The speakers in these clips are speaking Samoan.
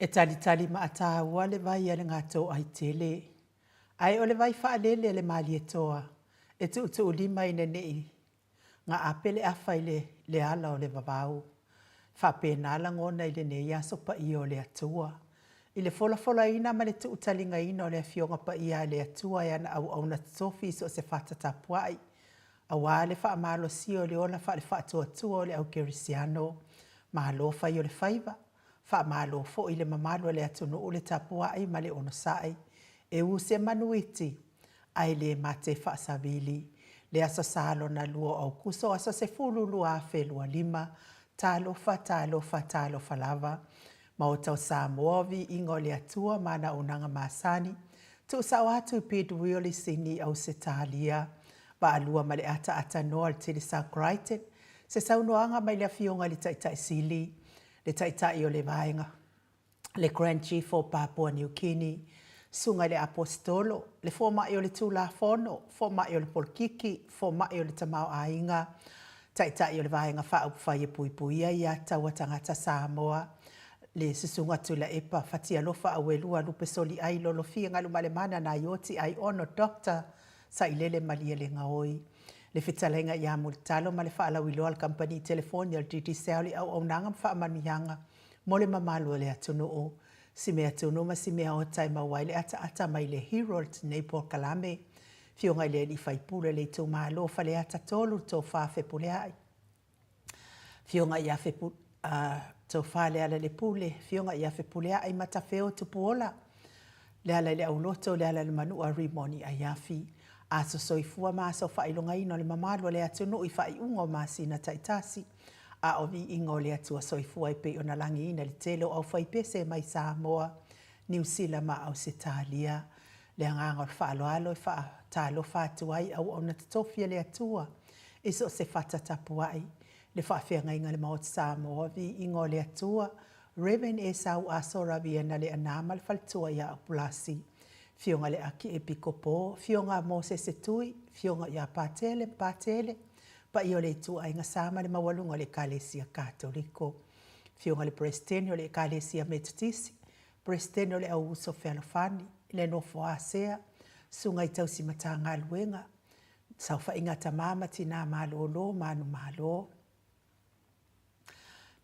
E talitali maataua le vai a le Gatoaitele, ae o le vai faalele a le Malietoa e tuutuulima ina ne i gaape le afa i le le ala o le vavau. Faapena lagona i lenei aso paia o le Atua, i le folafolaina ma le tuutaligaina o le Afioga Paia a le Atua e ana auauna totofi i so o se fata tapuai, aua le faamalosia o le ola faale-faatuatua o le au kerisiano. Malo fai o le faiva, faamalo foi i le mamalu o le atunuu le tapuai ma le onosai, e u se manuiti ae le mate faasavili. Le Aso Sa lona lua o Aokuso aso 10 2025, talofa, talofa, talofa lava. Maota o Samoa, o viiga o le Atua ma ana auaunaga masani, tuusao atu i Peter i Sini, Ausetalia, Vaalua ma le ataata noa o le Telesa Crichton, se saunoaga mai le Afioga i le Taitai Sili, le Taitai o le Vaega, le Grand Chief o Papua New Guinea, Susuga i le Aposetolo, le Fomai o le Tulafono, Fomai o le Polokiki, Fomai o le Tamaoaiga, Taitai o le Vaega Faaupufai e Puipuia Ia Tatau a Tagata Samoa, le Susuga Tuilaepa Fatialofa Auelua Lupe Soliai Lolofia Galumalemana Naioti Aiono Doctor Sailele Malielegaoi, le fetalaiga ia Mulitalo ma le faalauiloa a le Kamupani Telefoni a le Digicel i auaunaga ma faamanuiaga mo le mamalu o le atunuu. Si mea tunu ma si mea ota e maua ai le ataata mai le Herald nei polokalame. Afioga i le Alii Faipule o le Itumalo o Faleata 3, le Tofa Fepuleai. Afioga ia Fepu, Tofa Lealailepule, Afioga ia Fepuleai Matafeo Tupuola, Lealaileauloto, Lealailemanua Rimoni Aiafi. Aso soifua ma aso faailogaina o le mamalu o le atunuu i faaiuga o masina taitasi, a o viiga o le Atua soifua e pei ona lagiina i le tele o aufaipese mai Samoa, Niu Sila ma Ausetalia. Le agaga o le faaaloalo e faatalofa atu ai auauna totofi a le Atua i so o se fata tapuai, le faafeagaiga a le Maota Samoa, viiga o le Atua, Rev. Esau Aso Raviena Leaana ma le faletua ia Apulasi, Afioga i le Akiepikopo, Afioga a Mosese Tui, Afioga ia Patele ma Patele, paia o le ituaiga sa ma le maualuga o le Ekalesia Katoliko, Afioga i le Peresetene o le Ekalesia Metotisi, Peresetene o le Au Uso Fealofani, le Nofo a Sea, Susuga i Tausi Matagaluega, Saofaiga a Tama ma Tina Malolo, Manumalo,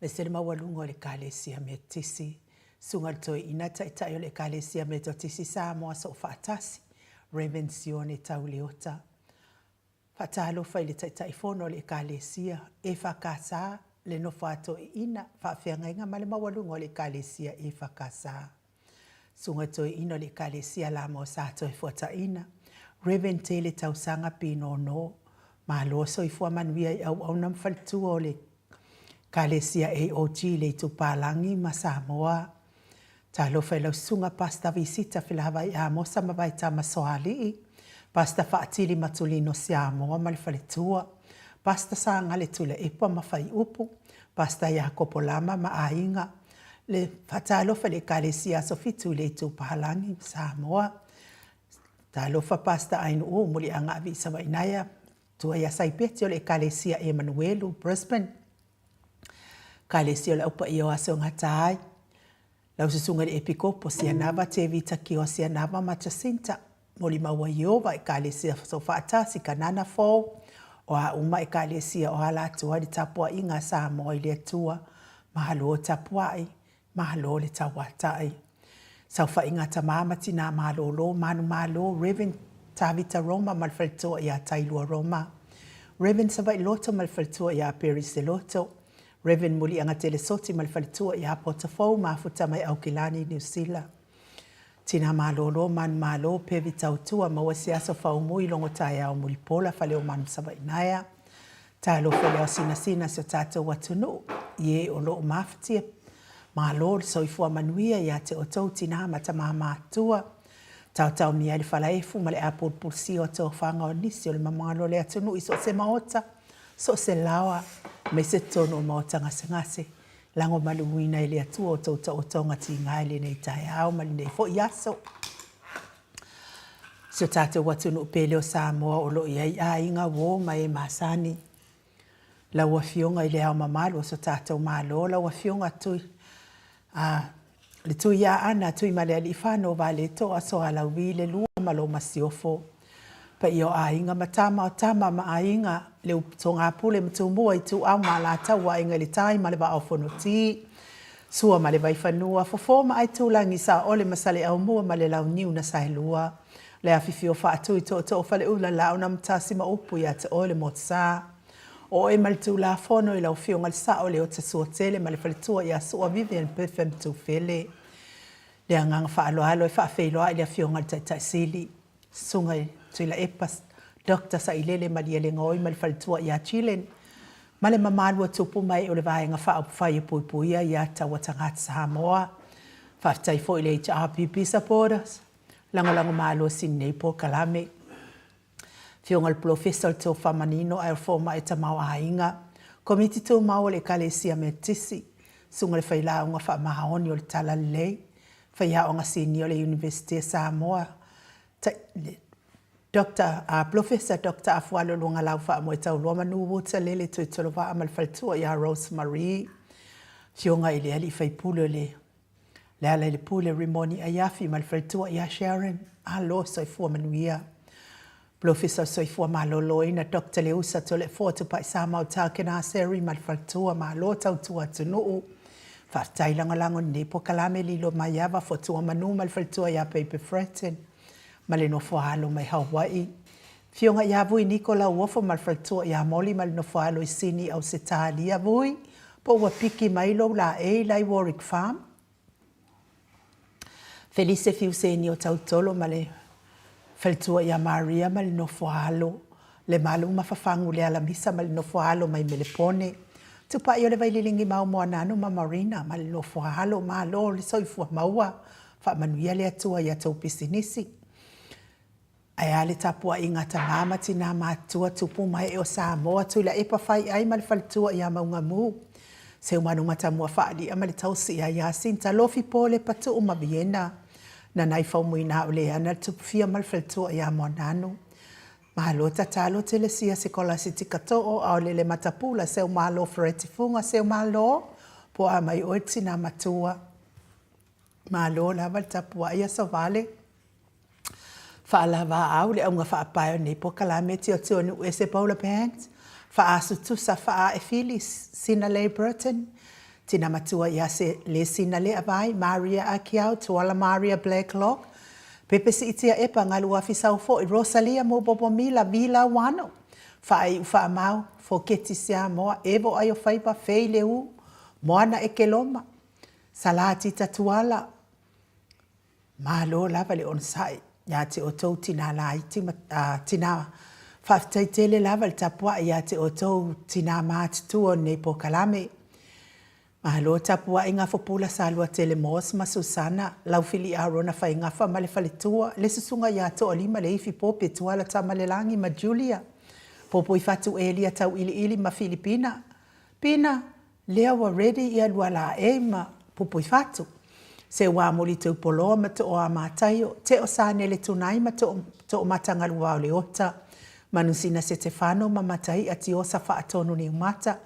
aemaise le maualuga o le Ekalesia Metotisi, Susuga i le Toeaina Taitai o le Ekalesia Metotisi Samoa Soofaatasi, Rev. Sione Tauleota. Faatalofa i le Taitaifono o le Ekalesia EFKS, le Nofo a Toeaina, Faafeagaiga ma le maualuga o le Ekalesia EFKS. Susuga Toeaina o le Ekalesia Lama o Satoefuataina, Rev. Tele Tausaga Pinono, Malo soifua manuia i auauna ma faletua o le Ekalesia AOG i le Itupalagi ma Samoa. Talofa i lau susuga Pastor Visita Felavai Amosa ma Vaetama Soalii, Pastor Faatili Matulino Siamoa ma le faletua, Pastor Sagale Tuilaepa ma Faiupu, Pastor Iakopo Lama ma aiga, le faatalofa i le Ekalesia Aso Fitu i le Itupahalagi ma Samoa. Talofa Pastor Ainuu Muliaga Savainaea, Tua ia Saipeti o le Ekalesia Emanuelu, Brisbane. Ekalesia o le Au Paia o Aso Gata ai. Lau Susuga i le Epikopo Sianava Tevita Kioa Sianava ma Jacinta. Molimau ai Ieova Ekalesia Soofaatasi Kanana Fou. O a uma Ekalesia o ala atu ai le tapuaiga a Samoa i le Atua. Malo tapuai, Malo le tauatai. Saofaiga a Tama ma Tina Malolo, Manumalo, Rev. Tavita Roma ma le faletua ia Tailua Roma, Rev. Savaii Loto ma le faletua ia Perry Seloto, Rev. Muliaga Telesoti ma le faletua ia Potafou Mafuta mai Aukilani, Niu Sila. Tina Malolo, Manumalo, Pevi Tautua, maua se aso faumui logo taeao Mulipola, Faleomanu Savaii Naea. Talofa i le ao sinasina si o tatou atunuu, i e o lo o mafatia. Malo le soifua manuia ia te outou tinā ma tamā matutua. Taotaomia ai le falaefu ma le apulupulusia o tofaga o nisi o le mamalu o le atunuu i so o se maota, so o se laoa, aemaise totonu o maota gasegase. Lagomaluina e le Atua outou taotoga tiga i lenei taeao ma lenei foi aso. Si o tatou atunuu pele o Samoa o lo o i ai aiga, uo ma e masani. Lau Afioga i Le Ao Mamalu o so tatou Malo, lau Afioga Tui a. Le Tui Aana, Tuimalealiifano Vaaletoa Soalaui le Lua ma lo Masiofo. Paia o aiga ma tama o tama ma aiga, le Togapule ma Tumua Ituau ma Alataua Aiga i le Tai ma le Vaa o Fonoti. Sua ma le Vaifanua, Fofo ma Aitulagi, Saole ma Saleaaumua ma le Launiu na Saelua. Le afifio faatui tootoo Faleula Laaunamotasi ma upu ia te oe le Motusa. O oe ma le Tulafono i lau Afioga i le Sao Leota Suatele ma le faletua ia Sua Vivian Biffin Tufele. Le agaga faaaloalo e faafeiloai le Afioga i le Taitai Sili, Susuga i Tuilaepa Doctor Sailele Malielegaoi ma le faletua ia Jillian ma le mamalu o tupu ma ee o le Vaega Faaupufai e Puipuia ia Taua Tagata Samoa. Faafetai foi i le HRPP Supporters, lagolago malosi i lenei polokalame. Afioga i le Polofesa o le Tofa Manino ae o le Fomai Tamaoaiga, Komiti Tumau o le Ekalesia Metotisi, Susuga i le Failauga Faamaoni o le Talalelei, Faiaoga Sinia o le Iunivesite a Samoa, Doctor, Polofesa Doctor Afualo Luagalau Faamoetaulua Manu Wutalele Tuitolovaa ma le faletua ia Rose Marie, Afioga i le Alii Faipule o le Lealailepule Rimoni Aiafi ma le faletua ia Sharon, malo soifua manuia. Polofesa o Soifua Maloloina Doctor Leusa Toleafoa Tupaisamau Takena Seri ma le faletua, malo tautua atunuu. Faafetai lagolago i lenei polokalame Lilo Maiava Fotua Manu ma le faletua ia Baby Fretton ma le nofo a alo mai Hawaii. Afioga ia Vui Niko Lauofo ma le faletua ia Molly ma le nofo a alo i Sini Ausetalia. Vui, po ua piki mai lou laei la i Warwick Farm? Felise Fiuseni o Tautolo ma le faletua ia Maria ma le nofo a alo. Lemalu Mafafagu Lealamisa ma le nofo a alo mai Melepone. Tupai o le Vaililingi Mau Moananu ma Marina ma le nofo a alo. Malo le soifua maua. Faamanuia le Atua i a tou pisinisi. Ae a le tapuaiga a tama ma tina matutua, tupu ma ee o Samoa, Tuilaepa Faiai ma le faletua ia Maugamu, Seumanu Matamua Faali'a ma le tausi ia Yasinta, Lofi Pole, Patu'u ma Viena, Nanai Faumuina o Leana le Tupufia ma le faletua ia Moananu. Malo tatalo Telesia Sekolasi Tikato'o, Aolele Matapula, Seumalo Fereti Fuga, Seumalo, po a mai oe le tina matua. Malo lava le tapuai Asovale. Faalavaau le auga faapae o lenei polokalame Tiotio Nuu Ese Paula Banks, Faaasu Tusa Faae Fili, Sinalei Burton, Tina Matua ia Lesina Leavai, Maria Akiau, Tuala Maria Blacklock, Pepe Siitia Epa, Galuafi Saufoi, Rosalia Mubobo Mila, Vila Wano, Faaiu Faamau, Foketi Siamoa, Evo Aiofaiva, Fei Leu, Moana Ekeloma, Salā Tita Tuala, Malo lava le onosai ia te outou tinā laiti ma tinā Faafetai tele lava le tapuai ia te outou tinā matutua o lenei polokalame. Malo tapuai Gafopula Saluatele Moss ma Susana, Laufili Arona Faigafa ma le faletua, le susuga ia Toalima Leifi Pope Tuala Tamalelagi ma Julia, Popoifatu Elia Tauiliili ma Filipina, Pina, Lea ua ready ia Lualaei ma Pupuifatu. Se ua muli Teupoloa ma Tooamataio, Teo Sanele Tunai ma Toomatagaluao Leota, Manusina Setefano ma Matai'a Tiosa Faatonu Niumata,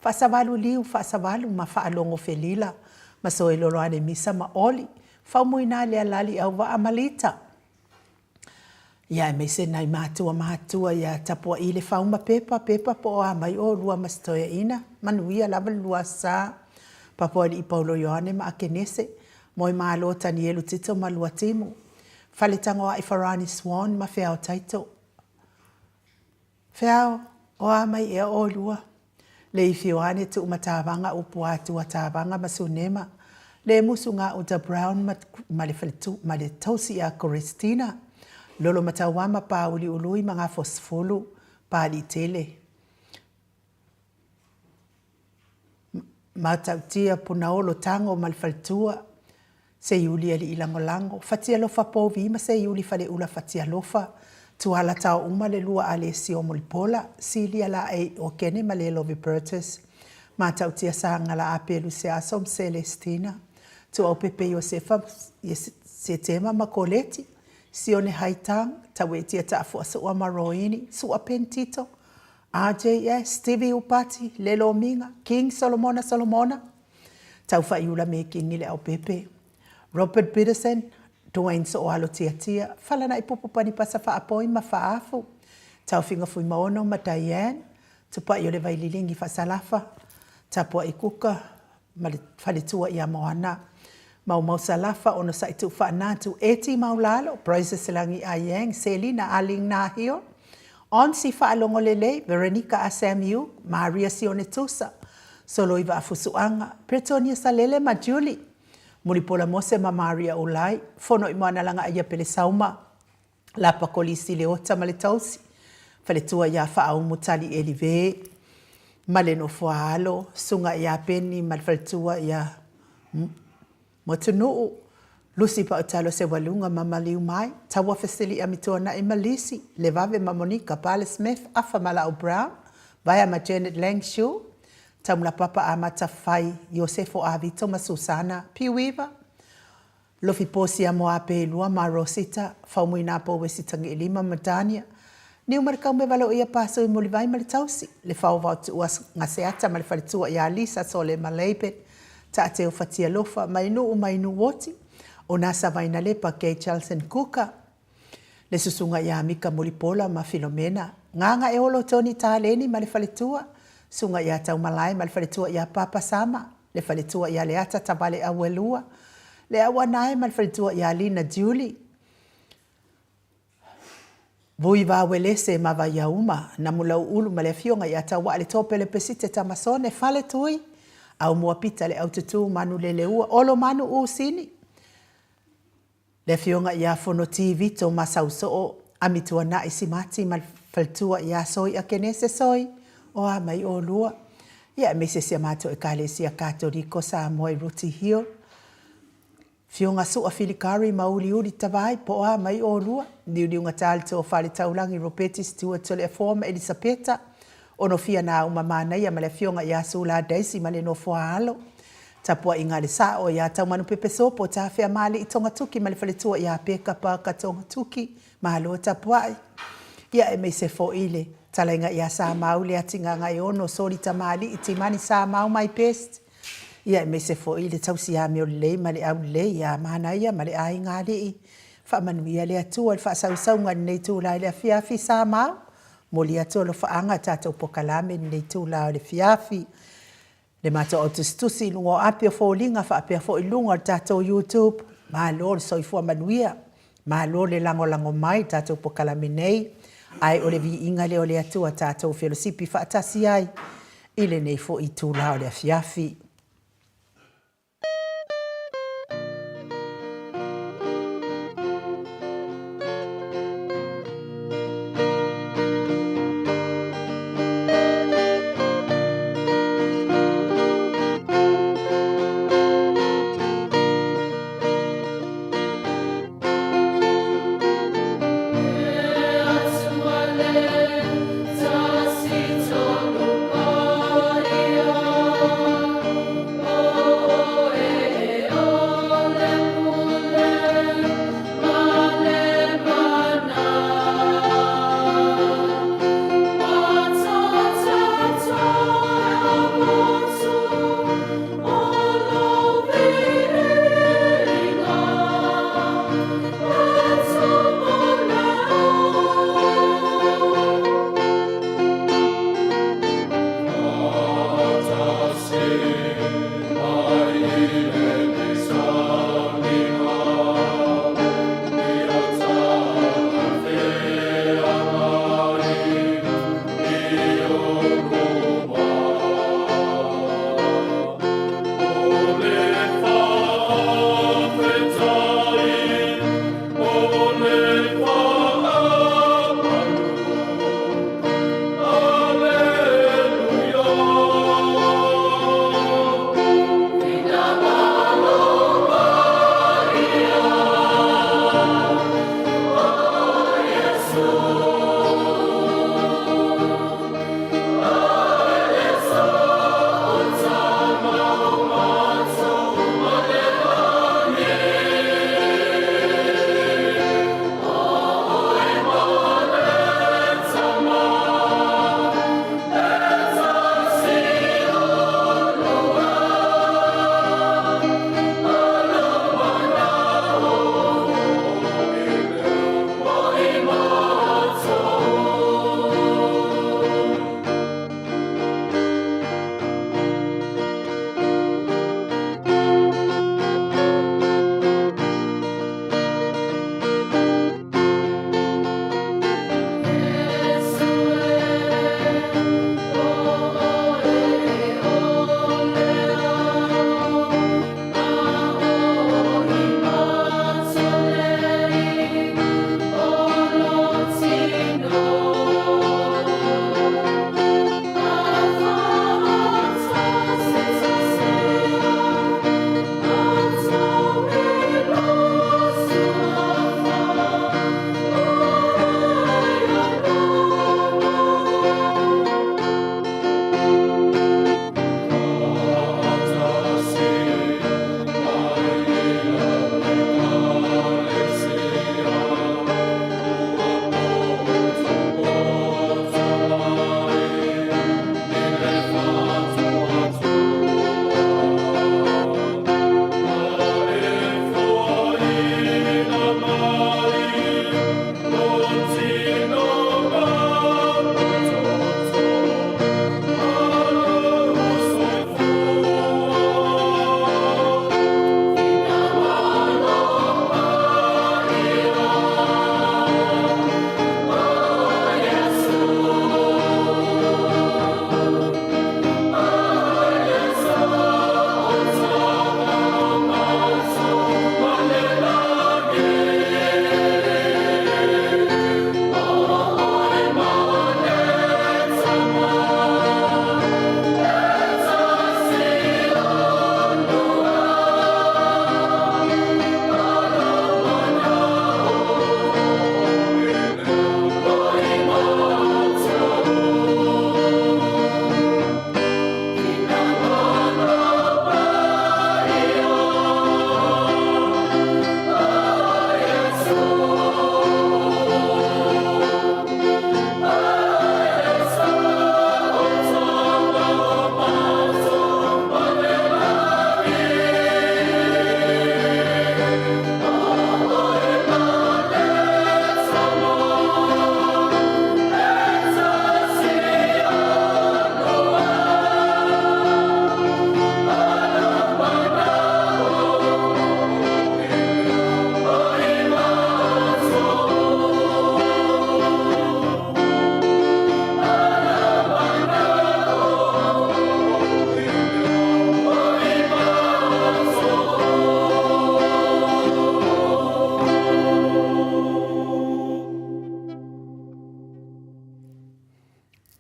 Faasavalu Liu Faasavalu ma Faalogo Felila, ma Soeloloane Misa ma Oli, Faumuina Lealali Auvaa ma Lita. Ia aemaise nai matua matua ia tapua'i le fau ma pepa, pepa po o a mai olua ma se toeaina, manuia lava le lua sa. Papoali'i Paulo Ioane ma Akenese, Moemalo Tanielu Tito ma Luatimu, Faletagoa'i Farani Swan ma Feao Taito. Feao, o a mai ea olua? Leifi Ioane Tuumatavaga Upuatua Tavaga ma Sunema, Lemusu Gauta Brown ma, ma le faletu, ma le tausi ia Korestina, Lolomatauama Pāuliului ma Gafosefulu, Pāliitele, Matautia Punaolo Tago ma le faletua, Seiuli Alii Lagolago, Fatialofa Povi ma Seiuli Faleula Fatialofa, Tuala Taouma le lua Alesio Mulipola, Silia Laei Okene ma Lelovi Bertus, Matautia Sagala Apelu Seaso ma Celestina, Tuaupepe Iosefa Setema ma Koleti, Sione Haitang, Tauetia Taafuasua ma Roini, Sua Pentito, RJS, Stevie Upati, Lelo Miga, King Solomona Solomona, Taufa'iula Mekingi le Aupepe. Robert Biddison, Duane Sooalo Tiatia, Falanai Pupu Panipasa Faapoi ma Faafu, Taofiga Fuimaono ma Diane, Tupai o le Vaililigi Faasalafa, Tapuai Kuka ma le Faletua ia Moana, Maumau Salafa, Onosai Tuufaanatu, Eti Maulalo, Bryce Selagi Ayeng, Selina Aling Nahio, Onsi Faalogo Lelei, Veronica Asam Yu, Maria Sione Tusa, Soloi Vaafusuaga, Bretonia Salele ma Julie, Mulipola Mose ma Maria Ulai, Fono i Moanalaga Aia Pelesauma, Lapa Kolisi Leota ma le Tausi, Faletua ia Faaumu Tali Elive ma le Nofoaalo, Susuga ia Peni ma le Faletua ia Motunuu, Lucy Pautalo Sewaluga ma Maliu Mai, Taua Fesili'a Mituana'i ma Lisi, Levave ma Monika Pale Smith, Afa Malau Brown, Vaea ma Janet Lang Shu, Taumulapapa Amata Fai, Iosefo Avito ma Susana Piuiva, Lofi Posia Moapeilua ma Rosita, Faumuina Pouesi Tagiilima ma Dania, Niumalikau me Valoia Pasui Mulivai ma le Tausi, Le Faovao Tuua Gaseata ma le Faletua ia Lisa Sole ma Laban, Taateu Fatialofa, Mainuu Mainuu Oti, Onasa Vainalepa Gay Charlton Kuka, Le Susuga ia Mika Mulipola ma Filomena, Gagaeolo Tony Taleni ma le Faletua, Susuga ia Taumalae ma le Faletua ia Papa Sama, Le Faletua ia Leata Tavale Auelua, Le Auanae ma le Faletua ia Lina Julie, Vui Vawelese ma Vaiauma, Namulauulu ma le Afioga ia Tauaa le Topele Pesite Tamasone, Faletui, Aumua Pita le Aututu Manuleleua, Olomanu Usini, le Afioga ia Fonoti Vito Masausoo, Amituanai Simati ma le Faletua ia Soia Kenese Soi, o a mai olua, ia aemaise si a matou Ekalesia Katoliko Samoa i Rooty Hill, Fioga Sua Filikari ma Uliuli Tavai, po o a mai olua, Niuniugata le Tofa le Taulagi Ropeti Stewart Toleafoa ma Elisapeta, Onofia Nauma Manaia ma le Afioga ia Sula Daisy ma le Nofoaalo, Tapuaiga a le Sao ia Taumanupepe Sopo Tafeamalii Togatuki ma le Faletua ia Peka Parker Togatuki, Malo tapuai. Ia aemaise foi le talaiga ia Samau Leatigagaeono Soli Tamalii Timani Samau my best. Ia aemaise foi le tausi amio lelei ma le aulelei ia Manaia ma le aiga alii. Faamanuia le Atua i le faasausauga i lenei itula i le afiafi Samau. Momoli atu alofaaga tatou pokalame i lenei itula o le afiafi. Le matou au tusitusi i luga o api o foliga faapea foi luga o le tatou YouTube. Malo le soifua manuia. Malo le lagolago mai i tatou pokalame nei. Ae o le viiga lea o le Atua tatou felosipi faatasi ai i lenei foi itula o le afiafi.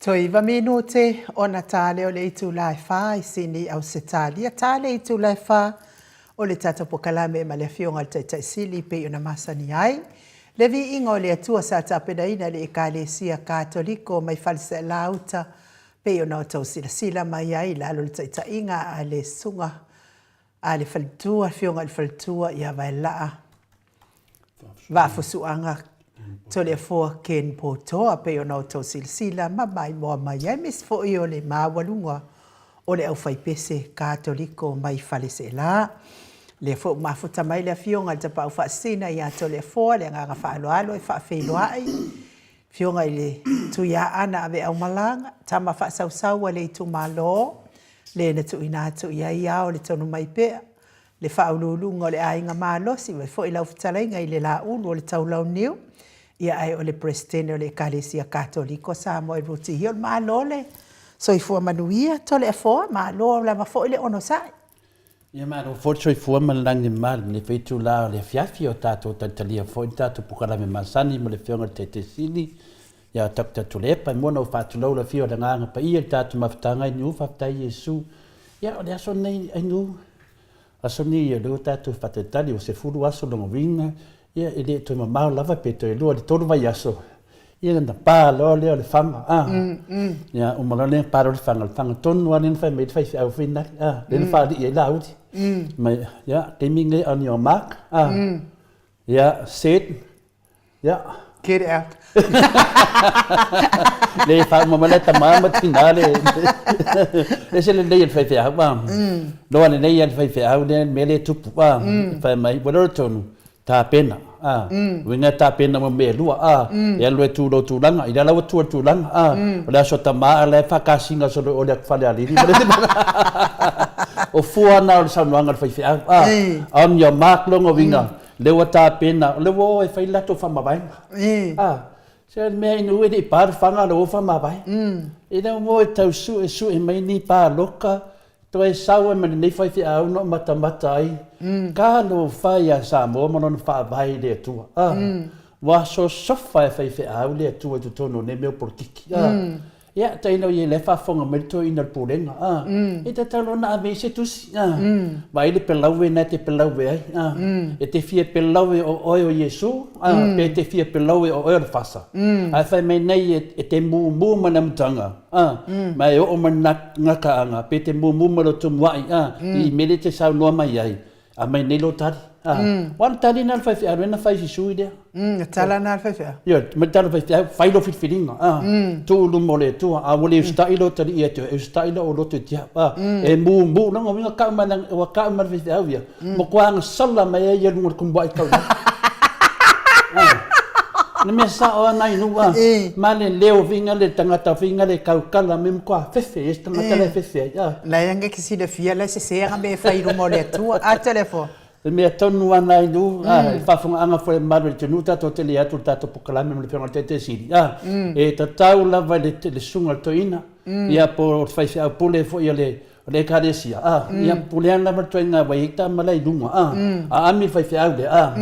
Toe iva minute ona ta lea o le itula e fa i Sini, Ausetalia. Ta le itula e fa o le tatou pokalame ma le Afioga i le Taitai Sili pei ona masani ai. Le viiga o le Atua sa tapenaina e le Ekalesia Katoliko mai Falesealauta pei ona outou silasila mai ai i lalo o le taitaiga a le Susuga a le Faletua, Afioga i le Faletua ia Vaelaa Vaafusuaga Toleafoa Ken Poutoa, pei ona outou silasila ma maimoa mai ai, aemaise foi o le maualuga o le aufaipese Katoliko mai Faleseela. Lea foi ua mafuta mai le Afioga i le Tapaau Faasisina ia Toleafoa, le agaga faaaloalo e faafeiloai Afioga i le Tuiaana Aveaumalaga, tama faasausau a le itumalo, le na tuuina atu i ai ao le tonu mai pea, le faauluuluga o le aiga malosi, vae foi lau fetalaiga i le Laulu o le Taulauniu, ia ae o le Peresetene o le Ekalesia Katoliko Samoa e Ruti Hill. Malo le soifua manuia, Toleafoa, malo lava foi le onosai. Ia malo foi le soifua ma le lagi e mama i lenei foi itula o le afiafi o tatou talitalia foi le tatou polokalame masani ma le Afioga i le Taitai Sili ia Doctor Tuilaepa. E mua ona ou faatulou le afio o le Agaga Paia i le tatou mafutaga i Niu, faafetai Iesu. Ia o le aso lenei Ainuu, aso lenei o lea ua tatou faatalitali ua 10 aso lona uiga Ia, e le toe mamao lava pe toe lua i le tolu vaiaso, ia ona pa loa lea o le faga, a. Ia, uma loa lea pa loa le faga, o le faga tonu lava lea na fai mai ai le faifeau foi lale, a, lea na faalii ai Laauli. Mai, ia, taimi lenei on your mark, a, ia, set, ia. Get out. Le faauma mai la tama ma tina le, ese lelei o le faifeau, a. Loa lelei lava le faifeau lea, le mea lea e tupu, a, fai mai, ua iloa le tonu, tapena, a, uiga e tapena mo mea e lua, a, e alu e tu i lou tulaga, i lea la ua tu i le tulaga, a, o le aso tama a la e faakasiga solo i o i le Falealili ma le isi mea. O fua na o le saunoaga a le faifeau, a, on your mark lona uiga, lea ua tapena, o lea ua o e fai le latou faamavaega, a, se o le mea ina ua e le i pa le faga a o lea ua faamavae. E le o e tau suesue mai ni paloka Toe sau ai ma lenei faifeau na ou matamata ai, talofa ia Samoa ma lona faavae i le Atua. A, ua sosofa e faifeau le Atua i totonu o nei mea o polokiki. A, ia, tailo i ai la e faafofoga mai le toeaina o le Pulega. A, e tatau loa ona ave i ai se tusi. A, vaai le pelaue lena e te pelaue ai. A, e te fia pelaue o oe o Iesu, a, pe e te fia pelaue o oe o le fasa. Ae fai mai nei e te mumu mai le amataga. A, ma e oo mai le gataaga, pe te mumu mai lou tumuai, a, i mea lea e te saunoa mai ai, aumai nei lou tali. A, aua o le tali lena a le faifeau, lea na fai i si sui lea. Le tala lena a le faifeau? Ioe, mai le tala a le faifeau, fai lou filifiliga, a, tuu i luma o le Atua, a ua le usitai lou talii ia te oe, e usitai lou loto i te au, a, e mumu, lona uiga kau mai, ua kau mai le faifeau ia, Matua gasala mai ai ia luga o le tumuai tau lalo. Le mea sao lava nai nuu a, ma le leo viga le tagata viga le tautala me matua fefe ai se tagata la e fefe ai a. Lai anga ke silafia la e sese anga mea e fai i luma o le Atua. A Toleafoa. Le mea tonu lava nai nuu a, i faafofogaaga foi a le mamalu o le atunuu tatou te le atu i le tatou polokalame ma le Afioga i le Taitai Sili a, e tatau lava i le susuga i le toeaina ia po o le faifeau pule foi a le O le Ekalesia, a, ia pule ana lava le ituaiga ua i ai tama la i luga, a, a ami le faifeau lea, a,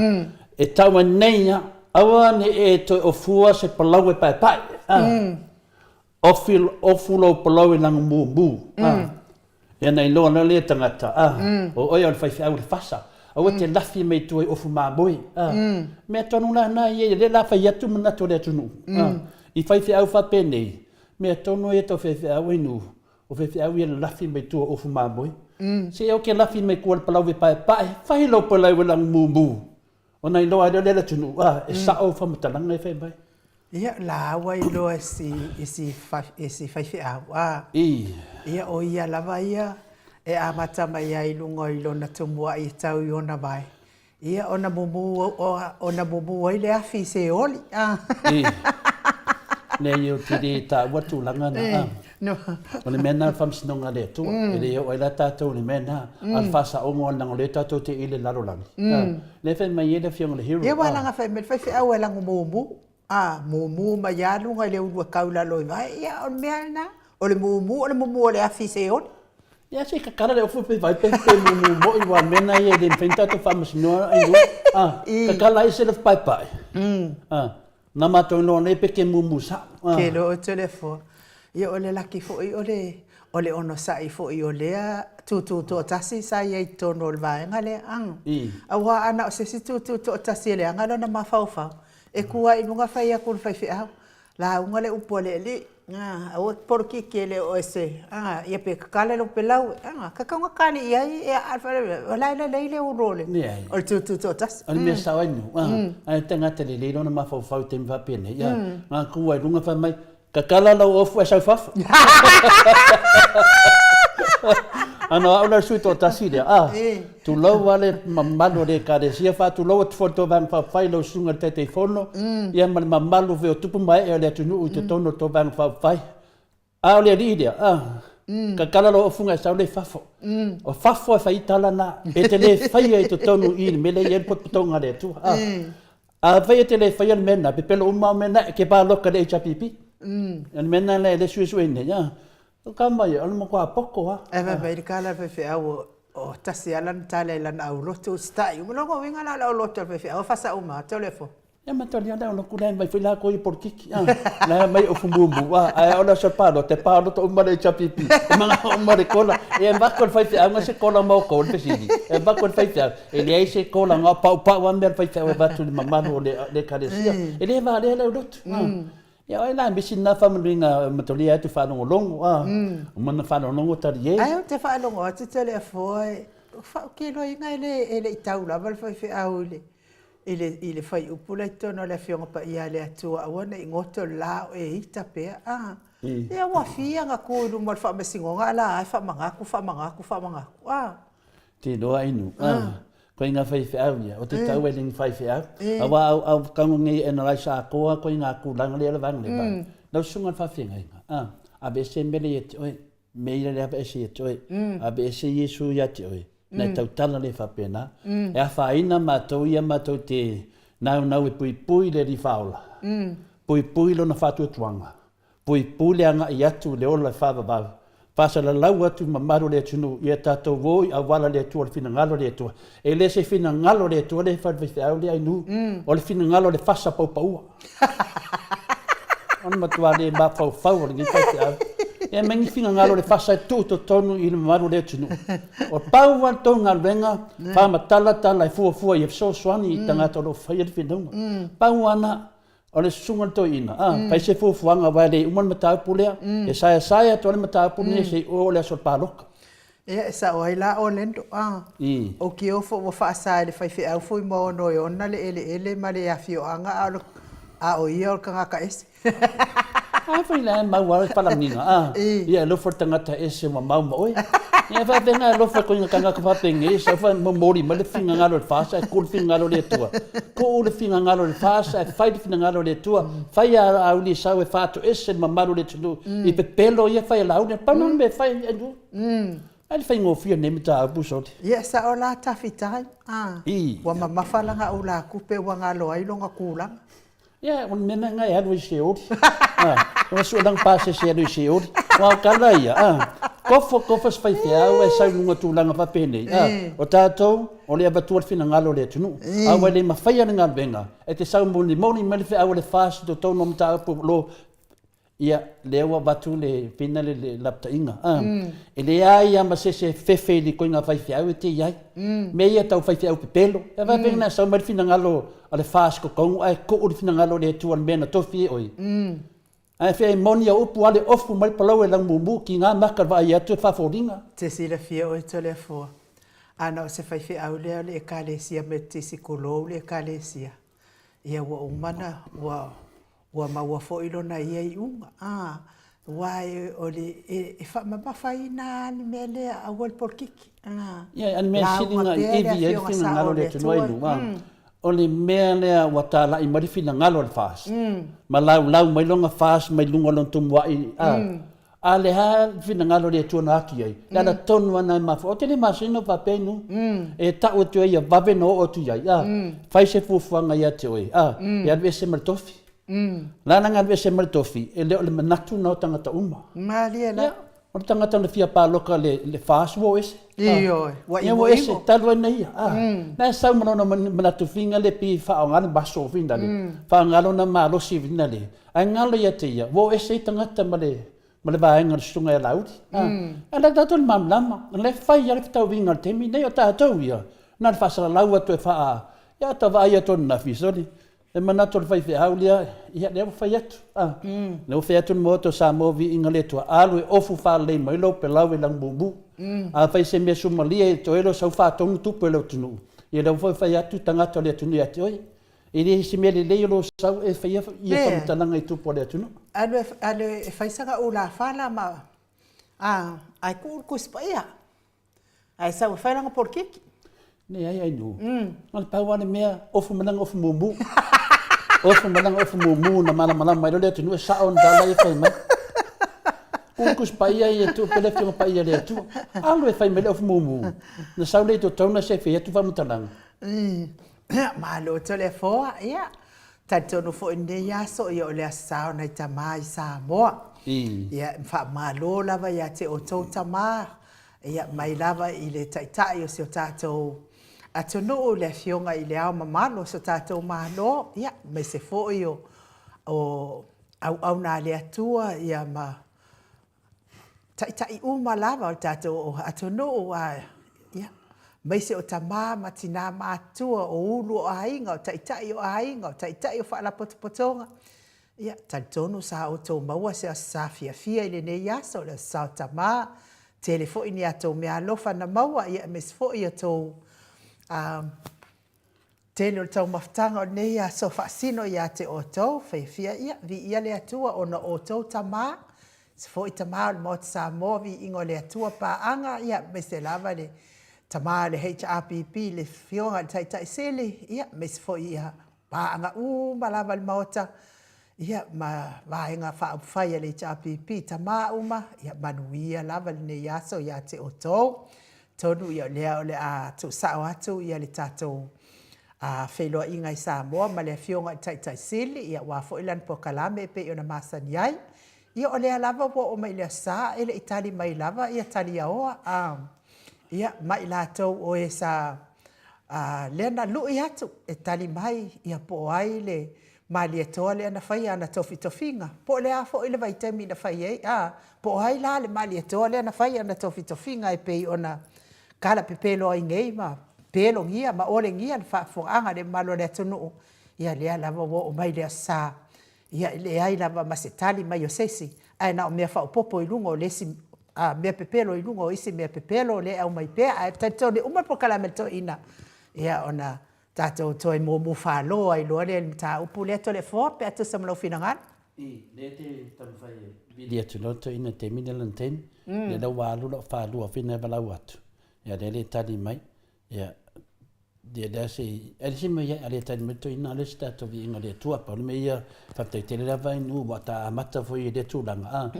e tau ai nei a, aua ne i e toe ofua se palau e paepae, a, ofi, ofu lou palau i lana mumu, a, ia na iloa loa lea e tagata, a, o oe o le faifeau o le fasa, aua e te lafi mai tua i ofu mamoe, a, mea tonu la na ia, lea la fai atu manatu o le atunuu, a, i faifeau faapenei, mea tonu ia tau faifeau ai nuu, O faifeau ia lalafi mai tua o ofu mamoe. Se ou te lafi mai tua i le palaue paepae, fai lou palaue lanu mumu. Ona iloa ai lea o le atunuu, a, e sao faamatalaga ia fai mai. Ia, la ua iloa e si, e si, e si faifeau, a. I. Ia, o ia lava ia e amata mai ai i luga i lona tumuai e tau i ona vae. Ia, ona mumu, ona mumu ai le afi i se oli. I. Leai, ou te le taua tulaga na. A. O le mea lena o le faamasinoga a le Atua. E le oo ai la tatou i le mea lena. A o le faasaoga leaga o lea tatou te i le lalolagi. A. Lea e fai mai ai le Afioga i le Hero. Ia, aua leaga fai mai le faifeau e lago mumu. A, mumu mai lava luga i le ulu e kau i lalo i vae, ia o le mea lena. O le mumu, o le mumu o le afi i se oli. Ia se i kakala le ofu pe vai pe pe mumu moi aua o le mea lena ia e le mafai ona tatou faamasinoa ai loa. A, kakala ese le paepae. A, na matou iloa nei pe ke mumu sao. Ke loa oe Toleafoa. Ia o le laki foi o le o le onosai foi o lea tūtū toatasi sa i ai i totonu o le vaega lea, a. Aua a na o se isi tūtū toatasi e leaga lona mafaufau, e tu lava i luga fai atu i le faifeau, lauga le upu a le alii, a, aua e te polokiki e le o oe o se, a, ia pe tatala lou pelau, a, tatau ona tali i ai, a o le faalavelave, o la e lelei le ulu o le tūtū toatasi. O le mea sao ai nu, a, e tagata lelei lona mafaufau i taimi faapenei, a, na tu lava i luga fai mai, Tatala lau ofu ae sau fafo. Ana o au la le sui toatasi lea, a, tulou lava le mamalu o le Ekalesia, faatulou atu foi i le tou Vaega Faaupufai i lau Susuga i le Taitaifono, ia ma le mamalu foi o tupu ma ee o le atunuu i totonu o le tou Vaega Faaupufai. A o le alii lea, a, tatala lou ofuga e sau lea i fafo. O fafo e fai ai tala na, e te le faia i totonu i i le mea lea e i ai le potopotoga a le Atua, a. Afai e te le faia le mea lena, pepelo uma au mea na, e te palota i le HRPP. O le mea lena e le suesue nei, a. O tama ia, o le matua poto lava. Ae vaivai le tala a le faifeau, o tasi lava lana tala i lana aulotu, usitai uma. O lona uiga la o le aulotu a le faifeau e fasa uma lava Toleafoa. Ia ma talia le aulotu la e aumai foi latou i polokiki, a. La e aumai ofu mumu, a, ae o le aso palota, e palota uma le HRPP, e manao uma le kola. E avatu e le faifeau se kola mo outou, o le fesili. E avatu e le faifeau. E leai se tolaga o paupau lava mea a le faifeau e avatu i le mamalu o le Ekalesia. E le valea le aulotu. Ia o ai la e misi lena faamanuiga e matolia atu faalogologo, a, uma ona faalogologo talie. Ae ou te faalogo atu Toleafoa, ou te iloaina e le i tau lava le faifeau i le i le fuaiupu lea i totonu o le Afioga Paia a le Atua, aua ne i goto le la o e ita pea, a. Ia ua fia na tu i luma o le faamasinoga a la e faamanatu, faamanatu, faamanatu, a. Te iloa inu, a, koe nga faifeau ia, o te tau e lengi faifeau. Aua au, au kango nei e analyse atoa koe nga kulanga lea le vang le vang. Lau susuga le faafeagaiga, a, aveese mele ia te oe, me ia le aveese ia te oe, aveese Iesu ia te oe, na e tautala le faapena. E afaina matou ia matou te naunau e puipui le Alii Faaola, puipui lona faatuatuaga, Puipui le agai atu i le ola e faavavau, faasalalau atu i mamalu o le atunuu, ia tatou o i auala le Atua, le finagalo o le Atua. E le se finagalo o le Atua lea e fai i le faifeau lea Ainuu, o le finagalo o le fasa paupaua. O le matua le mafaufau o lenei faifeau. E aumai ni finagalo o le fasa e tuu i totonu i le mamalu o le atunuu. O pau lava le tou galuega, faamatala tala e fuafua ia fesoasoani i tagata o lo o faia le finauga. Pau lava lena. O le susuga i le toeaina, a, fai se fuafuaga aua e le uma le mataupu lea. E saesae atu ai le mataupu lenei se i oo le aso palota. Ia, e sao ai la Orlando, a. Ou te ofo ua faasa e le faifeau Fuimaono e ona le eleele ma le afioaga a o le, a o ia o le tagata ese. A foi la e mau lava le falagiga, a. Ia e alofa le tagata ese ua mau ma oe. Ia e faapena e alofa koe i nga tagata faapenei, sau fa momoli mai le finagalo o le FAST ae ku le finagalo o le Atua. Kuu le finagalo o le FAST ae fai le finagalo o le Atua. Fai a Laauli e sau e faatoese le mamalu o le atunuu i pepelo ia fai a Laauli. Pau lena o le mea e fai ai lua. Ai le faigofie o lenei mataupu sole. Ia e sao la Tafita, a. Ua mamafa lana aulatupe ua galo ai lona tulaga. Ia, o le mea lena e alu ai i Seoli. Ua sue lana pasese e alu i Seoli. Aua o tala ia, a, kofo, kofo se faifeau ae sau i luga o tulaga faapenei, a, o tatou, o le avatua le finagalo o le atunuu. A ua le mafaia le galuega, e te sau molimoli mai le feau a le FAST i totonu o mataupu o lo Ia, lea ua avatu le fina le le lapataiga, a. E leai lava ma se isi e fefe i le ituaiga faifeau e te i ai. Mea ia tau faifeau pepelo. E faapea na sau mai le finagalo a le FAST totonu ae tuu le finagalo o le Atua i le mea na tofi e oe. Ae fea e moni au upu ale ofu mai le palau e laumumu, tiga maka le vaai atu e faafoliga. Te silafia oe Toleafoa, ana o se faifeau lea o le Ekalesia Metotisi tulou le Ekalesia, ia ua uma na, ua Ua maua foi lona ia iuga, a, aua e, o le, e, e faamamafaina lava le mea lea, aua le polokiki, a. Ia, a le mea sili na ivi ai le finagalo o le Atua i luga, o le mea lea ua talai mai le finagalo o le FAST, ma laulau mai lona FAST mai luga o lona tumuai, a, a le a le finagalo o le Atua na atu i ai, le ala tonu lava lena e mafua. Ou te le masina o faapea i nuu, e tau atu ai ia vave ona oo atu i ai, a, fai se fuafuaga ia te oe, a, e alu ese ma le tofi. La na alu ese ma le tofi, e le o le manatu lena o tagata uma. Malie la. Ia, o le tagata na fia paloka le, le FAST ua o ese. Ioe, ua imoimo. Ua ese, talu ai nei ia. A, na e sau ma lona manatu finga le pi faaaoga le maso finga le, faaaoga lona malosi finga le, ae galo ia te ia, ua o ese ai tagata ma le, ma le vaega o le Susuga ia Laauli. A o lea tatou le malamalama, o lea e fai lava le fetauiga i le taimi lenei, o tatou ia, na o le faasalalau atu e faa, ia ta vaai atu ananafi, sole, e manatu o le faifeau lea, ia lea ua fai atu, a, lea ua fai atu le Maota o Samoa viiga le Atua, alu e ofu faalelei mai lou pelau e lagimumu. Afai se mea sumalie e toe lou sau faatonu tupe o le atunuu, ia lea ua foi fai atu tagata o le atunuu ia te oe. E le se mea lelei o lou sau e faia ia faamatalaga i tupe o le atunuu. Alu alu e fai sana ulafala ma a ae tuu le Tusi Paia ae sau e fai lana polokiki. Leai ai nuu. Na o le pau lava le mea, ofu ma lana ofu mumu. Ofu ma lana ofu mumu na malamalama ai loa le atunuu e sao ana tala ia e fai mai. Tuu le Tusi Paia ia e tuu pea le Afioga Paia i le Atua. Alu e fai mai le ofu mumu, na sau lea i totonu ae se i fai atu faamatalaga. Malo Toleafoa, ia, talitonu foi i lenei aso, ia o le Aso Sa o nai tama i Samoa. Ia, e faamalo lava ia te outou tama, ia, mai lava i le Taitai o si o tatou atunuu, le Afioga i Le Ao Mamalu o si o tatou Malo, ia, aemaise foi o auauna a le Atua, ia, ma Taitai uma lava o le tatou atunuu, ia, aemaise o tama ma tina matutua, o ulu o aiga, o taitai o aiga, o taitai o faalapotopotoga. Ia, talitonu sa outou maua se Aso Sa fiafia i lenei aso, le Aso Sa o Tama, tele foi ni a outou meaalofa na maua, ia, aemaise foi o tou Tele o le taumafataga o lenei aso faasino ia te outou, fiafia ia, viia le Atua ona o outou tama, se foi tama o le Maota Samoa, viiga o le Atua paaga, ia, aemaise lava le tama o le HRPP, le Afioga i le Taitai Sili, ia, aemaise foi ia paaga uma lava le Maota, ia, ma Vaega Faaupufai a le HRPP, tama uma, ia manuia lava lenei aso ia te outou. Atonu o lea o le a tuusao atu le tatou feiloaiga i Samoa ma le Afioga i le Taitai Sili aua foi lana polokalame e pei ona masani ai. Ia o lea lava ua oo mai i le Aso Sa e le i tali mai lava Taliaoa ia ma i latou o e sa lea na lui atu e tali mai po o ai le Malietoa lea na faia ana tofitofiga, po o le a foi le vaitaimi na fai ai, a, po o ai la le Malietoa lea na fai ana tofitofiga e pei ona kalapepelo ai nei ma pelogia ma olegia le faafofogaaga a le mamalu o le atunuu, ia lea lava ua oo mai le Aso Sa, ia e leai lava ma se tali mai o se isi, ae na o mea faaopoopo i luga o le isi mea pepelo i luga o isi mea pepelo lea e aumai pea, ae talitonu e uma le polokalame a le toeaina, ia ona tatou toe mumu falo ai loa lea i le mataupu lea Toleafoa pe a tusa ma lou finagalo. I, lea te taumafai e vili atu loa le toeaina i le taimi lea lana taimi, lea la ua alu lau falua foi na e valaau atu, ia lea e le tali mai, ia, ia lea se i, ai le isi mea ia, a le tali mai le toeaina, alu se tatou viiga i le Atua. Pau le mea ia, faafetai tele lava i nuu ua ta amata foi i lea tulaga, a,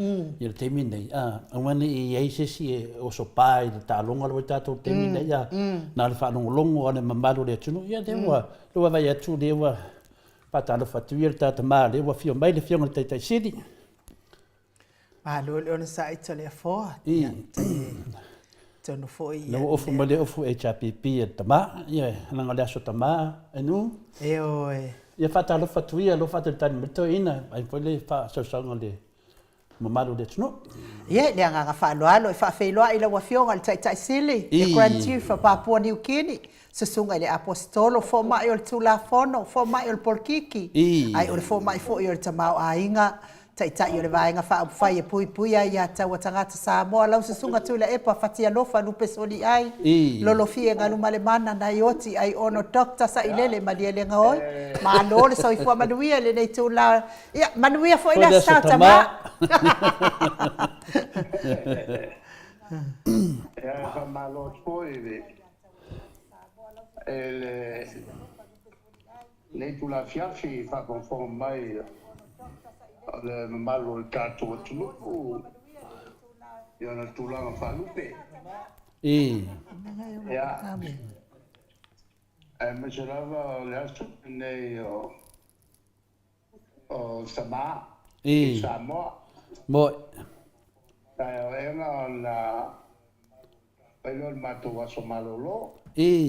ia le taimi lenei, a, aua ne i i ai se isi e osopa i le taaloga lea ua i tatou i le taimi lenei, a, na o le faalogologo a le mamalu o le atunuu, ia lea ua, lea ua vaai atu lea ua faatalofa atu ia le ta tama lea ua afio mai le Afioga i le Taitai Sili. Malo le onosai Toleafoa. Ia, tonu foi ia. Lea ua ofu mai le ofu HRPP e le tama, ia, leaga o le aso tama e nuu. Ioe. Ia faatalofa atu ia, lo faatalitali mai le toeaina, ai foi le faasausauga o le mamalu o le atunuu. Ia, i le agaga faaaloalo e faafeiloai i lau Afioga i le Taitai Sili, le Grand Chief of Papua New Guinea, Susuga i le Aposetolo, Fomai o le Tulafono, Fomai o le Polokiki, ae o le Fomai foi o le Tamaoaiga, Taitai o le Vaega Faaupufai e Puipuia Aia Taua Tagata Samoa, lau Susuga Tuilaepa Fatialofa Lupesoliai, Lolofie Galumalemana Naioti Aiono Doctor Sailele Malielegaoi, malo le soifua manuia i lenei itula. Ia, manuia foi le Aso Sa o Tama. Ia, faamalo atu foi i le lenei itula afiafi i faafogafoga mai o le mamalu o le tatou atunuu i ona tulaga faalupe. Ia, aemaise lava o le aso lenei o o Sama i Samoa. Moe. Taeaoega ona fai loa le matou aso malolo. Ia.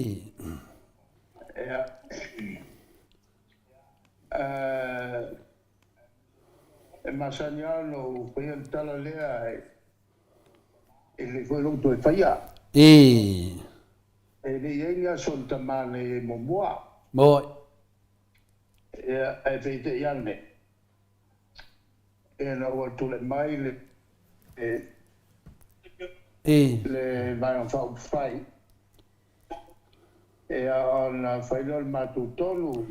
E masani lava ona ou faia le tala lea, e lelei foi lou toe faia. Ii. E le i i ai ni aso na tama na i ai muamua. Moi. Ia, ae peitai ane, ina ua tulai mai le Ii. le Vaega Faaupufai, ia, ona fai lea o le matou tonu,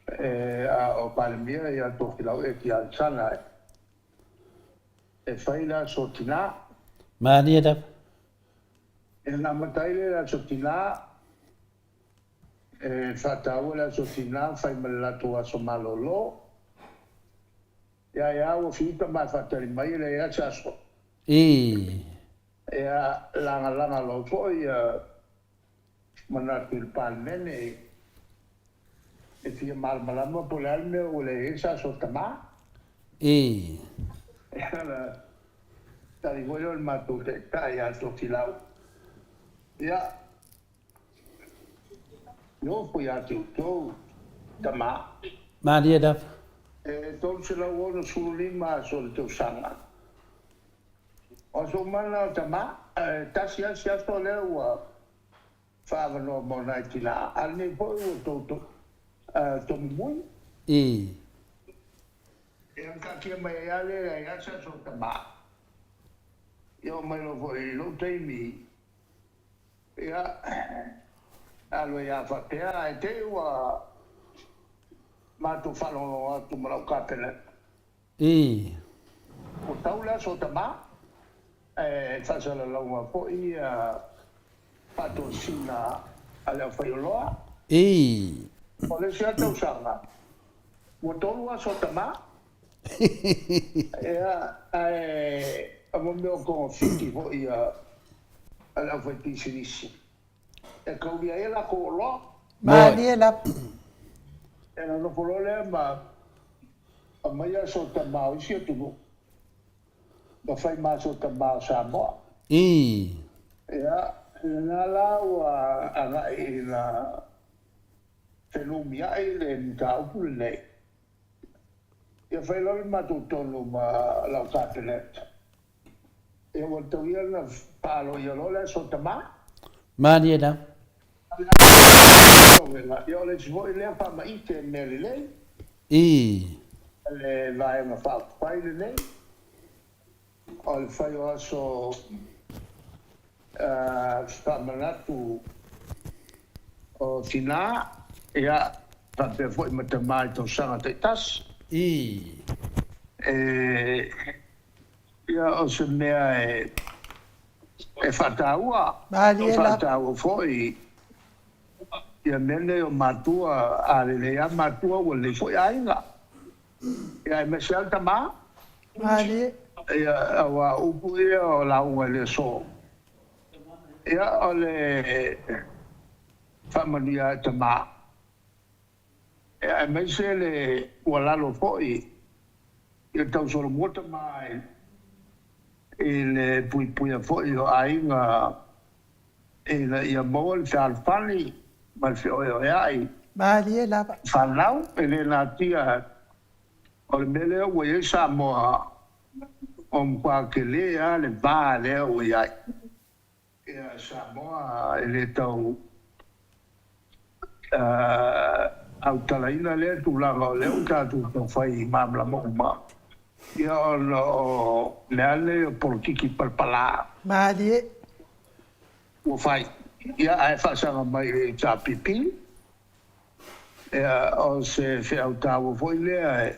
a o Palemia ia Tofilau Eti Alesana e fai le aso tina. Malie lava. Ina na amata ai le aso tina, e faataua le aso tina fai ma le latou aso malolo. Ia ia ua fiu tama e faatali mai e leai lava se aso. Ii. Ia lagalaga loa foi ia manatu i le Palemene e fia malamalama po o le a le mea ua leai ai se aso tama. Ii. Ia ona tali foi lea o le matou taitai ia Tofilau, Ia, nofo ia te outou, tama. Malie lava. E 365 aso o le tausaga. O aso uma na o tama, e tasi lava si aso lea ua faaavanoa mo nai tina, a lenei foi ua tou tomumui. Ii. E taatia mai ai lava lea e leai lava se aso o tama. Ia oo mai loa foi i lou taimi, ia, alu ai lava faapea, ae te i ua matou faalogologo atu ma lau Kapeneta. Ii. Ua tau le aso tama, ae faasalalauga foi faatosina a le aufaioloa. Ii. O le isi lava tausaga, ua tolu aso tama. Ia, ae o mea o togafiti foi a le aufaipisinisi e kaulia ai a latou oloa. Malie lava. Ia ona nofo loa lea ma aumai aso tama o isi atunuu ma fai ma aso tama o Samoa. Ii. Ia, lena la ua agai ina fenumiai le mataupu lenei. Ia fai loa le matou tonu ma lau Kapeneta. Ia ua tau ia na faaloia loa le aso tama. Malie lava. Ia o le isi foi lea faamaite mea lelei. Ii. Le Vaega Faaupufai lenei, o le fai o aso faamanatu o tina, ia, faapea foi ma tama i tausaga taitasi. Ii. Ia, o se mea e faataua, Malie lava. faataua foi ia mea nei o matua, a lelei lava matua ua lelei foi aiga. Ia aemaise lava le tama. Malie. Ia, aua o upu ia o lauga i le aso. Ia, o le faamanuia lava i tama. Ia aemaise le ua lalo foi ia tausolomua tama i le puipuia foi o aiga ina ia maua le fealofani ma le feoeoeai. Malie lava. Fanau, e le natia o le mea lea ua i ai Samoa, o matua tele lava le va lea ua i ai. Ia Samoa e le tau autalaina lea tulaga o lea ua tatou taufai malamalama uma ia ona o mea nei o polokiki palapala. Malie. Ua fai ia ae faasaga mai i le HRPP ia o se feau taua foi lea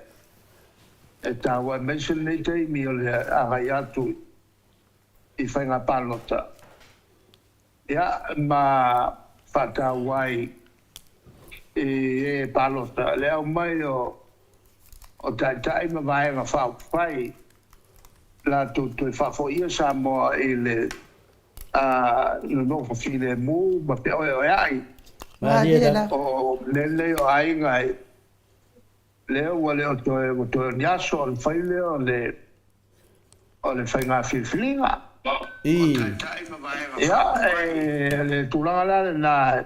e taua aemaise lenei taimi o le agai atu i faiga palota, ia, ma faataua ai i e palota le aumai o taitai ma vaega faaupufai latou toe faafoia Samoa i le nonofo filemu ma feoeoeai. Malie lava. O mea nei o aiga lea ua le o toe ua toe o ni aso ona fai lea o le o le faiga filifiliga. Ii. Ia, e le tulaga la lena e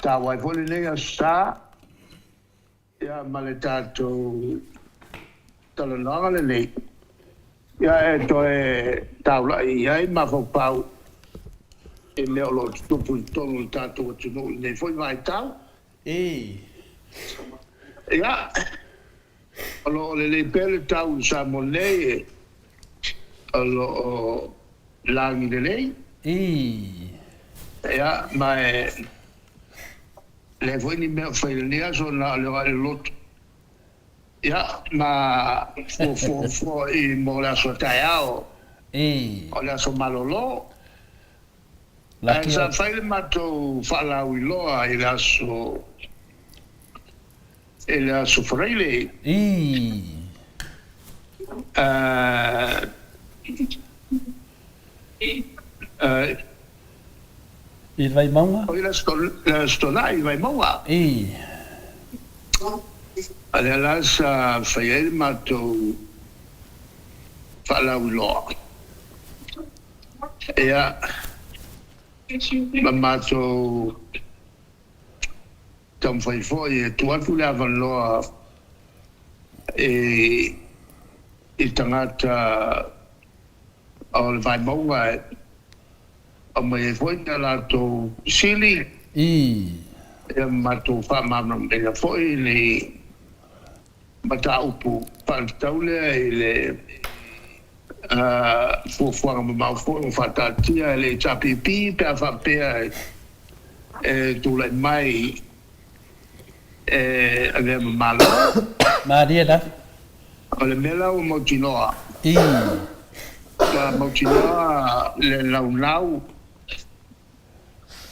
taua ai foi lenei Aso Sa. Ia ma le tatou talanoaga lenei, ia e toe taulai i ai mafaufau i mea o lo o tutupu i totonu o le tatou atunuu i lenei foi vaitau. Ia, o lo o lelei pea le tau i Samoa nei, o lo o lagi lelei. Ia, ma e leai foi ni mea o fai i lenei aso na o le o ae i le lotu. Ia, ma fuafua foi mo le aso a taeao, o le aso malolo. Ae sa fai le matou faalauiloa i le aso i le aso Faraile. I le Vaimauga? O i le Aso Toonai i le Vaimauga. A lea la sa fai ai le matou faalauiloa. Ia, ma matou taumafai foi e tuu atu le avanoa i tagata o le Vaimauga e aumai ai foi ni a latou fesili. Ia ma matou faamalamalamaina foi ni mataupu faatatau lea i le fuafuaga mamao foi ua faataatia e le HRPP pe a faapea e tulai mai e avea ma Malo. Malie lava. O le mea la ua mautinoa, ua mautinoa le naunau,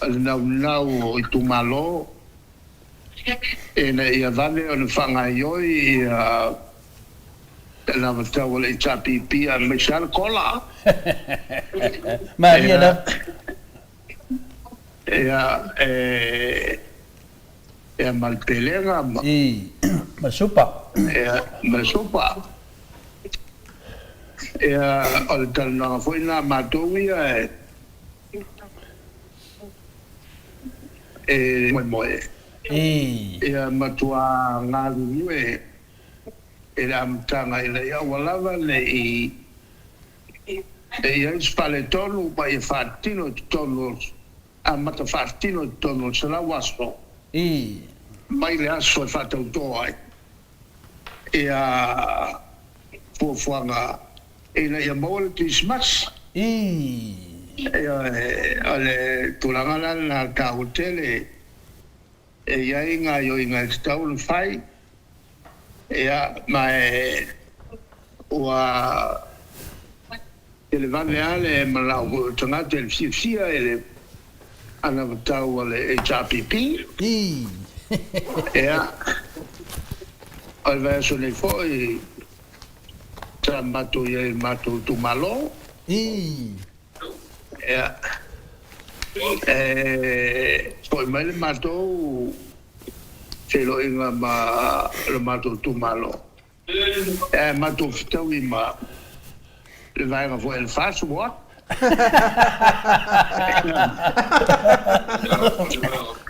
le naunau o itumalo ina ia vave ona faagaoioi ia le anavatau a le HRPP aemaise lava le kola. Malie lava. Ia, e, ia ma le pelega ma. I, ma le supa. Ia, ma le supa. Ia, o le talanoaga foi lena a matou ia e, e moemoe. Ia matua galulue i le amataga ina ia aua lava ne i e i ai se faaletonu ma ia faatino i totonu o amata faatino i totonu o le 100 aso mai le aso e faatauto ai ia fuafuaga ina ia maua le Kerisimasi. Ioe, o le tulaga la lena taua tele e i ai gaoioiga e tatau ona fai, ia, ma e ua televave lava le manao foi o tagata i le fiafia i le anavatau a le HRPP. Ia, o le vaiaso nei foi sa matou i ai i le matou itumalo. Ia, e foi mai le matou feiloaiga ma lo matou itumalo. Ae matou fetaui ma le vaega foi a le FAST ua.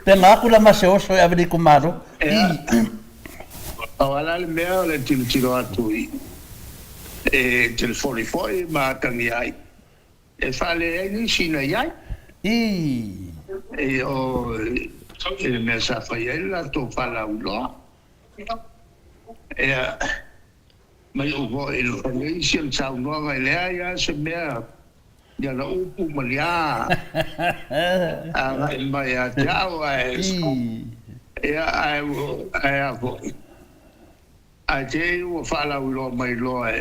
Pena aku la ma se oso e ave le itumalo. Ia, pau lava la le mea o le tilotilo atu i telefoni foi ma atagia ai. E faaleai nisi na i ai. I o i le mea sa fai ai le latou faalauiloa. Ia, ma iu foi i le fai ai isi o le saunoaga e leai lava se mea i ana upu ma ni a agai mai ia te au, ae, ia, ae, ae a foi. Ae te i ua faalauiloa mai loa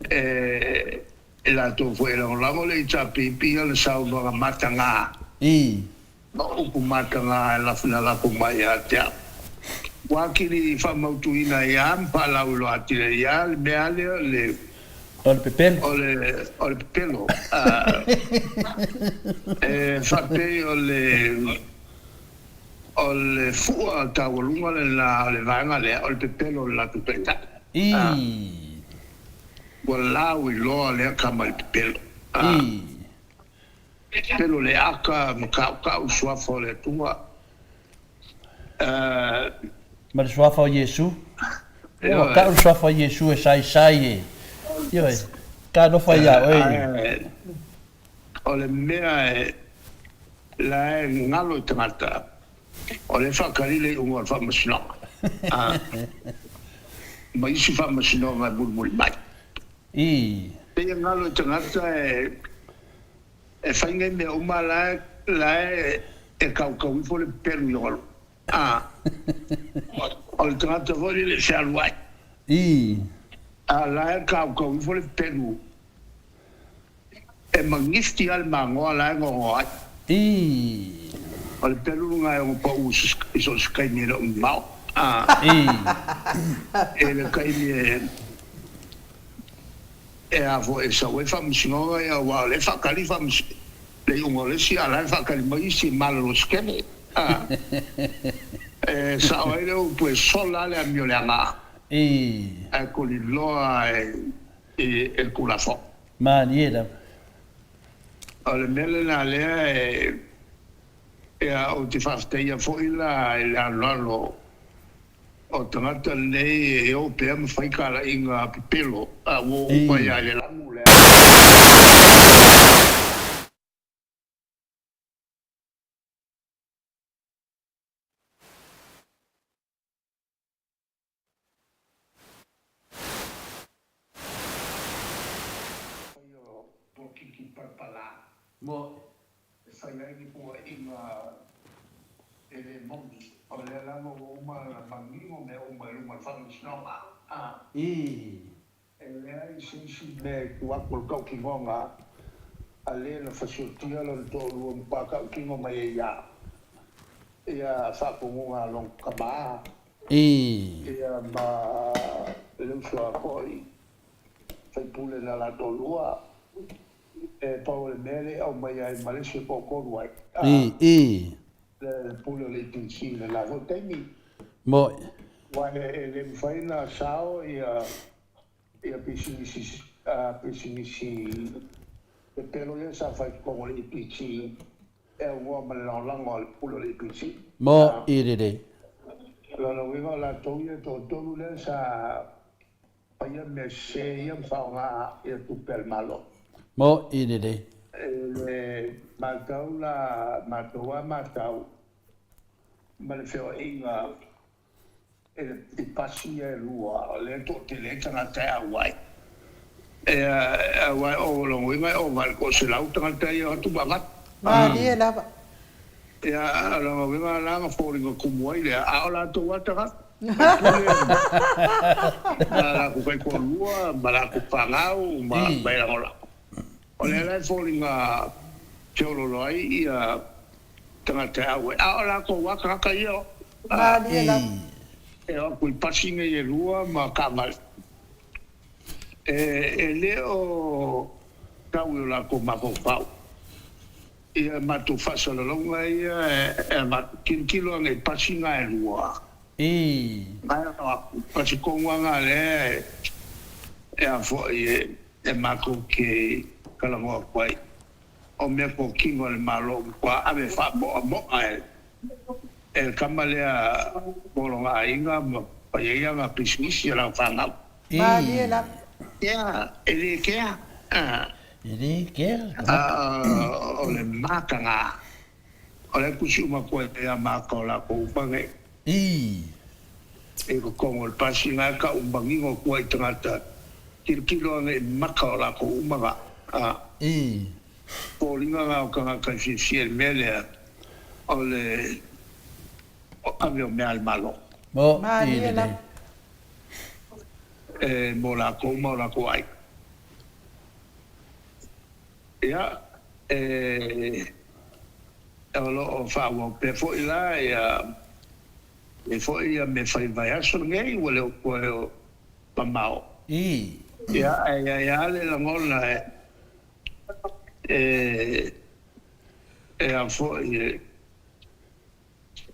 e i latou foi e lagolago le HRPP ana saunoaga matagā ma upu matagā e na lafo mai ia te au. Ua atili faamautuina ai lava ma faalauiloa atili ai lava le mea lea o le O le pepelo. O le pepelo. E faapei o le O le fua taualuga lena o le vaega lea, o le pepelo o le latou taitai. Ua lauiloa lea tama i le pepelo. Pepelo le aka ma kaukau i suafa o le Atua. Ma le Suafa o Iesu. Ua tau le Suafa o Iesu e saisai e. Ioe. Talofa ia oe. Ae o le mea e la e galo i tagata, o lea e faatali le iuga o le faamasinoga, ma isi faamasinoga e mulimuli mai. Ii. Pei e galo i tagata e e fai nei mea uma la e la e e kaukau ifo le pelu i lona A o le tagata foi lele e fealuai. Ii. A la e kaukau ifo le pelu e magifti lava le magoa la e gogo ai. Ii. O le pelu lena e ono pau i so o se taimi e le o mamao. A Ii. E le taimi e e a foi e sau ai faamasinoga ia aua o lea e faatali faamasinoga le iuga o le isi a o la e faatali mai isi e malolosi tele. A e sao ai le upu e sola lava le amioleaga Ii. ae koliloa e i le Tulafono. Malie lava. O le mea lena lea e ia ou te faafetaia foi la i le aloalo o tagata lenei e o pea ma fai talaiga pepelo a ua oo mai lava i le lanu lea. Fai o polokiki palapala e fai ai ni puaiga e le moni, o lea lava ua uma ona manino mea uma i luma o le Faamasinoga. E leai se isi mea e tu atu o le tautinoga a le na fasiotia lona toalua ma pātautino mai ai ia ia faatonuga a lona tama ia ma le uso a foi faipule na la toalua e pau o le mea lea e aumai ai ma le isi e toatolu ai le pule o le APC i le la foi taimi. Aua e le mafai ona sao ia ia pisinisi pisinisi pepelo ia sa fai i totonu o le APC e aunoa ma le lagolago a le pule o le APC. Mo'i lelei. O lona uiga o latou ia e toatolu lea sa faia mea sese ia ma faaaoga ia tupe a le Malo. Mo'i lelei. E le matau la matou lava matau ma le feoaiga i pasi ia e lua, o lea e toatele ai tagata e auai. Aua e o lona uiga e ova i le 100 tagata ia o atu ma avatu. Malie lava. Ia, o lona uiga la na foliga tumu ai lea, a o latou lava tagata. Faipule ma latou faitoalua ma latou fanau ma e lagolago. O lea la e foliga feoloolo ai ia tagata e auai, a o latou lava tagata ia o. Malie lava. E o atu i pasi nei e lua ma taavale. E le o tau i o latou mafaufau ia matou faasalalauga ia e avatu, tilotilo ane i pasi na e lua. Ae o atu, pasi tonu lava na lea e a foi e matou te talanoa atu ai. O mea totino a le Malo ua matua ave faamoamoa e le tama lea mo lona aiga ma fai ai ana pisinisi a lana fanau. Malie lava. Ia, e le kea. E le kea. O le mataga, o lea e tusi uma atu ai ia mata o latou uma nei. I totonu o le pasi, na e tau manino atu ai i tagata, tilotilo ane i mata o latou uma na. Foliga na o tagata e fiafia i le mea lea o le ave o mea a le Malo. Malie lava. E mo latou ma o latou aiga. Ia, e o lo o faaauau pea foi la ia e foi ia mea fai vaiaso lenei ua le o toe o mamao. Ia, ae i ai lava le lagona e e a foi e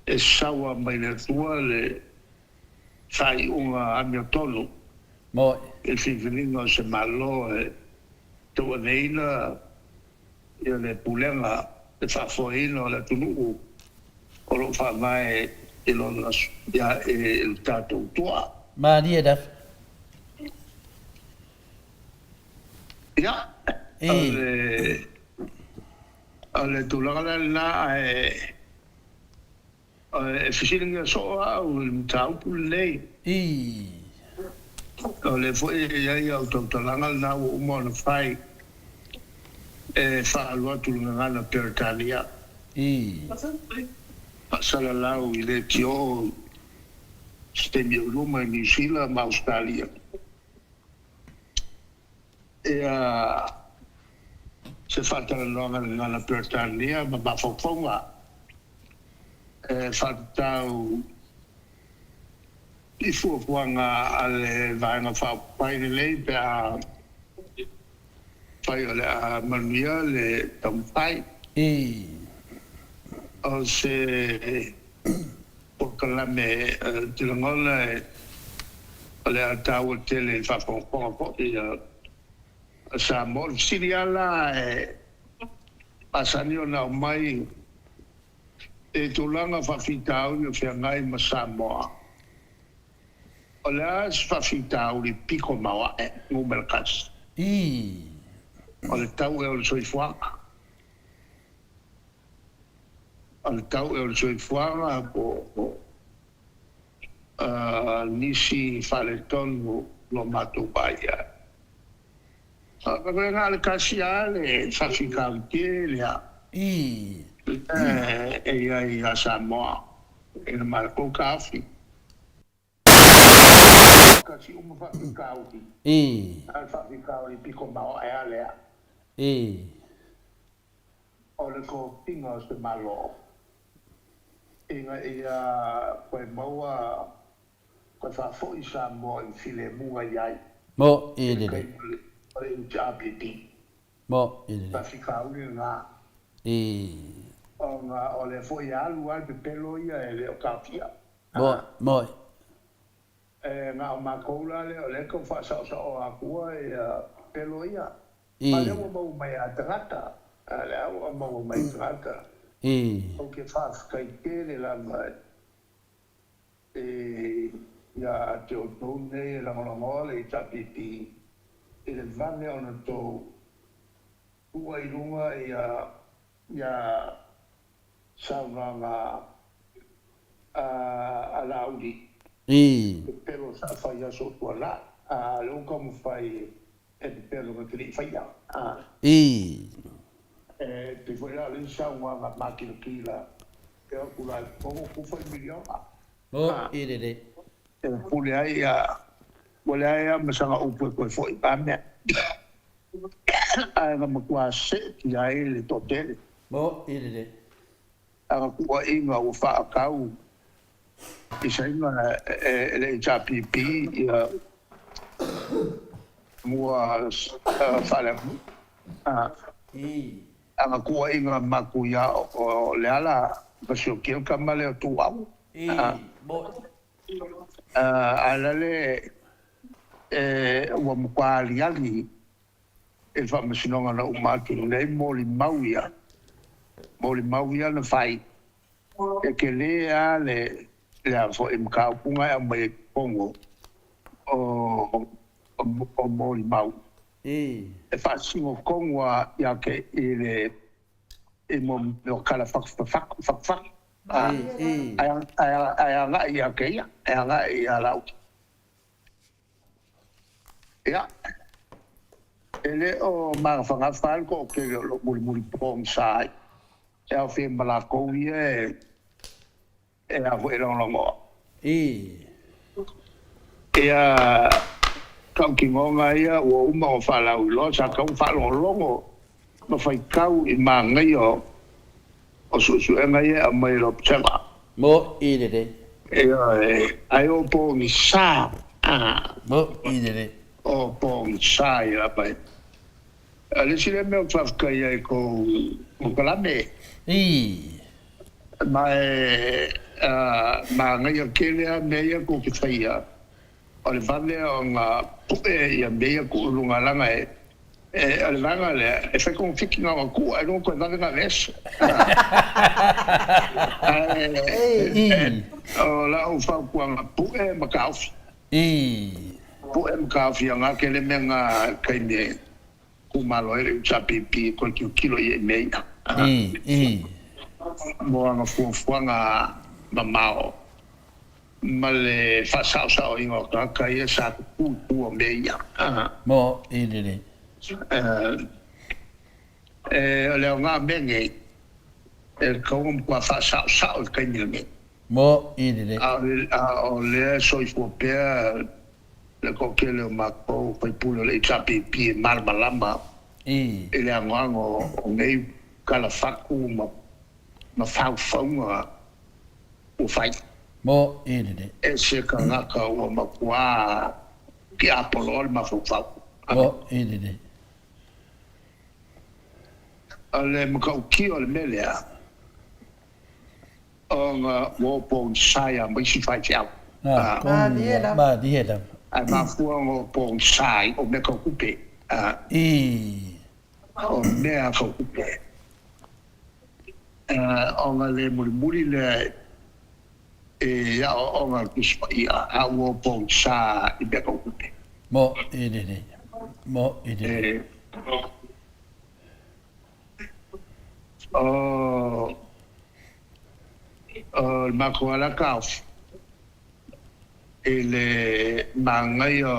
e saua mai le Atua le faaiuga amiotonu i le filifiliga o se Malo e tauaveina le pulega, le faafoeina o le atunuu o lo o faavae I lona aso, ia, i le tatou toa. Malie lava. Ia, o le, o le tulaga la lena, ae e fesiligia soo au i le mataupu lenei. O lea foi e i ai au tautalaga lena ua uma ona fai e faaalu atu i le gagana Peretania. Faasalalau i leitio i se taimi o i luma i Niu Sila ma Ausetalia. Ia se faatalanoaga i le gagana Peretania ma mafaufauga e faatatau i fuafuaga a le Vaega Faaupufai lenei pe a fai o le a manuia le taumafai. O se polokalame ou te lagona o le a taua tele i le faafogafoga foi a Samoa. O le fesili lava la e masani ona aumai i tulaga faafitauli o feagai ma Samoa, o le a se faafitauli pito maoae numera tasi? O le tau ea o le soifuaga? O le tau ea o le soifuaga po o nisi faaletonu o lo matou vaai i ai? Na o le tasi lava le faafitauli tele lava e i ai ia Samoa i le matou taofi. Tasi uma faafitauli, a o le faafitauli pito maoae lava lea. O le tofiga o se Malo ina ia toe maua Toe faafoi Samoa i le filemu na i ai. Mo i le le. O le HRPP. Mo i le le. Faafitauli lena. I. Ona o lea foi e alu lava le pepelo ia e le o taofia. Mo, mo i. E na o matou la lea o lea e tau faasaosaoa atua ia pepelo ia. I. A lea ua maua mai a tagata. A lea ua maua mai tagata. I. Ou te faafetai tele lava E ia te outou nei e lagolagoa le HRPP i le vave ona tou tua i luga ia saunoaga a Laauli. Pepelo sa fai aso o tuanai, a lea ua taumafai e pepelo na te le i faia. E pei foi la o le isi saunoaga makilatila e o atu la i totonu tufa i miliona. Mo'i lelei. E pule ai ia, ua leai lava ma sana upu e toe foi i mea. Ae na matua seetia ai le toatele. Mo'i lelei. Ana tuuaiga ua faatau i Saina e le HRPP ia mua faaleaganuu. Ana tuuaiga matuia o Leala ma sioki ai le tama lea o Tuuau. Ae lale ua matua aliali i le faamasinoga na uma atu nei molimau ia, molimau ia na fai, e tele lava le a foi mataupu na e aumai ai i totonu o molimau e faasino tonu lava ia te i le i mea o tala fatufatu, ae agai ia te ia, e agai ia Laauli. Ia, e le o magafagafa lava le toatele o lo o mulimuli pogisa ai, e aofia ai ma latou ia e a foi e lagolagoa. Ia, tautinoga ia ua uma ona faalauiloa, sa tatau ona faalogologo ma faitau i manaia o suesuega ia e aumai e le Observer. Mo'i lelei. Ioe, ai o pogisa. Mo'i lelei. O pogisa ia lava e. O le isi lea mea ou te faafetai ai i kou polokalame. Ma e manaia tele lava mea ia tou te faia, o le vave ona pue ia mea ia tuu i luga leaga e. E, o le vaega lea, e fai konofiti na o atu, ai loa toe vave na aveese. Ae, o lau fautuaga, pue ma taofi. Pue ma taofi aga tele mea na i le taimi e kumalo ai le HRPP e toe tilotilo i ai i mea ia. Mo ana fuafuaga mamao. Ma le faasaosaoina o tagata ia sa tutu i tua o mea ia. Mo i lelei. O le aoga o mea nei, e tatau ona matua faasaosao i le taimi lenei. Mo i lelei. A o lea e soifua pea le toatele o matou faipule o le HRPP e malamalama i le anoano o nei talafatu ma faufauga ua fai. Mo i lelei. E se tagata ua matua tiapoloa le mafaufau. Mo i lelei. O le matautia o le mea lea, ona ua o pogisa ia ma isi faifeau. Malie lava. Malie lava. Ae mafua ona o pogisa ai, o mea tau tupe. O mea tau tupe. Ona le mulimuli lea i aoaoga a le Tusi Paia, a ua pogisa i mea tau tupe. Mo i lelei. Mo i lelei. O le matou lava taofi i le manaia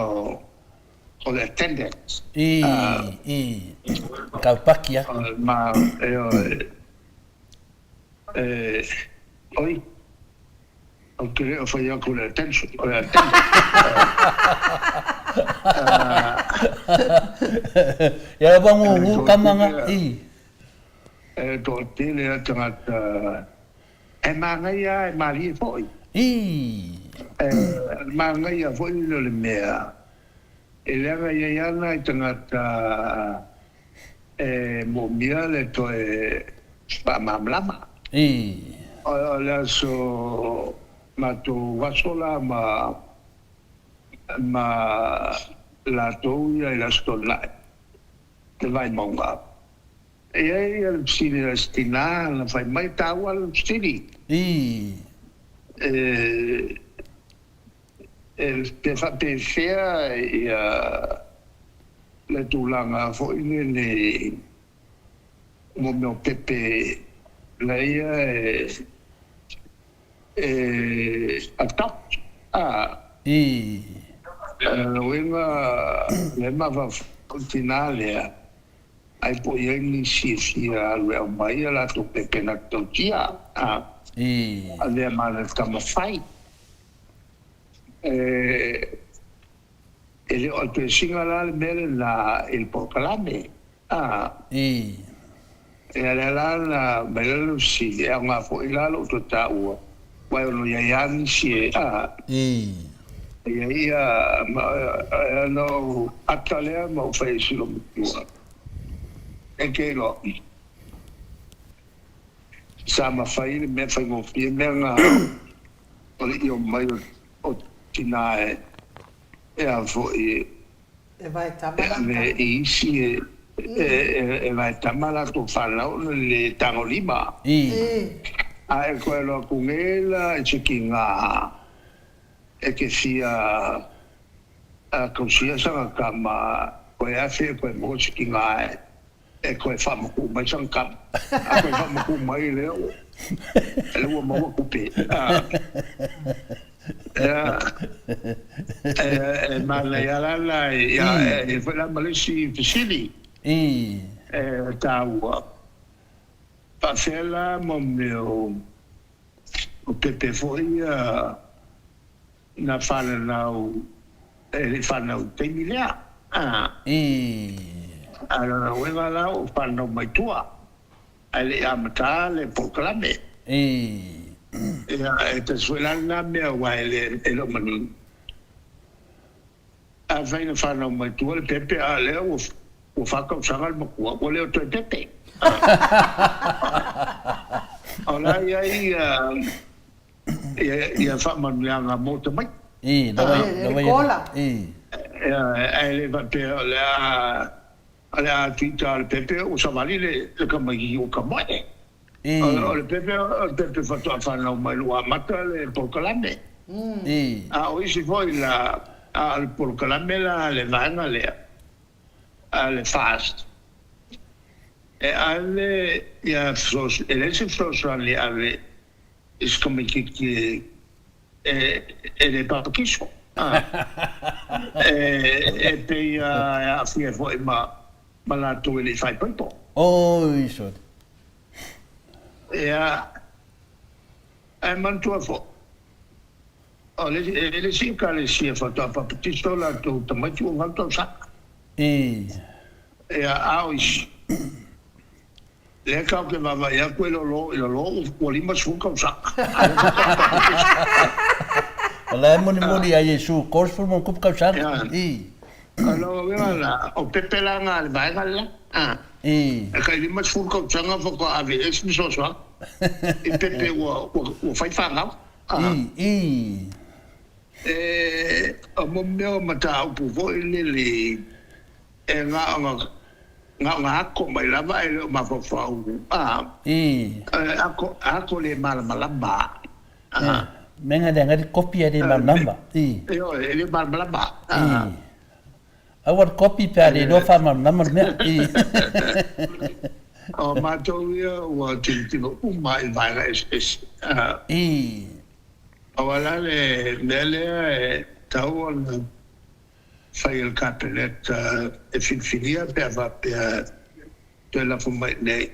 o le attendance. I, i, taupaki a. Ma, ioe, e, oi, ou te le o fai atu le attention, o le attendance. Ia ua gugu tama i. E toatele a tagata e manaia e malie foi. I. E manaia foi le o le mea, e leaga e i ai lava nai tagata e moomia le toe faamalamalama. I. O le aso matou aso la ma latou ia i le Aso Toonai, le Vaimauga. E i ai le fesili a si tina na fai mai, taua le fesili. I. E pe faapefea ia le tulaga foi lele mo mea o pepe la ia e adopt a. I. Uiga le mafaufau tina lea, ai po o i ai nisi e fia alu e aumai a latou pepe na te tautia a. I. Avea ma le tamafai. E le o le singa la le mea lena i le polokalame. A. I. E lea la na mai la le fesili, e aoga foi la lou toe taua, aua e ono i ai lava nisi e a. I. E i ai ia, ma, na ou ata lea ma ou fai ai si loomatua. E te iloa, sa mafai le mea faigofie mea na o le io mai o tina e a foi E vaetama e ave i isi e vaetama latou fanau ona le tagolima. I. A e toe alu atu nei la i se tiga e te fia tausia sana tama, koe afe e toe maua se tiga e toe faamatuu mai sana tama. A toe faamatuu mai lea, lea ua maua tupe. E manaia la la e foi la ma le isi fesili. I. E taua. Faafefea la mo mea o pepe foi ia na fananau e le i fananau i le taimi lea. I. A o lona uiga la ua fananau mai tua, ae le i amata le polokalame. I. Ia, e tasi foi la lena mea aua e le o manino. Afai na fanau mai tua le pepe, a lea ua 4 tausaga le matua, ua le o toe pepe. O la i ai ia faamanuiaga mo tamaiti. I. Le kola. I. Ae le faapea o le a O le a tuita a le pepe ua savali le tamaitiiti ua tamoe. O le pepe o le pepe faatoa fanau mai ua amata le polokalame. A o isi foi la, a o le polokalame la a le vaega lea a le FAST, e ave ia e leai se fesoasoani e ave i se tamaitiiti e le papatiso. E pei e aafia foi ma latou e le i faaipoipo. Oi, sorry. Ia, ae manatua foi, o le isi ekalesia faatoa papatiso latou tamaiti ua 8 tausaga. Ia, a o isi, Lea tatou te vaavaai atu e lolo i lalo ua 50 tausaga a lea faatoa papatiso. O la e mulimuli ia Iesu 30 ma ona tupu tausaga. I. O lona uiga la, o pepe la na a le vaega lela. I. E tai 50 tausaga faatoa ave i ai se fesoasoani i pepe ua fai fanau. I. I. E, o mo mea o mataupu foi lele e na ona Na ona ako mai lava ae le o mafaufau a. I. Ako, ako le malamalama a. Mea nga le kopi e le malamalama. I. Ioe, e le malamalama a. I. Aua le kopi pe a le iloa faamalamalama le mea. I. O matou ia ua tilotilo uma i vaega eseese a. I. Aua la le mea lea e tatau ona fai e le Kapeneta e filifilia pe a faapea e toe lafo mai nei.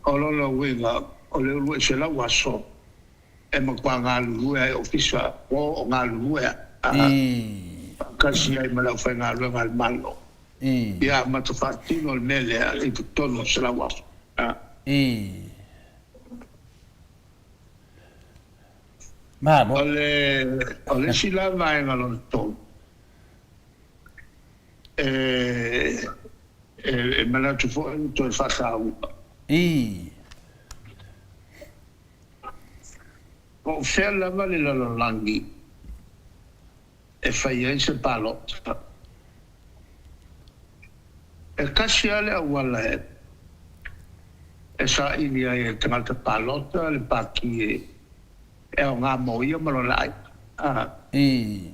O lona uiga, o le 200 aso e matua galulue ai Ofisa o o galulue a faatasi ai ma le aufaigaluega a le Malo ia amata faatino le mea lea i totonu o le 100 aso. Malo. O le, o le isi la vaega lona tolu, e, e, e manatu foi e toe faataua. I. Po o fea lava le lalolagi e fai ai se palota. E tasi lava le auala e e saili ai e le tagata palota le pati e aoga mo ia ma lona aiga. I.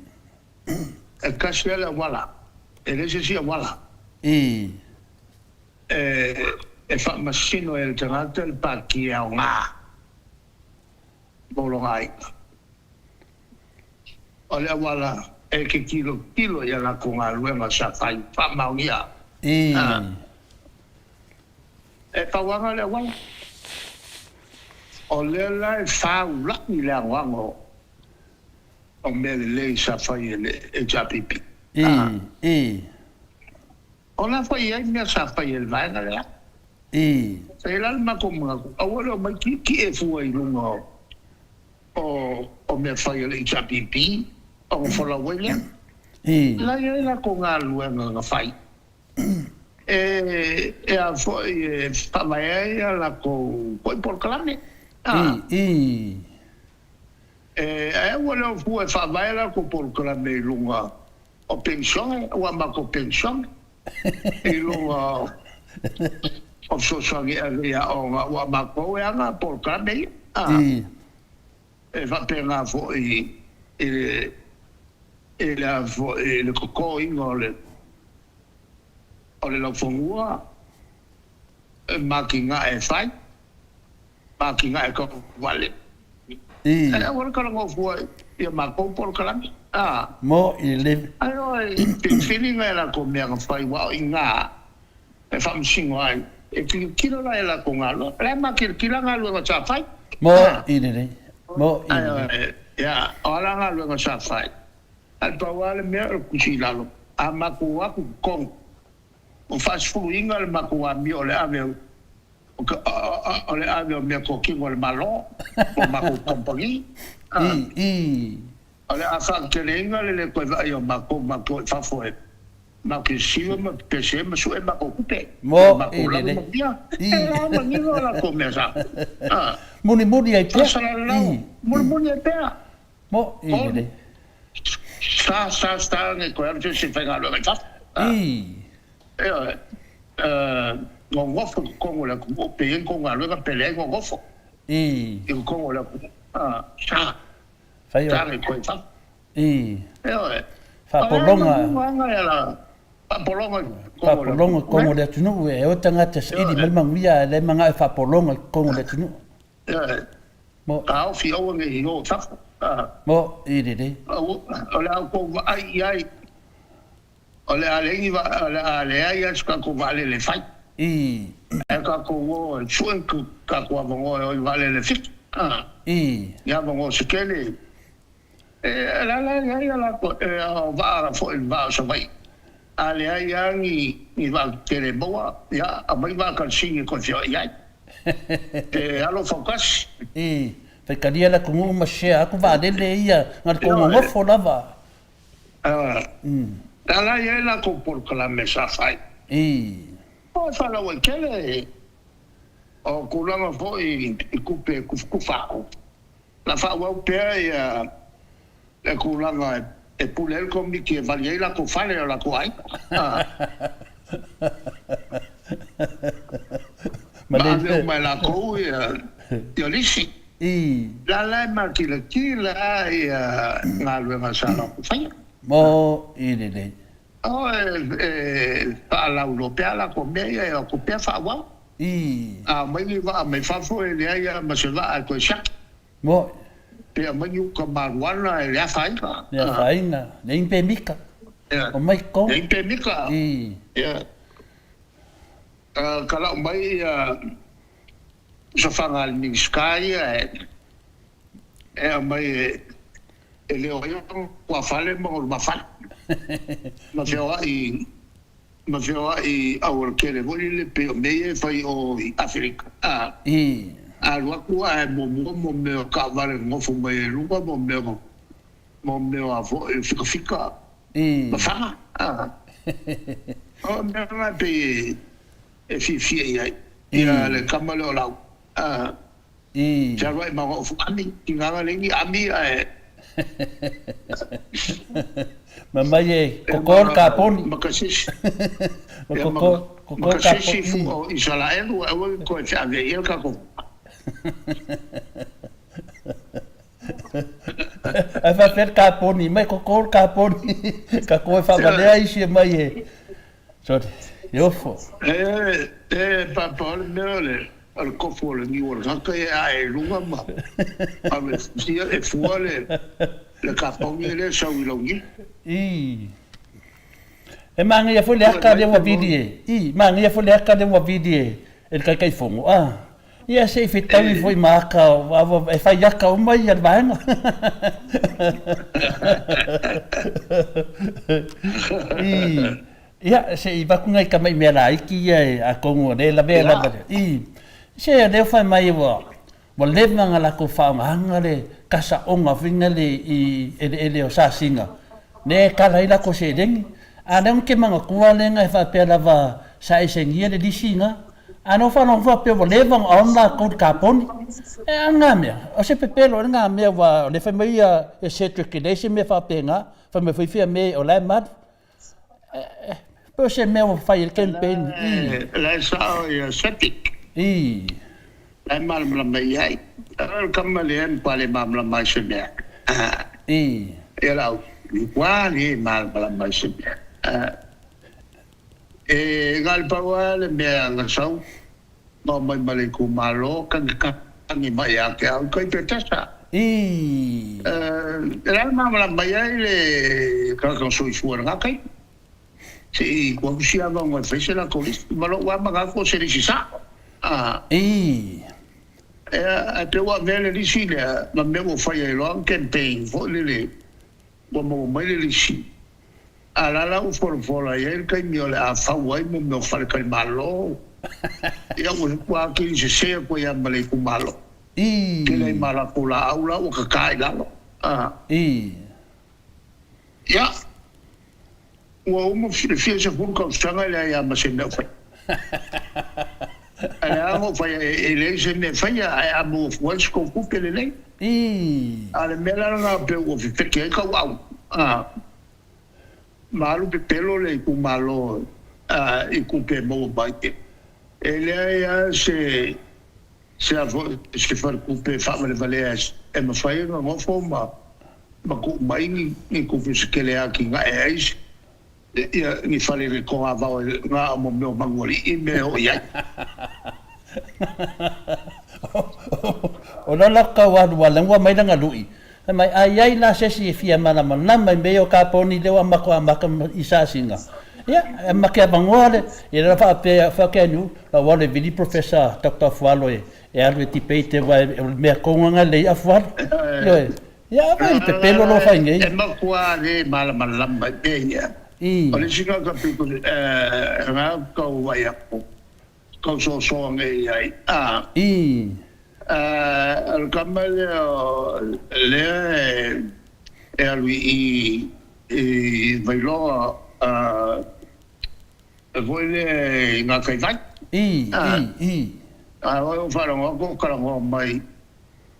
E tasi lava le auala, e leai se isi auala. I. E faamasino ai e le tagata le pati e aoga mo lona aiga. O le auala e te tilotilo i a latou galuega sa fai faamaonia. I. E tauaga le auala. O lea la e faulai le anoano o mea lelei sa fai e le HRPP. I. I. O la foi e i ai mea sa fai e le vaega lea. I. Sa i ai la le matou manatu, aua le omai tietie fua i luga o mea fai a le HRPP ona folau ai lea. I. La e i ai latou galuega na fai e e a foi e faavae ai a latou foi polokalame. I. I. E aua le o fua e faavae a latou polokalame i luga o penisione, ua matou penisione i luga o fesoasoani e ave i aoga, ua matou e ana polokalame ia. E faapena foi i le i le a foi i le totoina o le o le laufanua ma atinae e fai, ma atinae tauwale. E aua le talanoa fua i a matou polokalame. Mo i le. Ae oe i filifiliga e latou mea na fai ua o i ina e faamasino ai. E tilotilo la i a latou galuega. O le a makilikila galuega sa fai? Mo i lelei. Mo i lelei. Ia, o a la galuega sa fai? Ae pau lava le mea o le tusi i lalo. A matou o atu i totonu, ua faasefuluina le matou amio o le ave o le ave o meatotino a le Malo mo matou kamupani. O le a faateteleina le le toe vaaia o matou matou i fafo e matou te siva ma pese ma sue matou tupe mo matou lava manuia. E la manino latou mea sa. Mulimuli ai pea. Faasalalau. Mulimuli ai pea. Mo i lelei. Sa sa sa ne toe alu se isi faigaluega i fafo. Ioe. Gogofo i totonu o le atunuu, pe i ai ni tou galuega pe leai, gogofo i totonu o le atunuu. Sa. Fai o. Sa le toe fafo. I. Ioe. Faapologa. Faapologa i totonu o le atunuu. Faapologa i totonu o le atunuu e o tagata saili mai le manuia ae le manao e faapologa i totonu o le atunuu. Ioe. Mo. Taofi aua ne i o i fafo. Mo, i lelei. O le a outou vaai i ai. O le a leai ni vaa, o le a leai lava se tatou vaalele e fai. I. Ae tatou o e sue ni tatou avanoa e o i vaalele Fiti, a. I. Ni avanoa se tele. E, o le a la e leai a latou, e, o vaa foi le vaa o Savaii. A leai lava ni, ni vaa tetele e maua, ia, aumai vaa kalasini e toe feoai ai. Pe alofa tasi. I. Faitalia le atunuu ma share atu vaalele ia, na o le tou nonofo lava. Na la i ai latou polokalame sa fai. O e faalauaitele o tulaga foi i tupe e tufatufa atu, la faaauau pea ia le tulaga e pule ai le Komiti e vali ai latou fale o latou aiga. Ma ave uma e latou ia lisi. La la e matilatila ia galuega sa latou faia. Mo i lelei. O e faalauiloa pea latou mea ia e o atu pea faaauau. A omai ni vaa mai fafo e leai lava ma se vaa e toe siaki. Mo. Pe aumai ni uta maruana e le afaina. Le afaina, leai ni pemita. Omai totonu. Leai ni pemita. Ia. Kalau mai ia usafaga a le Minisita ia e aumai e leo ai ona tuafale ma ona lumafale ma feoai ma feoai aualatele foi lele pei o mea ia e fai i o i Aferika. A alu atu ae muamua mo mea o taavale nonofo mai ai luga mo mea mo mea o a foi fikafika ma faga. O mea na e pei e fiafia i ai ia le tama lea o Lau. Te alu ai ma ona ofu ami, tiga leai ni ami ae. Ma mai e koko le kaponi. Ma kasisi. Ma koko, koko Ma kasisi fu o Isaraelu aua ne toe feave ai ia le tatou. Ae faapea le kaponi, mai koko le kaponi. Ka koe faavalea isi e mai e. Sorry, e ofo. E, e, papa, o le mea o le, o le kofu o le niu o le tagata ia e ae i luga ma alu e fusia, e fua le, le kaponi lea e sau i lau niu. I. E manaia foi le aka lea ua vili e, i, manaia foi le aka lea ua vili e, e le Taitaifono, a. Ia se i fetaui foi ma aka, e fai aka uma ia le vaega. I, ia, se i vaku ngai tama'i mea laiti ia e, atonu o lea e lavea lava le, i, se o lea ua fai mai ua, ua leva ona latou faaaogaina le kasaoga foi lea i eleele o Sasina, lea e kala ai latou seleni. A o lea ou te manatua lea e faapea lava sa esegia le lisi ina, a na ou faalogo faapea ua leva ona on latou i le kaponi. E a lena mea? O se pepelo ea lena mea aua o lea e fai mai ia Cedric e leai se mea faapena, fai mai foi Fiame o la e malu. Pe o se mea ua fai ai le campaign i. La e sao ia Cedric. I. La e malamalama i ai. O le tama lea e matua le malamalama i se mea. I. Ia lau, matua le malamalama i se mea. E na o le pau lava le mea na sau ma omai ma le itumalo, tagitagi mai ia te au, tai Petesa. I. E le a le malamalama mai ai le tagata soifua i lena taimi. Se i tuu atu si avanoa e fai se latou lisi. Ma lou lava manatu o se lisi sao. I. Ae pei ua avea le lisi lea ma mea ua fai ai loa campaign foi lele ua maua mai le lisi. A o la la ua folafola i ai le taimi o le a fau ai mo mea o faletalimalo. Ia ua atili sese atu ai lava ma le itumalo. Tele ai ma latou laau la ua tata i lalo. Ia, ua uma le fia sefulu tausaga e leai lava ma se mea o faia. Ae le a ona o faia e leai se mea e faia ae a maua fua ai se tou tupe lelei. A o le mea la lena pei ua fefete ai tauau ma alu pepelo le itumalo. i kupe e maua mai. E leai lava se se a foi se faletupe e faavalevalea e mafai ona nofo ma ma tuu mai ni ni tupe se tele atinae ai ia ni fale i le togavao e na o mo mea o manualii mea e oo i ai. O la la kau alu a lagua mai lana lui, fai mai, a iai la sesi e fia malamalama i mea ia o kaponi lea ua matou amata i sasina, ia, e make avanoa le, ia la faapea faapea anu, la ua alu e vili Professor Doctor Afualo e e alu e debate aua o le mea tonu lava lena e Afualo. Ioe. Ia aua e pepelo lo fai nei. E matua le malamalama i mea ia. O le isi tagata pito na tau vaai atu, tau soasoa nei i ai. O le tama lea lea e alu i i Vailoa foi lea i Gataivai. A ua faalogo atu o talanoa mai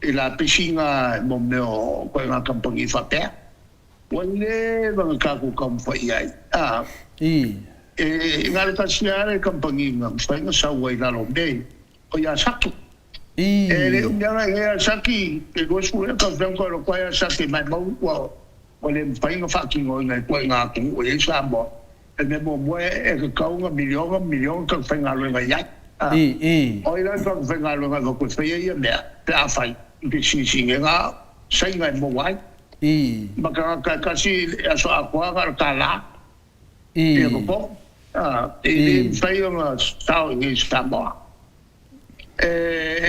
i lapisi na mo mea o koe ngā kamupani faapea. Ua leva ona tatou taumafai i ai, a. E na o le tasi lava le kamupani na mafai ona sau ai i lalo o mea ia, o Yasaki. E le umi lava na i ai Yasaki, pe 20 ea tausaga toe alu atu ai Yasaki e maumau ua ua le mafai ona faatinoina e ituaiga atunuu e i ai Samoa. O le mea muamua e tatau ona miliona ma miliona tagata faigaluega i ai. O ai la le tagata faigaluega e avatu e faia ia mea pe afai i pisinisi ngā Saina e maua ai. Ma tagata e tasi i aso atoa na o le $1 ia totogi. E le mafai ona sao i inei i Samoa. E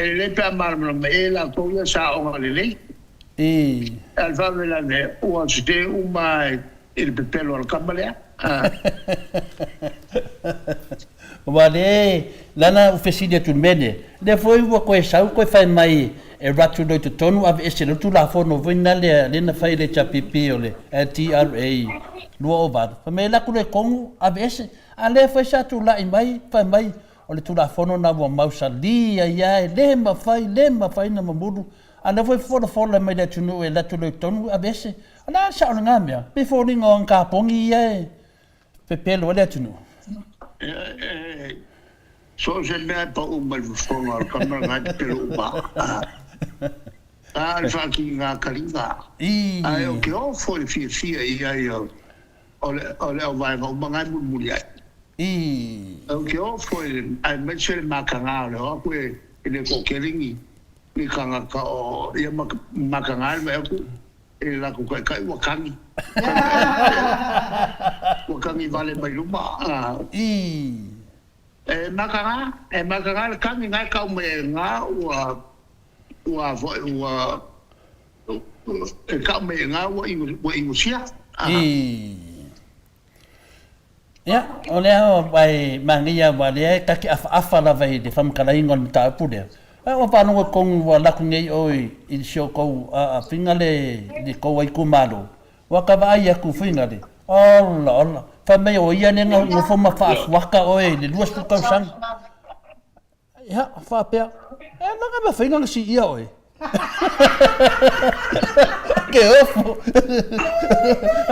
lelei pe a malamalama e latou ia sa aoga lelei. A o le faalavelave ua sese uma i le pepelo a le tama lea. Ua le lana ou fesili atu i le mea lea, lea foi ua toe sau toe fai mai e alu atu loa i totonu aveese loa le Tulafono foi na lea lea na fai e le HRPP o le LTRA 2008, fai mai e alu atu loa i totonu aveese. A lea foi sa tulai mai fai mai o le Tulafono lena ua mausali ai lava e le mafai, le mafai ona mamulu, a o lea foi e folafola mai le atunuu e alu atu loa i totonu aveese. O le a le sao o lena mea? Pei e foliga o ana kaponi ia e pepelo ai le atunuu. E so o se mea e pau mai le fofoga o le tama lena e pepelo uma. A o le faatinoga taliga. Ae ou te ofo i le fiafia i ai o le auvaega uma na e mulimuli ai. Ou te ofo i le, aemaise le mataga o le o atu e le toatele ni tagata o ia mataga le vaai atu i le latou taitai ua tagi, ua tagi vale mai luma. E mataga, e mataga le tagi na e tau mai e na ua, ua foi ua, e tau mai e na ua igusia. Ia, o lea ua e manaia aua o lea e ta te afaafa lava i le faamatalaina o le mataupu lea. A ua faalogo i totonu ua alu atu nei oe i si outou faiga lea i le tou itumalo, ua ta vaai atu foi lea, ola ola, fai mai o ia lea na nofo ma faafuata oe i le 20 tausaga. Ia, faapea, e leaga mafai ona siia oe. Ke ofo.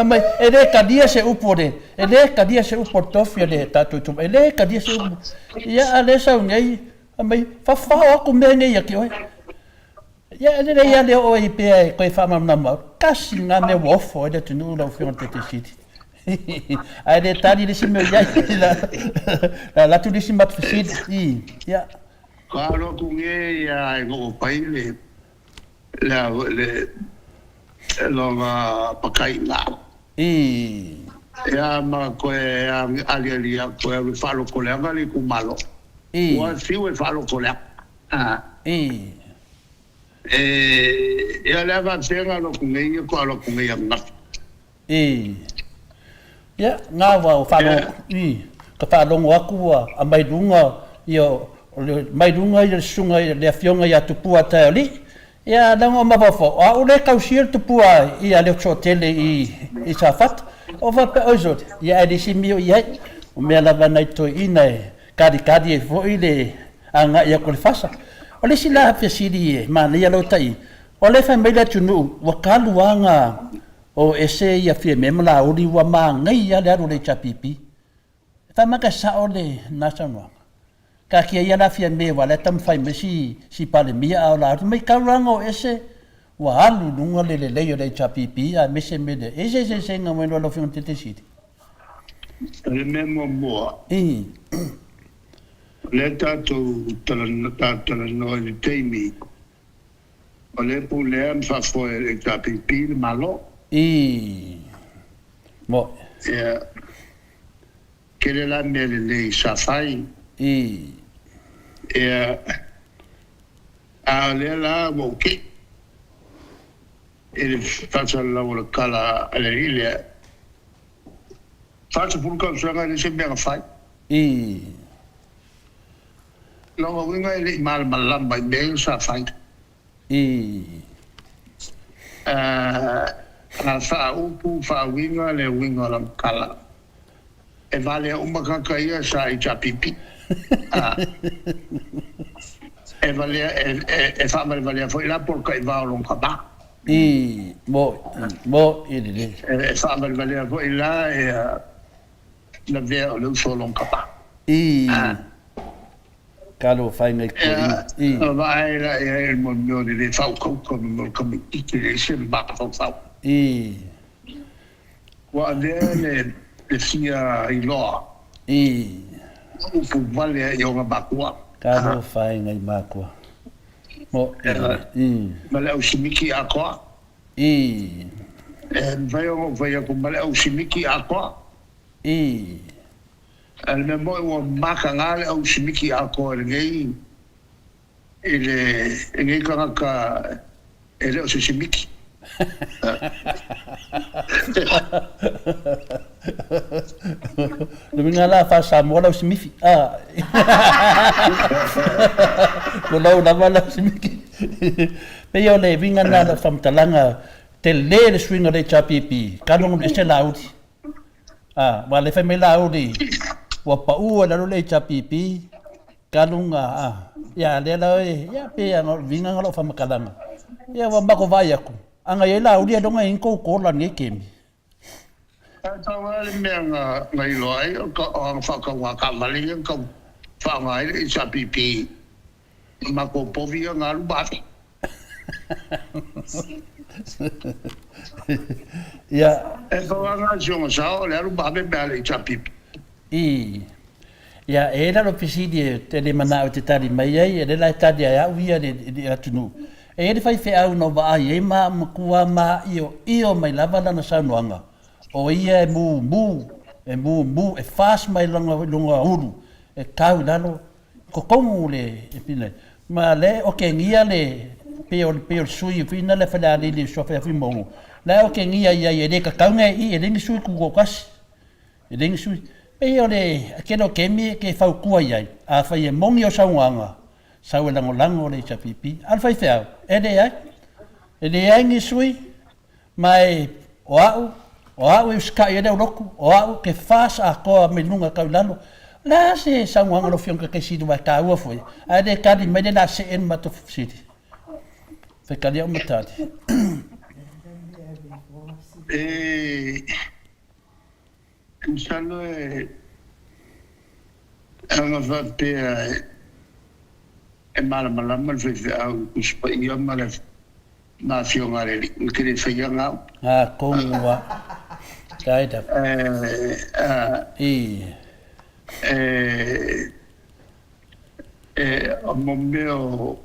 Mai, e le talia se upu o le, e le talia se upu o le tofi a le tatou itumalo, e le talia se upu. Ia, a lea sau nei, mai, fafao atu mea nei ia te oe. Ia, e lelei lava le oo ai pea e toe faamalamalama atu. Tasi lena mea ua ofo ai le atunuu lau Afioga i le Taitaifono. Ae le tali le isi mea o i ai. La alu atu le isi matou fesili. Ia. Ka alu atu nei ia e nofo pai le le le lona pakaiga. Ia ma koe aliali atu e alu e faalotoleaga le itumalo. Ua fiu e faalotoleaga. E ia le ava afega alo atu nei ia ko alo atu nei ananafi. I. Ia, na ua o faalogo, i, ka faalogo atu ua aumai luga ia o le mai luga ia le susuga i le afioga ia Tupua Taealii, ia leaga o mafaufau, o au lea e tausia le Tupua ia Leotoatele i i Safata. O faapea, oi sole, ia ae le isi mea o i ai. O mea lava nai toeaiina e kalikali ai foi le agai atu o le fasa. O le isi la fesili e manaia lau tai, o lea e fai mai le atunuu ua talu lava ona o ese ia Fiame ma Laauli ua manaia lava le alu o le HRPP. Faimaka e sao lena saunoaga. Taatia ia la Fiame aua o lea e taumafai mai si si Palemia a o la atu mai taulaga o ese ua alu i luga le lelei o le HRPP aemaise mea lea. E i ai se eseesega mai lau Afioga i le Taitaifono Sili? O le mea muamua, o lea tatou talanoa i le taimi o lea e pulea ma faafoe e le HRPP le Malo. Moe. Ia. Tele la mea lelei sa fai. Ia, a o lea la ua ou kei i le faasalalau o le tala a le alii lea, 40 tausaga e leai se mea na fai. Lona uiga e le i malamalama i mea ia sa fai. A faaupu faauiga le uiga o lana tala. E valea uma tagata ia sa HRPP. A e valea, e faavalevalea foi la po o le taivao o lona tama. I, mo, mo, i lelei. E faavalevalea foi la ia lavea o le uso o lona tama. I, talofa e ngai toeaina. I. Ia, vaai la i ai i le mea o le le faaukauka ma mea o le tamaitiiti e leai se mafaufau. I. Ua avea le fia iloa. I. Upu vale ai i ona makua. Talofa e ngai makua. Mo i. Ma le au simiki atoa. I. E mafai ona ou fai atu ma le au simiki atoa. I. A o le mea moni ua mataga le au simiki atoa i lenei i lenei tagata e le o se simiki. Le uiga la faa-Samoa lau simifi. Ah. Tulou lava lau simiki. Pei o le uiga lena o lau faamatalaga, tele le suiga o le HRPP, kalo ese Laauli. Ah, aua o lea e fai mai Laauli, ua pau ai lalo le HRPP, Kaluga, a, ia, lea la e, ia, pei lava o le uiga lena o lau faamatalaga. Ia, ua matou vaai atu, a na i ai Laauli ailoga e i ai ni tou kola i lenei kemi. Ae pau lava le mea na iloa ai, o ana faatauga taavale ia na tau faaaoga ai le HRPP i matou povi ia na alu ma ave. Ia. E pau lava lena o si ona sao, o le alu ma ave mea a le HRPP. I. Ia, e i ai la lou fesili e te le manao e te tali mai ai, o lea la e tali ai au ia i le atunuu. E i ai le faifeau na ou vaai ai ma matua maioio mai lava lana saunoaga, o ia e mumu, e mumu, e fast mai lona ulu e tau i lalo i totonu o le pina. Ma o lea e otegia le, pei o le sui foi lea Falealili o Suafa ia Fuimaono, la e otegia i ai e le tatau ona e i, e leai ni sui tutoatasi. E leai ni sui. Pei o le tele o taimi e te fautua i ai, afai e moni au saunoaga, sau e lagolago le HRPP. A o le faifeau, e leai. E leai ni sui, ma e, o au, o au e usitai ai le aulotu, o au ou te fas atoa mai luga tau i lalo. O le a se saunoaga a lau Afioga i le Taitaifono aua e taua foi, ae le tali mai le la see le matou fesili. Faitalia au ma tali. E Masalo e aga faapea e malamalama le faifeau i Tusi Paia ma le ma Afioga a le Alii, ou te le faia gau. Atonu a kind of. I. E o mo mea o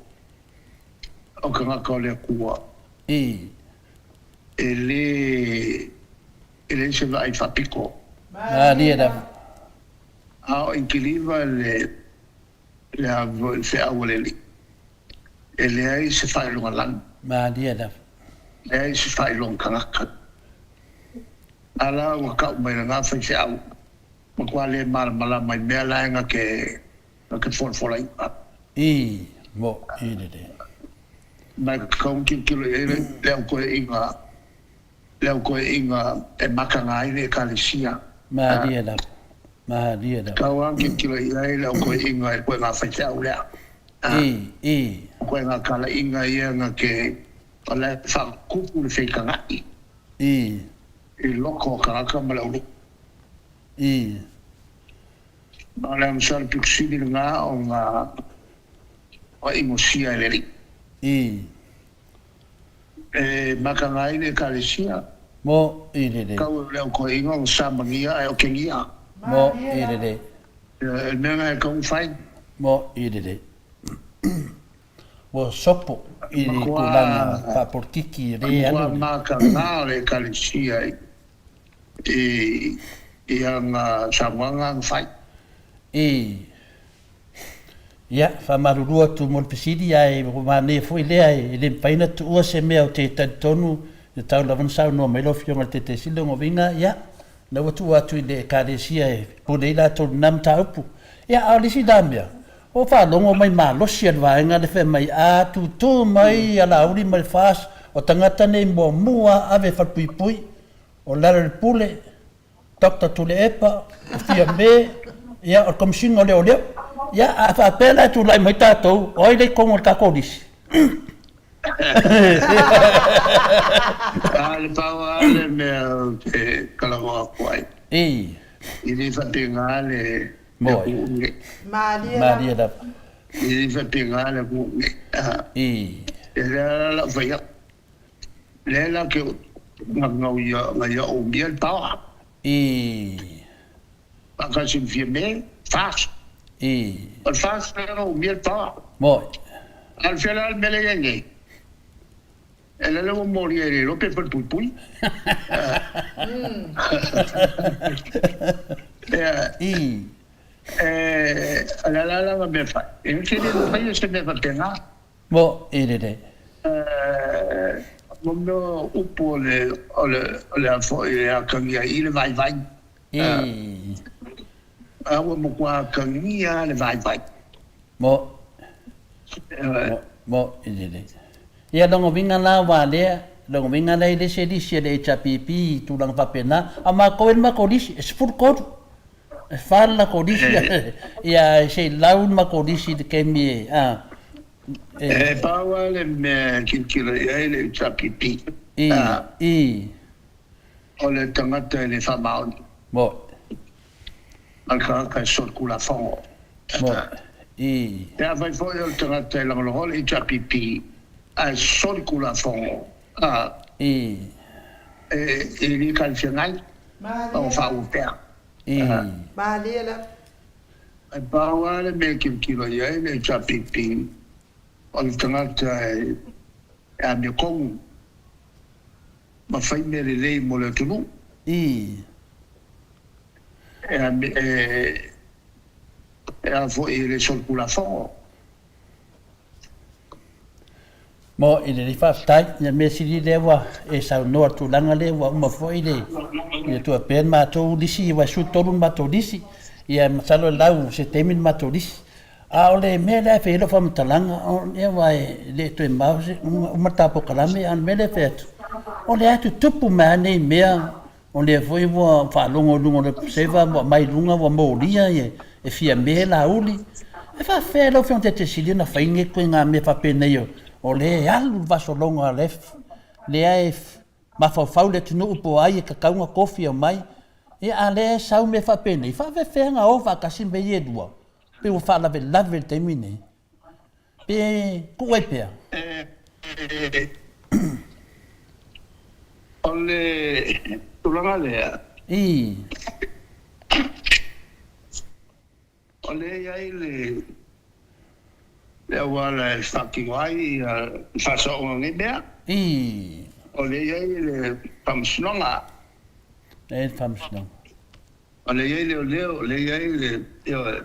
tagata o le Atua. I. E le E leai se vaai faapito. Malie lava. A o ikiliva le le a foi feau a le Alii. E leai se faailoga lanu. Malie lava. Leai se faailoga tagata. A la ua tau mai lena faifeau, matua le malamalama i mea la e na te na te folafolaina. I mo i lelei. Ma e tatau ona tilotilo i ai le au toeaiga Le au toeaiga e mataga ai le Ekalesia. Malie lava. Malie lava. Tau lava tilotilo i ai le au toeaiga i koe ngā faifeau lea. I, i. Koe ngā talaiga ia na te, o la e whakakupu le whaikana'i. I. I loko o tagata ma le au nuu. I. Ma o le agasala pito sili lena ona faaigosia e le Alii. I. E mataga ai le Ekalesia. Mo i lele. Tau e o le autoeaiga ona samania ae otegia. Mo i lele. O le mea lena e tatau ona fai. Mo i lele. Ua sopo i le tulaga faapolitiki e le alu. Matua mataga le Ekalesia i i ana saunoaga na fai. I. Ia, faamalulu atu mo le fesili, ae ua manaia foi lea e le mafai ona tuua se mea ou te talitonu e tatau lava ona saunoa mai lau Afioga i le Taitaifono, lona uiga, ia, lea ua tuu atu i le Ekalesia e pule ai latou i lena mataupu. Ia, a o le isi la mea, ua faalogo mai malosi a le vaega lea fai mai, a tutu mai a Laauli ma le FAST, o tagata nei muamua ave e falepuipui, o Lealailepule, Doctor Tuilaepa, o Fiame, ia, o le Komesina o Leoleo. Ia, a faapea la e tulai mai tatou, o ai le i totonu o le tatou lisi? A le pau lava le mea ou te talanoa atu ai. I. E le faapena le Moe. atunuu nei. Malie Malie lava. lava. E le faapena le atunuu nei. I. E lea la lau fai atu. Lea la ke nau ia na ia umia le paoa. I. Faatasi ma Fiame, FAST. I. O le FAST lea na umia le paoa. Moi. A o le fea la le mea lea i ai nei? E lele ua molia e le iloa pe falepuipui. Ia. I. E, o le a la lana mea fai? E te le faia se mea faapena. Mo i lelei. Mo mea o upu o le, o le, o le a foi e atagia i le vaivai. I. A ua matua atagia le vaivai. Mo, mo, mo i lelei. Ia lona uiga la aua lea, lona uiga la e le se lisi a le HRPP i tulaga faapena, a o matou e le matou lisi, e 13. E fa le latou lisi, ia se i lau le matou lisi i le taimi e, a, e. E pau lava le mea e tilotilo i ai le HRPP. I, i. O le tagata e le faamaoni. Moe. Ma le tagata e solitulafono. Moe, i. Pe afai foi o le tagata e lagolago le HRPP ae solitulafono, a. I. E le talafeagai ona faauu pea. I. Malie lava. E pau lava le mea e tilotilo i ai le HRPP, o le tagata e amiotonu ma fai mea lelei mo le atunuu. I. E a foi e le solitulafono. Mo i le faafetai, ia mea sili lea ua e saunoa i le tulaga lea ua uma foi le le tuapea le matou lisi aua e 13 le matou lisi, ia masalo e lau se taimi le matou lisi. A o le mea lea e fai ai lau faamatalaga, aua e le toe mao se uma le ta polokalame, a o le mea lea e fai atu, o lea e tutupu mai lava nei mea. O lea foi ua faalogo i luga o le seva ua aumai i luga ua molia e Fiame Laauli. E faafefea lau Afioga Taitaisili ona fai nei ituaiga mea faapenei o lea e alu le faasologa lea e mafaufau le atunuu po o ai e tatau ona tofi e omai. Ia a o lea e sau mea faapenei, e faafefea ona o faatasi mea ia e lua? Pei ua faalavelave i le taimi lenei. Pe tuu ai pea? O le tulaga lea. I. O lea e i ai le auala e faatino ai le faasaoga o nei mea. I. O lea e i ai le Faamasinoga. E i ai le Faamasinoga. O lea e i ai leoleo, o lea e i ai le, ioe,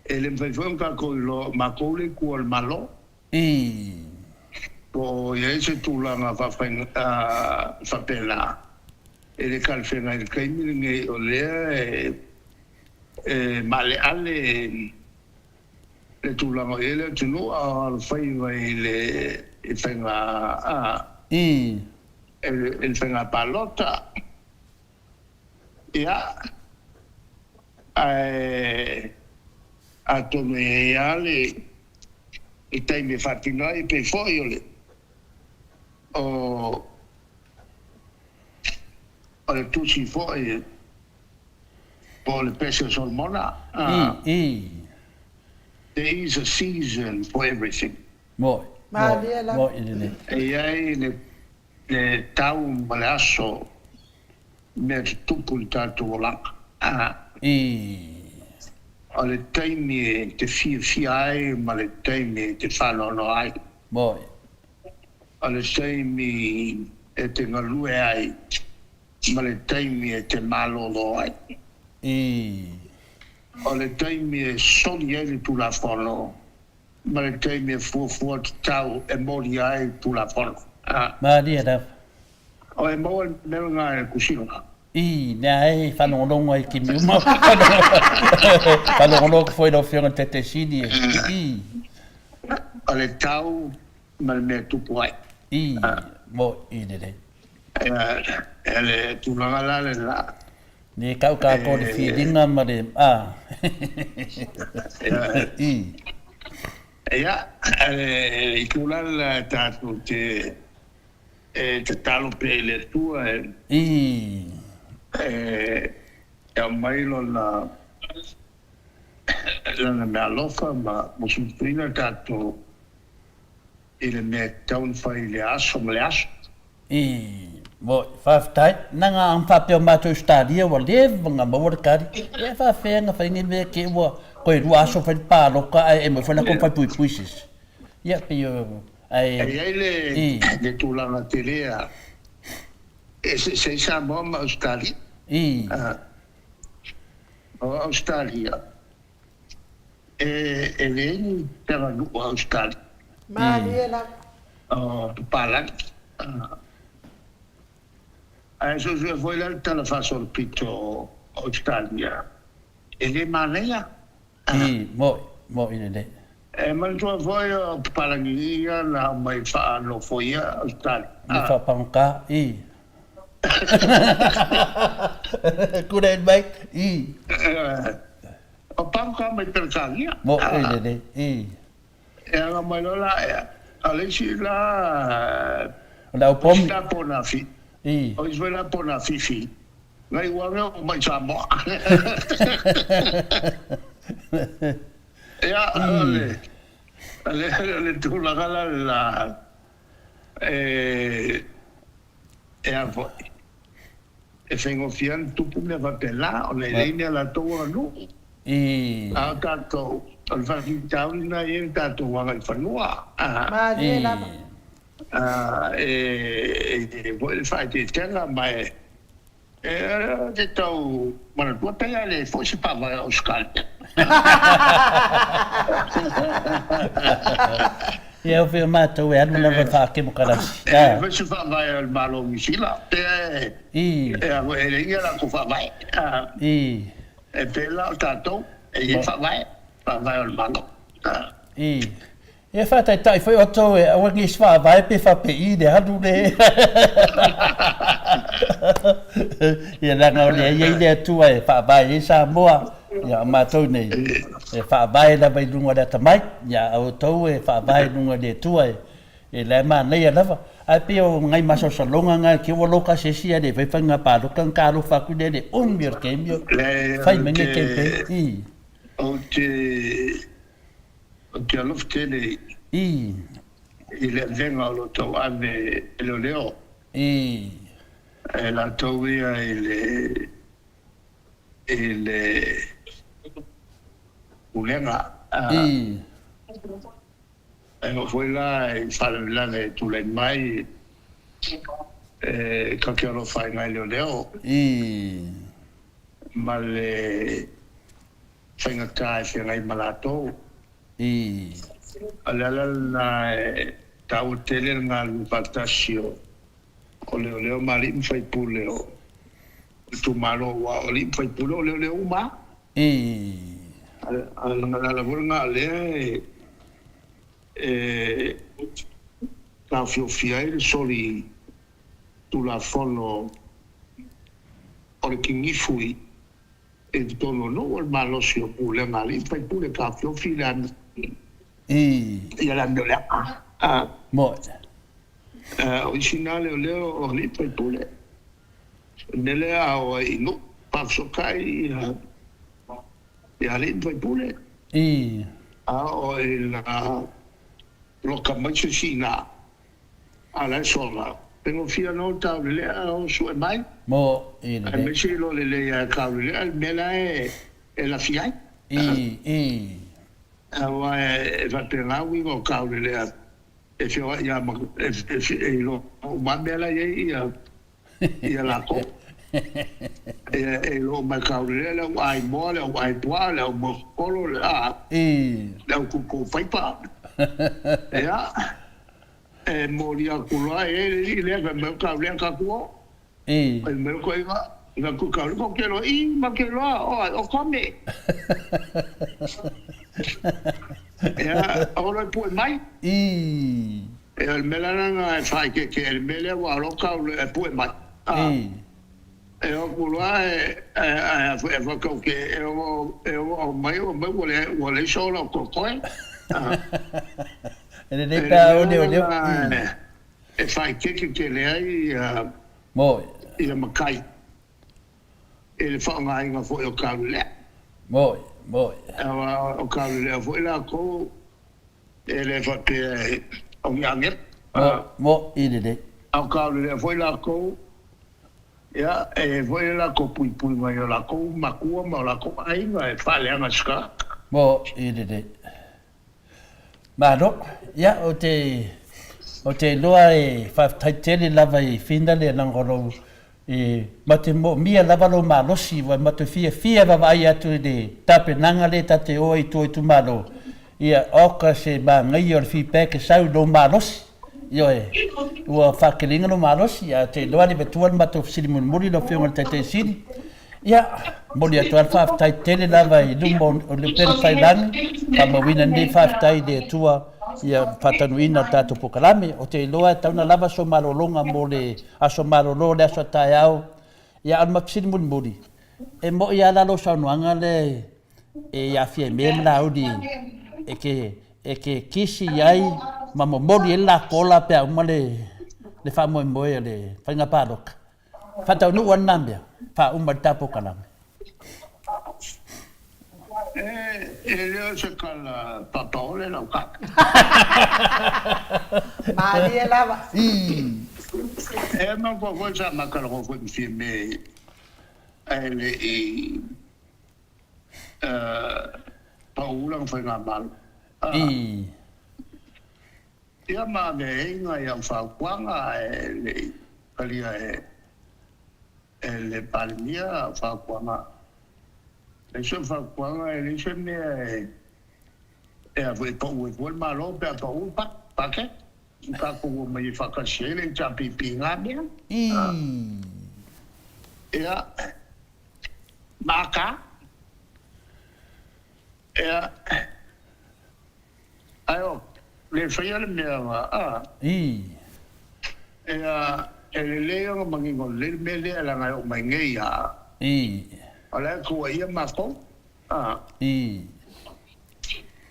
e le mafai foi ona tatou iloa o matou le itu o le Malo. I. Po o i ai se tulaga faapena e le talafeagai i le taimi lenei o lea e maaleale le tulaga o i ai le atunuu a o alofaiva i le faiga, I. i le faiga palota. Ia, ae atonu e i ai lava le taimi e faatino ai, e pei foi o le, o, o le tusi foi Po o le pese o Solomona, I, i. There is a season for everything. Moe, moe, moe lelei. E i ai le, le tau ma le aso mea tutupu i le tatou olaga. I. O le taimi e te fiafia ai ma le taimi e te faanoanoa ai. Moe. O le taimi e te galue ai ma le taimi e te malolo ai. I. O le taimi e soli ai le Tulafono ma le taimi e fuafua tatau e molia ai le Tulafono. Malie lava. O e maua le mea lena e le kusila. I mea e faalogologo ai kimi uma. Faalogologo foi lau Afioga i le Taitaisini e. I. O le tau ma le mea e tupu ai. I. Mo'i lelei. E le tulaga la lena. Ne kau kākou le filiga ma le a. I. Ia, e itu la lena e tatou te e tatalo pea i le Atua e I. E aumai lona lana meaalofa ma musumusuina tatou i le mea e tatau ona fai i le aso ma le aso. I, Moe, faafetai. Na nga ang faapea o matou Australia ua leva nga maua le kari. Ia e faafea nga fai nei mea ke ua koe lua aso fai le paloka ae e moe foi la fai puipui sisi. Ia pei o ae E i ai le, i. le tulaga tele a e eseese ai Samoa ma Australia. I. O Australia e leai ni taganuu a Australia. Malie lava. O papalagi. Ae suesue foi la le tala faasolopito o Australia, e le manaia. I, mo'i, mo'i lelei. E manatua foi o papalagi ia na aumai faanofoia Australia. Le faapagota, i. Good end, mate, i. O pagota mai Peretania. Mo'i lelei, i. E aga mai loa la ea, a o le isi la, O le au pomi. La pona fi. I. O isi foi la pona fifi. Ngai ua age o mai Samoa. Ia, o le, o le, o le tulaga la la, e, e a foi, e faigofie lava ona tupu mea faapena, ona e leai ni a latou aganuu. I. A o tatou, o le faafitauli lena e i ai le tatou agaifanua. Malie lava. E i ai foi le faaeteetega ma e te tau manatua pea e leai foi se faavae o Ausetalia. Ia o fea matou e alu lava e faakemokarasi. E leai foi se faavae o le Malo o Niu Sila pea e leai ni a latou faavae. I. E pēlā o tatou, e i ai faavae, faavae o le Malo. I. E faataitai foi outou e aua nei se faavae pe faapei le alu le. Ia leaga o lea e i ai le Atua e faavae ai Samoa, ia o matou nei e faavae lava i luga o le atamai, ia a outou e faavae i luga o le Atua e E la e manaia lava. Ae pei o ngai masalosaloga nga ke ua loka se isi ae le fai faiga paloka nga ka alofa atu lea le umi o le taimi o fai mai nei campaign. I. Ou te, ou te alofa tele I. i le avega o lo tauave e leoleo. I. E latou ia i le, i le pulega. I. E oo foi la i faalavelave e tulai mai e ka te alofa ai ngai leoleo. I. Ma le faigata e feagai ma latou. I. O le ala lena e taua tele le galulue faatasi o leoleo ma alii ma faipule o itumalo aua o alii ma faipule o leoleo uma lava. I. A o le ala foi lena o lea e taofiofia ai le soli Tulafono o le kinifu i totonu o nuu o le malosi o pulega a alii ma faipule e taofiofi le I. Ia le amio leaga. Moe. O isi na leoleo o alii ma faipule. O le mea lea a o ai i nuu, faafesootai ia. i alii ma faipule. Ii. A oo ina loka mai se isi i ina, a o la e sola. Faigofie nō le taulelea a o sue mai. Mo i lelei. Aemaise i lo lelei a e taulelea le mea la e lafi ai. Ii, ii. Aua e faapena uiga o taulelea e feoai lava ma e iloa uma lava mea la e i ai ia latou. E iloa uma e taulelea le au ai moa, le au ai puaa, le au moekolo, le au koukou paipa. Ia, e moli atu loa e le alii lea fai mai o taulelea tatou o. Fai mai o toeaiina, fai atu taulelea tou te iloa, ii matou te iloa o ai o Kome. Ia, o loa e pue mai. Ia, o le mea la lena e faaeteete ai i le mea lea, aua o lo tau e pue mai. E o atu loa ae faatau te e ono aumai aumai ua leai ua leai se ola o totoe. E lelei pe a oneoneo. E faaeteete tele ai ia matai i le faaaogaina foi o taulelea. Moe, moe. Aua o taulelea foi latou E le faapea o ni agelu. Mo, i lelei. A o taulelea foi lakou, ia, e i ai foi le lakou puipuiga i o lakou matua ma o lakou aiga e faaleaga se tagata. Mo, i lelei. Malo. Ia, ou te, ou te iloa e faafetai tele lava i Fina le leaga o lou E ma te moomia lava lou malosi ua matou fiafia e vaavaai atu i le tapenaga lea ta te o ai i tua itumalo, ia oka se manaia o le feedback e sau i lou malosi. Ioe, ua faateleina lou malosi, ae ou te iloa le matua le matou fesili mulimuli lau Afioga i le Taitai Sili. Ia, momoli atu lava le faafetai tele lava i luma o le upega tailagi, faamauina lenei faafetai i le Atua ia faataunuuina le tatou polokalame. Ou te iloa e tatau ona lava sou malologa mo le aso malolo o le aso a taeao. Ia, a o le fesili mulimuli, e moni lava la lou saunoaga lea e aafia i mea ma Laauli e te, e te kisi ai ma momoli ai le lakola pe a uma le, le faamoemoe o le faiga palota? Faataunuu lava lena mea, faauma ai le ta polokalame. E le o se tala papaole lau tala. Malie lava. E manatua foi sa matalanoa foi ma Fiame ae le i pau lana faigamalo. Ia ma ave ai nai au fautuaga ae le i talia e le Palemia au fautuaga. Leai se fautuaga, e leai se mea e a foi e pau ai fua le Malo pe a pau le paketi. I tatou omai e faatasi ai le HRPP i na mea. Ia, ma ka. Ia, Ae o le faia le mea na, a. Ii. Ea, e lelei ona manino lelei le mea lea leaga e oo mai nei a. Ii. O la e tuuaia matou, a. Ii.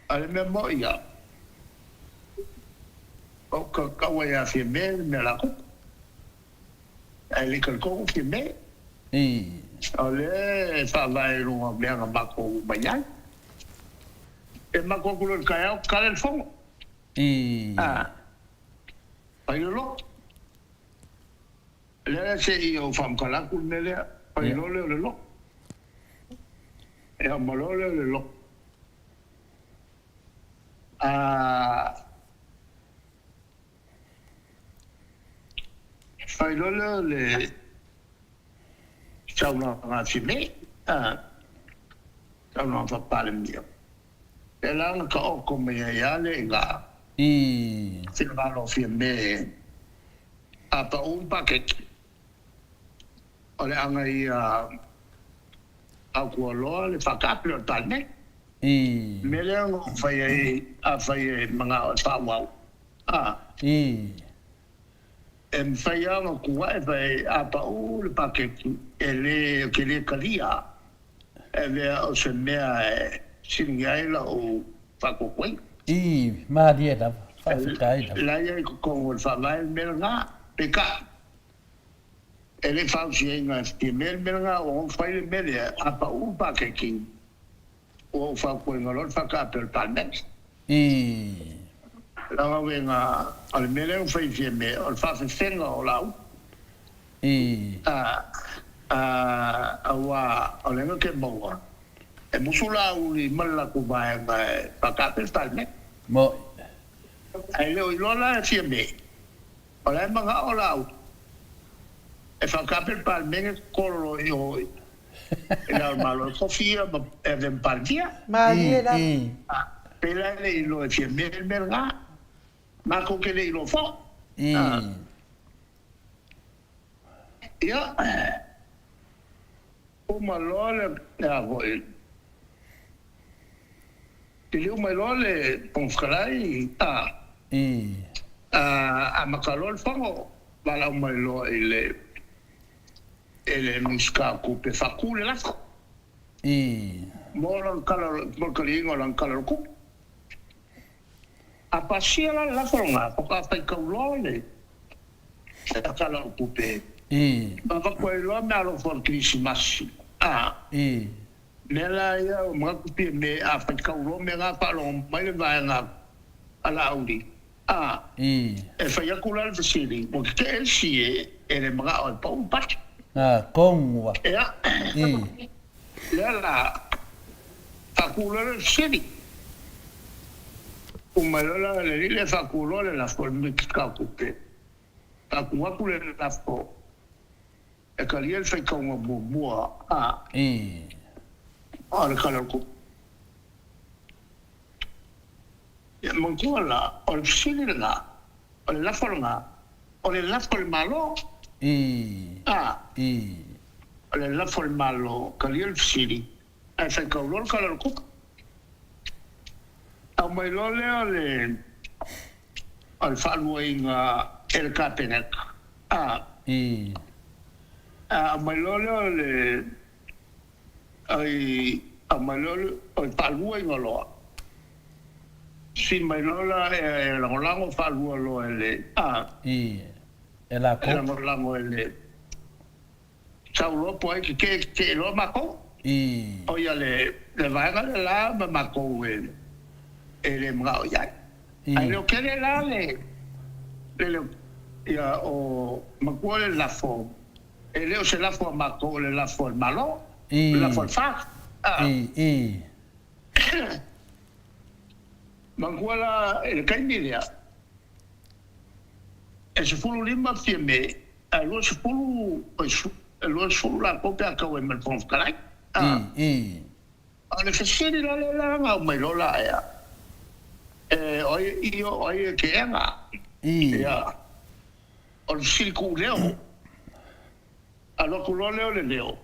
A le mea moi a, o ka kaua ia Fiame le mea latou. Ae le talitonu Fiame. Ii. O lea e faavae i luga o mea na matou omai ai. E maku atu loa i le taeao, kale le fono. I. A, fai le loto. Lea se i ou faamatala atu le mea lea, fai loa lea o le loto. E auma loa lea o le loto. A, fai loa lea o le saunoaga a Fiame, a. Saunoaga Faa-Palemia. Pēlā na taoto mai ai lava le i ngā finagalo o Fiamē a paʻū le paketi. O le aga ia autualoa le whakaape o le Palemene. Mea lea na ou fai ai, afai e manao e faaauau, ā, e mafai lava ona tu ae fai ai, a paʻū le paketi, e lē, ou te lē talia. E avea o se mea e sili ai lau faatuatuaina. I malie lava, faafetai lava. La ia i totonu o le Faavae le mea lena, peitai, e le i fausiaina e Fiamē le mea lena, ua ono fai le mea lea, a pau le paketi, Ua ou fautuaina loa le faataape o le Palemene. Ii. Leaga o le mea lea ua fai i Fiame o le faafefega o lau. Ii. Aua o lea na te maua e musu Laauli ma le latou vaega e faataape le Palemene. Moi. Ae le o iloa la e Fiame o la e manao Laauli e faataape le Palemene tolo i o i Le Ao o le Malo e tofi ia ma e avea ma Palemia. Malie lava. Pei la e le i iloa e Fiame le mea lena. Matou te le i iloa foi. Ia, uma loa le a foi, liliu mai loa le Fofoga Fetalai, amata loa le fono, valaau mai loa i le e le Minisita o Tupe faatu le lafo. Mo lana tala, mo le taliaina o lana Tala o le Tupe. A pasia la le lafo lena, faatoa faitau loa le Tala o le Tupe. Ma avatu ai loa meaalofa o le Kerisimasi. A mea la ia ua manatu pia me a faitau loa mea na faalogo mai le vaega a Laauli. A, e fai atu la le fesili, ua tetee isi e le manao e pau le budget? A, kongua. Ea, lea la, faatu loa le fesili. Uma loa la le alii lea faatu loa le lafo i le Minisita o Tupe, faatu atu le lafo e talia le faitauga muamua a o le Tala o le Tupe. Ia manatua la, o le fesili lena, o le lafo lena, o le lafo a le Malo. A, o le lafo a le Malo, talia le fesili, ae faitau loa le Tala o le Tupe. Aumai loa lea o le, o le faaluaina e le Kapeneta. A, aumai loa lea o le Ai aumai loa le oi faalua iga loa. Si mai loa la e lagolago faalua loa e le a. I e lakou. E lagolago e le sau loa po ai tetee tetee loa makou. I. O ia le le vaega le la ma makou e e le manao i ai. I. Ae le o kele la le le le ia o matua le lafo. E le o se lafo a matou, o le lafo a le Malo, o le lafo a le FAST. Manatua la i le taimi lea, e 15 Fiame ae 20, e 20 latou pe a tau ai ma le Fofoga Fetalai. A o le fesili la lea la na aumai loa la ea, e o ai e io, o ai e teena? Ia. O le fesili kuuleo, alu atu loa lea o le leo,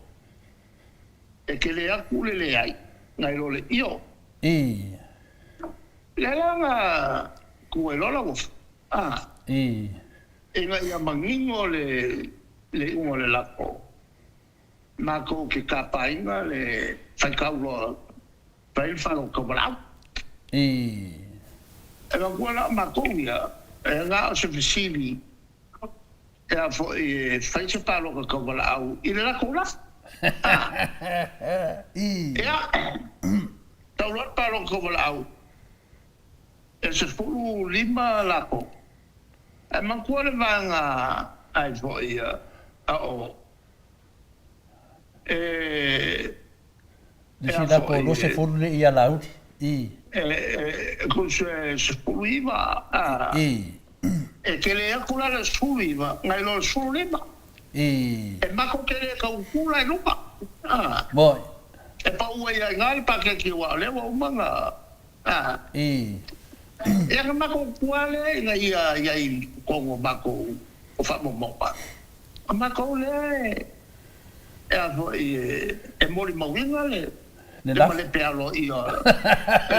e tele atu le leai nai lo le io. Lea la na tu ai loa Lauofo, a, ina ia manino le iuga o le lafo, matou te tapaina le faitau loa fai le faalogotaualaau. E matua la o matou ia, e na o se fesili e a foi e fai se palota tauvalaau i le latou lafo. Ia, tau loa le palota tauvalaau, e 15 latou. Ae matua le vaega ai foi a o e Le isi la po 20 le i alauli. I. E tusa e 19, a. I. E tele atu la le 19 nai lo le 15. I. E mako tele e tau tu la i luga, a. Moi. E pau ai a i ina le paketi aua o lea ua uma ona, a. I. Ia na matou tua lea ina ia i ai i totonu o matou o faamaumauga. O matou lea e. E a foi e molimauina le malepe aloaia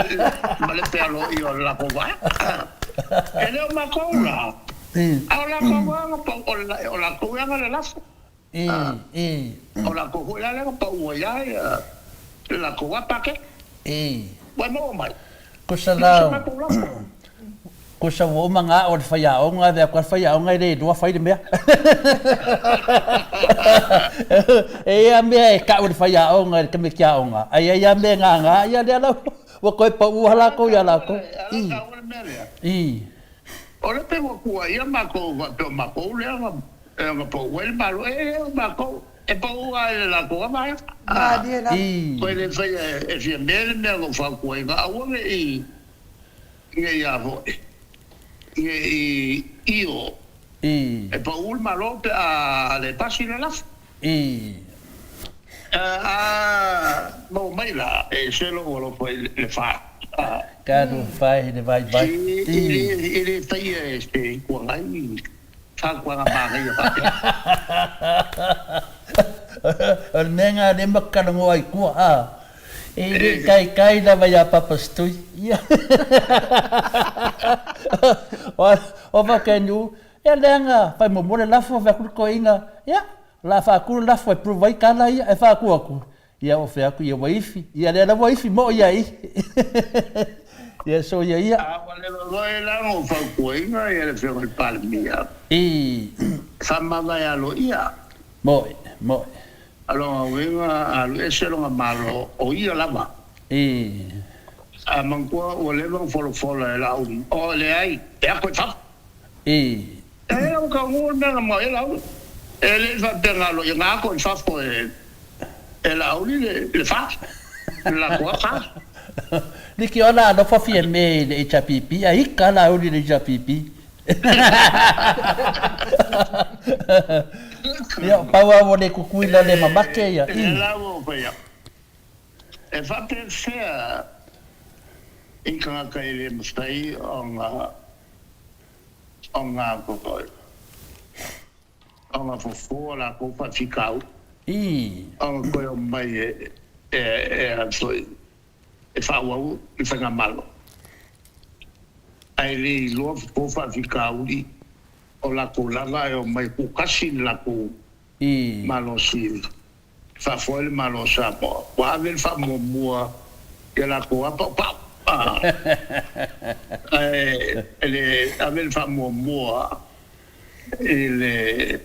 le malepe aloaia o le latou vaega. E le o matou la, a o latou lava na pau, o latou e ana le lafo. O latou foi la lea na pau ai lava le latou lava paketi. Ua e maua mai? Tusa la. E le o se matou lafo. Kosa ua uma ga o le faiaoga ave atu a le faiaoga e le iloa fai le mea. E i ai a mea e tau e le faiaoga i le tamaiti aoga, ae i ai a mea e gaga, ia lea la ua toe pau lava latou ia latou. E ala taua le mea lea. O le pe ua tuuaia matou faapea o matou lea na pau ai le Malo. E le o matou, e pau lava i le latou lava vaega. Malie lava. Koe le faia e Fiame le mea na ou fautuaina, aua ne i ne i a foi, ne i io e pau le Malo pe a le pasi le lafo. A maua mai la, e ese lou alofa i le fa. Talofa e i le vaivai. E le faia e se Itu Agai fautuaga manaia faapea. O le mea lena lea matou talanoa ai i tua, a. E le i taitai lava ia Papa Stui. Ia. O faapea, ia leaga fai muamua le lafo, fai atu le toeaina, ia, O le a faatu le lafo e prove ai tala ia e faatu atu, ia ou fai atu, ia ua ifi, ia lea la ua ifi moʻo ia i. Ia soia ia. A ua leva foi la ona ou fautuaina ia le Afioga i le Palemia. I. Faamavae aloaia. Moʻi, moʻi. A lona uiga a alu ese lona Malo, o ia lava. I. A manatua ua leva ona folafola e Laauli, o leai, e ako i fafo. I. E ua taunuu le mea na maua ai Laauli. E le i faapea na alo ia na ako i fafo e Laauli le fa, le latou lava fa. Liki ola alofa Fiame i le HRPP, a ika Laauli i le HRPP. Ia, pau lava ua le Tutuila le mamake ia. E lea la ua ou fai atu, e faapefea i tagata e le mafai ona ona ona fofo a latou faafitauli. Ii. Ona toe omai e e a foi e faaauau le faigamalo. Ae le iloa fofo faafitauli o latou lava ae omai tuutasi le latou Ii. malosi e faafoe le Malo o Samoa. Ua ave le faamuamua i a latou lava paupau. Ae le ave le faamuamua i le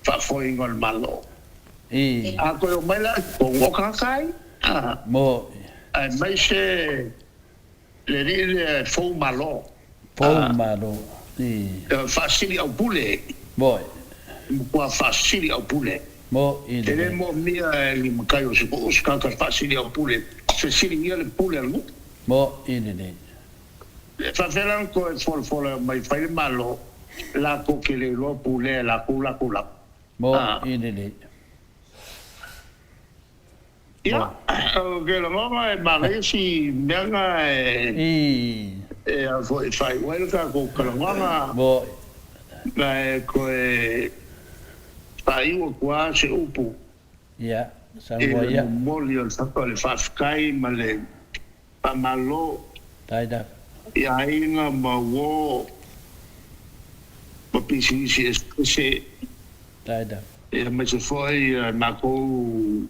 faafoeina o le Malo. A toe omai la i totonu, o tagata ai. Aemaise le alii lea e fou malo. Fou malo. I. Faasili aupule. Moe. E matua faasili aupule. Mo i le. E le moomia e ni matai o se nuu se tagata faasili aupule, fesiligia le pule a le nuu. Mo i le. E faafefea la ona toe folafola mai fai le Malo latou te le iloa pulea e latou latou lava. Mo i le. Ia, ou te lagona e manaia si mea na e a foi e faaiu ai le tatou talanoaga. Ma e toe faaiu atu lava se upu i le momoli o le faafetai ma le faamalo i aiga ma uo ma pisinisi eseese. Aemaise foi matou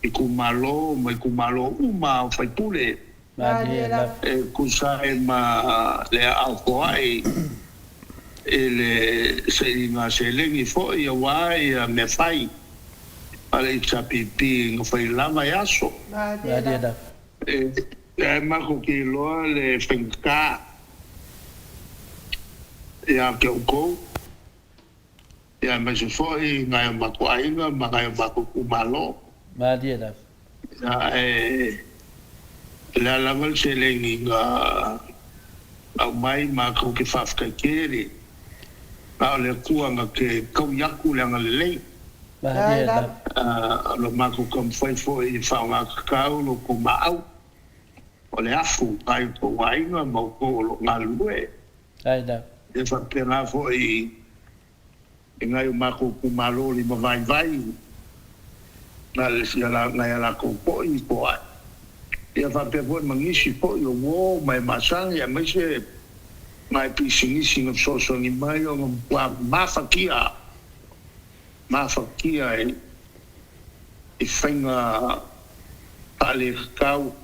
itumalo ma itumalo uma o faipule e tusa ai ma le aao foai i le sailiga seleni foi aua mea fai a le HRPP na fai lava e aso. E matou te iloa le faigata ia te outou. Ia aemaise foi nai o matou aiga ma nai o matou itumalo. Malie lava. Ia ae o le a lava le seleni na aumai matou te faafetai tele. Na o le Atua na te taui atu le agalelei. Malie lava. O lo matou taumafai foi e faaaoga tatau lo outou maau o le afu nai o outou aiga ma outou o lo o galulue. E faapena foi i nai o matou itumalo limavaivai, nai a latou foi po Ia faapea foi ma nisi foi o uo ma e masani aemaise nai pisinisi na fesoasoani mai ona matua mafatia, mafatia i faiga faaletatau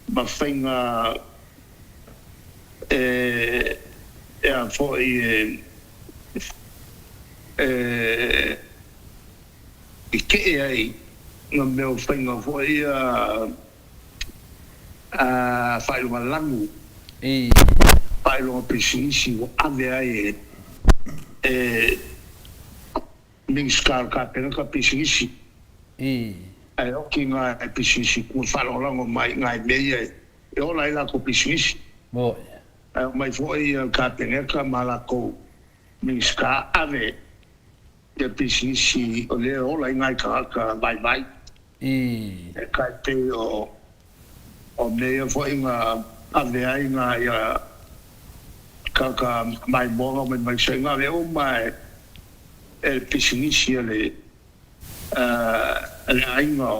ma faiga. E e a foi e e i kee ai nga mea o faiga foi ia a faailoga lanu, faailoga pisinisi ua ave ai e e Minisita o le Kapeneta pisinisi. Ae oki nga pisinisi kua faalagolago mai i ngai mea ia e ola ai latou pisinisi. Ae omai foi le Kapeneta ma latou Minisita ave ia pisinisi o lea e ola ai ngai tagata vaivai. E tai pei o O mea ia foi na ave ai na ia tagata maimoa na omai mai Saina ave uma e le pisinisi a le aiga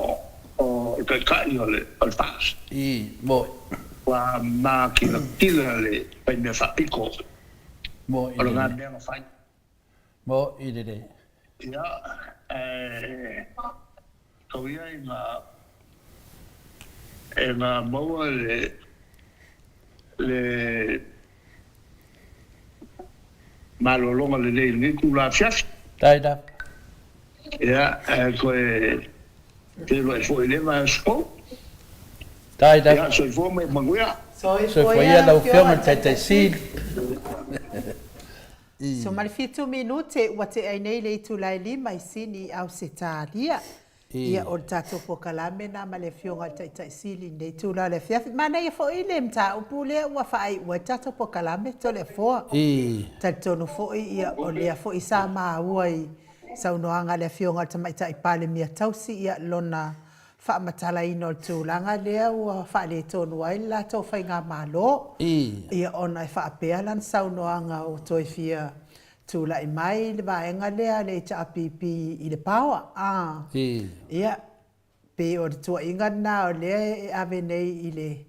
o le taitai o le FAST. Ua makilatila le faimea faapito o lena mea na fai. Ia, ae tau ia ina ina maua le le malologa lelei i lenei itula afiafi. Faafetai lava. Ia, ae toe feiloai foi i lea vaiaso fou. Faafetai lava. Ia, soifua ma ia manuia. Soifua ia lau Afioga i le Taitai Sili. So ma le fitu minute ua tea ai nei le itula e lima i Sini i Ausetalia. Ia o le tatou polokalame na ma le Afioga i le Taitai Sili i lenei itula o le afiafi. Manaia foi le mataupu lea ua faaiu ai le tatou polokalame Toleafoa. Talitonu foi ia o lea foi sa maua i saunoaga a le Afioga i le Tamaitai Palemia tausi ia lona faamatalaina o le tulaga lea ua faaletonu ai le latou faigamalo, ia ona e faapea lana saunoaga ua toe fia tulai mai le vaega lea a le HRPP i le power, a. Ia, pei o le tuuaiga lena o lea e ave nei i le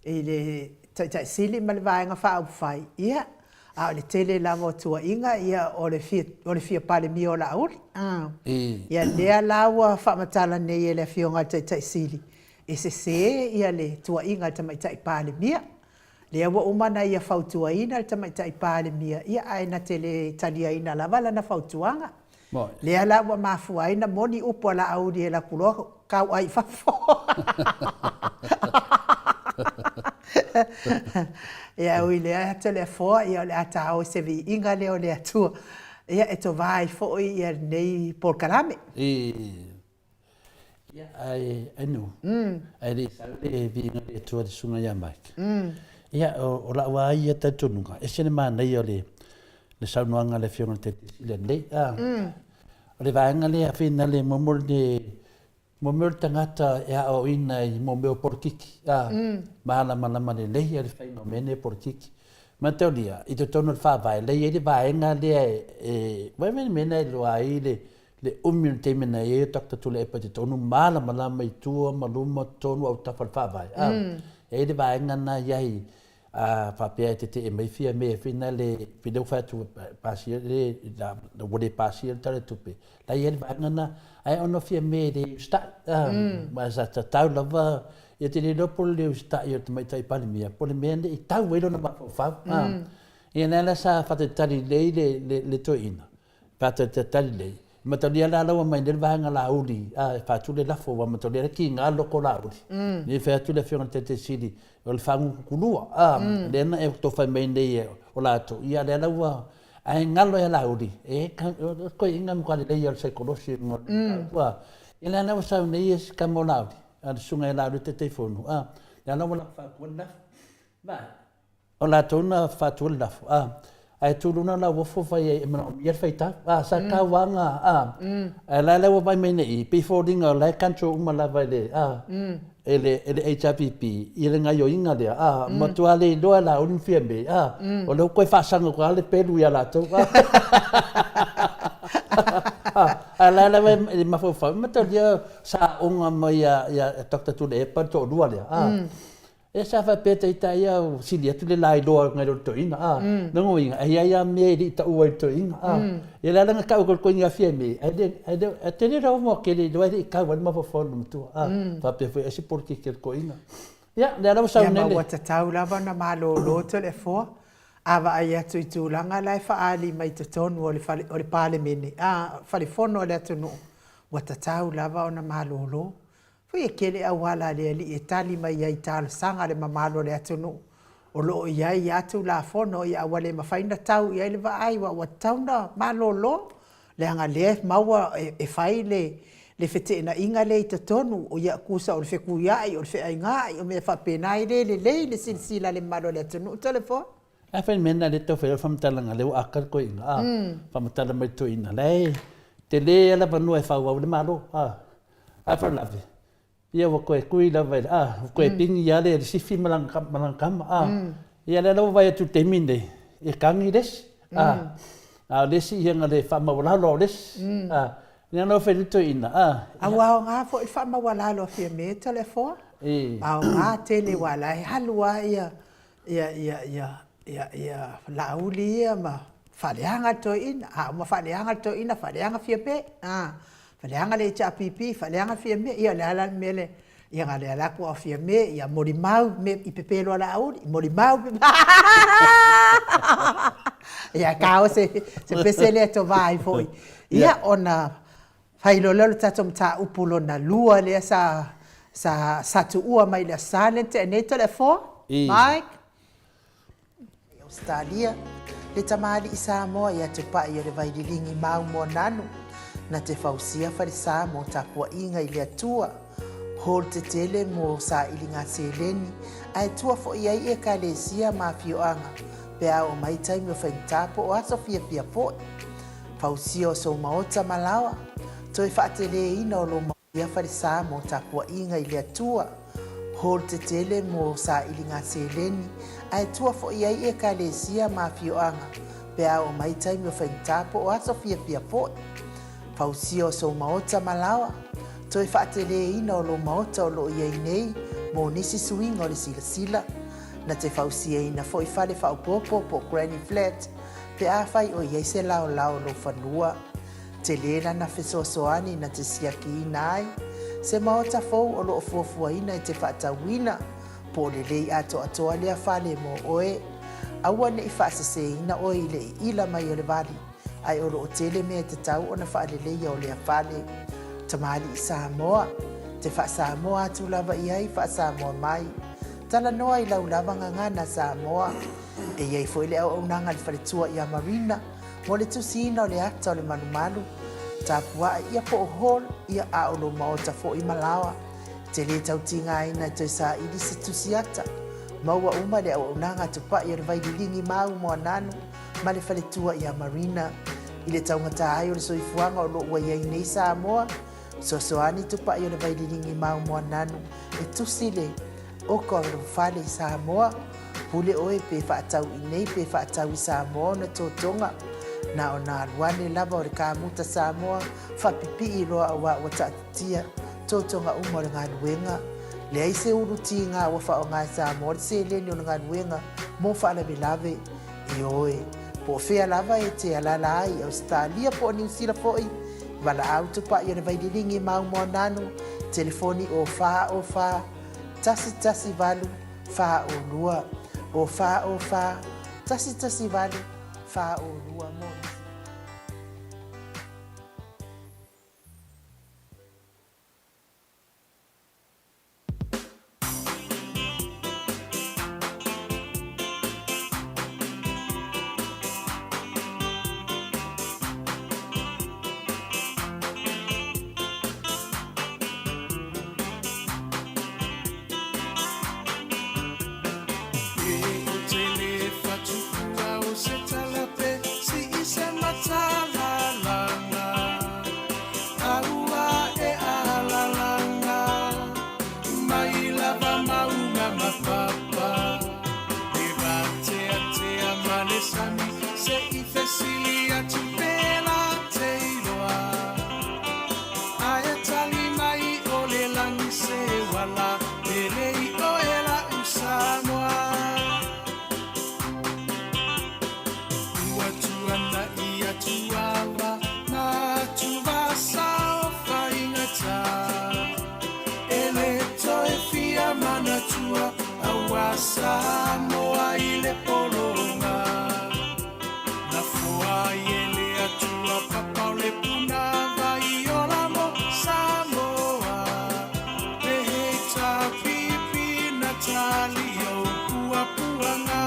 i le Taitai Sili ma le Vaega Faaupufai, ia, a o le tele lava o tuuaiga, ia, o le fia, o le fia Palemia o Laauli. Ia, lea la ua faamatala nei e le Afioga i le Taitai Sili, e sese ia le tuuaiga a le Tamaitai Palemia. Lea ua uma ona ia fautuaina le Tamaitai Palemia, ia, ae na te le taliaina lava lana fautuaga. Lea la ua mafua ai na moni upu a Laauli e alu atu loa tau ai i fafo. Ia ui lea Toleafoa, ia o le a ta o i se viiga lea o le Atua, ia e tova ai foi ia lenei polokalame. Ia, ae Anu, ae le i sau le viiga o le Atua i le susuga ia Mike, ia, o lau lava ia talitonuga, e ese le manaia o le saunoaga a le Afioga i le Taitai Sili ananei. O le vaega lea finale mo mea o le tagata e aoaoina i mea o polokiki, malamalama lelei le faiga o mea nei o polokiki. Mataulia, i totonu o le Faavae, la e i ai le vaega lea e, vaai mai le mea lena e iloa ai le le umi o le taimi na i ai o Doctor Tuilaepa i totonu, malamalama i tua ma luma, totonu, autafa o le Faavae. E i ai le vaega lena e i ai, a faapea e tetee mai Fiame foi na le, pei lea ua fai atu pasia le, ua le pasia le Tala o le Tupe, la e i ai le vaega lena, ae ona o Fiame e le usitai, ma sa tatau lava, ia te le iloa po o le le usitai o le Tamaitai Palemia, po o le mea ne i tau ai lona mafaufau. Ia lea la sa faatalitali lelei le toeaina, Faatalitali lelei, e matalia la lau aumai nei le vaega Laauli a e faatu le lafo ua matalia le kiga le loko o Laauli. Lea fai atu le Afioga i le Taitai Sili o le faagutukulua a lea na e tofai mai nei o latou ia lea la ua ae galo ia Laauli e toeaiina matua lelei o le saikolosi o le mataupu a. Ia lea la ua sau nei e si tama o Laauli a le Susuga ia Laauli le Taitaifono a lea la ua lafo faatu le lafo. Vaai. O latou na faatu le lafo, a, ae tu luna Lauofo fai ai e manaomia le faitau, a, sa tau lava na, a, ae la le ua vaai mai nei i, pei foliga o la e control uma lava e le, a, e le, e le HRPP ia le gaioiga lea, a, matua le iloa e Laauli ma Fiame, a, o lea ua toe faasaga atu lava le pelu ia latou, a, a la lava e mafaufau, mataulia sa aoga mai ia Doctor Tuilaepa le toalua lea, a, E sa faapea ita ia ua sili atu le lailoa nai lo le toeaina, a. Lona uiga, e i ai lava mea e le i taua i le toeaina, a. Ia o le ala lena tau atu ai le Fiame, ae le, ae le, e tele lava moa tele iloa e le i tau ai le mafaufau o le matua, a. Faapea foi ai se polokiki a le toeaina. Ia, lea lava sau Ia ma nei le. ua tatau lava ona malolo Toleafoa, a vaai atu i tulaga la e faaali mai totonu o le fale, o le Palemene, a, fale fono a le atunuu, ua tatau lava ona malolo. Foi e tele auala a le Alii e tali mai ai i talosaga a le mamalu o le atunuu o lo o i ai lava Tulafono, ia a ua le mafai ona tau i ai le vaai aua ua tatau ona malolo, leaga o lea e maua e fai le feteenaiga lea i totonu, ia tusa o le fetuiai, o le feaigaai, o mea faapena, e le lelei le silasila a le mamalu o le atunuu. Toleafoa. A fai le mea lena lea e tau fai ai lau faamatalaga lea ua aka le toeaina a, faamatala mai le toeaina la e tele lava le avanoa e fauau ai le Malo a, a faalavelave Ia ua toe tui lava i le, a, ua toe pigi lava le sifi ma lana, ma lana tama, a. Ia lea la ua vaai atu i le taimi lenei, e tagi le isi, a. A o le isi ia na le faamaualalo lava o le isi, a. Lea la ua fai atu le toeaina, a. A ua aoga foi le faamaualalo a Fiame Toleafoa. Aoga tele aua o la e alu lava ia ia ia ia ia ia Laauli ia ma faaleaga le toeaina, a uma faaleaga le toeaina, faaleaga Fiame, a, faaleaga le HRPP, faaleaga Fiame, ia o le a la le mea lea, ia na o le alu atu lava o Fiame, ia molimau mea i pepelo a Laauli, molimau ia ta o se pese lea e tova ai foi. Ia ona fai loa lea o le tatou mataupu lona lua lea sa sa sa tuua mai i le Aso Sa lea na tea nei Toleafoa, Mike. I Ausetalia, le tamalii Samoa ia Tupai o le Vaililigi Maumoananu, na te fausia falesa mo tapuaiga i le Atua, hall tetele mo sailiga seleni, ae tua foi ai Ekalesia ma afioaga pe a oo mai taimi o faigata po o aso fiafia foi. Fausia o sou maota ma laoa, toe faateleina o lou Ia falesa mo tapuaiga i le Atua, hall tetele mo sailiga seleni, ae tua foi ai Ekalesia ma afioaga pe a oo mai taimi o faigata po o aso fiafia foi. Fausia o sou maota ma laoa, toe faateleina o lou maota o lo o i ai nei mo nisi suiga o le silasila. Na te fausiaina foi fale faaopoopo po o granny flat pe afai o i ai se laolao o lou fanua. Tele lana fesoasoani na te siakiina ai se maota fou o lo o fuafuaina e te faatauina, po o lelei atoatoa lea fale mo oe. Aua ne i faaseseina oe i le iila mai o le vali, ae o lo o tele mea e tatau ona faaleleia o lea fale. Tamalii Samoa, te faa-Samoa atu lava i ai, faa-Samoa mai. Talanoa i lau lava gagana Samoa. E i ai foi le auaunaga a le faletua ia Marina, Mo le tusiina o le ata o le malumalu, tapuaʻe ia po o hall ia a o lou maota foi ma laoa. E te lē tau tigaina e toe saili se tusi ata. Maua uma le auaunaga tupaʻi o le Vaililigi Mau Moananu ma le faletua ia Marina. I le taugata ai o le soifuaga o lo o ua i ai nei Samoa, fesoasoani tupaʻi o le Vaililigi Mau Moananu e tusi le Oka o lou fale i Samoa, pule oe pe faatau i nei pe faatau i Samoa ona totoga. Na ona alu ane lava o le kamuta Samoa faapipii loa auā ua taatitia totoga uma o le galuega. Leai se ulu tiga ua faaaoga e Samoa le seleni o le galuega mo faalavelave. Ioe, po o fea lava e te alala ai i Ausetalia po o Niu Sila foi, valaau tupai o le Vaililigi Maumoananu, telefoni o 4 o 4 1 1 8 4 o 2, o 4 o 4 1 1 8 4 o 2 mo nisi. Samoa i le pologa. Nafoa ai e le Atua papa o le puna vai ola mo Samoa. Le HRPP na tali ou puapuaga.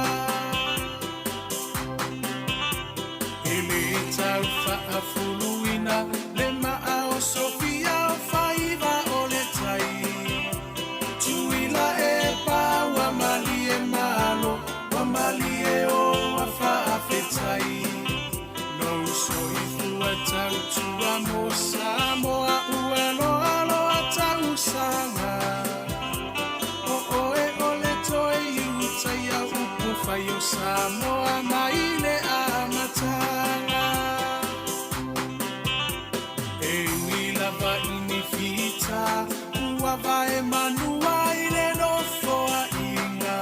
E le tau faafuluina le maa o Sofia o faiva o le tai. Tuila e pa ua malie malo, ua malie o a faafetai. Lou soifua tautua mo Samoa ua loaloa tausaga. O oe o le toe iutaia upu fai o Samoa mai le amataga. E ui lava i ni fita ua vae manua i le nofoaiga,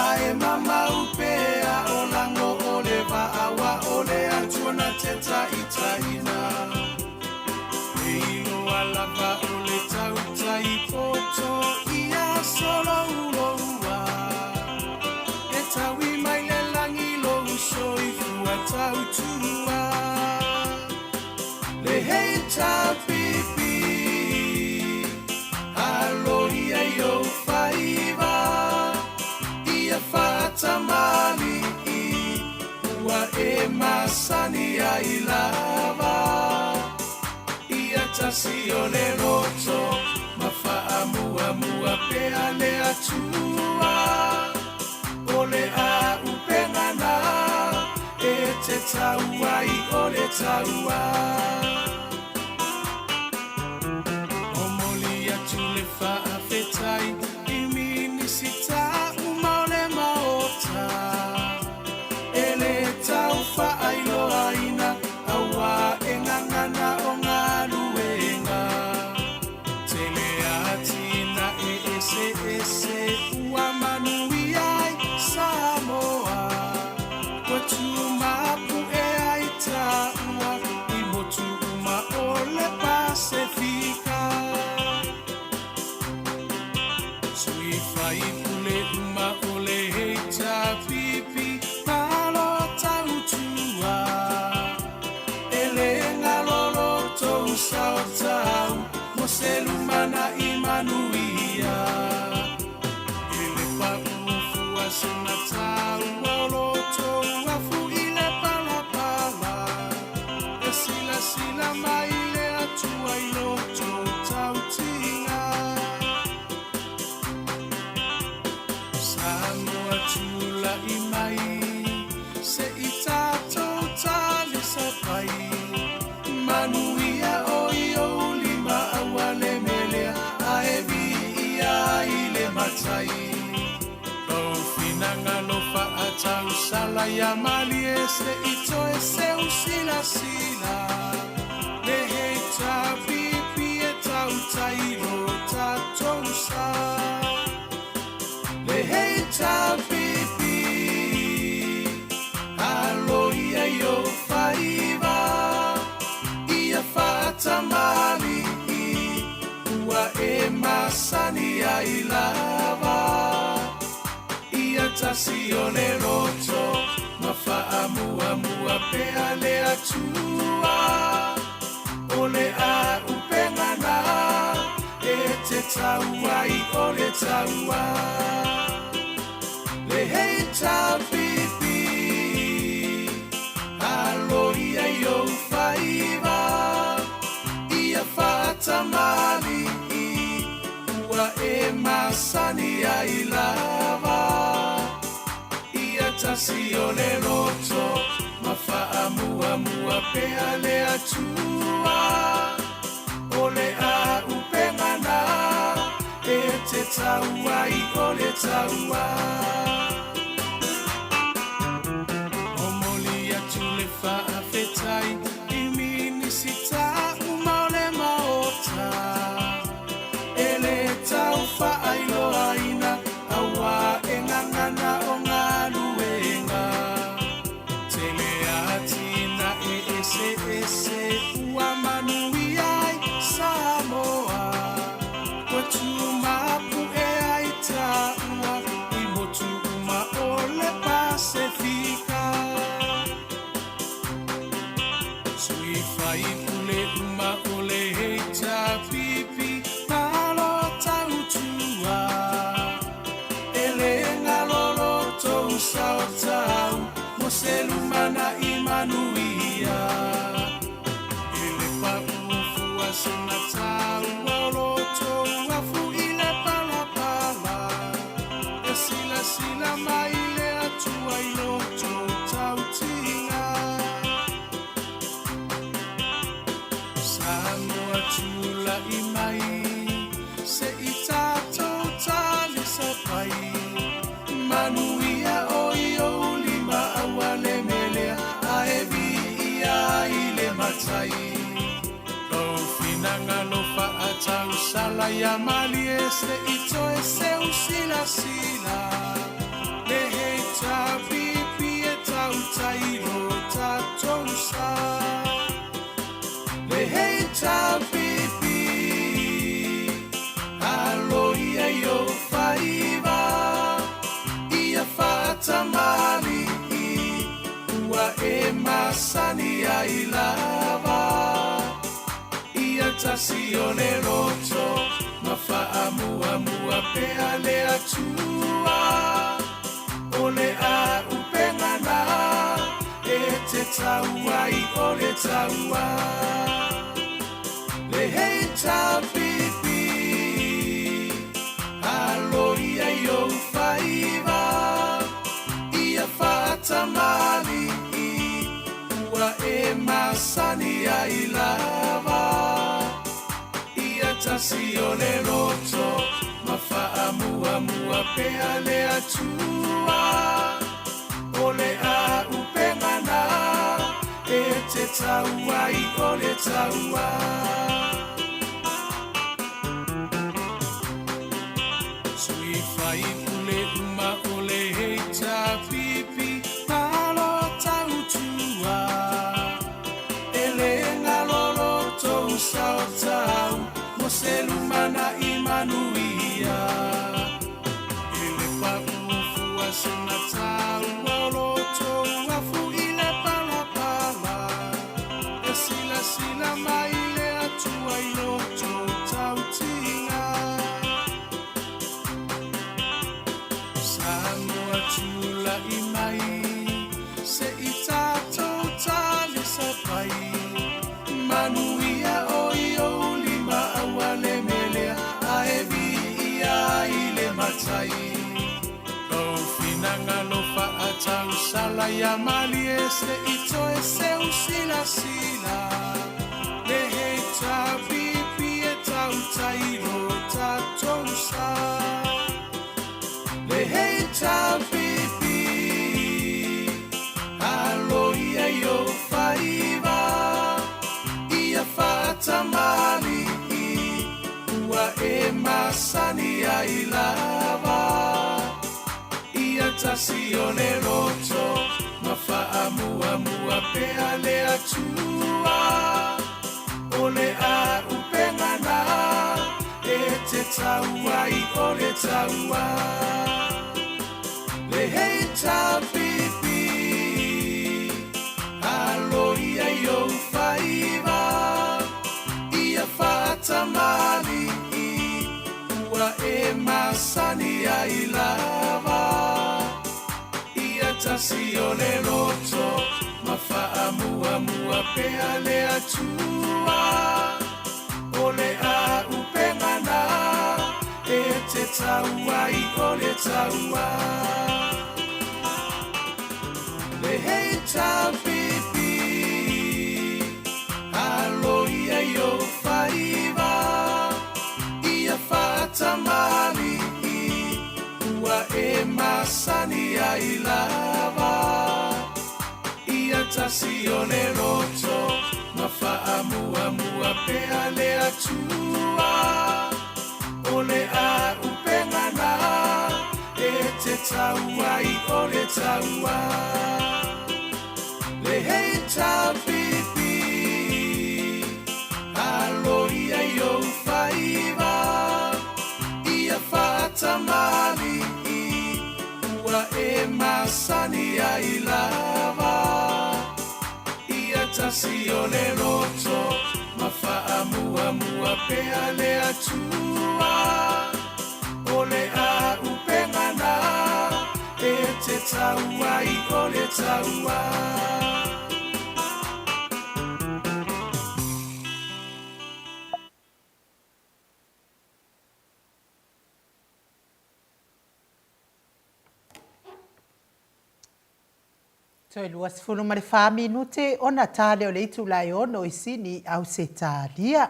ae mamau pea o lago o le vaa ua o le Atua na te taitaiina. E iloa lava o le tautai poto ia solouloua. E taui mai le lagi lou soifua tautua. Le HRPP, aloia i ou faiva, ia faatamalii, ua e masani ai lava. Ia tasi o le loto, ma faamuamua pea le Atua. O le auupega na e te tau ai o le taua. Momoli atu le faafetai i Minisita uma o le Maota. E le tau faailoaina auā e gagana o galuega. Tele atinae eseese ua manuia ai Samoa. Ua tumapu'e ai taua i motu uma o le Pasefika. Sui faipule uma o le HRPP, malo tautua. E le galo lo tou sao tau mo se lumanai manuia. E le paʻu fua sina taua o lo tou afu i le palapala. E silasila mai le Atua i lo tou tautiga. Samoa tula'i mai, se i tatou talisapai. Manuia o i ou lima aua le melea, ae viia ai le Matai. Lou finagalo faatausala ia malie se i toe seu silasila. Le HRPP e tautai lo tatou sa. Le HRPP, aloia i ou faiva, ia faatamalii, ua e masani ai lava. Ia tasi o le loto, ma faamuamua pea le Atua. O le auupega na e te tau ai o le taua. Le HRPP, aloia i ou faiva, ia faatamalii, ua e masani ai lava. Ia tasi o le loto, ma faamuamua pea le Atua. O le auupega na e te tau ai o le taua. Momoli atu le faafetai i Minisita uma o le Maota. E le tau faailoaina auā e gagana o galuega. Tele atinae eseese ua manuia ai Samoa. Ua tumapu'e ai taua segatā ua o lo outou afu i le palapala, e silasila mai le Atua i lo outou tautiga. Samoa tula'i mai, se i tatou talisapai, manuia o i ou lima aua le melea, ae viia i le matai. Lou finagalo faatausala ia malie se i toe seu silasila, le HRPP e tautai lo tatou sa. Le HRPP, alo ia i ou faiva, ia faatamalii, ua e masani ai lava. Ia tasi o le loto, ma faamuamua pea le Atua. O le auupega na e te tau ai o le taua. Le HRPP, alo ia i ou faiva, ia faatamalii, ua e masani ai lava. Ia tasi o le loto, ma faamuamua pea le Atua. O le auupega na e te tau ai o le taua. Sui faipule uma o le HRPP, malo tautua. E le galo lo outou sao tau, mo se lumanai manuia. E le paʻu fua segatā ua o lo outou afu i le palapala, e silasila mai le Atua i lo outou tautiga. Samoa tula'i mai, se i tatou talisapai, manuia o i ou lima aua le melea, ae viia i le matai. Lou finagalo faatausala ia malie se i toe seu silasila, le HRPP e tautai lo tatou sa. Le HRPP, alo ia i ou faiva, ia faatamalii, ua e masani ai lava. Ia tasi o le loto, ma faamuamua pea le Atua. O le auupega na e te tau ai o le taua. Le HRPP, alo ia i ou faiva, ia faatamalii, ua e masani ai lava. Ia tasi o le loto, ma faamuamua pea le Atua. O le auupega na e te tau ai o le taua. Le HRPP, alo ia i ou faiva, ia faatamalii, ua e masani ai lava. Ia tasi o le loto, ma faamuamua pea le Atua. O le auupega na e te tau ai o le taua. Le HRPP, alo ia i ou faiva, ia faatamalii, ua e masani ai lava. Ia tasi o le loto, ma faamuamua pea le Atua. O le auupega na e te tau ai o le taua. Toe 24 minute ona ta lea o le itula e ono i Sini, Ausetalia.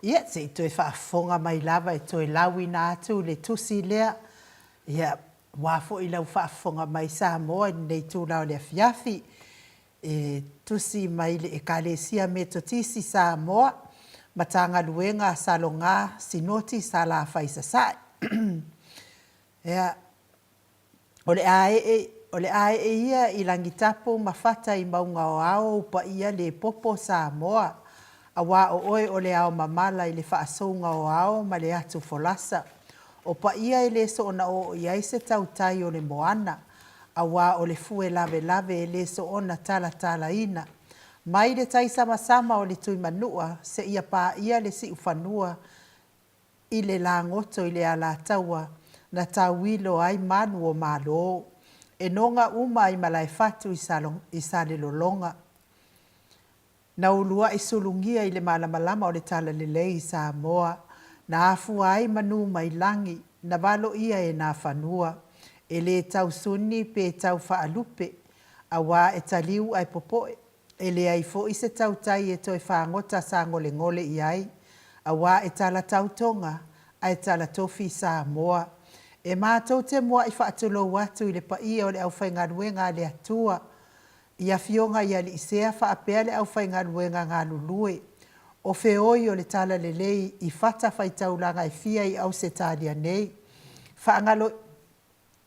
Ia, se i toe faafofoga mai lava e toe lauina atu le tusi lea. Ia, aua foi lau faafofoga mai Samoa i lenei itula o le afiafi. E tusi mai le Ekalesia Metotisi Samoa, Matagaluega a Salogā, Sinoti Salafai Sasae. Ia, O le a ee, o le a ee ia i Lagitapu ma fata i mauga o ao ou paia le popo Samoa, aua o oe o le ao mamala i le faasouga o ao ma le atu folasa. O paia e le soona oo i ai se tautai o le moana, aua o le fue lavelave e le soona talatalaina. Mai le tai samasama o le Tuimanua seia paia le siufanua i le lagoto i le alataua na tauilo ai manu o Malo, e noga uma i Malaefatu i Salelologa. Na uluai sulugia i le malamalama o le Talalelei i Samoa, na afua ai manu mai lagi, na valoia e Nafanua, e le tau suni pe tau faalupe, aua e taliu ae popoe. E leai foi se tautai e toe fagota sagolegole i ai, aua e tala tautoga ae tala tofi Samoa. E matou te mua'i faatulou atu i le paia o le aufaigaluega a le Atua, i Afioga i Aliisea faapea le aufaigaluega galulue o feoi o le Talalelei i fatafaitaulaga e fia i Ausetalia nei. Faagalo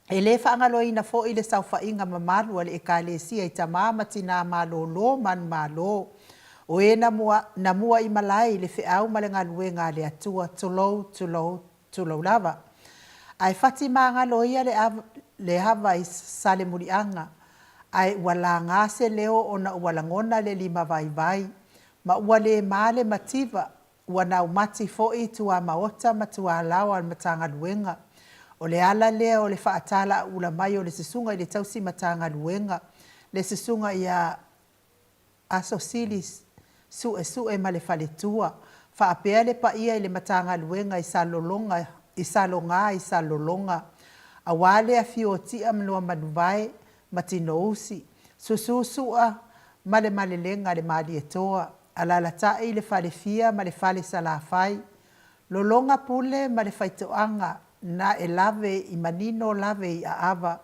E le faagaloina foi le saofaiga mamalu a le Ekalesia i tama ma tinā malōlō manumalo, o e na mua, na mua i malae i le feau ma le galuega a le Atua, tulou, tulou, tulou lava. Ae fati magalo ia le le ava i Salemuliaga, ae ua laga se leo ona ua lagona le limavaivai, ma ua le ma le mativa, Ua naumati foi i tuamaota ma tualaoa o le Matagaluega. O le ala lea o le faatalaaula mai o le Susuga i le Tausi Matagaluega, le Susuga ia Asosili Suesue ma le faletua, faapea le paia i le Matagaluega i Salelologa i Saloga i Salelologa, aua le afio o Tia ma Luamanuvae ma Tinousi, Susu Sua ma le Malelega le Malietoa, Alalatai le Falefia ma le Fale Salafai, Lologa Pule ma le Faitoaga na e lave i manino lave i aava,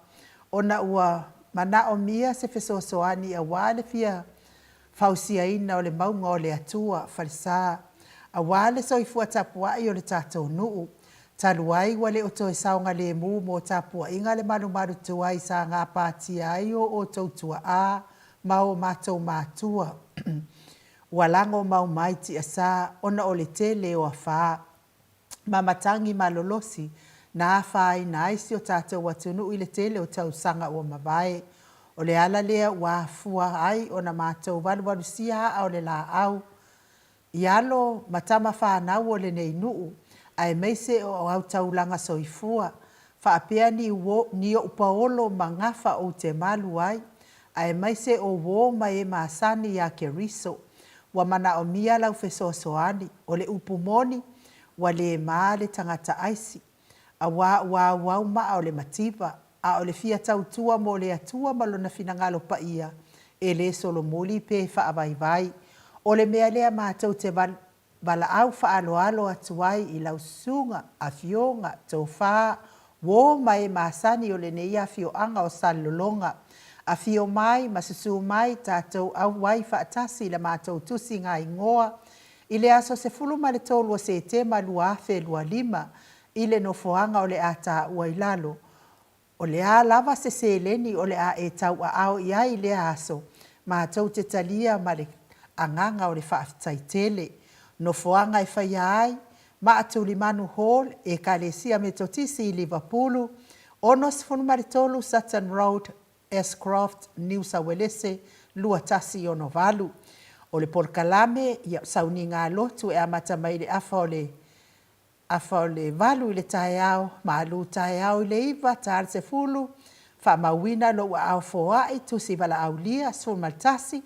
ona ua manaomia se fesoasoani aua le fia fausiaina o le mauga o le Atua, Falesa, aua le soifua tapuai o le tatou nuu, talu ai ua le o toe saogalemu mo tapuaiga le malumalu tuai sa gapatia ai o outou tuaa ma o matou matua. Ua lago mau mai tiasa ona o le tele o afā ma matagi malolosi na afaina ai si o tatou atunuu i le tele o tausaga ua mavae. O le ala lea ua afua ai ona matou valuvalusia aa o le laau i alo ma tama fanau o lenei nuu, aemaise o autaulaga soifua, faapea ni uo, ni ou paolo ma gafa ou te malu ai, aemaise o uo ma e masani iā Keriso. Ua manaomia lau fesoasoani, o le upu moni, ua le ma le tagata aisi. Aua ua auau maa o le mativa, a o le fia tautua mo le Atua ma Lona finagalo paia, e le solomuli pe faavaivai. O le mea lea matou te valaau faaaloalo atu ai i lau susuga, afioga, tofa, uo ma e masani o lenei afioaga o Salelologa. Afio mai ma susu mai tatou auai faatasi i la matou tusiga igoa I le aso 13 o Setema 2025, i le nofoaga o le a taua i lalo, o le a lava se seleni o le a e tauaao i ai i lea aso, matou te talia ma le agaga o le faafetai tele. Nofoaga e faia ai, Maatulimanu Hall, Ekalesia Metotisi i Livapulu, 63 Sutton Road, Ashcroft, Niu Sauelese, 2168. O le polokalame, ia, sauniga lotu e amata mai i le afa o le afa o le valu i le taeao, malu taeao i le iva, ta le sefulu, faamauina lou aao foai, tusi valaaulia, 11,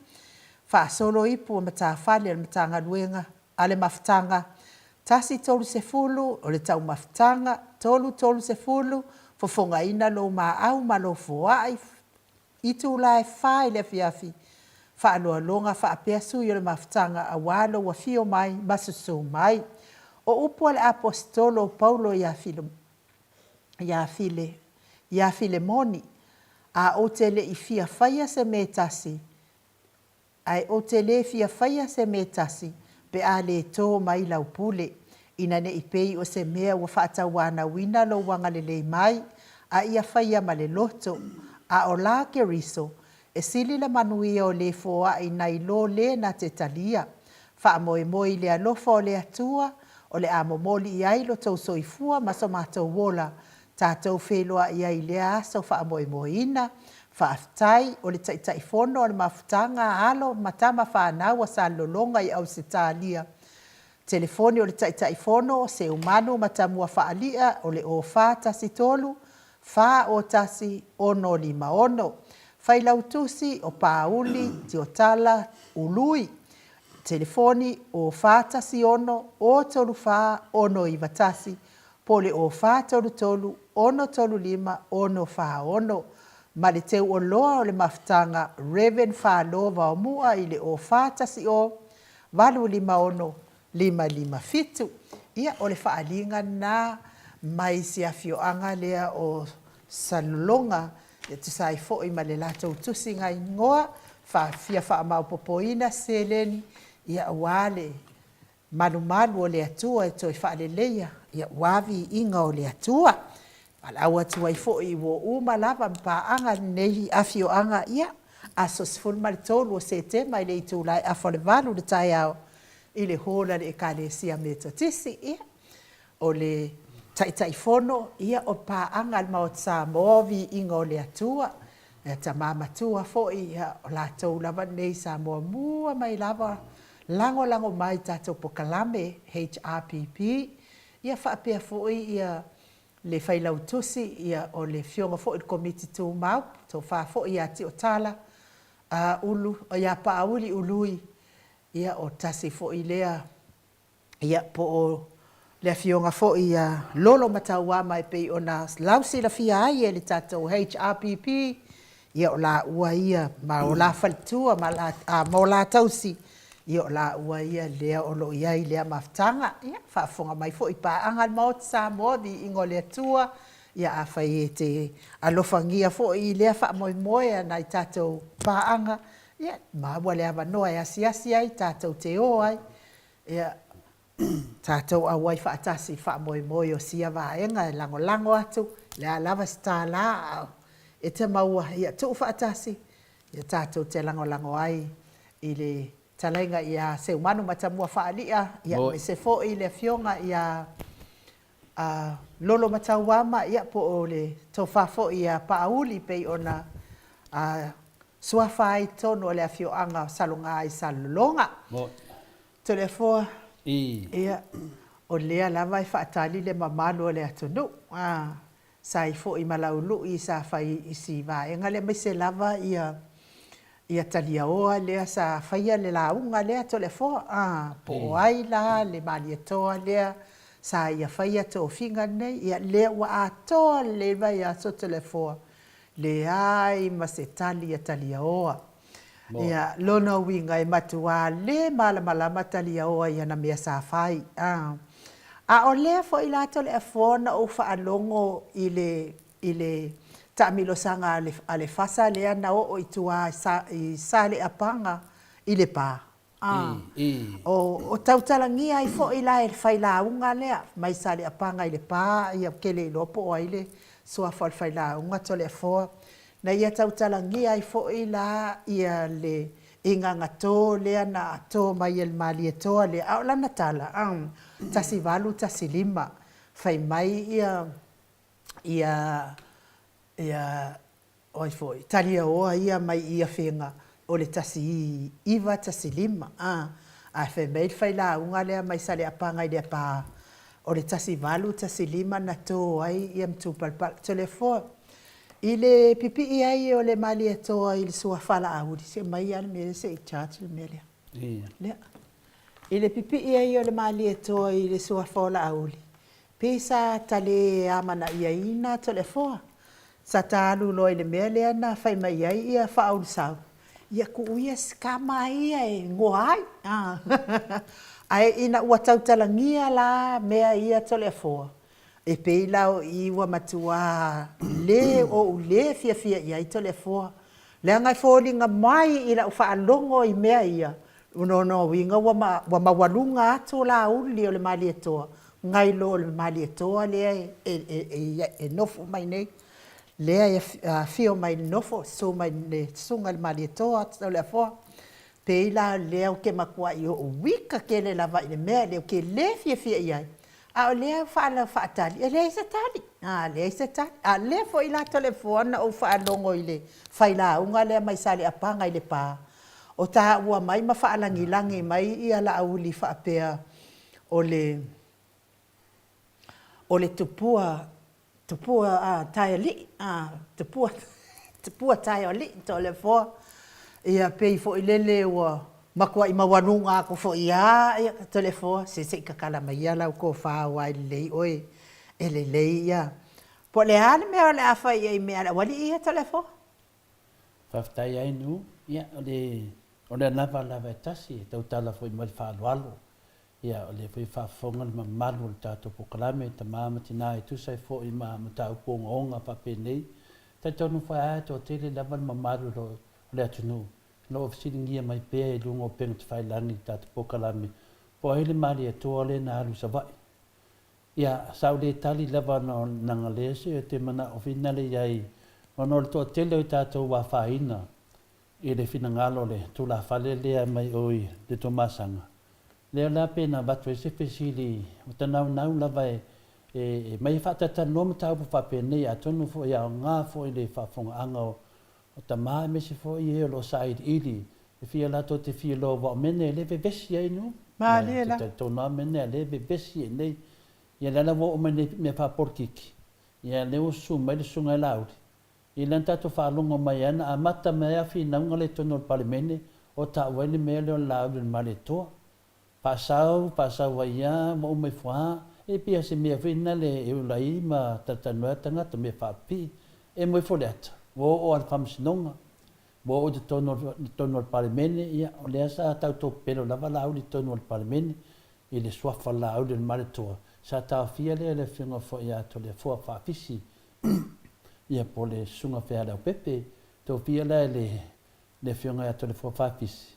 faasolo ipu o matafale a le Matagaluega a le Mafutaga, tasi 30, o le taumafutaga, tolu 30, fofogaina lou maau ma lou foai, itula e fa i le afiafi, Faaloaloga faapea sui o le mafutaga aua lou afio mai ma susu mai. O upu a le Aposetolo o Paulo ia ia File, ia Filemoni, A ou te le i fia faia se mea e tasi, ae ou te le fia faia se mea e tasi pe a le tō mai lau pule, ina ne i pei o se mea ua faatauanauina lou agalelei mai, a ia faia ma le loto. A o la Keriso, E sili le manuia o le foai nai lo le na te talia. Faamoemoe i le alofa o le Atua, o le a momoli i ai lo tou soifua ma so matou ola, tatou feiloai ai i lea aso faamoemoeina. Faafetai, o le Taitaifono o le Mafutaga a Alo ma Tama Fanau a Salelologa i Ausetalia. Telefoni o le Taitaifono, Seumanu Matamua Faalia, o le 0413 4 0 1 6 5 6. Failautusi o Pāuli Tiotala Ului. Telefoni, 0 4 1 6 0 3 4 6 9 1 po o le 0 4 3 3 6 3 5 6 4 6. Ma le teuoloa o le mafutaga Rev. Falo Vaomua i le 0 4 1 0 8 5 6 557. Ia, o le faaaliga lena mai si afioaga lea o Salelologa e tusa ai foi ma le latou tusiga igoa, fia faamaopoopoina seleni, ia, aua le malumalu o le Atua e toe faaleleia, ia, aua viiga o le Atua. Valaau atu ai foi i uo uma lava ma paaga i lenei afioaga, ia, aso 13 o Setema i le itula e afa o le valu i le taeao i le hall a le Ekalesia Metotisi. Ia, o le Taitaifono, ia, o paaga a le Maota Samoa o Viiga o le Atua, ia, tama matua foi, ia, o latou lava nei sa muamua mai lava lagolago mai i tatou polokalame HRPP, ia faapea foi ia le Failautusi, ia, o le Afioga foi i le Komiti Tumau, Tofa foi ia Tiotala, a, Ulu, ia Paauli Ului, ia, o tasi foi lea, ia, po o le Afioga foi ia Lolo Matauama e pei ona lausilafia ai e le tatou HRPP, ia, o laua ia ma o la faletua ma o la tausi, ia, o laua ia lea o lo o i ai i lea mafutaga. Ia, faafofoga mai foi i paaga a le Maota Samoa, viiga o le Atua, ia, afai e te alofagia foi i lea faamoemoe a nai tatou paaga, ia, maua le avanoa e asiasi ai, tatou te o ai, ia, tatou auai faatasi i le faamoemoe o sia vaega e lagolago atu, o le a lava se $1 a e te maua, ia tuu faatasi, ia tatou te lagolago ai i le talaiga ia Seumanu Matamua Faalia, ia aemaise foi le afioga ia Lolo Matauama, ia po o le tofa foi ia Paauli pei ona suafa ai i totonu o le afioaga o Saloga i Salelologa. Toleafoa, ia, o lea lava e faatali le mamalu o le atunuu. Sa i foi ma Laului sa fai i si vaega lea aemaise lava ia ia Taliaoa lea sa faia le lauga lea Toleafoa a, po o ai la le Malietoa lea sa ia faia tofiga nei, ia lea ua atoa lelei le vaiaso Toleafoa, leai ma se tali a Taliaoa. Ia, lona uiga e matuā le malamalama Taliaoa i ana mea sa fai. A, a o lea foi la Toleafoa na ou faalogo i le, i le taamilosaga a le, a le fasa lea na oo i tua i Saleapaga i Lepa. A, o, o tautalagia ai foi la e le failauga lea mai Saleapaga i Lepa, ia ou te le iloa po o ai le suafa o le failauga Toleafoa, na ia tautalagia ai foi la ia le igagato lea na ato mai e le Malietoa lea, a o lana tala, a, 1815, fai mai ia, ia, ia, o ai foi, Taliaoa ia mai i Afega, o le 1915, a, ae fai mai le failauga lea mai Saleapaga i Lepa, o le 1815 na to ai ia Matupalapala. Toleafoa, i le pipii ai o le Malietoa i le suafa Laauli, se aumai lava le mea lea se i charge le mea lea. Lea. I le pipii ai o le Malietoa i le suafa o Laauli, pe sa ta le amanaiaina Toleafoa? Sa ta alu loa i le mea lea na fai mai ai ia Faaulusa, ia tuu ia si tama ia e goa ai. Ae ina ua tautalagia la mea ia Toleafoa, e pei la o i ua matua le ou le fiafia i ai Toleafoa, leaga e foliga mai i lau faalogo i mea ia, o lona uiga ua maualuga atu Laauli o le Malietoa nai lo o le Malietoa lea e nofo mai nei, lea e afio mai i le nofo, susu mai le Susuga i le Malietoa Toleafoa. E pei la o lea ou te matuai ou ita tele lava i le mea lea, ou te le fiafia i ai, a o lea e faatali, e leai se tali, e leai se tali. A o lea foi la Toleafoa na ou faalogo i le failauga lea mai Saleapaga i Lepa, o taua mai ma faalagilagi mai Laauli faapea o le o le tupua, tupua taealii, tupua, tupua taealii Toleafoa, ia pei foi lele ua matuai maualuga atu foi lava Toleafoa, se se i tatala maia lau tofa aua e lelei oe, e lelei ia. Po o le a le mea o le a fai i ai i mea a le aualii ia Toleafoa? Faafetai Ainuu, ia o le o le anava lava e tasi e tautala foi ma le faaaloalo. Ia o lea foi e faafofoga le mamalu o le tatou polokalame, tama ma tina e tusa ai foi ma mataupu ogaoga faapenei. E talitonu foi lava e toatele lava le mamalu o le atunuu o lo o fesiligia mai pea i luga o upega tafailagi i le tatou polokalame, po o ai le Malietoa lea na alu i Savaii. Ia, sa ou le tali lava ona o leaga lea se te manao finale i ai ona o le toatele o i tatou ua afaina i le finagalo o le tulafale lea mai o i le Tuamasaga. Lea la pe na avatu ai se fesili o ta naunau lava e e mai e faatatalanoa mataupu faapenei atonu foi e aoga foi le faafofogaaga o o tama aemaise foi e o lo o sailiili e fia latou te fia loa aua o mea nei o lea e vevesi ai nuu. Malie la. Te talitonu lava mea nei o lea e vevesi ai nei. Ia lea la ua oo mai nei mea faapolitiki, ia lea ua susu mai le susuga ia Laauli. Ia lea na tatou faalogo mai ai na amata mai ai finauga lea i totonu o le Palemene o taua ai le mea lea o le Laauli o le Malietoa. Faasau, faasau ai a, ua uma ifo a, e pei a se mea foi lena le e ola ai ma talatalanoa ai tagata, mea faapipii. E moe ifo le ata, ua oo lava i le Faamasinoga, ua oo i totonu o le totonu o le Palemene, ia, o lea sa tautau pepelo lava Laauli i totonu o le Palemene i le suafa o Laauli o le Malietoa, sa taofia lea e le Afioga foi ia Toleafoa Faafisi, ia po o le Susuga Feala Leaupepe, tofia la e le le Afioga ia Toleafoa Faafisi,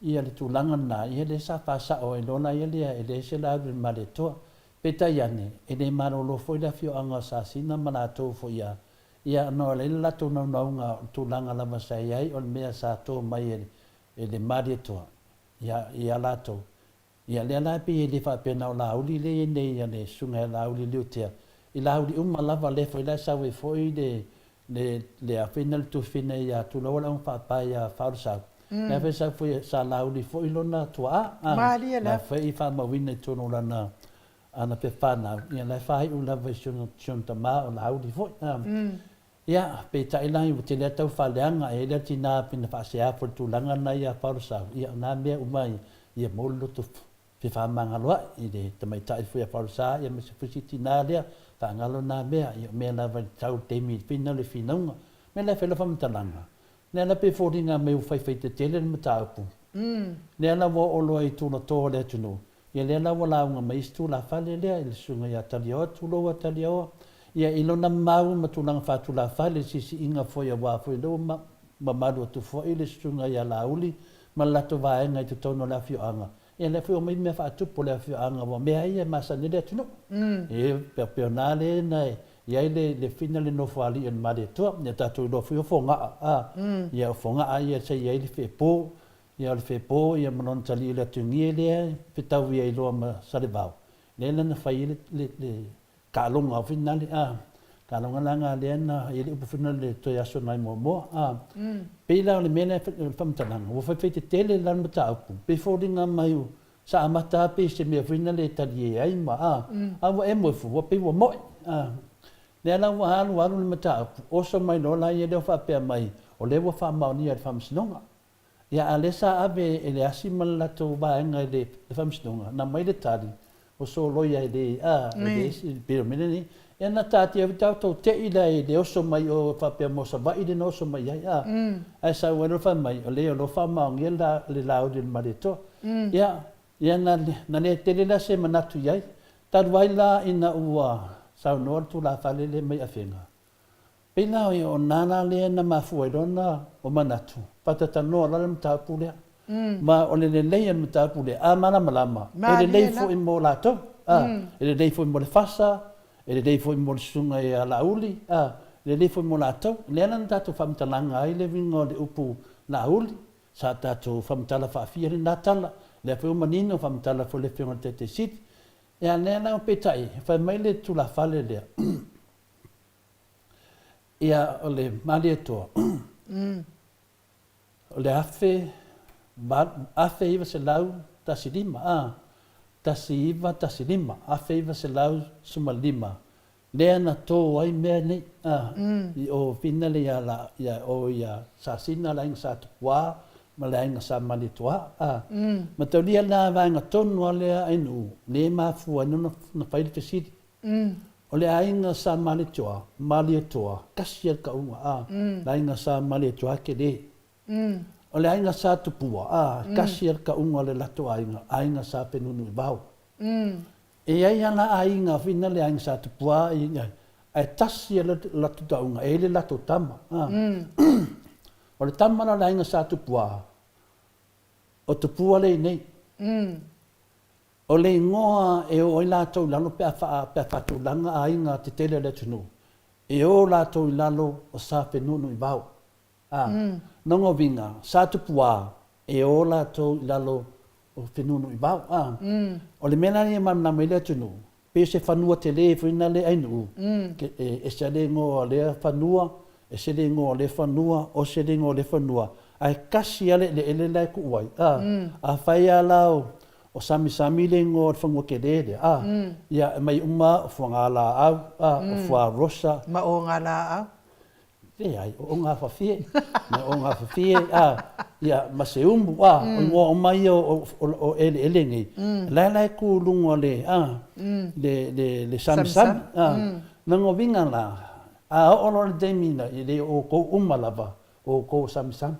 Ia le tulaga lena, ia lea sa faasao ai loa la ia lea e leai se laulu i le Malietoa. Peitai ane, e le malolo foi le afioaga o Sasina ma latou foi ia, ia ona o lea le latou naunauga o le tulaga lava sa i ai o le mea sa to mai e e le Malietoa ia ia latou. Ia lea la e pei e le faapea na o Laauli lea e i ai nei ia le Susuga ia Laauli Liutea, i Laauli uma lava lea foi la e sau ai foi le le le afina le tufina ia Tuloua le augafaapae ia Faaolosau, lea foi sau foi sa Laauli foi lona tuaa, a, Malie la la. foi i faamauina i totonu o lana ana pepa fanau, ia la e faaiu lava i si ona si ona tama o Laauli foi, a. Ia, peitai la ua tele lava tau faaleaga, e i ai le tina pei na faasea foi i le tulaga lena ia Faaolosau, ia o na mea uma ia, ia maua le loto fefaamagaloa'i i le tamaitai foi a Faaolosā aemaise foi si tina lea, faagalo na mea, ia o mea lava e tatau i le taimi i le finauga. O le mea lea e fai ai lau faamatalaga, lea la pei e foliga mai ua faifai tetele le mataupu, lea la ua oo loa i tulatoa o le atunuu, Ia lea la ua lauga mai isi tulafale lea i le susuga ia Taliaoa, tulou a Taliaoa, ia i lona mau ma tulaga faatulafale, le sisiiga foi aua foi lea ua mamalu atu foi le susuga ia Laauli ma le latou vaega i totonu o le afioaga, ia lea foi ua aumai mea faatupu o le afioaga aua o mea ia e masani ai le atunuu. E peapeona lea na i ai le fina le nofoalii o le Malietoa, ia tatou iloa foi o Fogaa, a, ia o Fogaa ia sa i ai le feepo, Ia o le fepo ia ma lona talii le atugie lea e fetaui ai loa ma Salevao, lea la na fai ai le, le, le taaloga foi nale, a, taaloga la na lea na i ai le upu foi na le toe aso nai muamua, a. Pei la o le mea lea o le faamatalaga, ua faifai tetele la le mataupu, pei foliga mai sa amata lava pei se mea foi na le talie ai ma, a, a ua emo ifo, ua pei ua mo'i, a. Lea la ua alu alu le mataupu, oso mai loa la ia lea ua faapea mai, o lea ua faamaonia e le Faamasinoga. Ia, a o lea sa ave e le asi ma le latou vaega i le Faamasinoga, na aumai le tali, o soloia e le, a, e le isi, pei o le mea lenei. Ia na taatia foi tatou tei la i le oso mai o faapea mo Savaii le na oso mai ai a. Ae sau ai loa fai mai o lea o lo o faamaonia le Laauli o le Malietoa. Ia, ia na na le tele la se manatu i ai. Talu ai la ina ua saunoa le tulafale lea mai Afega, pei la o na la lea na mafua ai loa na o manatu, faatatalanoa loa le mataupu lea. Ma o le lelei o le mataupu lea, a malamalama, e lelei foi mo latou, a, e lelei foi mo le FASA, e lelei foi mo le susuga ia Laauli, a, e lelei foi mo latou. Lea la na tatou faamatalaga ai le uiga o le upu Laauli, sa tatou faamatala faafia lena tala, lea foi ua manino faamatala foi le Afioga i le Taitai Sili. Ia, lea la, peitai, fai mai le tulafale lea, ia, o le Malietoa, O le 1915, a, 1915, 1915, lea na tō ai mea nei, a, i o Fina le ia la, ia o ia Sasina le aiga Sa Tupuā ma le aiga Sa Malietoa, a. Mataulia la vaega tonu a lea ainuu, lea e mafua ai ona fai le fesili. O le aiga Sa Malietoa, Malietoa, kasi a le kauga, a, le aiga Sa Malietoa tele. O le aiga Sa Tupua, a, kasi a le kauga o le latou aiga, aiga Sa Fenunuivao. E i ai a la aiga fina le aiga Sa Tupua, ae tasi a le latou tauga, e i ai le latou tama, a. O le tama la o le aiga Sa Tupua, o Tupua lea i inei. O le igoa e o ai latou i lalo pe a pe a faatulaga aiga tetele o le atunuu, e o latou i lalo o Sa Fenunuivao. A, lona uiga, Sa Tupuā, e o latou i lalo o Fenunuivao. A, o le mea la lea e malamalama ai le atunuu, pei o se fanua tele foi lena le ainuu, e ese lava le igoa o lea fanua, ese le igoa o lea fanua, ose le igoa o lea fanua, ae tasi lava le eleele la e tuu ai. A, afai lava la o O Samisami le igoa o le fanua tele lea, a, ia, e aumai uma o Fuagalaau, a, o Fuarosa. Ma Ogalaau. Leai, o Ogafafie, ma Ogafafie, a, ia, ma Seumu, a, o igoa uma ia o eleele nei, la la e tu i luga o le, a, le, le Samisami, a. Lona uiga la, a oo loa i le taimi, e le o outou uma lava, o outou o Samisami.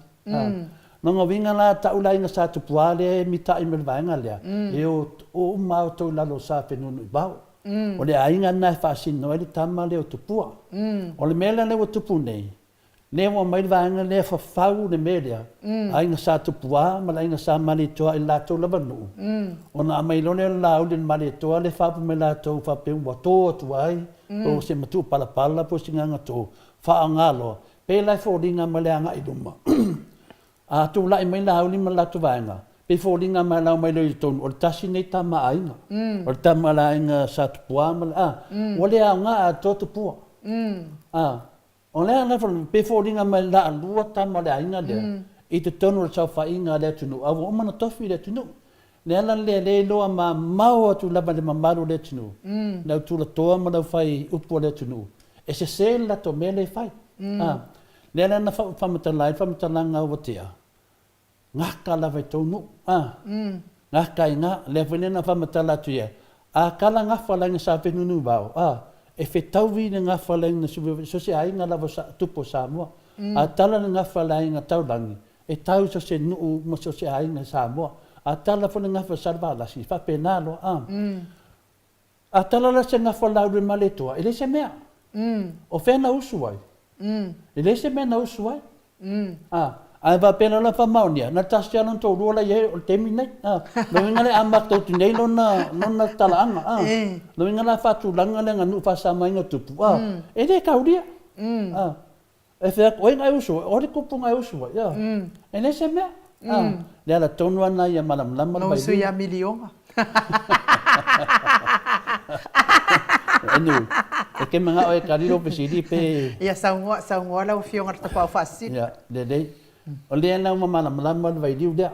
Lona uiga la, tau le aiga Sa Tupuā lea e mitai mai le vaega lea, e o uma lava outou i lalo o Sa Fenunuivao. O le aiga lena e faasino ai le tama lea o Tupua. O le mea la lea ua tupu nei, lea ua aumai le vaega lea e fafau le mea lea, aiga Sa Tupuā ma le aiga Sa Malietoa i le latou lava nuu, ona aumai loa lea o le Laauli a le Malietoa lea e faaopo mai latou faapea ua to atu ai, po o se matuupalapala po o se gaga to, faaaoga loa, Pei la e foliga mai le agai i luma. A tulai mai Laauli ma le latou vaega, pei foliga mai la omai loa i totonu, o le tasi lenei tama a aiga. O le tama a le aiga Sa Tupua ma le, a, ua le aoga atoa Tupua. A, o le a la, pei foliga mai la lua tama o le aiga lea i totonu o le saofaiga a le atunuu, a ua uma ona tofi le atunuu. Le ala lea lea iloa mamao atu lava i le mamalu o le atunuu, le au tulatoa ma le au fai upu a le atunuu, e sese le latou mea lea e fai. A, lea la na faamatala ai le faamatalaga ua tea, gata lava i tou nuu, a, gata i ina. Lea foi na faamatala atu i ai, a tala gafa le aiga Sa Fenunuivao, a, e fetaui le gafa le aiga so o se aiga lava tupu o Samoa. A tala le gafa le aiga Taulagi, E tau i so o se nuu ma so o se aiga i Samoa. A tala foi le gafa i Salevalasi, e faapena loa, a. A tala la se gafa Lauluimaletoa, e leai se mea. O fea na usu ai? E leai se mea na usu ai. A, ae faapea loa la faamaonia, na tasi lava lona toalua la i ai o le taimi lenei. A, lona uiga lea a matou atu nei lona, lona talaaga, a. Lona uiga la faatulaga le aganuu faa-Samoa ina tupu, a, e le taulia. A. E fai atu, oi na e usu ai, o le tupu na e usu ai, ioe. E leai se mea. Le ala tonu lava lena ia malamalama le vailiu. Na usu ia miliona. Anyway, e te manao e tali lou fesili pe... Ia saunoa, saunoa lau Afioga i le Tapaau Faasisina. Ia, lelei. O lea la ua malamalama le vailiu lea.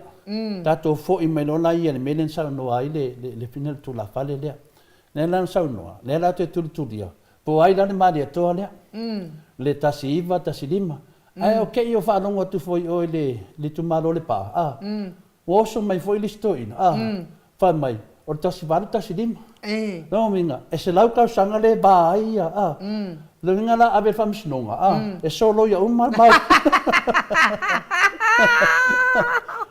Tatou foi mai loa la ia i le mea lea na saunoa ai le Fina le tulafale lea. Lea la na saunoa, lea la ou te tulitulia, Po o ai la le Malietoa lea? Le 1915. Ae o kei o faalogo atu foi i o i le itumalo o Lepa, a, ua oso mai foi le isi toeaina, a, fai mai, O le 1815. Lona uiga, e 100 tausaga le va ai ia, a. Lona uiga la, ave i le Faamasinoga, a, e soloia uma lava mau.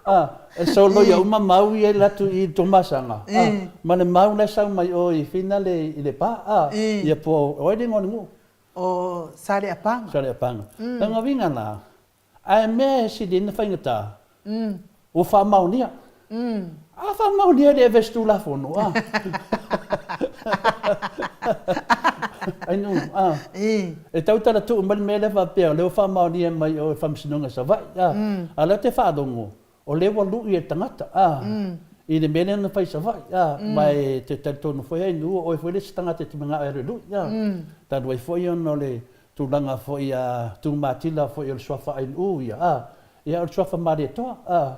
A, e soloia uma mau ia i alu atu i Tuamasaga, a, ma le mau la e sau mai o i Fina le i Lepa, a, ia po o ai le igoa o le nuu? O Saleapaga. Saleapaga. Lona uiga la, Ae mea e sili ai ona faigata, ua faamaonia. A faamaonia e le ave se Tulafono, a. Ainu, a. E tau talatuu mai le mea lea faapea o lea ua faamaonia mai o le Faamasinoga i Savaii, a. A o lea ou te faalogo, o lea ua lui e le tagata, a, i le mea lea na fai i Savaii, a. Ma e te talitonu foi Ainu, o oe foi le isi tagata e te manao e alu e lui, a. Talu ai foi ona o le Tulaga foi a Tumatila foi o le suafa Ainuu ia, a, ia o le suafa Malietoa, a.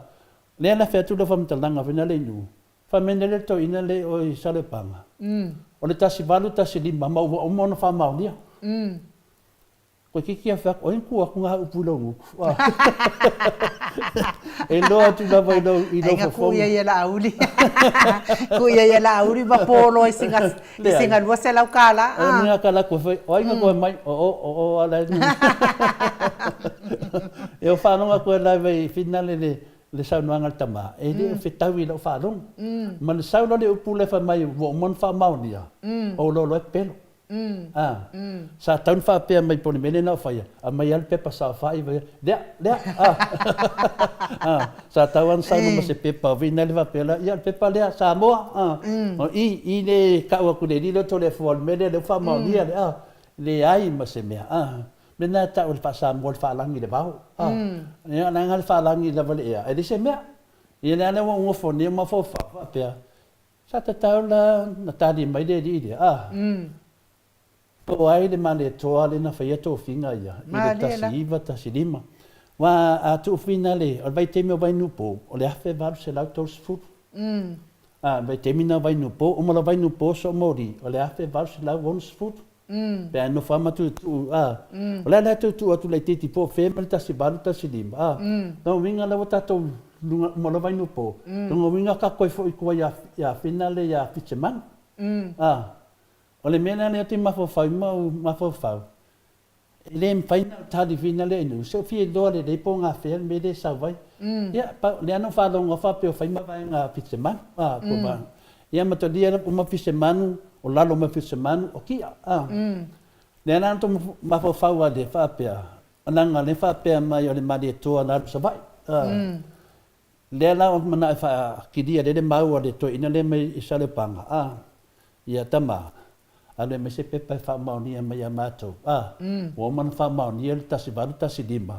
Lea na fai atu lau faamatalaga foi na le i nuu, fai mai nei le toeaina lea i o i Salepaga, o le 1815 ma ua uma ona faamaonia. Toeitiiti a fai atu, o ai na tuu atu na upu i lou gutu? E iloa atu lava i lou i lou fofoga. Aiga tuu ia ia Laauli. Tuu ia ia Laauli ma polo ai sina i sina $200. Ah. Ni ka la ko foi, o ai na koe mai, o o o o ala. E o faalogo atu e lava i finale le le saunoaga a le tama, e le o fetau i lau faalogo. Ma le sau loa le upu lea fai mai ua uma ona faamaonia, ou loa loa e pepelo. A, sa tatau ona faapea mai po o le mea lea na ou faia, aumai lava le pepa saofai, lea, lea, a. A, sa tatau lava ona saunoa ma se pepa foi lea faapea la, ia o le pepa lea Samoa, a. O i, i le tau atu i le alii lea o Toleafoa o le mea lea lea ua faamaonia le, a, leai ma se mea, a. O le mea lena e tau o le faa-Samoa o le faalagi i le vao, a. Ia leaga le faalagi lava i le ea, e leai se mea. Ia lea la ua ou nofo nei ou mafaufau faapea, Sa tatau la na tali mai le alii lea, a, po o ai le Malietoa lea na faia tofiga ia i le 1915. Aua a tuu finale, o le vaitaimi o Vainuupo, o le 1830. A, vaitaimi na o Vainuupo, uma loa Vainuupo Soomoli, o le 1860. Pe a nofo lava ma tuutuu, a, o le a la e tuutuu atu laitiiti po o fea mai le 1815, a. Lona uiga la ua tatou luga uma loa Vainuupo, lona uiga ka toe foi i tua ia Finale ia Fitzemanu, a. O le mea la lea ou te mafaufau ma ou mafaufau, E le mafai ona ou tali finale i nuu, se ua fia iloa lelei po o gafea le mea lea e sau ai. Ia, pau, lea na ou faalogo atu faapea ua fai ma vaega fisemanu, a, po o vaega. Ia ma talia uma fisemanu, o lalo mai o fisemanu, o ki'a, a. Lea la na tou mafaufau ai lea faapea, leaga o lea e faapea mai o le Malietoa na alu i Savaii, a. Lea la ua manao e faakilia lea le mau a le toeaina lea mai i Salepaga, a, ia tama, alu e aumai se pepa e faamaonia mai ia matou, a, ua uma ona faamaonia le 1815,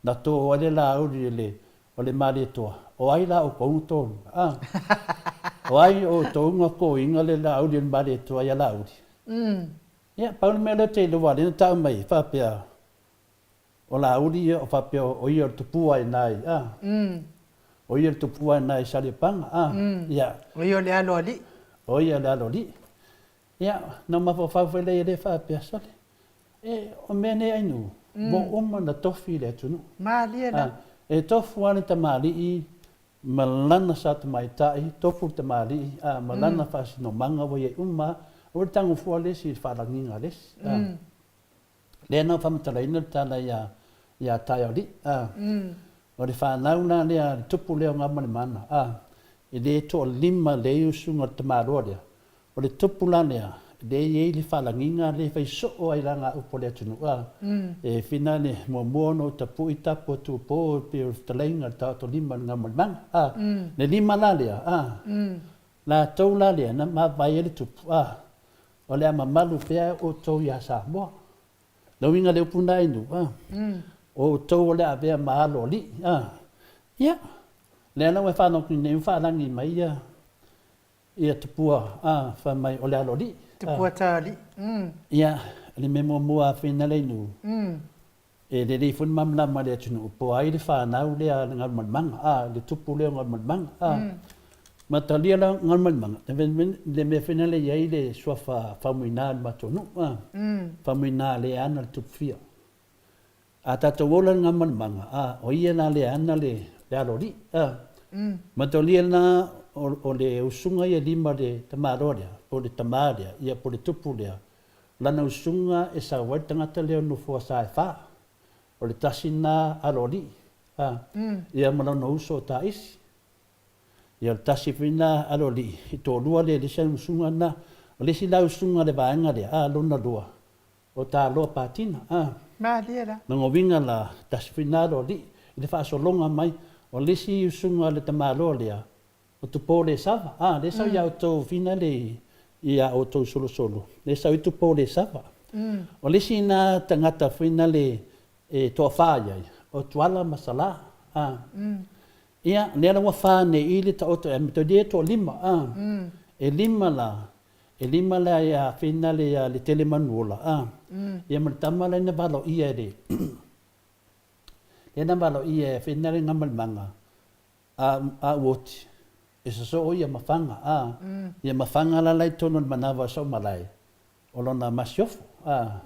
na to ai le lauli e le, o le Malietoa, o ai la outou na toina, a? O ai outou na toina le lauli o le Malietoa ia Laauli? Ia, pau le mea lea ou te iloa lea na tau mai, faapea, O Laauli ia o faapea o ia o le tupua i ina i, a. O ia le tupua i ina i Salepaga, a. Ia. O ia o le alo alii. O ia o le alo alii. Ia, na mafaufau foi lea i le faapea, sole, e, o mea nei Ainuu, ua uma ona tofi le atunuu. Malie la. E tofu lava le tamalii ma lana sa tamaitai, tofu le tamalii, a, ma lana faasinomaga ua i ai uma lava. Aua le tago fua le isi i le faalagiga a le isi, a. Lea na ou faamatalaina le tala ia ia Taealii, a. O le fanau la lea, le tupu lea o Gamalemana, a, e le toalima lea usuga o le tamaloa lea. O le tupu la lea, lea e i ai le faalagiga lea e fai soo ai la ngā upu a le atunuu, a. E whina le muamua ona o tapui tapu a Tupou e pei o le fetalaiga a le taotolima i le Gamalemana, a. Le lima la lea, a, latou la lea na mavae ai le tupu, a. O le a mamalu pea outou iā Samoa. Le uiga le upu na inu, a. O outou o le a avea ma alo alii, a. Ia, lea la ua e faalogo nei ua faalagi mai ia, ia tupua, a, fai mai o le alo alii. Tupua ta alii. Ia, le mea muamua a whina le inu, E lelei foi le malamalama i le atunuu po o ai le fanau lea a le Galumalemana, a, le tupu lea o Galumalemana, a. Ma talia la Galumalemana, le mea foi lea e i ai le suafa Faumuina i le matou nuu, a. Faumuina lea e ana le tupu fia. A tatou ola i le Galumalemana, a, o ia la lea e ana le aloalii, a. Ma talia la o le usuga ia lima le tamaloa lea, po o le tama lea, ia po o le tupu lea, o lana usuga e sau ai le tagata lea o le nofoa sa e fa. O le tasi lena aloalii, a, ia ma lona uso o Taisi. Ia o le tasi foi lena aloalii, e toalua lea, le isi usuga lena. O le isi la usuga a le vaega lea, a, lona lua, o Taloa Patina, a. Malie la. Lona uiga la, tasi foi lena aloalii i le faasologa mai. O le isi usuga a le tamaloa lea, o Tupolesava, a, lea e sau ia outou finale i a outou solosolo, lea e sau ai Tupolesava. O le isi lena tagata foi nale e toafa i ai, o Tuala ma Salā, a. Ia, lea la ua fa nei i le taoto e metolia e toalima, a. E lima la, e lima la ia finale ia Letele-manuola, a. Ia ma le tama la na valoia e le, lea na valoia e finale Gamalemanga, a, a uoti, e sosoo ia ma Faga, a. Ia ma Faga la la i totonu o le manava o Saomalae, o lona masiofo, a.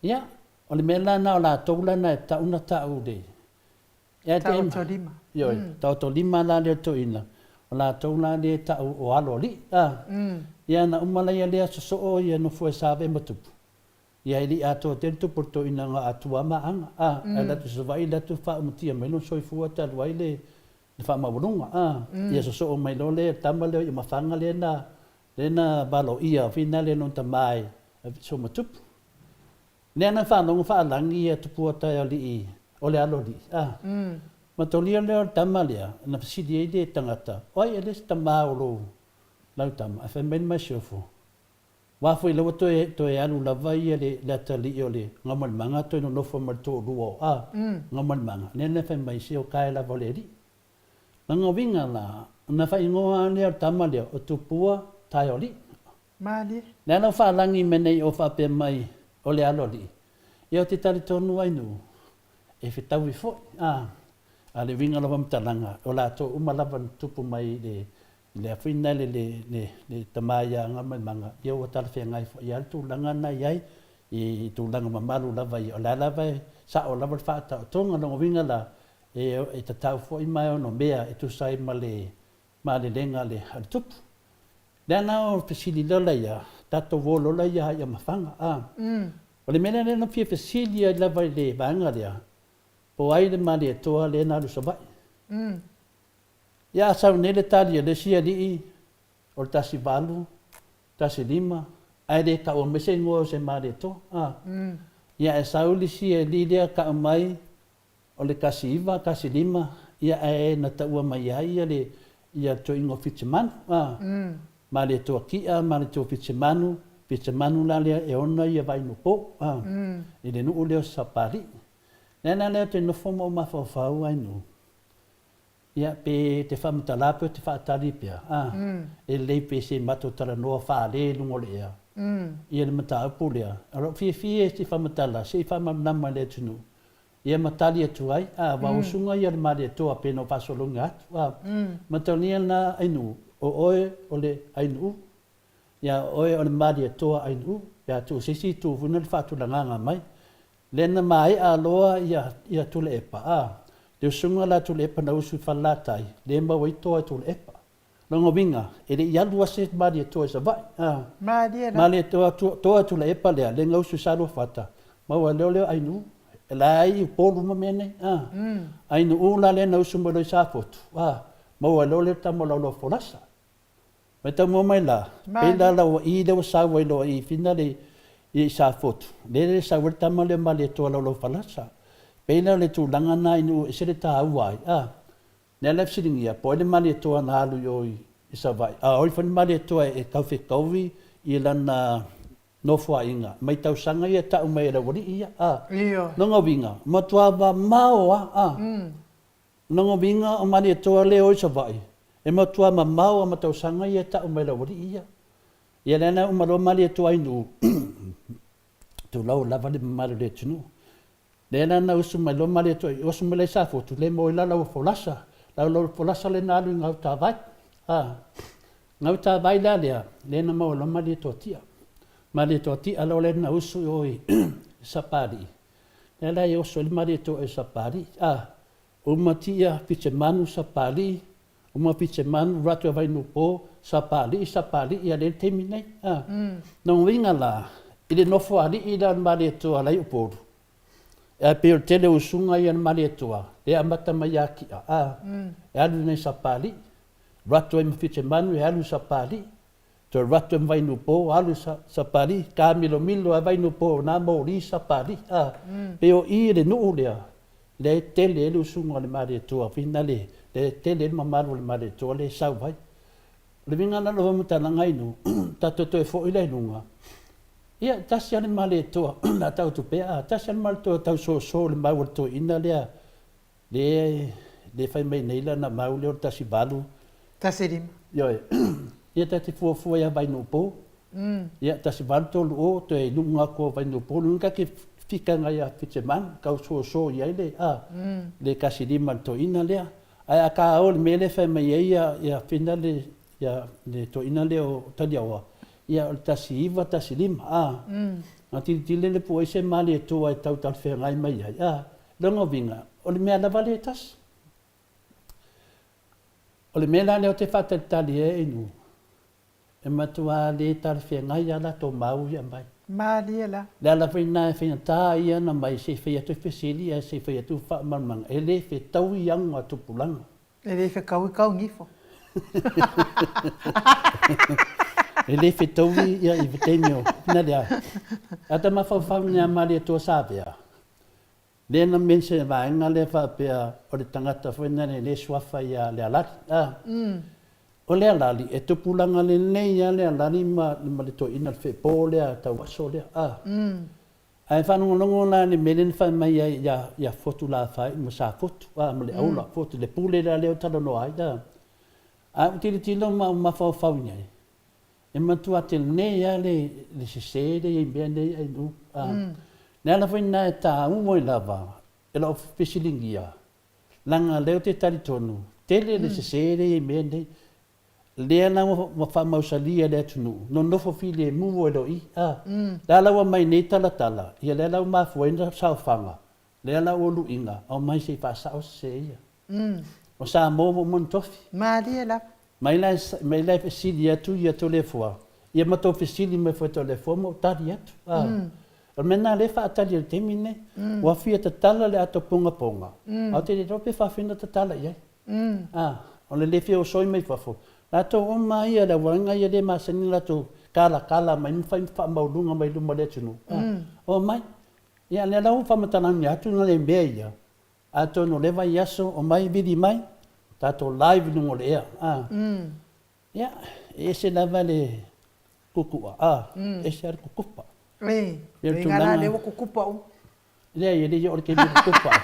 Ia, o le mea la na o latou la na e tau na tau le, Taotolima. Ioe, taotolima la lea toeaina, o latou la lea e tau o alo alii, a. Ia na uma laia lea sosoo ia nofo e Save ma Tupu, ia e le i atoa tele Tupu o le toeaina na Atua ma Aga, a. Ae alu atu i Savaii alu atu faaumatia mai lona soifua talu ai le faamaualuga, a. Ia sosoo mai loa le tama lea o Mafaga lea na, lea na valoia finale lona tama e Soma Tupu. Lea na faalogo faalagi ia tupua taealii o le aloalii, a. Matolia lea o le tama lea, na fesili ai le tagata, O ai ea le isi tama o lou lau tama? Ae fai mai le masiofo, Aua foi la ua toe toe alu lava ia le le atalii o le Gaumalemanga toe nonofo ma le toalua o a Gaumalemanga, lea na fai mai, Se o kae lava o le alii. Lona uiga la, ona faaigoa lava lea o le tama lea, o Tupua Taeoalii. Malie. Le ala o faalagi mea nei o faapea mai o le aloalii, ia ou te talitonu ai nuu e fetaui foi, a, a le uiga lava o matalaga, o latou uma lava na tupu mai i le, i le foi na le, le, le, le tama ia Gamaemaga, ia ua talafeagai foi lava le tulaga na i ai, i tulaga mamalu lava ia, o la lava e sao lava le faataotoga. Lona uiga la, e, e tatau foi ma e ono mea e tusa ai ma le malelega a le, a le tupu. Lea la o fesili lola ia, tatou o lola ia ia Mafaga, a. O le mea lea na fia fesili ai lava i le vaega lea, po o ai le Malietoa lea na alu i Savaii. Ia a sau nei le tali a le isi alii o le 18, 15, ae le taua mai se igoa o se Malietoa, a. Ia ae sau le isi alii lea tau mai O le 19, 15, ia ae na taua mai ai ia le ia toeaiga o Fitimanu, a. Ma le toa kia ma le toa Fitimanu, Fitimanu la lea e ona ia Vainupo, a, i le nuu lea o Sapalii. Lea la lea ou te nofo ma ou mafaufau ai nuu, ia pe te faamatala pe te faatali pea, a, e lelei pe se matou talanoa faale i luga o le ea, ia le mataupu lea. O lou fiafia e se faamatala se i faamalamalama i le atunuu, Ia ma tali atu ai, a, ua usuga ia le Malietoa pei ona ou faasologa atu, a, matalia lena Ainuu, o oe o le Ainuu, ia o oe o le Malietoa Ainuu, pe a tuu se isi itu foi na le faatulagaga mai. Lea na maea loa ia, ia Tuilaepa, a, le usuga la Tuilaepa na usu i Falelatai, lea e maua ai toa i Tuilaepa. Lona uiga, e le i alu lava se Malietoa i Savaii, a. Malie la. Malietoa, toa Tuilaepa lea, lea na usu i Saluafata, maua ai loa lea o Ainuu, e la ai i Upolu ma mea nei, a. Ainuu la lea na usu mai loa i Safotu, a, maua ai loa lea o le tama o Laulaufolasa. Mai taumua mai la, pei la la ua i lea ua sau ai loa i Finale i Safotu, lea e sau ai le tama lea o Malietoa Laulaufalasa. Pei la o le tulaga lena Ainuu e ese le taua ai, a. Lea la e fesiligia, po o ai le Malietoa na alu i o i Savaii? A o ai foi le Malietoa e taufetaui i lana nofoaiga mai tausaga ia e tau mai e le aualii ia? A. Lona uiga, matua mamao lava, a. Lona uiga o Malietoa lea e o i Savaii, e matua mamao lava ma tausaga ia e tau mai e le aualii ia. Ia lea la e uma loa Malietoa i Nuu, tulou lava le mamalu o le atunuu. Lea la na usu mai loa Malietoa i usu mai la i Safotu, le moe la lau folasa, lau lau folasa lea na alu i Gautavai. A, Gautavai la lea, lea na maua loa Malietoa tia. Malietoa tia loa lea na usu i o i Sapalii. Lea la e oso ai le Malietoa i Sapalii. A, uma tia Fitimanu Sapalii, Uma Fitzemanu, alu atu ia Vainuupo, Sapaalii, Sapaalii a lea le taimi nei, a. Lona uiga la, i le nofoalii la o le Malietoa la i Upolu, ae pei o le tele o usuga ia a le Malietoa, lea e amata mai ia Ki'a, a, e alu i ina i Sapaalii, alu atu ai ma Fitzemanu e alu i Sapaalii, toe alu atu ai ma Vainuupo, alu i Sapaalii, taamilomilo lava Vainuupo o na moli Sapaalii, a. Pei o i i le nuu lea, lea e tele ai le usuga o le Malietoa foi lea, lea e tele ai le mamalu o le Malietoa lea e sau ai. O le uiga la o lau faamatalaga i nu, tatou toe foi la i luga, ia e tasi lava le Malietoa o le a tau atu pea, a tasi lava le Malietoa e tau soso i le mau a le toeaina lea, lea e fai mai nei lana mau lea o le 18. 15. Ioe. Ia ta te fuafua ia Vainuupo. Ia 1830 toe i luga atu o Vainuupo, lona ta te fika ia Fitisemanu, tau soso i ai le, a, le 15 a le toeaina lea. Ae a ta o i le mea lea e fai mai ai ia Fina le, ia le toeaina lea o Taliaoa, ia o le 1915, a. Na tilotilo le pua i se Malietoa e tau talafeagai mai ai, a. Lona uiga, o le mea lava lea e tasi. O le mea la lea ou te faatalitali ai Inu, e matua le talafeagai lava latou mau ia aumai. Malie la. Le ala foi lena e faigata ai ona mai se i fai atu fesili ae se i fai atu faamalamalamaga, e le fetaui ago a tupulaga. E le fetaui kaugifo. E le fetaui ia i taimi o na lea. A ta mafaufau i nā Malietoa Savea, Lea na mention e vaega lea faapea o le tagata foi lena e le suafa ia Lealali. A. O Lealali, e tupulaga lelei lava Lealali ma ma le toeaina le feepo lea tauaso lea. A. Ae faalogologo la i le mea lea na fai mai ai ia ia Fotu Lafaai ma Safotu, a, ma Leaula, Fotu, le pule la lea ou talanoa ai, a. Ae ou tilotilo ma ou mafaufau i ai, E matua tele lava le sese lea i mea nei ai nu. Le ala foi lena e taua ai lava e lau fesiligia, leaga o lea ou te talitonu, tele le sese lea i mea nei. Lea la ua faamausalia e le atunuu, nonofo filemu ai loa i i. Le ala ua aumai nei talatala, ia lea la ua mafua ai ona saofaga, lea la ua luiga, aumai se i faasao sese ia. O Samoa ua uma ona tofi. Malie lava. Mai la mai la e fesili atu ia Toleafoa, ia ma tou fesili mai foi Toleafoa ma ou tali atu. A. O le mea lena lea e faatali ai i le taimi lenei. Ua fia tatala le ato pongaponga, a ou te le iloa pe faafefea ona tatala i ai. A. O le le fia osoi mai fafo. Latou uma ia le auvaega ia le masani ona latou kalakala mai ma fai faamaualuga mai luma o le atunuu. A. Omai. Ia lea la ua faamatalagia atu nai mea ia, Atonu o lea vaiaso, omai vili mai, tatou live i luga o le ea. A. Ia, e ese lava le kukua, a, ese lava le kukupa. E, Ia le inā la tulaga. lea ua kukupa uma. Leai, e le i oo i le taimi e kukupa ai.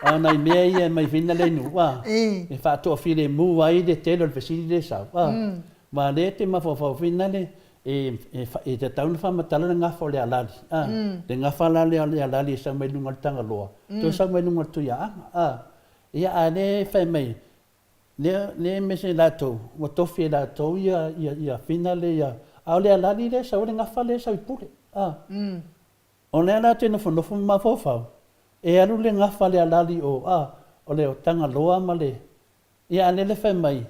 A o nai mea ia e mai fina le nuu, a, e faatoafilemu ai le tele o le fesili lea e sau, a. Aua o lea e te mafaufau foi lale, E tatau ona faamatala le gafa o le alali, a. Le gafa la lea o le alali e sau mai luga o le Tagaloa, toe sau mai luga o le Tuiaana, a. Ia, a o lea e fai mai, lea, lea e mese i latou, ua tofi e latou ia, ia, ia fina lea ia, a o le alali lea e sau ai le gafa lea e sau i Pule, a. O lea la te nofonofo ma mafaufau, e alu le gafa le alali o, a, o le Tagaloa ma le, Ia a lele fai mai,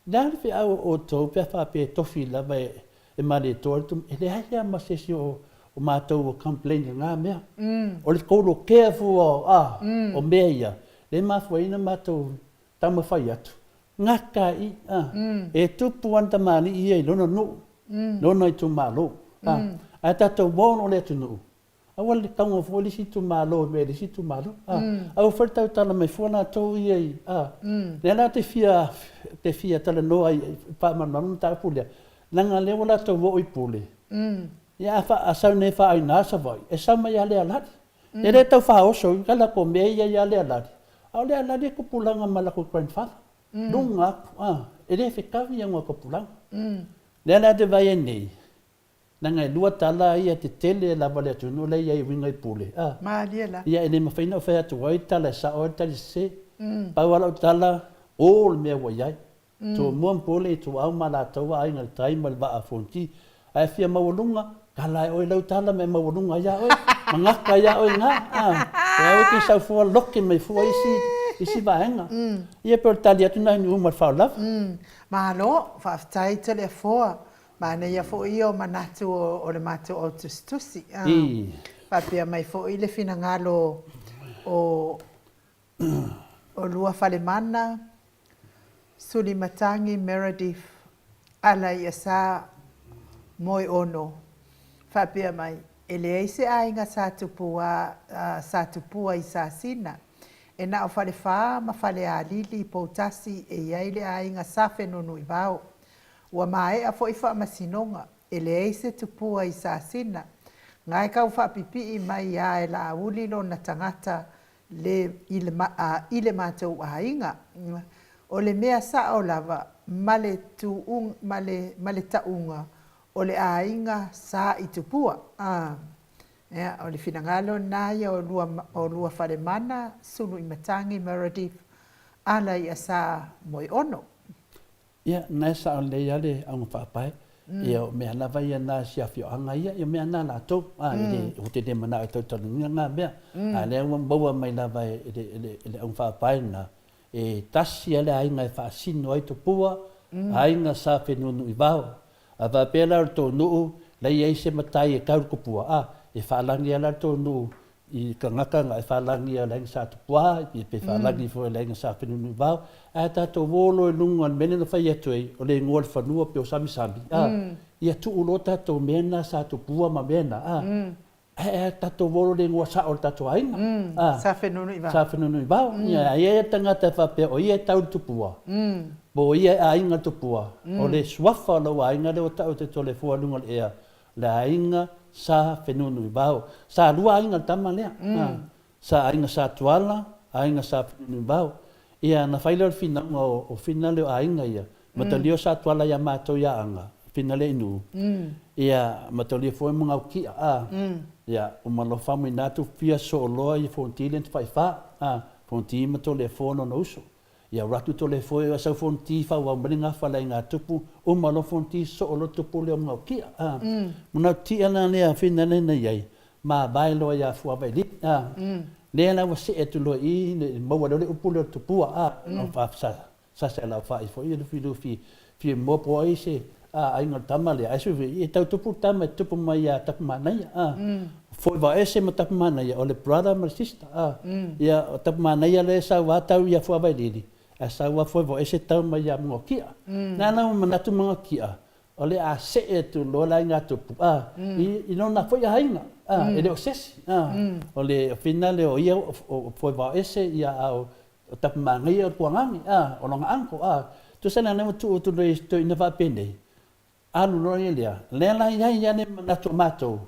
Le a le feau o outou pe a faapea e tofi lava e Malietoa le tuma, e leai lava ma se isi o matou o complain i lena mea. O le kolokea fua a o mea ia, lea e mafua ai ona matou taumafai atu, gata ai i, a, e tupu lava le tamalii ia i lona nuu, lona itumalo, a, ae tatou o loa le atunuu, Aua le tago fua le isi itumalo i mea i le isi itumalo. A, aua foi le tautala mai fua latou ia i, a. Lea la te fia, te fia talanoa ai e faamalamalama le mataupu lea, leaga lea ua latou oo i Pule. Ia a, a sau nei e faaaina Savaii, e sau mai ia Lealali. E le tau faaoso i ka latou mea ia ia Lealali, a o Lealali e tupulaga ma latou grandfather. Luga atu, a, e le fetaui ia tupulaga. Lea la te vaai ai nei, Leaga e lua tala ia tetele lava le atunuu la e i ai e uiga i pule, a. Malie la. Ia e le mafai ona ou fai atu ai tala e sao ai le tali sese. Pau lava lau tala, o le mea ua i ai. Tumua ma Pule, Ituau ma Alataua, Aiga i le Tai ma le Vaa Fonoti. Ae fia maualuga, tala e oe lau tala ma e maualuga ai ia oe, ma gata ai ia oe i ina, a. E aua e te sau fua lote mai fua isi. Isi vaega. Ia pei o le tali atu lena i Nu'u ma le faaolava. Malo, faafetai Toleafoa. Manaia foi ia o manatu o le matou au tusitusi. Faapea mai foi le finagalo o Luafalemana, Sulimatagi Meredith Alaiasa Moeono, faapea mai, E leai se aiga Sa Tupua Sa Tupua i Sasina. E na o Falefa ma Falealili i Poutasi e i ai le aiga Sa Fenunuivao. Ua maea foi faamasinoga, e leai se tupua i Sasina. Gae tau faapipii mai a e Laauli lona tagata le i le, i le matou aiga. O le mea sao lava ma le tuuga, ma le, ma le tauga o le aiga sa i Tupua. A, ia, o le finagalo lena ia o lua, o Luafalemana, Suluimatagi Meredith, ala i Asa Moeono. Ia, na e sao lelei lava le auga faapae. Ia, o mea lava ia na si afioaga ia, ia o mea na latou. A, e le, ou te le manao e tautalagia na mea. A lea ua maua mai lava e le, e le, e le auga faapae lena, e tasi lava le aiga e faasino ai tupua, aiga sa fenunuivao. A faapea la o le tou nuu, la i ai se matai e tau i le tupua, a, e faalagi lava la le tou nuu i tagata na e faalagi a le aiga Sa Tupua, pe faalagi foi e le aiga Sa Fenunuivao, ae tatou o loa i luga o le mea lea na fai atu ai, o le igoa o le fanua pei o Samisami, a, ia tuu loa tatou mea na Sa Tupua ma mea na, a, ae tatou o loa i le igoa sao o le tatou aiga, a, Sa Fenunuivao. Sa Fenunuivao. Ia, a i ai le tagata e faapea o ia e tau i le tupua, po o ia e aiga i le tupua, o le suafa o lou aiga lea ua tau e te Toleafoa i luga o le ea, Le aiga Sa Fenunuivao. Sa lua aiga le tama lea. Sa aiga Sa Tuala, aiga Sa Fenunuivao. Ia na fai lea o le finauga o Fina lea o aiga ia, mataulia Sa Tuala ia matou ia Aga, Fina lea i Nuu. Ia mataulia foi ma Gaukia a. Ia uma loa faamuina atu fia soo loa ia Fonoti lea na tafaifa a, Fonoti ma Toleafoa lona uso. Ia ratu tole foi o sau fonti faaauau mai le gafa le aiga tupu uma loa fonti soo loa tupu lea o Magaotia a manatu tia la lea fina lea na iai mavae loa ia Fuavailii a lea la ua see atu loa i i le maua lea o le upu lea o le tupua a sasa e laufai foi ia Lufilufi fia moa po o ai se aiga o le tama lea ae sui e tau tupu le tama e tupu mai ia Tapumanaia a Foevaese ma Tapumanaia o le brother ma le sister a ia o Tapumanaia lea e sau a tau ia Fuavailili ae sau a Foevaese tau mai ia Magaotia na la ua manatu Magaotia o le a see atu loa le aiga tupu a i lona foi aiga a e le o sesi a o le fina lea o ia o Foevaese ia a o O Tapumanaia o le tuagane, a, o lona uncle, a. Tusa la lea ua tuu atu loa i si toeaina faapenei, alu loa ia lea, lea la e i ai lava le manatu o matou,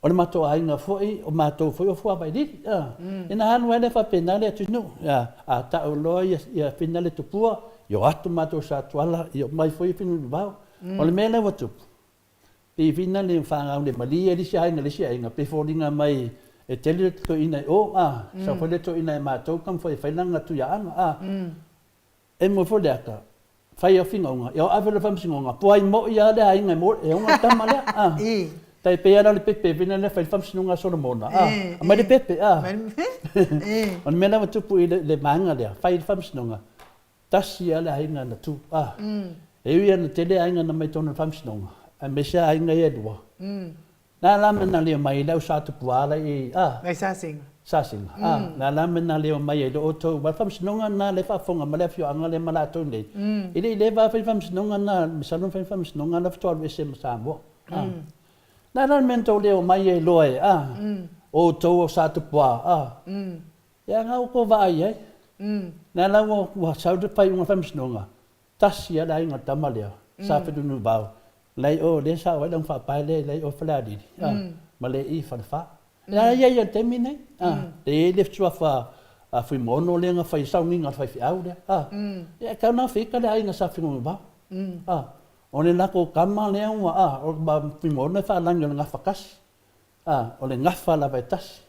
o le matou aiga foi, o matou foi o Fuavailili, a. Ina alu ai lea faapena le atunuu, a, a tau loa ia Fina le tupua, ia o atu matou sa Tuala, ia omai foi Fina O le mea lea ua tupu, Pei fina le fanau le malie e le isi aiga i le isi aiga, pei foliga mai e tele le toeaina i o, a, sau foi le toeaina e matou taumafai e fai lana tuiaaga, a. E moe foi le ata, fai au finauga, ia o ave loa i le faamasinoga, po ai moi lava le aiga e moe, e ona le tama lea, a. Tai pei lava la o le pepe foi lea fai le faamasinoga a Solomona, a, aumai le pepe, a. O le mea la ua tupu i le vaega lea, fai le faamasinoga, Tasi lava le aiga na tu, a. E ui lava ina tele aiga na mai totonu o le faamasinoga, aemaise lava aiga ia e lua. Na la mea na leo mai ai le au Sa Tupua la i, a. Mai Sasega. Sasega, a. Na la mea na leo mai ai le outou, aua o le faamasinoga lena lea e faafofoga mai le afioaga lea ma latou nei, e le i leva lava fai le faamasinoga lena, masalo na fai le faamasinoga la faatoa alu ese ma Samoa, a. Na la le mea na tou leo mai ai loa e, a, o outou o Sa Tupua, a. Ia na ua tou vaai ai. Na la ua sau le faaiuga o le faamasinoga, tasi lava le aiga o le tama lea, sa Fenunuivao, la i o lea e sao ai le augafaapae lea la i o i Falealili, ma le i Falefa. Ia e i ai i le taimi nei, e i ai le suafa a Fuimaono lea na fai ai sauniga a le faifeau lea. Ia e tau ona feita le aiga sa Fenunuivao. O le latou tama lea ua, o Fuimaono e faalagi o le gafa tasi, o le gafa lava e tasi.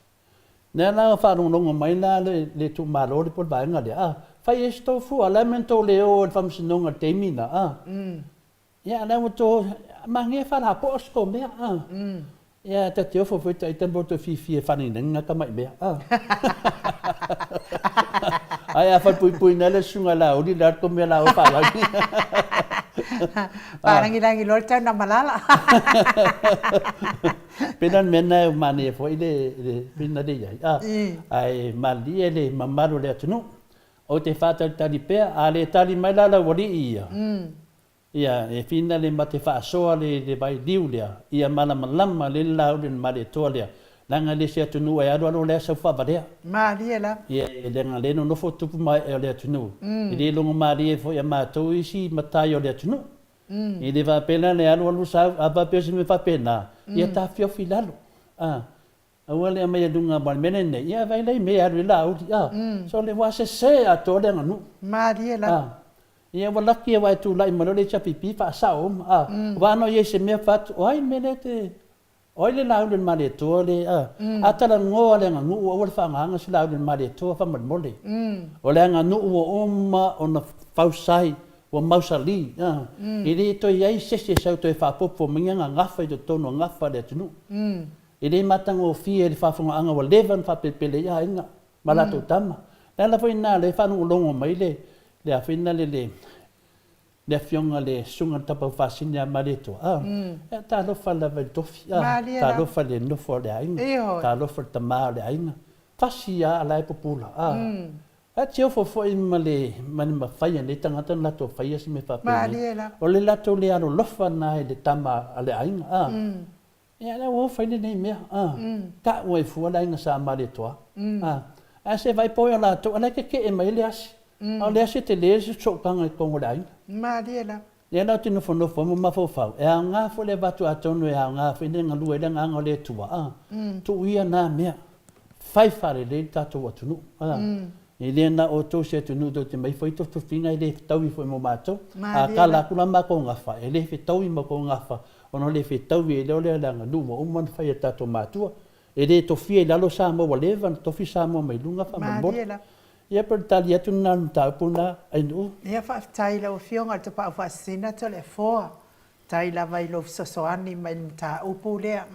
Lea la ua faalogologo mai la le itumalo lea po o le vaega lea, a, fai ai se tou fua, o le a le mea na tou le o ai i le faamasinoga i le taimi lena, a? Ia, a o lea ua tou, manaia e faalapoa se tou mea, a? Ia, ta te ofo foi ita ma outou fiafia e faanaginagi na tamai mea, a? Ae a falepuipuina ai le susuga i Laauli, le alu mea la oe faalagi. Faalagilagi loa le taunamalala. Pei la o le mea lena e manaia foi le fina lea i ai, ae malilie le mamalu o le atunuu. Ou te faatalitali pea, a le tali mai la lau alii ia, Ia, e fina le mate faasoa le le vailiu lea, ia malamalama lelei le lauli o le Malietoa lea, leaga e le se atunuu e alu alu o lea sau faavalea. Malie lava. Ia, leaga lea e nonofo tupu ma ee o le atunuu, e le logo malie foi ia matou isi matai o le atunuu. E le faapea la le alu alu sau, a faapea o se mea faapena, ia taofiofi i lalo. A. Aua le aumaia i luga ma le mea lenei, ia vaai la i mea e alu ai Laauli, a. Sole, ua sese atoa le aganuu. Malie lava. A. Ia ua laki aua e tulai mai loa le HRPP faasao uma, a. Aua ana o i ai i se mea fai atu, o ai le mea lea e te, o ai le Laauli o le Malietoa le, a. A talanoa le aganuu aua le faagaga se Laauli o le Malietoa faamolemole. O le aganuu ua uma ona fausai, ua mausali, a. E le toe i ai se isi e sau toe faaopoopo mai ni aga gafa i totonu o gafa a le atunuu. E le matagofie le faafogaaga ua leva ona faapelepele ai aiga ma latou tama. O le ala foi lena o lea e faalogologo mai le le a foi lena le le le afioga le Susuga i le Tapaau Faasini ia Malietoa, a, ia talofa lava i le tofi, a, talofa i le nofo a le aiga, talofa i le tama o le aiga, fasi lava a o la e pupula, a. Ae te ofo foi ma le ma le mafai a nei tagata ona latou faia se mea faapenei. O le latou le alolofa lena i le tama a le aiga, a. Ia lea ua fai lenei mea, a, tau ai fua le aiga Sa Malietoa, a, ae se vaai po o latou, a la e tetee mai ai le asi, a o le asi e tele se sootaga i totonu o le aiga. Malie lava. Lea la ou te nofonofo ai ma mafaufau, e aoga foi le avatu atonu e aoga foi le galue ai le agaga o le Atua, a, tuu ia na mea, fai faalelei le tatou atunuu, a, e le na o outou se atunuu tou te omai fai tufitufiga e le fetaui foi mo matou, a tala atu la matou gafa, e le fetaui ma tou gafa Ona le fetaui ai lea o le aganuu ua uma ona fai e tatou matua. E le tofia i lalo Samoa ua leva ona tofi Samoa mai luga faamolemole. Ia pe o le tali atu lena o le mataupu lena Ainuu. Ia faafetai i lau Afioga i le Tapaau Faasisina Toleafoa. Faafetai lava i lou fesoasoani mai i le mataupu lea.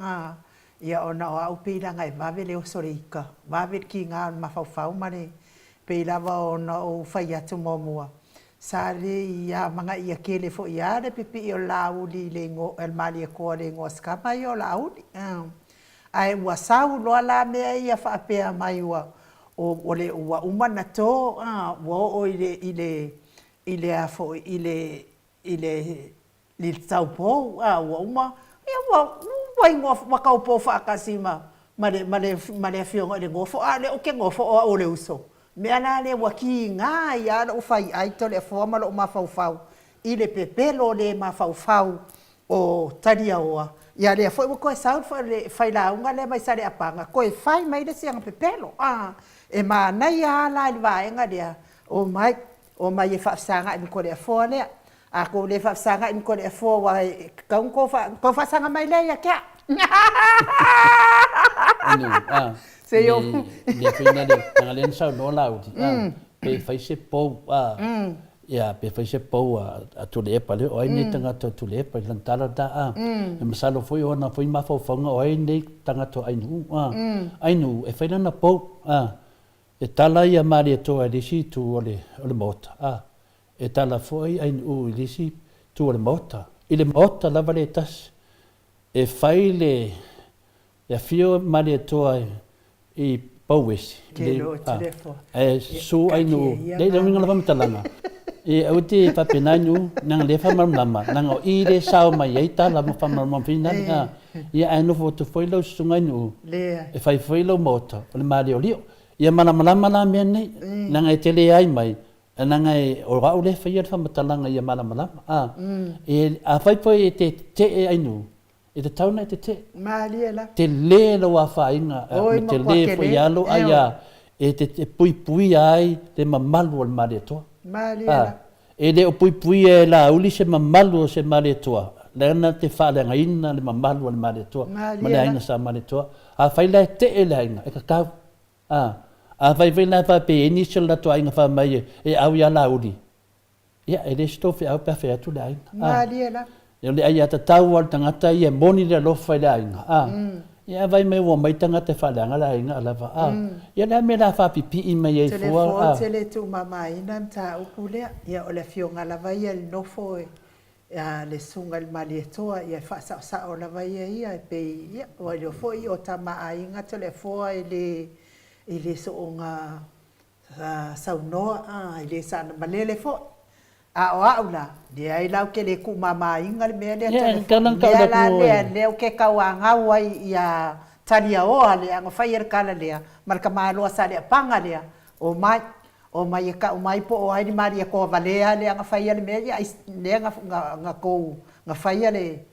Ia ona o au pei leaga e vave le oso o le ika, vave le kiga o le mafaufau ma le pei lava ona ou fai atu muamua, Sa le i amanaia tele foi a le pipii o le Laauli i le igoa, le Malietoa i le igoa sikama ia o Laauli. Ae ua sau loa la mea ia faapea mai ua, o le, ua uma ona to, ua oo i le, i le, i le a foi, i le, i le, i le taupou, a ua uma, ia ua, ua igoa, ua taupo faatasi ma, ma le, ma le, ma le afioga i le nofo, a o lea ou te nofo o au o le uso. O le mea la lea ua kiga ai lava lou faiai Toleafoa ma lou mafaufau i le pepelo le mafaufau o Taliaoa, ia lea foi ua toe sau le failauga lea mai Saleapaga toe fai mai le isi ana pepelo. A, e manaia lava la i le vaega lea, omai, omai e faafesagai ma Toleafoa lea. A tou le faafesagai ma Toleafoa aua e tatau ona tou faasaga mai lea ia te au. Anyway, Se i ou... Le foi na le, leaga lea na saunoa Laauli, pe fai se pou, ia, pe fai se pou a Tuilaepa lea, o ai nei tagata o Tuilaepa i lana tala lena, a. E masalo foi o ana foi mafaufauga o ai nei tagata o Ainuu, a. Ainuu, e fai lana pou, a. E tala ia Malietoa i le isi itu o le Maota, a. E tala foi Ainuu i le isi itu o le Maota, i le Maota lava lea e tasi, e fai le e afio Malietoa i Pouesi, ae susu Ainuu, leai le uiga o le faamatalaga, e aua te faapena Ainuu, leaga o lea e faamalamalama, leaga o i lea e sao mai ai tala ma faamalamalama foi na, ia ae nofo atu foi lau susuga Ainuu, e fai foi lau Maota o le maoliolio. Ia malamalama la mea nei, leaga e te leai mai, Leaga o au lea e faia le faamatalaga ia malamalama. A, e, afai foi e te tetee Ainuu, e tatau ona e tetee. Malie la. Tele lou afaina, Oi, ma tele foi alo ai a, e te puipuia ai le mamalu o le Malietoa. Malie la. E le o puipuia e Laauli se mamalu o se Malietoa, leaga te faaleagaina le mamalu o le Malietoa ma le aiga sa Malietoa. Afai la e tee le aiga, e tatau. A, afai foi la faapea e i ai nisi o le latou aiga fai mai e au ia Laauli, ia, e le se tou feau pe a fai atu le aiga. A, Malie la. O le aiatatau lava o le tagata ia e moni le alofa i le aiga. A, Ia a vai mai ua omai tagata e faaleaga le aiga lava a. Ia o le a mea o le a faapipii mai ai fua a. Telefon tele tuumamaina le mataupu lea. Ia o le afioga lava ia i le nofo a le Susuga i le Malietoa, ia e faasaosao lava ia ia e pei, ia ua iloa foi o tama a aiga Toleafoa e le e le soona saunoa a, e le saga malele foi. A o au la, leai la ou te le tuumamaina le mea lea Toleafoa. O le mea la lea lea ou te tauanau ai ia Taliaoa lea na faia le tala lea ma le tamaloa Saleapaga lea, omai, Omai e tau mai po o ai le Malietoa valea lea na faia le mea ia lea na tou na faia le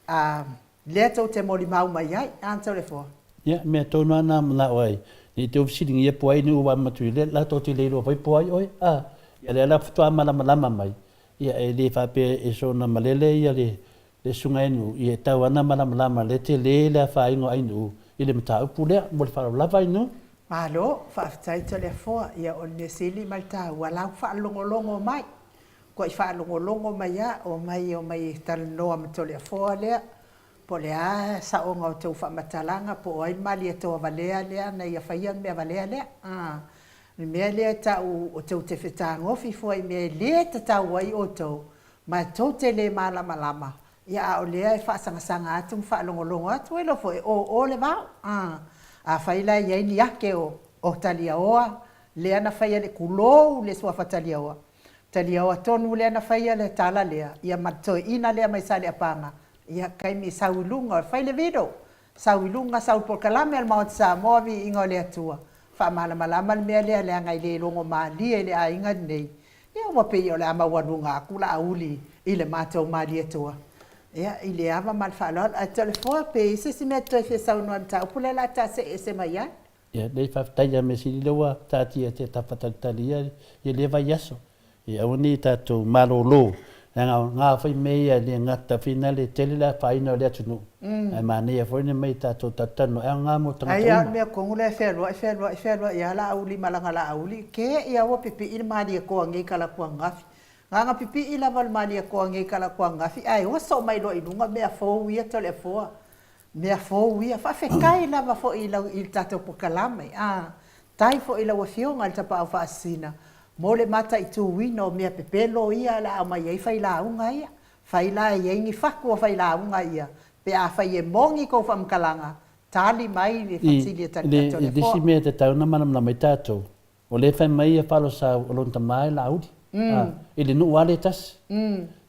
a lea tou te molimau mai ai. A Toleafoa? Ia, mea tonu lava na manao ai, ne i te u fesiligia po ai ni ua matu i le la tou te le iloa foi po ai oe, a. Ia lea la faatoa malamalama mai, ia e le faapea e soona malele ia le le susuga e Nuu, ia e tau ana malamalama le tele le afaina o Ainuu i le mataupu lea. Mo le faaaloalo lava Ainuu. Malo, faafetai Toleafoa, ia o le mea sili ma le taua lau faalogologo mai, tuai faalogologo mai a, omai omai e talanoa ma Toleafoa lea, po o le a saoga o tou faamatalaga, po o ai le Malietoa valea lea na ia faia le mea valea lea. A, le mea lea e tau o tou te fetagofi fua i mea e le tatau ai outou, Ma tou te le malamalama, ia a o lea e faasagasaga atu ma faalogologo atu, ua iloa foi e o o le vao. A, afai la e i ai ni ake o, o Taliaoa, lea na faia le, tulou le suafa Taliaoa, Taliaoa tonu lea na faia le tala lea, ia ma le toeaina lea mai Saleapaga, ia taimi e sau i luga, fai le video, sau i luga, sau i le polokalame a le Maota Samoa, Viiga o le Atua, faamalamalama le mea lea leaga e le logo malie i le aiga lenei, Ia ua pei o le a maualuga atu Laauli i le matou Malietoa, ia, i le ava ma le faaaloalo. Ae Toleafoa, pe i ai se isi mea e toe fia saunoa i le mataupu lea o le a ta see ese mai ai? Ia, lelei, faafetai ia mea sili lea ua taatia te tafatalitali ia i lea vaiaso. Ia aua ne i tatou malolo, leaga o na foi mea ia e le gata finale tele le afaina o le atunuu, ae manaia foi le mea i tatou talatalanoa e aoga mo tagata uma. Ai a o le mea tonu lea e fealuai fealuai fealuai a Laauli ma lana Laauli, ke ia ua pipii le Malietoa nei i talaatu ananafi. Na ona pipii lava o le Malietoa nei i talaatu ananafi ae oso mai loa i luga mea fou ia Toleafoa. Mea fou ia. Faafetai lava foi i lau i le tatou polokalame. A, tai foi i lau Afioga i le Tapaau Faasisina mo le mataituina o mea pepelo ia o le a aumai ai failauga ia. Fai la e i ai ni fatu o failauga ia pe afai e moni tou faamatalaga, tali mai le fesili e tali atu a le I le isi mea e tatau ona malamalama ai tatou, o lea e fai mai ia Falosau o lona tama e Laauli, a, i le nuu lava lea e tasi.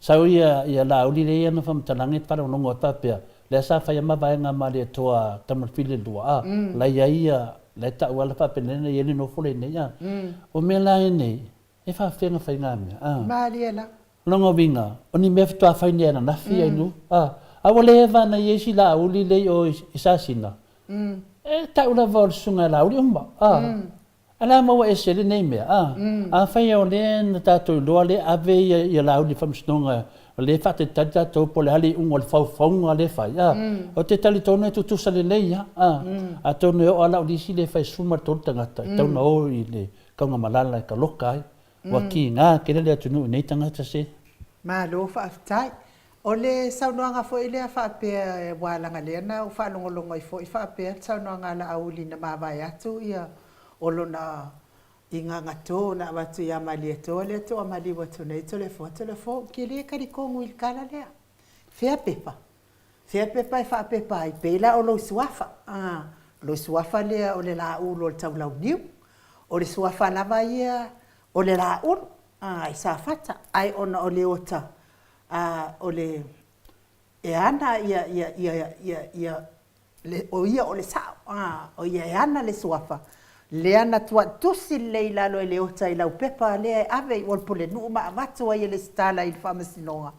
Sau ia ia Laauli lea e i ana faamatalaga e faalogologo atu faapea, lea sa fai a mavaega ma le Atoa Tamalefili le lua, a, la e i ai ia, la e tau lava faapenei na i ai le nofo lenei, a. O mea la ia nei, E faafefea ona fai ngā mea, ā. Mārie la. Lona uiga, o ni mea faatoa fai nei ananafi ai nuu, ā. A ua leva ana i ai si Laauli lea i o i Sasina, e tau lava o le susuga ia Laauli uma, ā. A le a maua ese lenei mea, ā. Afai o lea na tatou iloa lea ave ia ia Laauli i le faamasinoga, o lea e faatalitali tatou po o le a le iuga o le faufauga lea e fai, ā. Ou te talitonu e tutusa lelei lava, ā. Atonu e oo lava Laauli isi lea e fai 13 tagata e tatau ona o i le Kaugamalala e kaloka ai. Ua kiga tele le atunuu i nei tagata se. Malo faafetai. O le saunoaga foi lea faapea aua leaga lea na ou faalogologo ai foi faapea le saunoaga a Laauli na mavae atu ia o lona igagato na avatu ia Malietoa lea toamaliu atu nei Toleafoa Toleafoa ou te le talitonu i le tala lea. Fea pepa? Fea pepa e faapepa ai? Pei la o lou suafa, a, lou suafa lea o le laulu o le taulauniu. O le suafa lava ia o le laulu, a, i Safata, ae ona o Leota, a, o le, e ana ia, ia, ia, ia, ia, le, o ia o le sao, a, o ia e ana le suafa, lea na tuaʻi tusi lelei i lalo e Leota i lau pepa lea e ave i Ualpulenuu ma avatu ai e Lesitala i le Faamasinoga,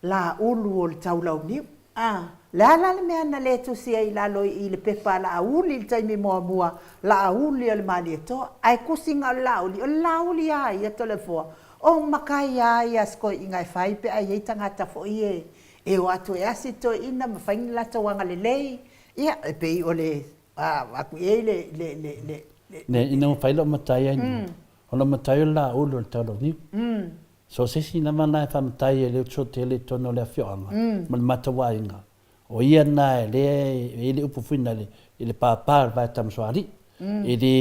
Laaulu o le taulauniu. A, le a la le mea na le tusi ai i lalo i i le pepa a Laauli i le taimi muamua, Laauli o le Malietoa. Ae tusiga o le Laauli, o le Laauli a ia Toleafoa? O makai a ia si toeaina e fai pe a i ai tagata foi e e o atu e asi toeaina ma fai ni latou agalelei. Ia, e pei o le avatu i ai le, le, le, le, le. Ne, ina ua fai lou matai ai, o lou matai o le Laauli o le taulauniu. So o se isi lava lena e faamatai e le uso tele i totonu o le afioaga ma le matou aiga. O ia lena lea e i ai le upu foi lena i le papa o le vae Tamasoalii. E le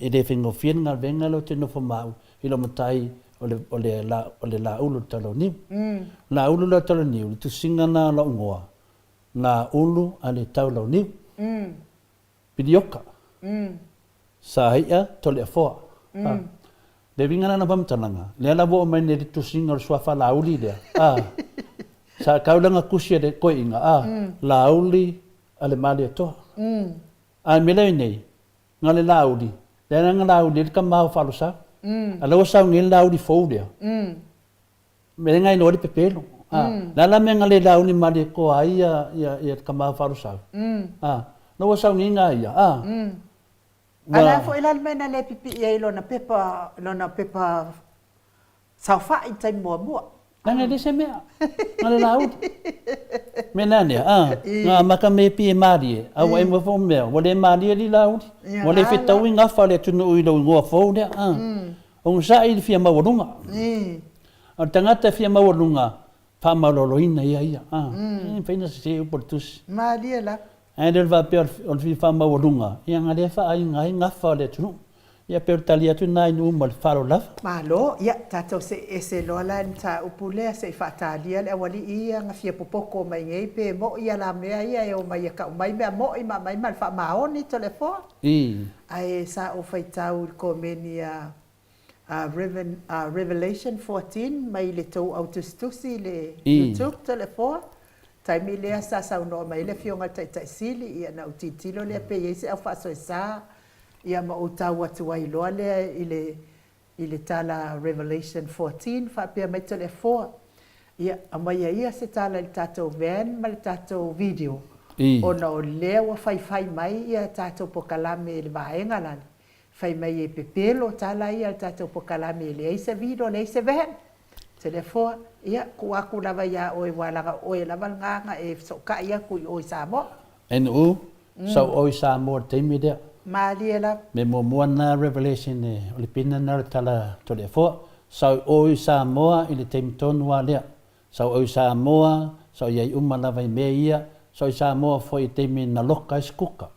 e le faigofie le galuega lea ou te nofo ma au i lou matai o le o le o le Laulu o le Talaoniu. Laulu la o le Talaoniu, le tusiga lena o lou igoa, Laulu a le Taulauniu. Pilioka. Sa i'a Toleafoa. A. Le uiga la o lana faamatalaga, lea la ua oo mai nei i le tusiga o le suafa Laauli lea, a. Sa tau lana tusi a le toeaina, a, Laauli a le Malietoa. A o le mea lea e i ai nei, na o le Laauli, lea la na Laauli ai le tama o Faalosau. A o lea ua sau nei le Laauli fou lea, mea lea na iloa ai le pepelo. A, o le a la le mea na le Laauli Malietoa ai le tama o Faalosau? A, o lea ua sau nei na ia, a. A o le a foi la le mea na le pipii ai i lona pepa, lona pepa saofai i le taimi muamua? Leaga e le se mea, na o le Laauli. Mea na nea, a, na amata me pie malie, a ua emo foi mea, ua le malie li Laauli. Ua le fetaui gafa o le atunuu i lou igoa fou lea, a. Onosai i le fia maualuga. O le tagata e fia maualuga, faamaualaloina ia ia, a. E mafai ona sese upu o le tusi. Malie lava. Ae le o le faapea o le fia faamaualuga, ia na lea e faaaiga ai gafa o le atunuu. Ia pei o le tali atu lena i nuu ma le faaaloalo lava. Malo, ia tatou see ese loa la i le mataupu lea se i faatalia le aualii ia na fia popoto mai nei pe mo'i a la mea ia e omai e tau mai mea mo'i ma aumai ma le faamaoni Toleafoa. Ae sa ou faitau i le komeni a Revelation 14 mai le tou au tusitusi i le YouTube Toleafoa. Taimi lea sa saunoa mai ai le Afioga i le Taitai Sili, ia na ou tilotilo lea pe i ai se au faasoesa, ia ma ou tau atu ai loa lea i le i le tala Revelation 14 faapea mai Toleafoa, ia aumaia ia se tala i le tatou van ma le tatou video ona o lea ua faifai mai ia tatou pokalame i le vaega lale, fai mai e pepelo tala ia a le tatou pokalame e leai se video leai se van. Toleafoa, ia tuu atu lava ia oe ua leaga o oe lava lena na e fesootai atu i o i Samoa. NU, Sa ou o i Samoa i le taimi lea. Malie lava. Mea muamua lena Revelation o le pina lena o le tala Toleafoa. Sa ou o i Samoa i le taimi tonu lava lea. Sa ou o i Samoa, sa ou i ai uma lava i mea ia. Sa ou i Samoa foi i le taimi na loka ai se kuka.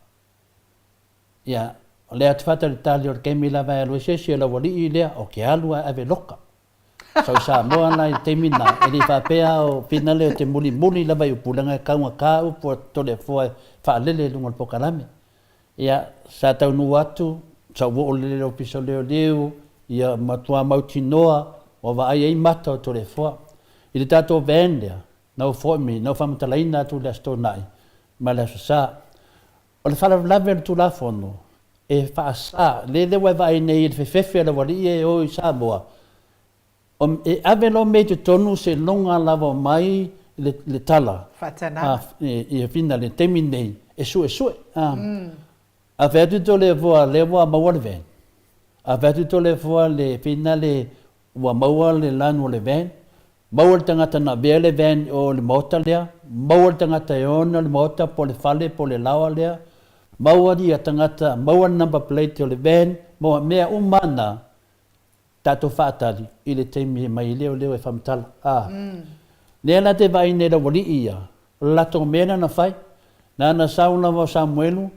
Ia, o lea atu faatalitali o le taimi lava e alu ai se isi o le aualii lea, o ke alu ae ave loka. Sau i Samoa la i le taimi lena, e le i faapea o pina lea o te mulimuli lava i upu leaga e taugata upu a Toleafoa e faalele i luga o le pokalame. Ia, sa taunuu atu, sa ou oo lele i le Ofisa o Leoleo, ia matua mautinoa ua vaai ai mata o Toleafoa. I le tatou van lea, na ou foi mai, na ou faamatalaina atu i le Aso Toonai ma le Aso Sa. O le faalavelave o le Tulafono, e faasa, lele ua e vaai nei i le fefefe a le aualii e o i Samoa, e ave loa mea i totonu seiloga lava mai le tala a Fina i le taimi lenei e suesue. A fai atu Toleafoa lea ua maua le van, a fai atu Toleafoa le Fina le ua maua le lanu o le van, Maua le tagata na avea le van i o i le maota lea, maua le tagata e ona le maota po o le fale po o le laoa lea, maua ia tagata, maua le number plate o le van, maua mea uma na tatou faatali i le taimi e mai ai leoleo e faamatala. A. Lea la te vaai nei le aualii ia, o le latou mea lea na fai, na ona sau lava o Samuelu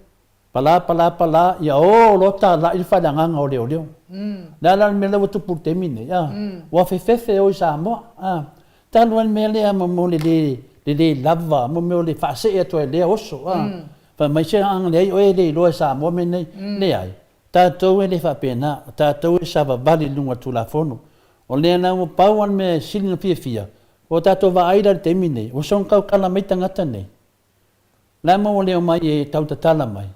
Pala pala pala, ia o loa talai le faleagaga o leoleo. Le a la le mea lea ua tupu i le taimi lenei, a? Ua fefefe o i Samoa, a? Talu ai le mea lea mo mea o le le, le le lava, mo mea o le faasee atu ai e lea oso, a? Fai mai se aga leai oe e le iloa e Samoa mea nei. Leai, tatou e le faapena, o tatou e savavali i luga o le Tulafono. O lea la ua pau lava le mea e sili ona fiafia, ua tatou vaai la i le taimi lenei, ua soona tautala mai tagata nei. La ma ua le omai e tau tatala mai.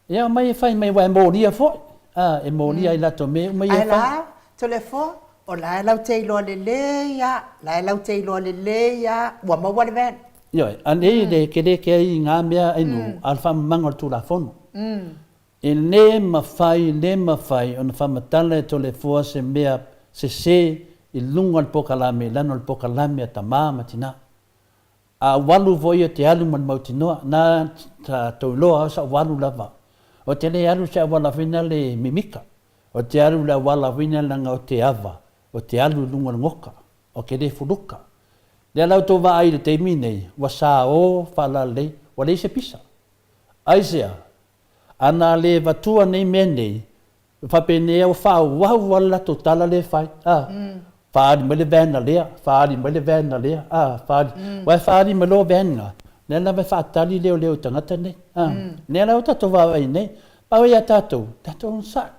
Ia omai e fai mai aua e molia foi. A, e molia ai latou mea uma ia e fai. Ae la, Toleafoa, o la e lau te iloa lelei a, la e lau te iloa lelei a, ua maua le van. Ioe, a nei le kele ke ai i ngā mea ai nuu, a o le faamamaga o le Tulafono. E le mafai, le mafai ona faamatala e Toleafoa se mea sese i luga o le pokalame, lana o le pokalame a tama ma tina. A ou alu foi ou te alu ma le mautinoa, na sa tou iloa au sa ou alu lava. Ou te le alu i se auala foi na le mimika, ou te alu i le auala foi na leaga ou te ava, ou te alu i luga o le goka, ou te le fuluka. Lea la outou vaai i le taimi nei, ua sao faalalelei, ua leai se pisa. Aisea? Ana le avatua nei mea nei, faapenei ua faaauau lava le latou tala lea e fai, a, faaali mai le van a lea, faaali mai le van a lea, a, faaali, aua e faaali mai loa van na, lea lava e faatali leoleo i tagata nei, a. Lea la ua tatou vaavaai nei, pau ia tatou, tatou onosai.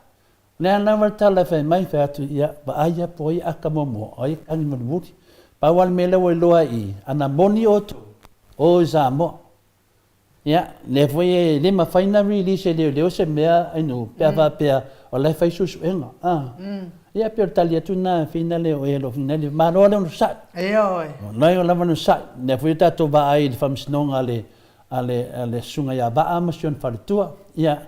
O le a lava le tala e fai mai, fai atu, ia, vaai lava po o ai e aka muamua, o ai e tagi mulimuli. Pau lava le mea lea ua iloa i i, ana moni outou, o i Samoa. Ia, lea foi e le mafai ona release e leoleo se mea ainu pe a faapea o la e fai suesuega. A. Ia, e pei o le tali atu lena Fina lea o e lo Fina le Malo lava le onosai. Ioe. O la e lava le onosai. Lea foi tatou vaai i le faamasinoga a le a le a le Susuga ia Vaa ma si ona faletua. Ia,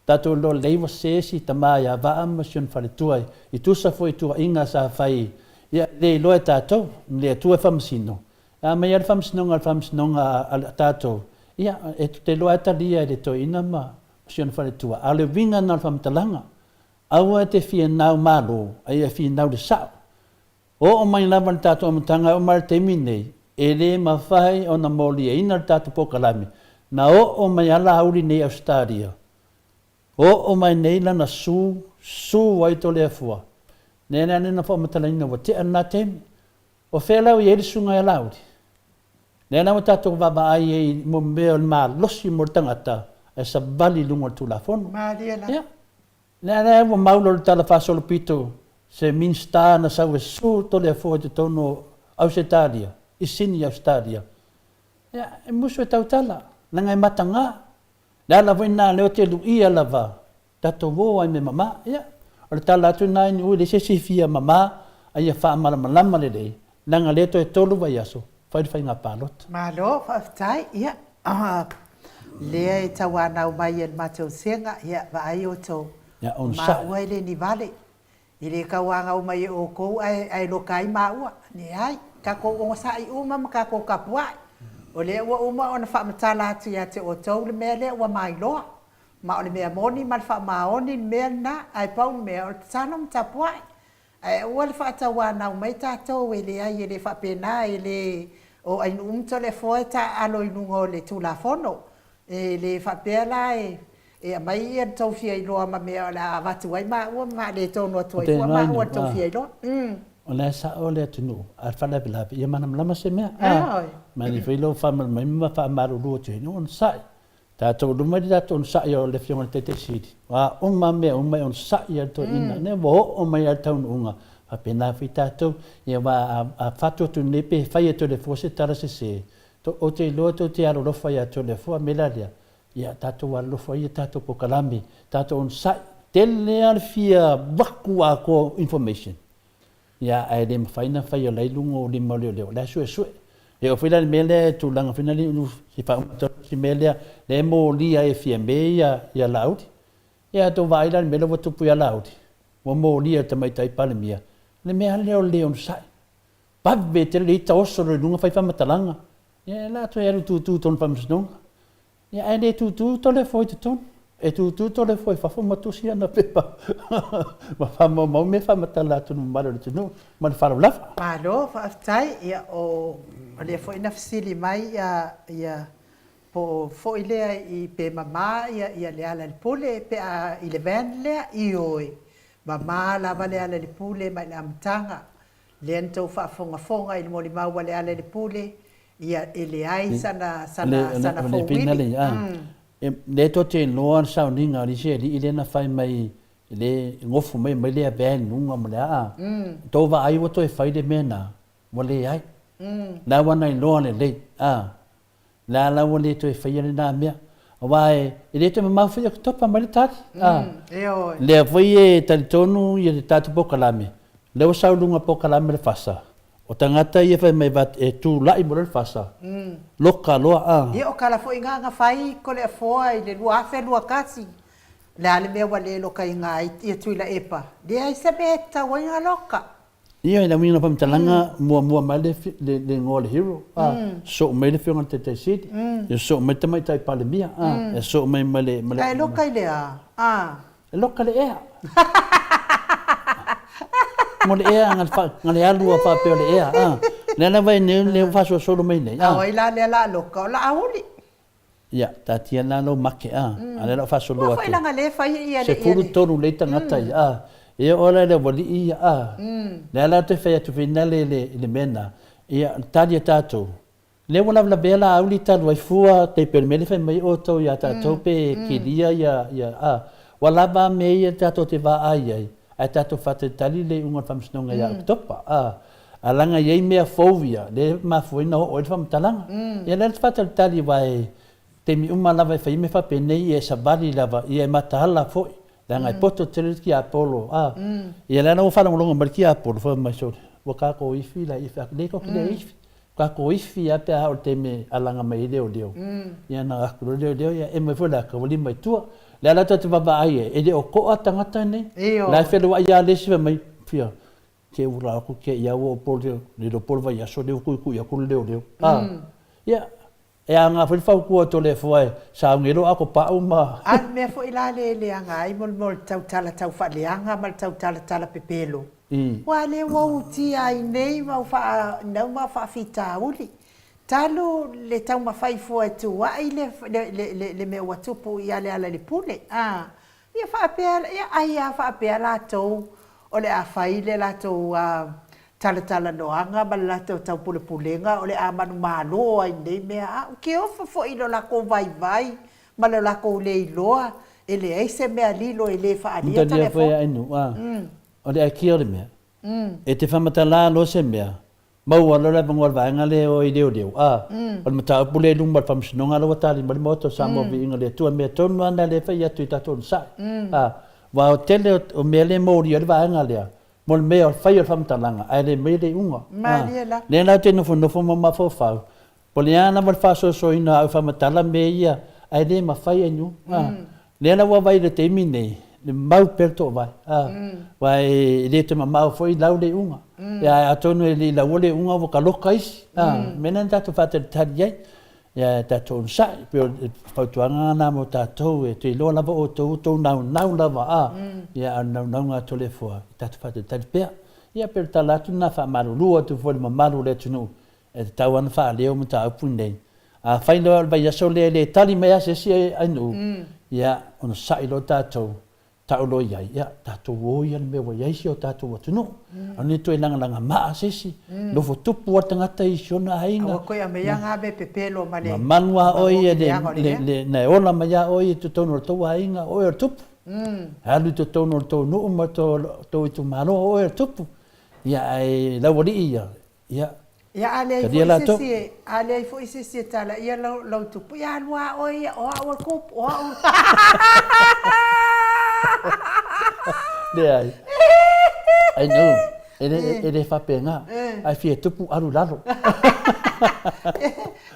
tatou iloa lelei ua se si tama ia Vaa ma si ona faletua i tusa foi i tuuaiga sa fai, ia, e le iloa e tatou, le Atua e faamasino. E a mai lava le faamasinoga a le faamasinoga a tatou, ia, e te iloa lava e talia e le toeaina ma si ona faletua. A o le uiga lena o le faamatalaga, aua e te fia nau malo, a ia finau le sao. Oo mai lava i le tatou amataga e oo mai i le taimi lenei, e le mafai ona moliaina le tatou polokalame. Na oo mai lava Laauli nei i Ausetalia, oo mai nei lana su, su ai Toleafua. Lea la na faamatalaina ua tea lena taimi. O fea la ua i ai le susuga ia Laauli? Lea la ua tatou vaavaai ai i mea o le malosi mo le tagata e savali i luga o le Tulafono. Malie la. Ia. Lea la ua mau loa le tala faasolopito se Minisita na sau e su Toleafoa i totonu o Ausetalia, i Sydney, Ausetalia. Ia, e musu e tautala, leaga e mataga. Le ala foi lena lea ou te luia lava tatou o ai mea mama. Ia, o le tala atu lena i nuu e leai se isi e fia mama, a ia faamalamalama lelei, leaga lea toe tolu vaiaso fai le faiga palota. Malo, faafetai. Ia, lea e tauanau mai e le matou sega, ia, vaai outou, o maua e le ni vale. E le tauanau mai e outou ae, ae loka ai maua. Leai, tatou onosai uma ma tatou tapuai. O lea ua uma ona faamatala atu ia te outou le mea lea ua mailoa. Ma o le mea moni ma le faamaoni le mea lena, ae pau le mea, o le tatalo ma tapuai. Ae aua le faatauanau mai tatou, e leai, e le faapena, e le o Ainu'u ma Toleafoa e taaalo i luga o le Tulafono. E le faapea la e e aumai ia le tou fia iloa ma mea o le a avatu ai maua ma faaletonu atu ai fua maua le tou fia iloa. O la e sao le atunuu, a o le faalavelave, ia malamalama se mea. Manaia foi lou faamalamalamaina ma faamalulu atu ai, onosai. Tatou luma i le tatou onosai o le Afioga i le Taitai Sili, o a uma mea uma e onosai lava le toeaina, lea ua oo mai lava i le taunuuga, faapena foi tatou. Ia aua a fatu atu nei pe fai e Toleafoa se tala sese, ou te iloa tou te alolofa ia Toleafoa, o le mea la lea, ia tatou alolofa ia tatou polokalame, tatou onosai, tele lava le fia avatu atoa o information, Ia, ae le mafai ona fai o la e i luga o lima o leoleo, o la e suesue. E oo foi la i le mea lea, tulaga foi lea, se i faauma atu si mea lea, lea e molia ai e Fiame ia Laauli. Ia a tou vaai la i le mea lea ua tupu ia Laauli, ua molia e le Tamaitai Palemia, le mea lava lea o le le onosai. Vave tele le ita oso loa i luga fai faamatalaga. Ia o le a toe alu tutu i totonu o le faamasinoga. Ia ae le tutu Toleafoa i totonu. E tutu Toleafoa i fafo ma tusi ana pepa ma faamaumau mea faamatala atu i le mamalu o le atunuu. Ma le faaaloalo lava. Malo faafetai. Ia o lea foi na fesili mai ia ia po o foi lea i pe mama ia ia Lealailepule pe a i le van lea. Ioe, mama lava Lealailepule mai le amataga. Lea na tou faafogafoga i le molimau a Lealailepule, ia e leai sana sana sana fouili. Lea tou te iloa le sauniga a le isi alii lea na fai mai le gofu mai mai lea van i luga ma le aa. Tou vaai ua toe fai le mea lena, ua leai. La ua na iloa lelei. Le a la ua le toe faia lena mea. Aua e le toe mamao foi Oketopa mai le tali. Lea foi e talitonu le tatou polokalame, lea ua sau i luga o le polokalame le FASA, o tagata ia fai mai e tulai mo le FASA, loka loa a. Ia o tala foi na na fai Toleafoa i le 2021, le a le mea ua le lokaina ai ia Tuilaepa, leai se mea e tatau ai ona loka. Ia, i le uiga o le faamatalaga, muamua mai le igoa o le hero, a, sosoo mai le Afioga i le Taitai Sili, ia sosoo mai le Tamaitai Palemia, a, ia sosoo mai ma le, ma le. Ae loka i le a? A. E loka i le ea. Mo le ea, na le alu lava faapea o le ea, a. Lea lava e nei lea ua faasolosolo mai nei, a. A o ai la lea la loka? O Laauli. Ia, taatia la lou make, a. A lea la ua faasolo Ua atu. foi leaga lea e fai ia le, ia le. 13 lelei tagata ia, a. Ia oo la i le aualii ia, a. Lea la ou te fai atu foi nale i le, i le mea lena, ia, tali a tatou, Lea ua lavelavea Laauli talu ai fua tai pei o le mea lea fai mai outou ia tatou pe kilia ia ia a ua lava a mea ia tatou te vaai ai ae tatou faatalitali le iuga o le faamasinoga ia Oketopa a a leaga e i ai mea fou ia lea e mafua ai ona oo ai le faamatalaga ia lea te faatalitali aua e taimi uma lava e fai ai mea faapenei ia e savali lava ia e mataala foi leaga e poto tele le tiapolo a ia lea la ua faalogologo mai le tiapolo fai mai sole ua tatou ifi la ifi lea tatou te le ifi Tatou ifi lava pe a oo i le taimi e alaga mai ai leoleo, ia ona atu loa leoleo, ia emo ai foi le ata ua lima i tua. O le a la tatou te vaavaai ai, e le o to'a tagata nei. O la e feloai lava le isi fai mai, Fia, te ula atu te i au o po le iloa po o le vaiaso lea ua tuitui atu le leoleo. A, ia, e aoga foi le fautua atu o le Atua e sauni ai lou ato pau ma. A o le mea foi la lea e leaga ai mo le mea o le tautala tau faaleaga ma le tautalatala pepelo, Ua le ua utia ai nei mau faa nau ma faafitauli. Talu le taumafai fua e tuuai le le le le mea ua tupu ia Lealailepule. A, ia faapea, ia ai a faapea latou o le a fai le latou a talatalanoaga ma le latou taupulepulega o le a manumalo ai nei mea. A ou te ofo foi i lo lakou vaivai ma lo lakou le iloa e leai se mea lilo e le faaalia Talia foi talefono. a inu, a. O le aikia o le mea, e te faamatala loa se mea, maua loa le avanoa o le vaega lea e o ai leoleo, a, o le mataupu lea i luma o le Faamasinoga la ua tali mai le Maota o Samoa Viiga i le Atua, mea tonu lava lena lea e fai atu i tatou onosai. A, aua o le tele o mea lea e molia ai le vaega lea, mo le mea o le fai o le faamatalaga ae le aumaia le iuga. A, lea la ou te nofonofo ma mafaufau, Po o le a lava le faasoasoaina o au faamatala mea ia, ae le mafai e nuu. A, lea la ua vaai i le taimi nei, le mau pea le toovae. A, aua e le toe mamao foi lau le iuga. Ia, ae atonu e le i laua le iuga ua taloka isi. A, o le mea lena na tatou faatalitali ai. Ia, tatou onosai, e pei o le fautuaga lena mo tatou, e te iloa lava outou, ua outou naunau lava, a, ia, a o le naunauga a Toleafoa, ia tatou faatalitali pea. Ia, pei o le tala atu lena, faamalulu atu foi i le mamalu o le atunuu, E tatau lava ona faaleo mataupu nei. Afai loa o le vaiaso lea e le tali mai lava se isi atunuu, ia, onosai loa tatou, tau loa i ai, ia, tatou o ia i le mea ua i ai si o tatou atunuu. Aua ne i toe lagalaga se isi, nofo tupu lava le tagata i si ona aiga. Aua koe aumaia nga me pepelo ma le Mamalu lava oe ia, na e ola mai lava oe i totonu o le tou aiga, o oe o le tupu. Alu i totonu o le tou nuu ma le tou itumalo, o oe o le tupu. Ia, ae laualii ia, Ia, Ia, a leai talia foi latou. se isi e, a leai foi se isi e talaia lau, lau tupu, ia alu a oe ia, o au o le kupu, o au. Leai. I know. E le, e le faapena. Ae fia tupu, alu i lalo.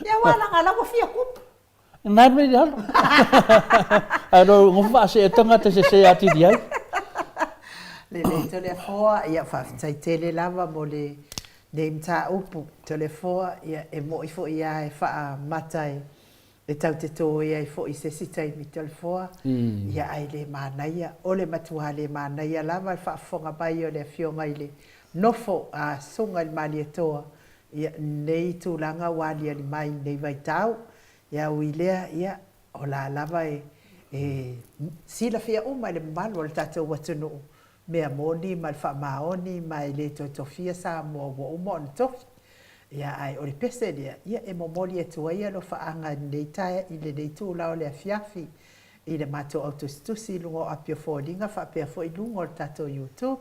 Ia, aua leaga la ua fia kupu. Na alu i lalo. Ae lo nofo faasee tagata sese atili ai. Lelei Toleafoa, ia faafetai tele lava mo le nei mataupu. Toleafoa, ia e moi foi lava e faamata e e tau te toe ai foi i se isi taimi Toleafoa, ia ae le manaia, o le matua le manaia lava le faafofoga mai o le afioga i le nofo a Susuga i le Malietoa Ia, nei tulaga ua aliali mai i lenei vaitau, ia ui lea, ia, o la lava e, e silafia uma e le mamalu o le tatou atunuu mea moni ma le faamaoni ma e le toe tofia Samoa ua uma ona tofi. Ia, ae o le pese lea, ia, e momoli atu ai alofaaga i lenei tae, i lenei itula o le afiafi i le matou autusitusi i luga o api o foliga faapea foi i luga o le tatou YouTube.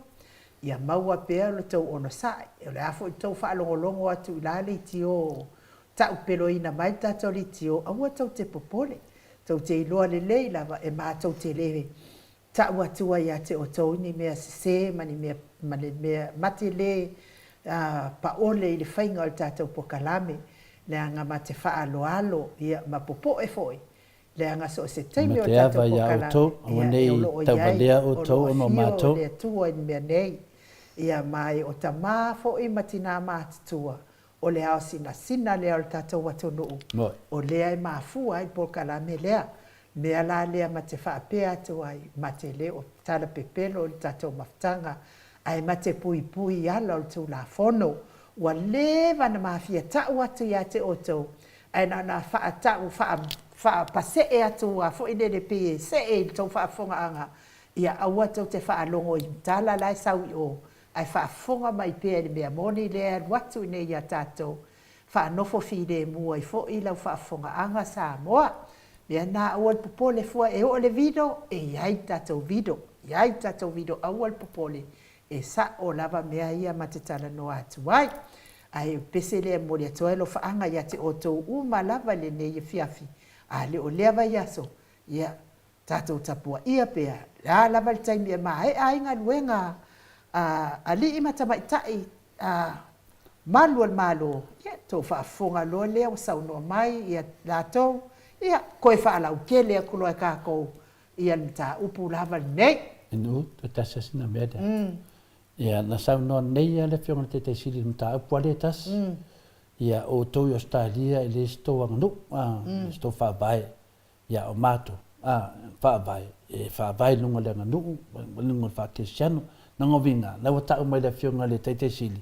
Ia maua pea lo tou onosai. O le a foi le tou faalogologo atu i la leitio taupeloina mai le tatou leitio, aua tou te popole. Tou te iloa lelei lava e matou te le tau atua ia te outou ni mea sese ma ni mea ma le mea mate le paole i le faiga o le tatou pokalame, leaga ma te faaaloalo ia ma popoe foi Leaga so o se taimi o Mate tatou ava iā pokalame, outou, aua ia, nei e o lo o i ai, tauvalea o lo outou o ona o afio matou. le Atua i le mea nei. Ia, ma e o tamā foi ma tinā matutua, o le ao sinasina lea o le tatou atunuu, Moi. o lea e mafua ai le polokalame lea. Mea la lea ma te faapea atu ai, ma te le o tala pepelo i le tatou mafutaga, ae ma te puipui i ala o le Tulafono. Ua leva ona mafia ta'u atu ia te outou, ae na ona fa'ata'u fa'a fa'apasee atu a foi lele pei e se'e i le tou fa'afofoga'aga, ia aua tou te fa'alogo i tala la e sau i o, ae fa'afofoga mai pea i le mea moni lea e alu atu i nei ia tatou, fa'anofo filemu ai foi lau fa'afofoga'aga Samoa. Mea na aua le popole fua e oo le vido, e i ai le tatou vido, i ai le tatou vido aua le popole, E sa'o lava mea ia ma te talanoa atu ai. Ae o le pese lea e momoli atu ai alofaaga ia te outou uma lava i lenei afiafi, a le o lea vaiaso, ia, tatou tapuaia pea, le a lava le taimi e maea ai galuega a alii ma tamaitai a malu o le Malo, ia, tou faafofoga loa lea ua saunoa mai ia latou, ia, toe faalautele atu loa e tatou ia le mataupu lava lenei. Inu, toe tasi lava sina mea lea. Ia, na saunoa nei lava le Afioga i le Taitai Sili i le mataupu lava lea e tasi. Ia, o outou i Ausetalia e le se tou aganuu, a, e le se tou faavae. Ia, o matou, a, faavae, e faavae i luga o le aganuu, i luga o le faakerisiano. Lona uiga, la ua tau mai e le Afioga i le Taitai Sili,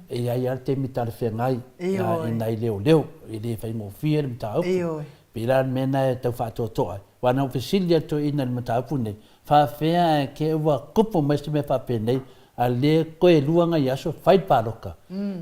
e i ai lava le taimi talafeagai i nai leoleo, e le faigofie le mataupu. Pei la o le mea lena e tau faatoatoa ai. Aua na ou fesili atu i le mataupu lenei, faapefea ae ke ua tupu mai se mea faapenei, a le toe lua nai aso fai le palota.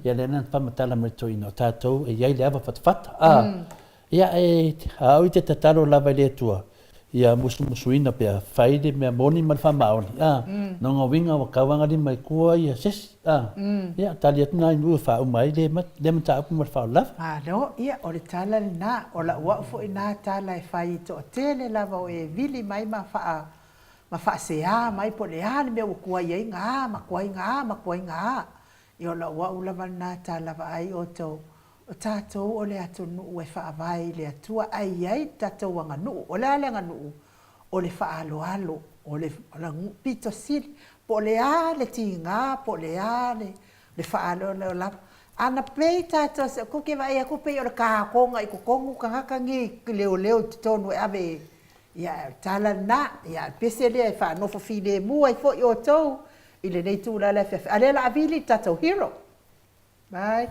Ia lea na faamatala mai le toeaina, o tatou e i ai le ava fatafata. A, ia e, a au i te tatalo lava i le Atua, ia musumusuina pea, fai le mea moni ma le faamaoni, a, lona uiga ua tauagalima i tua ia se isi, a, ia tali atu na i nuu e faauma ai lea mataupu ma le faaolava. Malo, ia o le tala lena, o lau au foi na tala e fai i toatele lava o e vili mai ma faa ma faaseā mai po o le a le mea ua tuai ai na ma tuai na ma tuai na. Ia o lau au lava lena tala vaai outou, O tatou o le atunuu e faavae i le Atua ae i ai le tatou aganuu. O le a le aganuu? O le faaaloalo, o le pito sili, po o le a le tiga, po o le a le faaaloalo lava. Ana pei tatou, tou te vaai atu pei o le tatoga i totonu tagata nei leoleo i totonu e ave e, ia o le tala lena, ia o le pese lea e faanofo filemu ai foi outou i lenei itula i le afiafi, a o lea o le a vili le tatou hero. Bye.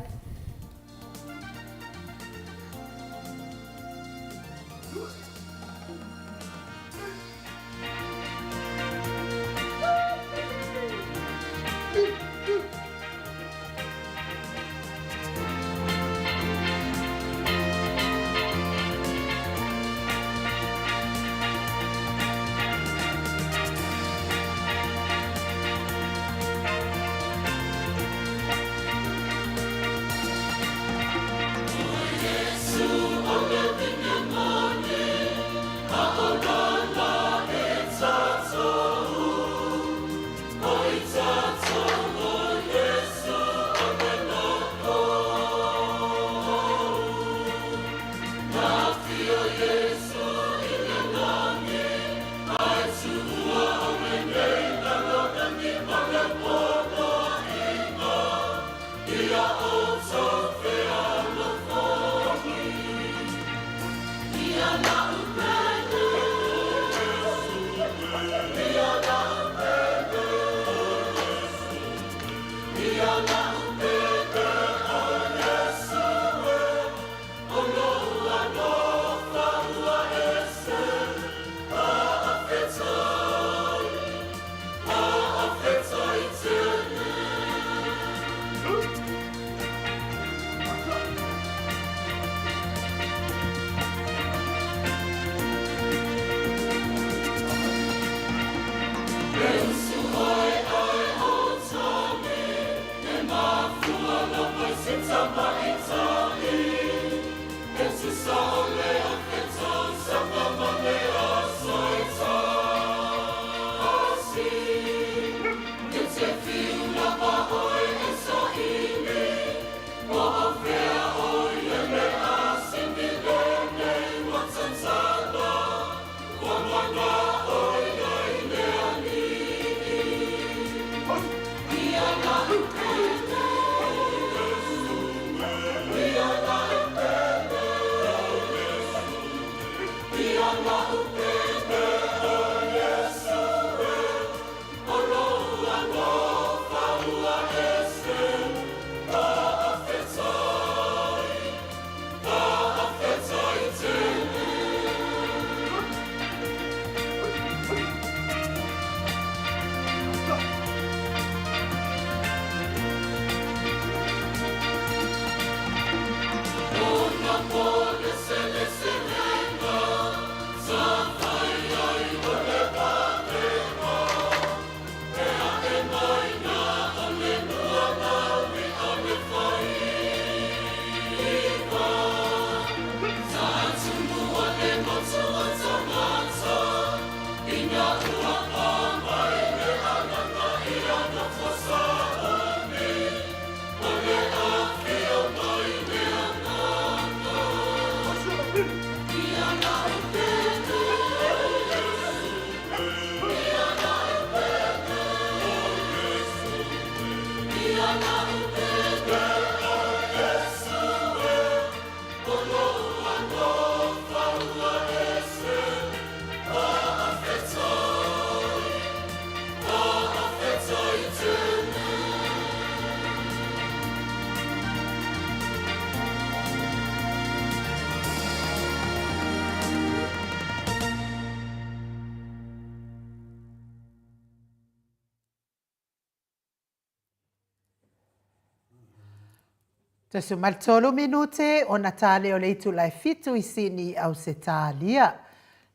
13 minute ona tale o le itula e fitu i Sydney, Ausetalia.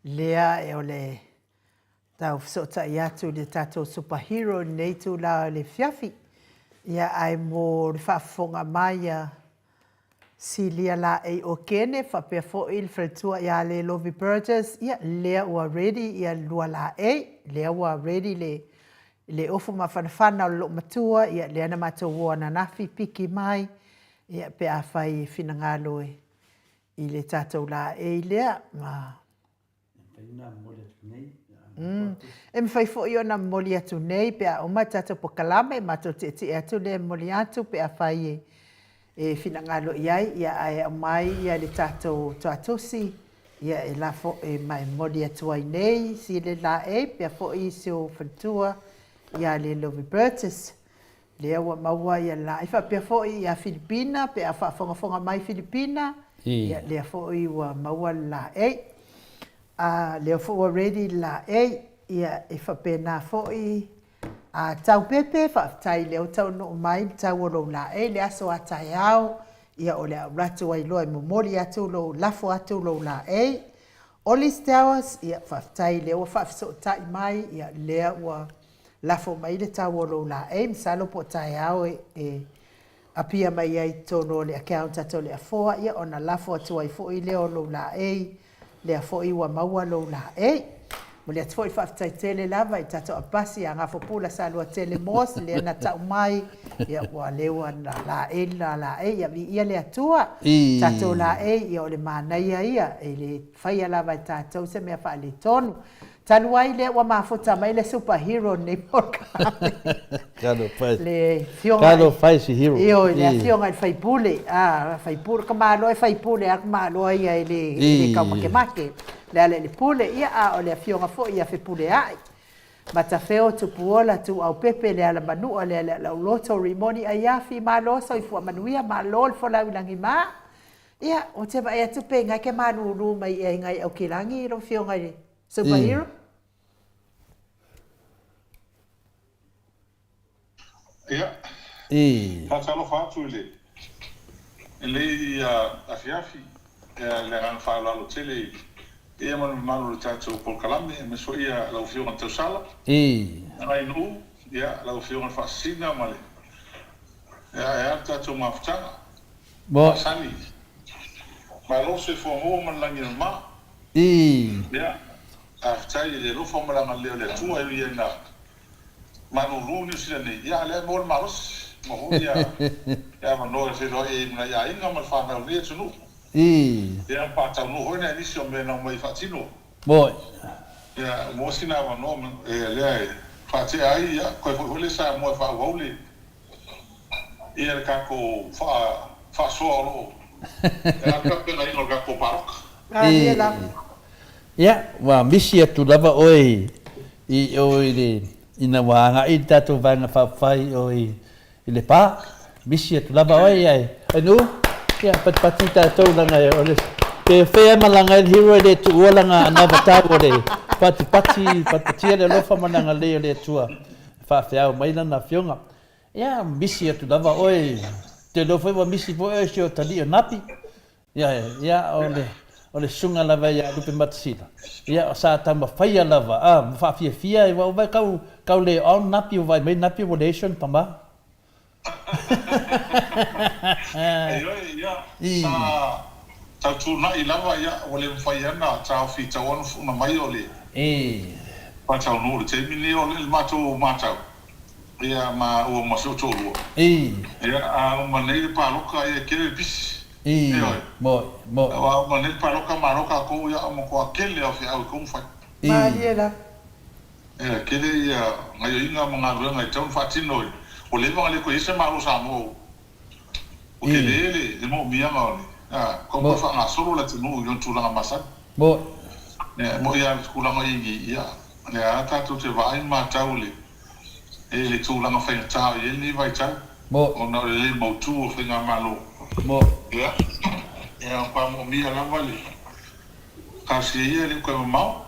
Lea e o le tau fesootai atu i le tatou superhero i lenei itula o le afiafi. Ia ae mo le faafofoga mai a Silia Laei Okene faapea foi le faletua ia Lelovi Burgess, ia lea ua ready ia le lua laei, lea ua ready le le ofu mafanafana o le loomatua, ia lea na matou o ananafi piki mai, ia pe afai e finagalo e i le tatou laei lea ma E mafai foi ona momoli atu nei pe a uma le tatou polokalame, matou tietie atu lea e momoli atu pe afai e e finagalo i ai, ia ae aumai ia le tatou tuatusi ia e lafo e ma e momoli atu ai nei si le laei pea foi si ou faletua ia le Lovi Burgess lea ua maua ia le laei faapea foi ia Filipina pe a faafogafoga mai Filipina ia lea foi ua maua le laei a lea foi ua ready le laei ia e faapena foi A tau pepe, faafetai lea ua taunuu mai le tau o lou laei le aso a taeao, ia o le a ou atu ai loa e momoli atu lou, lafo atu lou laei. Oli's Towers, ia faafetai lea ua faafesootai mai, ia lea ua lafo mai le tau o lou laei, masalo po o taeao e, e apia mai ai i totonu o le account a Toleafoa, ia ona lafo atu ai foi lea o lou laei, lea foi ua maua lou laei. Momoli atu foi le faafetai tele lava i tatou Abasi ia Gafopula Saluatele Morse lea na tau mai, ia ua leo ua laei le la laei, ia viia le Atua. Tatou laei, ia o le manaia ia, e le faia lava e tatou se mea faaletonu. Talu ai lea ua mafuta mai le super hero lenei polokalame. Le afioga Talofa e se hero. Ioe, le afioga i le faipule, a, faipule, ka malo e faipule a ka malo ia e le, e le taumakemake, le ala i le pule, ia, a o le afioga foi ia Fepuleai. Matafeo, Tupuola, Tuuaupepe, Lealamanua, Lealealauloto, Rimoni, Aiafi, malo soifua manuia, malo le folau i lagima. Ia, ou te vaai atu pe ingai ke malūlū mai ea i ngai Aukilagi lau afioga i le superhero. Ia, faatalofa atu i le lenei afiafi, i le agaga faaaloalo tele i le paia ma le mamalu o le tatou polokalame, aemaise foi lau Afioga i le Tausala, nai nuu, ia, lau Afioga i le Faasisina ma le, ia, e a le tatou mafutaga, masani, malo le soifua maua ma le lagi e mama. Ia, faafetai i le alofa ma le agalelei o le Atua e ui ai ina malulu Niu Sila nei, ia a o lea e maua le malosi, maua foi le avanoa e feiloai ai ma nai aiga ma le fanau o lenei atunuu. Ia ma faataunuu foi nai nisi o mea na omai e faatino. Ia, ua maua sina avanoa lea e faatea ai, ia, toe foi foi le Samoa e faaauau le ia le tatou faasoa o lo o e a le tapenaina o le tatou palota. Ia, ua misi atu lava oe i o i le, ina ua agai le tatou Vaega Faaupufai i o i Lepa. Misi atu lava oe, ia e Nuu, ia patipati tatou leaga o le, pe fea e malaga ai le hero e le tuua lana anavatau o le patipati, patipatia le alofa ma le agalelei o le Atua e faafeao mai lana afioga. Ia, misi atu lava oe, ou te iloa foi ua misi foi oe i si o talii o Napi. Ia, ia, o le, o le susuga lava ia Lupematasila, ia, sa taumafaia lava, a, ma faafiafia, ua uma kau, kau le on Napi, ua vaai mai Napi ua leai si ona tama. Ioe, ia, sa tautuunai lava, ia, ua le mafai lava ona taofi tau ona fuuna mai o le faataunuu i le taimi lenei o le matou matau. Ia ma ua ma si ou toalua. Ia a uma nei le paloka ia e tele le pisi. Ioe. Aua a uma nei le paloka malo tatou ia ua matua tele lava o feau e tatau ona fai. Malie lava. Ia tele ia gaioiga ma galuega e tatau ona faatino ua leva ona le toe i ai se Malo o Samoa ua tele le moomiaga o le a tatau ona toe faagasolo le atunuu i ona tulaga masani. Ia e moi lava le tulaga o i ai nei ia lea lava tatou te vaai ma matau i le i le tulaga faigata o i ai lenei vaitau ona o le le mautu o faigamalo. Ia, e matua moomia lava le talosia ia e le o toe mamao.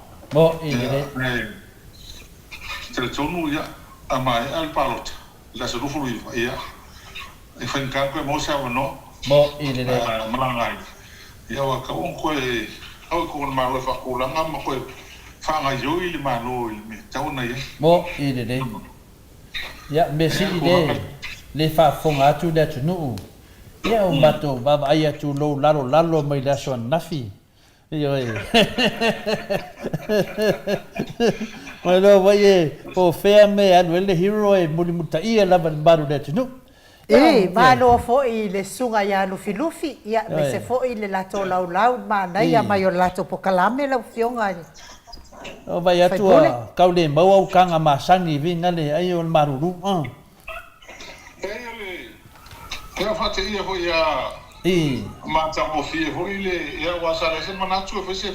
Ia, e talitonu, ia, a maea le palota i le aso 29, ia, e faigata ona toe maua se avanoa. Moʻi lelei. Malaga ai. Ia ua tau ona toe au i kona Malo e faatulaga ma toe faagaioi le Malo i le mea e tatau ona i ai. Moʻi lelei. Ia, mea sili le le faafofoga atu le atunuu. Ia, ua matou vaavaai atu lou lalolalo mai le aso ananafi. Ioe. Ua iloa foi e po o fea mea e alu ai le hero e mulimulitaia lava i le mamalu o le atunuu. Ii, Malo foi i le Susuga ia Lufilufi, ia, aemaise foi le latou laulau i le manaia mai o le latou pokalame lau Afioga i le Ua vaai atu ua tau le maua au taga masani i Vigale ai o le malulu. Leai o le mea faateia foi ia matagofie foi le ia aua sa leai se manatu e fai se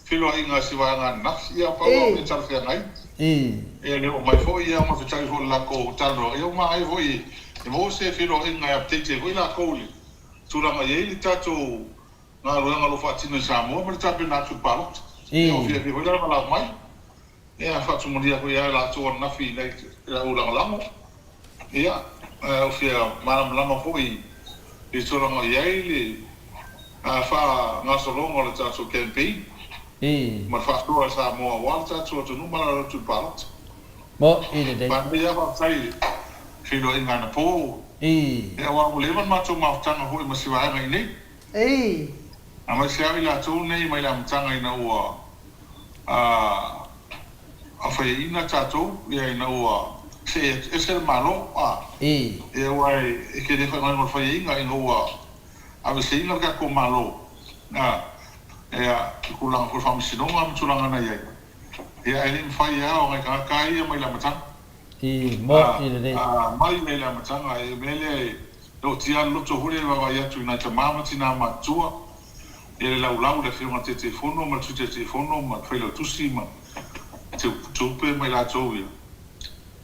feiloaiga a si vaega ananafi ia pau lava o mea talafeagai ia le oo mai foi ia ma fetaui foi le latou talanoa ia ua manaia foi e maua se feiloaiga e update ai foi latou i le tulaga e i ai le tatou galuega o lo o faatino i Samoa ma le tapena atu i le palota. Ia ua fiafia foi la le valaau mai. Ia, faatumalia foi ia i latou ananafi i lau lagolago. Ia, ua fia malamalama foi i le tulaga o i ai le faagasologa o le tatou campaign ma le faasoa i Samoa aua le tatou atunuu ma le alo atu i le palota. Manaia lava faafetai i le feiloaiga anapo. Ia, aua ua leva le matou mafutaga foi ma si vaega i inei. Aemaise lava i latou nei mai le amataga ina ua a faiaina tatou, ia ina ua see ese le Malo, a, ia aua e tele faaigoaina o le faiaina ina ua aveseina le tatou Malo, a, ia i tulaga foi o le faamasinoga ma tulaga na i ai, ia ae le i mafai lava o nai tagata lava ia mai le amataga, a, mai mai le amataga, e mea lea e Ootia le loto foi lea e vaavaai atu i nai tama ma tinā matutua, ia le laulau i le Afioga i le Taitaifono ma le Sui Taitaifono ma le Failautusi ma Teutupe ma i latou ia.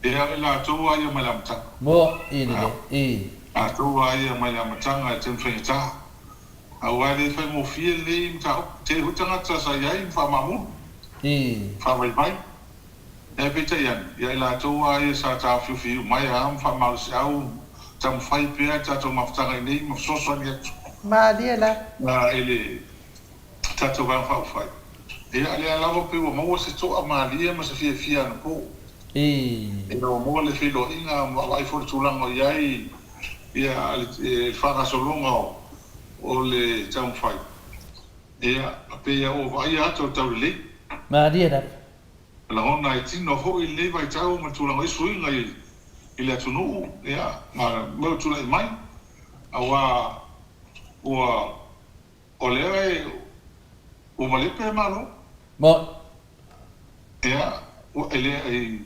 Ia, o i latou lava ia mai le amataga. Mo i lelei, i. Latou lava ia mai le amataga e taimi faigata. Aua e le faigofie lenei mataupu. Tele foi tagata sa i ai ma faamaamulu, faavaivai. Ae peitai ane, ia i latou lava ia sa taofiofi mai a ma faamalosiau taumafai pea i tatou mafutaga i nei ma fesoasoani atu Malie la. i le tatou Vaega Faaupufai. Ia, lea lava pei ua maua se toa malie ma se fiafia anapo. Ina ua maua le feiloaiga ma vaavaai foi i le tulaga o i ai ia le faagasologa o le taumafai. Ia, pei ua vaaia atu o le taulelei. Malie lava. Lagona e tino foi lenei vaitau ma tulaga i suiga i le atunuu ia ma mea ua tulai mai aua ua o lea e ua malepe le Malo. Mo. Ia ua e le i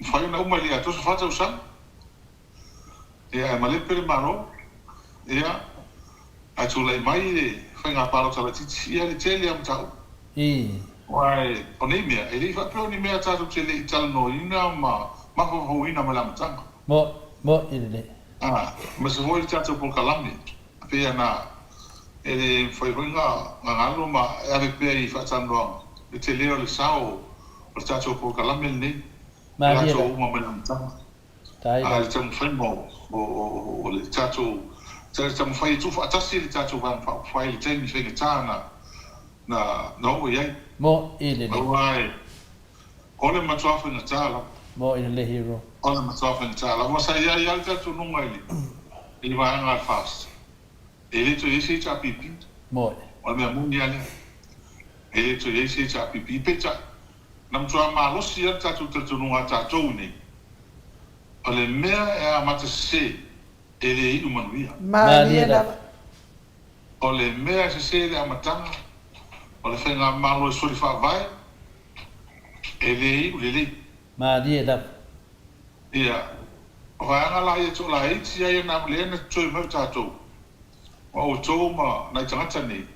mafai ona uma i le atoa se fa tausaga. Ia ae malepe le Malo ia ae tulai mai le faiga palota laitiiti ia le tele lava o mataupu. Aua o nei mea, e le i faapea o ni mea tatou te le i talanoaina ma mafaufauina mai le amataga. Mo'i lelei. Aemaise foi le tatou polokalame, pei ona e le mafai foi ona galo ma e ave pea i faatalanoaga le tele o le sao o le tatou polokalame lenei, o latou uma mai le amataga. A le taumafaiga o le tatou taumafai e tuufaatasi le tatou Vaega Faaupufai i le taimi faigata na na oo i ai. Mo'i lelei. Aua e, o le matua faigata lava. Mo'i lelei hero. O le matua faigata lava. Sa i ai lava le talitonuga i le, i le vaega a le FAST, e le toe i ai se HRPP. Mo'i. O le mea moni lava lea. E le toe i ai se HRPP. Peitai, na matua malosi lava le tatou talitonuga a tatou nei, o le mea e amata sese, e le iu manuia. Malie lava. O le mea e sese i le amataga o le faigamalo e soli faavae, e le iu lelei. Malie lava. Ia, o vaega la ia toalaiti ai na lea na totoe mai o tatou, ma outou ma nai tagata nei,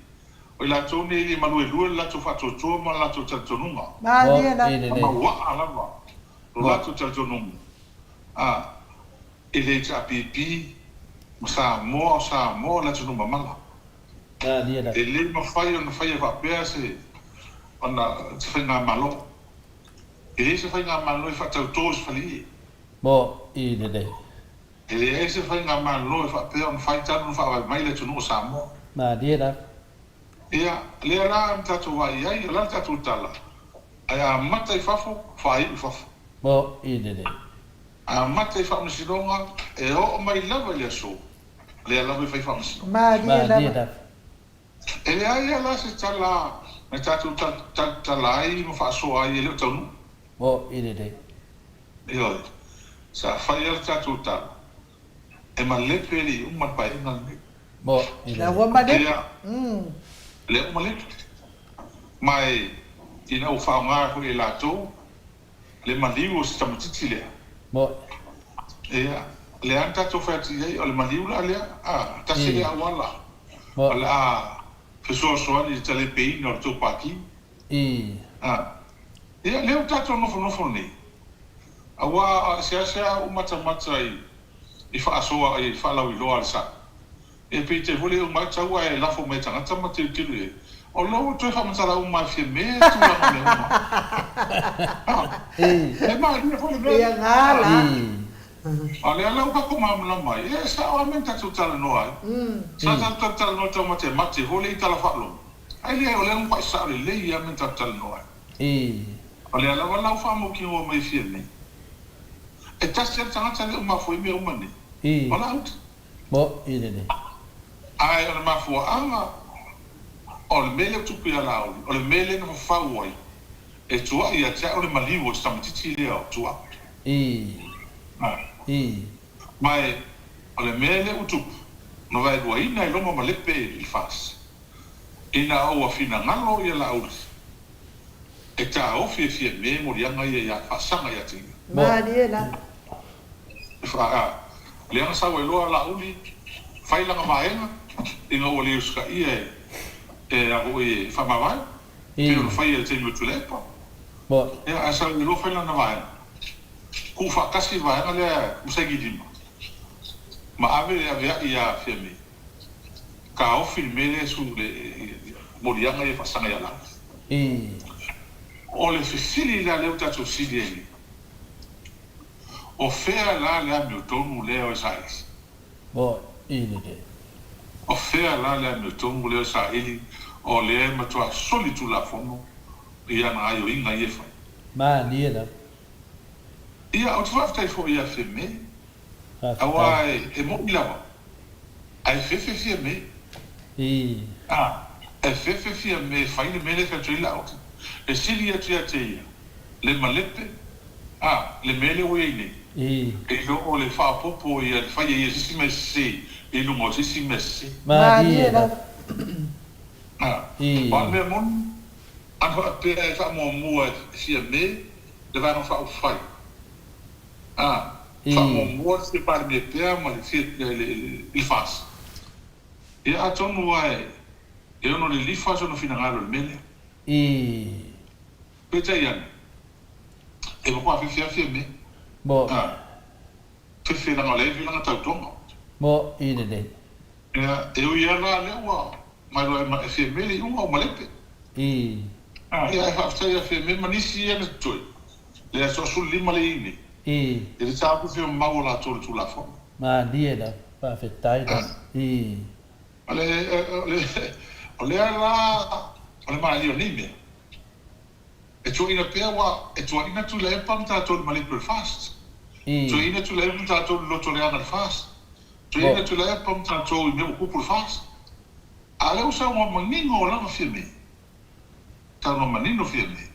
o i latou nei e le maluelue le latou faatuatua ma le latou talitonuga. Malie lava. Na mauaa lava lo latou talitonuga. A. E le HRPP ma Samoa o Samoa o le atunuu mamala. E le mafai ona faia faapea se ona se faigamalo. E leai se faigamalo e faatauto i se faleie. Mo i lelei. E leai se faigamalo e faapea ona fai talu ona faavae mai le atunuu o Samoa. Malie lava. Ia, lea la na tatou vaai i ai, o le a le tatou tala? Ae amata i fafo, faaiu i fafo. Mo i lelei. Amata i faamasinoga, e oo mai lava i le aso, lea lava e fai faamasinoga. Malie Malie lava. lava. E leai lava la se tala na tatou talatala ai ma faasoa ai e le o taunuu. Mo i lelei. Ioe, sa fai lava le tatou tala, e malepe le iuga o le paeaiga lenei. Mo i La lelei. ua malepe. Ia, lea ua malepe. Ma e, ina ua faaaoga foi e latou le maliu o si tamaitiiti lea. Mo. Ia, lea na tatou fai atu i ai, o le maliu la lea, a, tasi I. lea auala Mo. o le a fesoasoani i le talepeina o le tou pati. I. A, ia, lea ua tatou nofonofo nei, aua e seasea ou matamata i, i faasoa i faalauiloa a le sa. E peitai foi le uma ai tau ae lafo mai e tagata ma tilotilo i ai. O lea ua toe faamatala uma e Fiame tulaga o mea uma. A, e malie foi le mea Ia lea. gā A, la. a lea la ua tatou malamalama ai. E sao lava mea na tatou talanoa ai. Sa tatou talatalanoa taumatemate foi lea i tala faalogo. Ae leai, o lea na matua sao lelei lava mea na tatou talanoa ai. O lea lava la ua faamautinoa mai e Fiame, e tasi lava le tagata lea ua mafua ai mea uma nei, o Laauli. Mo i lelei. Ae o le mafuaaga o le mea lea ua tupu ia Laauli, o le mea lea na fafau ai e tuai ia te au le maliu o si tamaitiiti lea o Tuaa. Ma e o le mea lea ua tupu, na vaeluaina e Roma ma Lepe i le FAS, ina ua finagalo ia Laauli e taofi e Fiame moliaga ia ia faasaga ia te ia. Malie la. Lea na sau ai loa Laauli fai lana vaega ina ua le usitaia e a foi e faamavae, pei ona faia i le taimi o Tuilaepa. Ia, ae sau ai loa fai lana vaega, tuufaatasi le vaega lea ua saini lima ma ave le aveai ia Fiame, taofi le mea lea su le moliaga ia faasaga ia Laauli. O le fesili la lea ua tatou fesili ai nei, O fea la le amiotonu lea o e saili? O fea la le amiotonu lea o e saili o lea e matua solitulafono i ana gaioiga ia e fai? Ia, ou te faafetai foi ia Fiame, aua e moni lava, ae fefe Fiame. A, e fefe Fiame e fai le mea lea e fai atu ai Laauli. E sili atu ia te ia le malepe, a, le mea lea ua i ai nei, i lo o le faaopoopo ia le fai e ia se isi mea sese i luga o se isi mea sese. A, o le mea moni, ana faapea e faamuamua e Fiame le Vaega Faaupufai, a, faamuamua le Sui Palemia pea ma le FAST. Ia atonu lava e ono lilifa sona finagalo i le mea lea. Peitai ane, e matua fefe lava Fiame. A, fefe leaga o lea e fai lana tautoga. Ia, e ui lava la lea ua mailoa e Fiame le iuga o Malepe. Ia, ae faafetai ia Fiame ma nisi ia na totoe, le aso 15 lea e i ai nei, e le taofi mamao o latou i le Tulafono. O le, o le, o lea la, o le malie o nei mea, e tuuaina pea, aua e tuuaina Tuilaepa ma tatou i le malepe o le FAST, tuuaina Tuilaepa ma tatou i le loto leaga i le FAST, tuuaina Tuilaepa ma tatou i mea ua tupu i le FAST. A o lea ua saunoa manino lava Fiame, saunoa manino Fiame,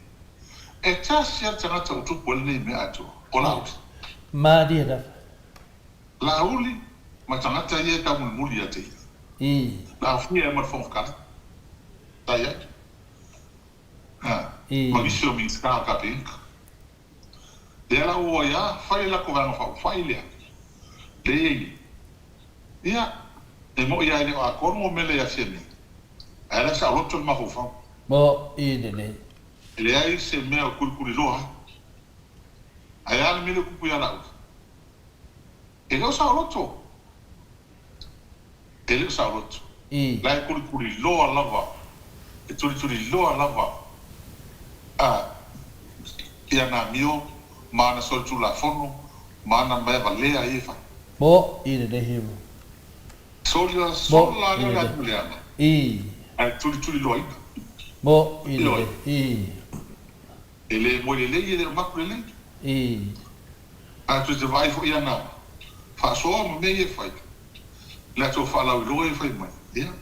e tasi lava le tagata ua tupu ai lenei mea atoa, o Laauli. Laauli ma tagata ia e taumolimoli ia te ia. Na aofia ai ma le Fofoga Fetalai, sa i ai, ma nisi o Minisita o le Kapeneta. Lea la ua o ai lava, fai le latou Vaega Faaupufai lea, lea e i ai nei. Ia, e moni lava e le o atoa le numera ia Fiame, ae la e saoloto le mafaufau. E leai se mea o tulituliloa ai. Ae a le mea lea ua tupu ia Laauli? E le o saoloto. E le o saoloto. La e tulituliloa lava, e tulituliloa lava a i ana amio ma ana solitulafono ma ana mea valea ia e fai. Moʻi lelei. Sola Moʻi sola lea o le lelei. atu leaga, ae tulituliloaina. Moʻi Ioe. lelei. E le moe lelei, e le o maku lelei. Ae tou te vaai foi i ana faasoa ma mea ia e fai, i latou faalauiloa ia e fai mai. Ia.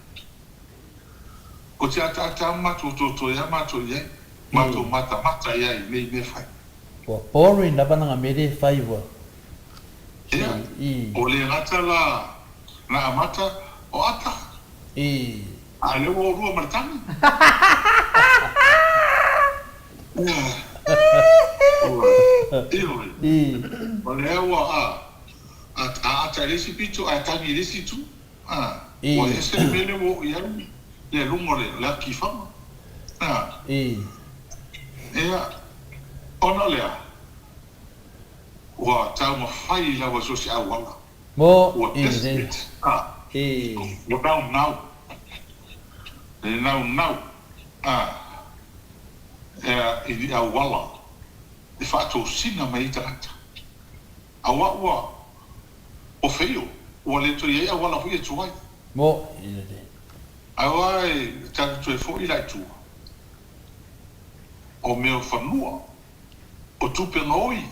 Ou te ataata lava ma matou totoe lava matou i ai, matou matamata i ai i nei mea fai. Ua boring lava lana mea lea e fai ua Ia, ua le gata la na amata o ata. A o lea ua oulua ma le tagi. Ioe, o lea ua a ata i le isi pito ae tagi i le isi itu. Ua ese le mea lea ua oo i ai le luga o le atu tifaga. Ia, ona o lea, ua taumafai lava i so o se auala. Ua Moʻi lelei. desperate, ua naunau, le naunau i ni auala e faatosina mai ai tagata. Aua ua ua feio, ua le toe i ai auala foi e tuai. Moʻi lelei. Aua e tatou toe foi la i tua, o mea o fanua, o tupe gaoi,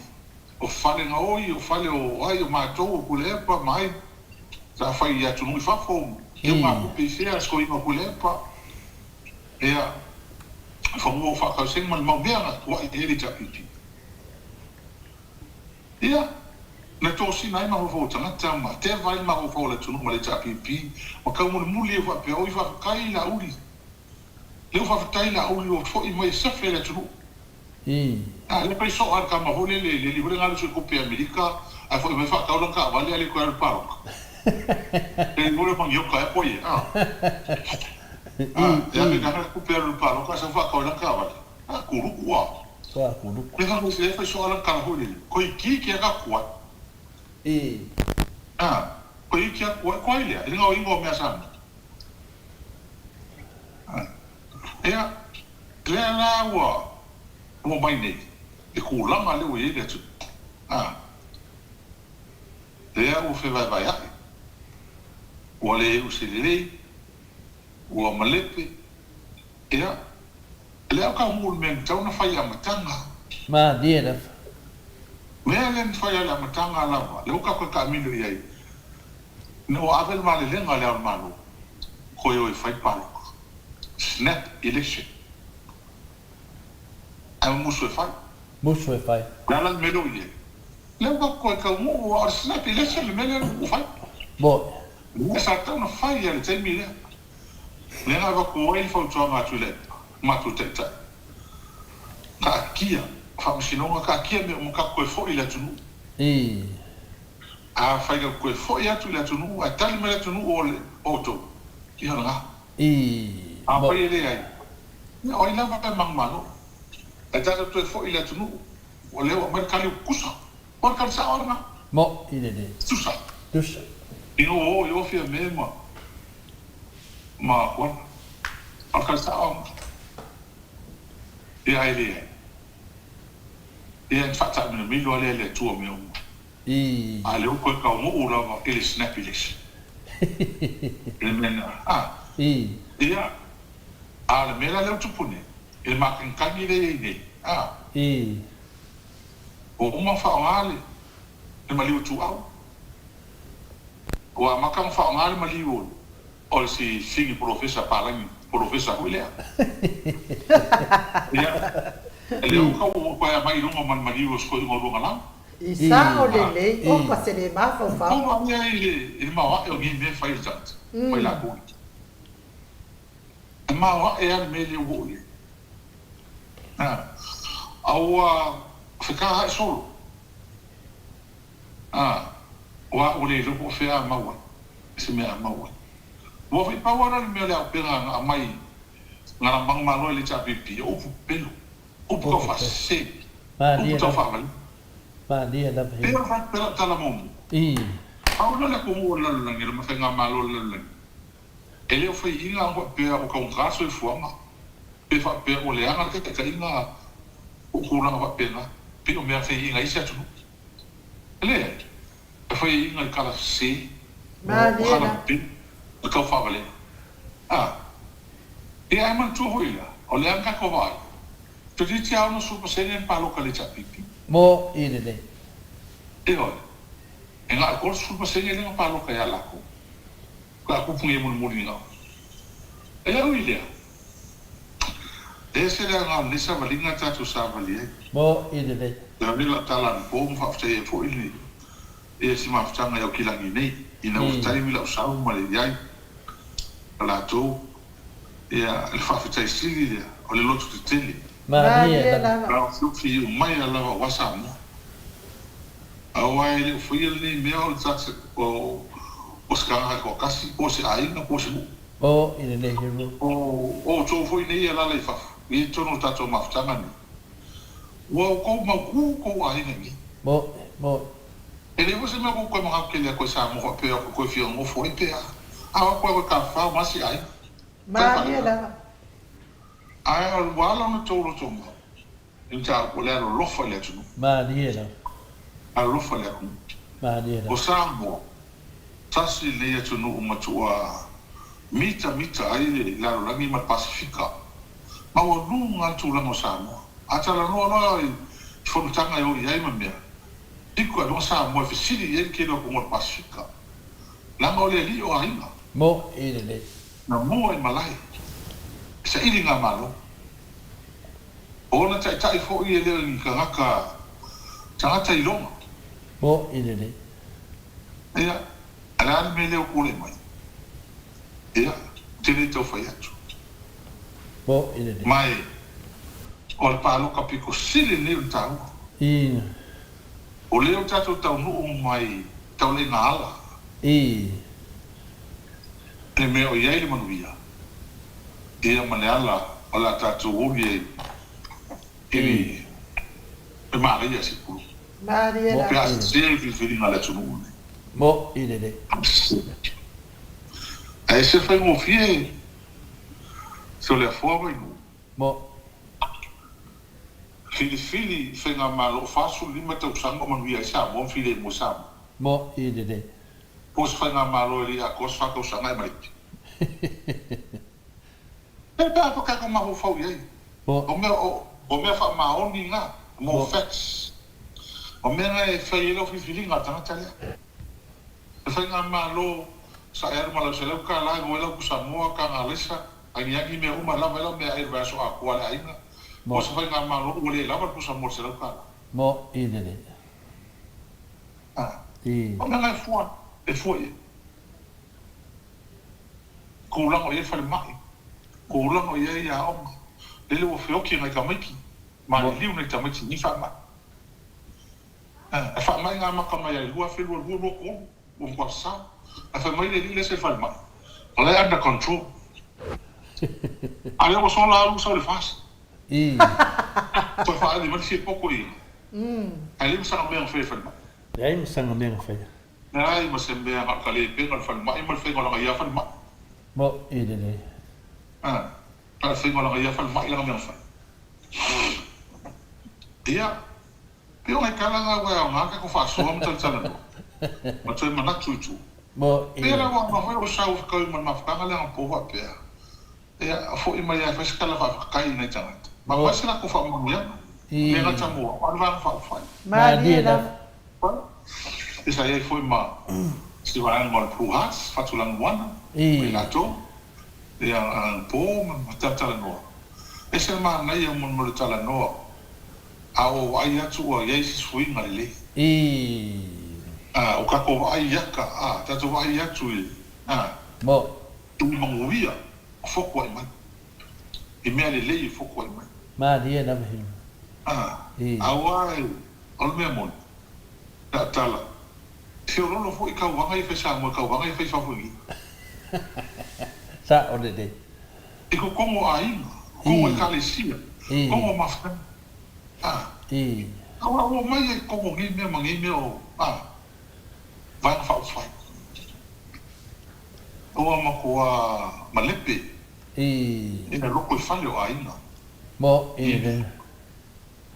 o fale gaoi, o fale o ai, o matou, o Pulepa ma ai, sa fai i atunuu i fafo, teugakupe i fea, soiga o Pulepa, ia, fanua o faakausega ma le mau mea na tuai ai le HRPP. Ia, na tosina ai mafaufau o tagata ma teva ai le mafaufau o le atunuu ma le HRPP ma taumulimuli ai faapea, oi faafetai Laauli, lea ua faafetai Laauli ua foi mai e sefe le atunuu. A lea pei soo lava le tama foi lele, le alii foi lea na alu e sue tupe i Amerika ae foi mai faatau lana taavale ae le toe alu i le palota. Le alii foi lea o Manioka ea po o ai ea, a. A, e ave lana tupe alu i le palota ae sau faatau ai lana taavale. A, kuluku a. Ua kuluku. Lea fai soo lana tala foi lele, toeitiiti lava tatou tuai. A, toeitiiti lava tuai, tuai lea i le gaoiga o mea Samoa. Ia, lea la ua oo mai nei le tulaga lea ua i ai le atunuu. A, lea ua fevaevaea'i, ua le use lelei, ua malepe. Ia, lea ua taunuu i le mea na tatau ona fai i le amataga. Malie lava. Mea lea na fai i le amataga lava, lea ua tatou taamilo i ai, ina ua ave le malelega a Le Ao o le Malo, toe o e fai le palota, snap election, ae ua musu e fai. Musu e fai. O le a la le mea lea ua i ai? Lea ua tatou toe taunuu, aua o le snap election le mea lea ua fai. Moʻi. Le mea sa tatau ona fai lava i le taimi lea, lea na avatu ai le fautuaga a Tuilaepa, matou taitai, taatia faamasinoga, taatia mea uma, tatou toe foi i le atunuu. Afai tatou toe foi atu i le atunuu ae tali mai le atunuu o le outou, ia o lena. Afai e leai, ia o ai lava e manumalo. Ae tatou toe foi i le atunuu, o lea ua aumai le tali ua tutusa. O le tali sao lena. Moʻi lelei. Tutusa. Tutusa. Ina ua oo i o Fiame ma ma Kuala. O le tali sao lena. Ia ae leai. Ia na faataamiloamilo lava lea e le Atua mea uma. A o lea ua toe taunuu lava i le snap election. I le mea na, a. Ia, a o le mea la lea ua tupu nei, i le matagitagi lea e i ai nei, a. Ua uma ona faaaoga le le maliu o Ituau. Ua amata ona faaaoga le maliu o le si sini polofesa palagi polofesa foi lea. Ia, lea ua tau ua toe aumai i luga ma le maliu o si toeaina o Luagalau. I sao lelei, opa se le mafaufau. Tau maua ai i le maoae o nei mea e fai e le tagata mai latou nei. E maoae lava le mea lea ua oo i ai. A ua fetahae solo. A, aua ua le iloa po o fea a mau ai, se mea a mau ai. Ua fai pau lava la le mea o le auupega na aumai na manumalo ai le HRPP, o upu pepelo, upu taufaasese, upu taufaavaleina. Pei ona fai atu pea lau tala muamua, pau lea o le atunuu o le lalolagi, o le faigamalo o le lalolagi, e le o faiaina ona faapea ua taugata le soifuaga, pe faapea ua leaga le taitaiga o tulaga faapena, pei o mea faiaina e isi atunuu. E leai. E faiaiga i tala sese, o tala pepelo, ma tau faavaleaga. A, ia ae manatua foi lea, o le a le tatou vaai, toeitiiti lava 60% na palota i le HRPP. Mo i lenei. Ioe, e na o le 30% lea na palota ia latou. Pe a tupu nei mulimuli na. E ui i lea, e ese le aoga o lenei savaliga tatou savali ai. Mo i lelei. Le au nei lau tala anapo ma faafetai ai foi le ia si mafutaga i Aukilagi nei ina ua taimi lau sau ma le iai a latou ia le faafetai sili lea o le loto tetele. Malie lava. Gaofiofia iu mai a lava aua Samoa. Aua e le o faia lenei mea o le o se tagata e toatasi, po o se aiga, po o se nuu. O i lenei hero. O outou foi nei e alaala i fafo, i totonu o le tatou mafutaga nei, ua outou mautu outou aiga i inei. Mo, mo. E leai foi se mea ua outou toe manatu tele atu ai Samoa faapea ua toe fia nonofo ai pe a. A o atu ai tafafao ma asi aiga. Malie lava. Ae ua ala ona outou lotomau. I mataupu o le alolofa i le atunuu. Malie lava. Alolofa i le atunuu. Malie lava. O Samoa, tasi lenei atunuu matua mitamita ai le lalolagi ma le Pasefika. Maualuga le tulaga o Samoa. A talanoa loa i fonotaga e o i ai ma mea, piko ai loa Samoa e fesili i ai le tele o atunuu o le Pasefika. Leaga o le alii o aiga. Mo i lelei. Na mua i malae. E saili ngā Malo. O ona taitai foi e le o ni tagata, tagata iloga. Mo i lelei. Ia, a le a le mea lea ua tulai mai? Ia, ou te le tau fai atu. Mo i lelei. Ma e, o le palota pito sili lenei o le taua. I. O lea ua tatou taunuu mai tauleiga ala. I. Le mea o i ai le manuia. Ia ma le ala o le a tatou oli ai i le manaia se pulu. Pe a sese le filifiliga a le atunuu lenei. Mo i lelei. Ae ese le faigofie se o le afoa Vainuu. Mo. Filifili faigamalo o 45 tausaga o manuia ai Samoa ma filemu ai Samoa. Mo i lelei. Po o se faigamalo e le i atoa se 4 tausaga e maleki. Pe a tatou mafaufau i ai, o mea, o mea faamaoni na, mo facts. O mea na e fai ai lau filifiliga a le tagata lea. Le faigamalo sa e alu ma lau $100 e maua ai lau pusamoa, taga alaisa, agiagi mea uma e lava ai lau meaai i le vaiaso atoa a le aiga. Po o se faigamalo ua le lava le pusamoa i le $100. Mo i lelei. O mea na e fua, e fua i ai. Tulaga o i ai falemai, tulaga o i ai aoga, lele ua feoti nai tamaiti, maliliu nai tamaiti i nei faamai. E faamai na amata mai ai 2022, 23, ua matua sa. Ae fai mai le alii lea sa i le falemai, o la e under control. A lea ua sola alu sau i le FAST. Toe faaali mai le fia poto i ae leai ma sana mea na faia i le falemai. Leai ma sana mea na faia. Leai ma se mea na o le talepega o le falemai ma le faiga o lana ia falemai. Mo i lelei. A, na o le faiga o lana ia falemai lana mea na fai. Ia, pei o nai tala na ua e aoga tatou faasoa ma talatalanoa ma toe manatu i tua. Mo i Pei la lelei. ua aoga foi lou sau e fetaui ma le mafutaga lea anapo faapea, Ia, foi mai lava e fai se tala faafetai i nai tagata. Ma fai se latou faamanuiaga. E le gata mo au, a o le Vaega Faaupufai. Malie lava. Ia, sa i ai foi ma se vaega o le Blue Hearts, Fatulanuana, ma i latou, ia, anapo ma talatalanoa. E ese le manaia mo le talanoa, a ua vaai atu ua i ai se suiga lelei. A, o tatou vaai aka, a, tatou vaai atu i, a. Mo. Tui manuia o fotuai mai. I mea lelei e fotuai mai. Malie lava he. A, aua e, o le mea moni, pe a tala, e feololo foi tauvaga ia fai Samoa i tauvaga ia fai fafo i nei. Sa o lelei. I totonu o aiga, totonu o ekalesia, totonu o mafutaga. A, aua ua omai ai i totonu o nei mea ma nei mea o, a, Vaega Faaupufai. Ua matua malepe i le loko i fale o aiga. Mo i le.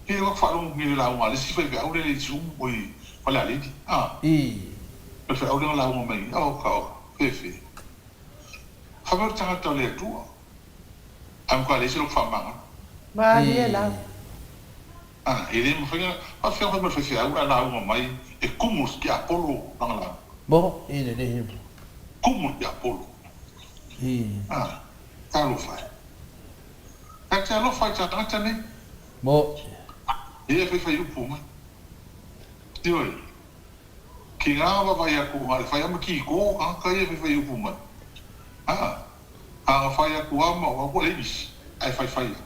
He waka wharongo ki le lauga a le isi faifeau lele i Siumu, oi Falealili, a. I. Faifeau lea na lauga mai ai, Oka, oka, fefe. Fai mai o le tagata o le Atua, ae matua leai se loto faamagalo. Malie lava. A, e le mafai ona faafefea ona fai mai le faifeau ae lauga mai e tumu le tiapolo lana lauga. Mo, i le le. Tumu le tiapolo. A, talofa e. Ta te alofa i tagata nei. Mo. Ia e faifai upu mai. Ioe. Ki ngā wawai aku nga le whai ama ki ko tagata ia e faifai upu mai. A, a nga whai aku ama o au le isi, ae faifai aku.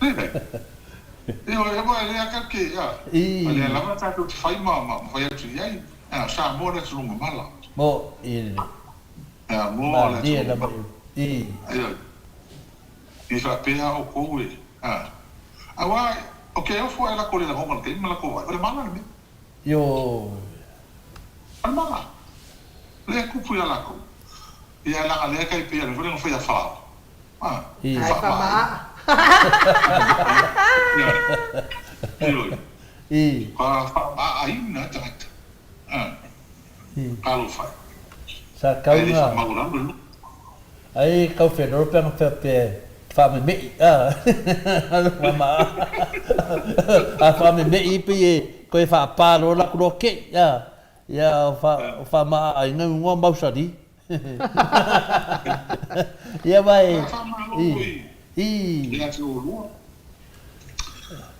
Lelei. Ioe, aua e le aka ke, a, a lea lava tatou te whai ma, ma, ma whai atu i ai, a, Samoa le atunuu mamala. Mo, i le. A, mo le Malie atunuu lava mamala. i. Ioe. I faapea oukou e, a. Aua o ke ofo ae lako le lagona o le taimi ma lako ai, o le mala le mea. Ioe. O le mala. Lea e kupu ia lakou. Ia laga lea kai pei a le foi lea na fai a Farao. A, I. Ae faamaaina. faamaaa. Ioe. Ioe. I. Ka faamaaaina tagata. A. I. Talofa e. Sa Ae le tau na. faamaualalo le nuu. Ai kau whenua pe anga pe whameme'i a a whameme'i pe e koe whaapāro la kuroa ke'i a ia o whamaa ai ngau ngoa mausari ia vai Sa faamalo i foi i ia te oulua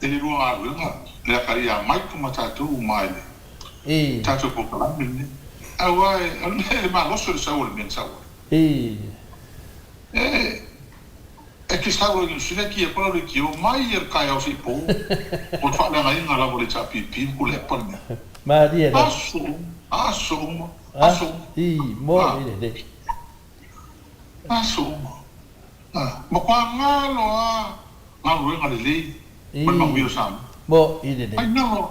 i le lua galuega le akaia mai ma tatou uma i le i tatou polokalame lenei. Aua e o le mea e malosi o le sau o le mea na sau ai. I E e ke sau i Niu Sila ki e kola le ki o mai e le kaeao se i po o le faaleagaina lava o le HRPP ma Kulepa le mea. Malie lava. Aso uma, aso uma, A aso uma. i mo A. i le le. Aso uma. A, matua galo lava galuega lelei I ma le manuia o Samoa. mo i le le. Ai galo,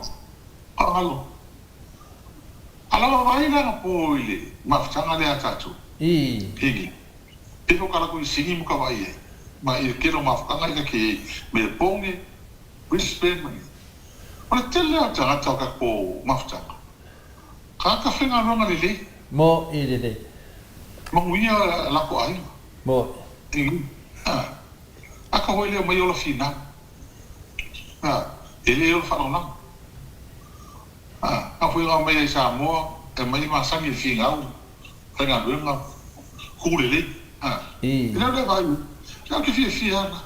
a galo. A lava vai lana po i le mafutaga lea a tatou. I. Pili. Pili o ka lako i sini mo ka vaai ai. Ma i le tele o mafutaga i ka ke ai Melbourne, Brisbane ma ia. O le tele o tagata o ka mafutaga. Tagata faigaluega lelei. Mo i lelei. Manuia lako aiga. Mo. I. A. A ka hoi lea mai ola finau. A. E le ola faalagolago. A. A foi ga mai ai Samoa e mai masani i le finau faigaluega ku lelei. A. I. E leo lea vaai lea ou te fiafia ana.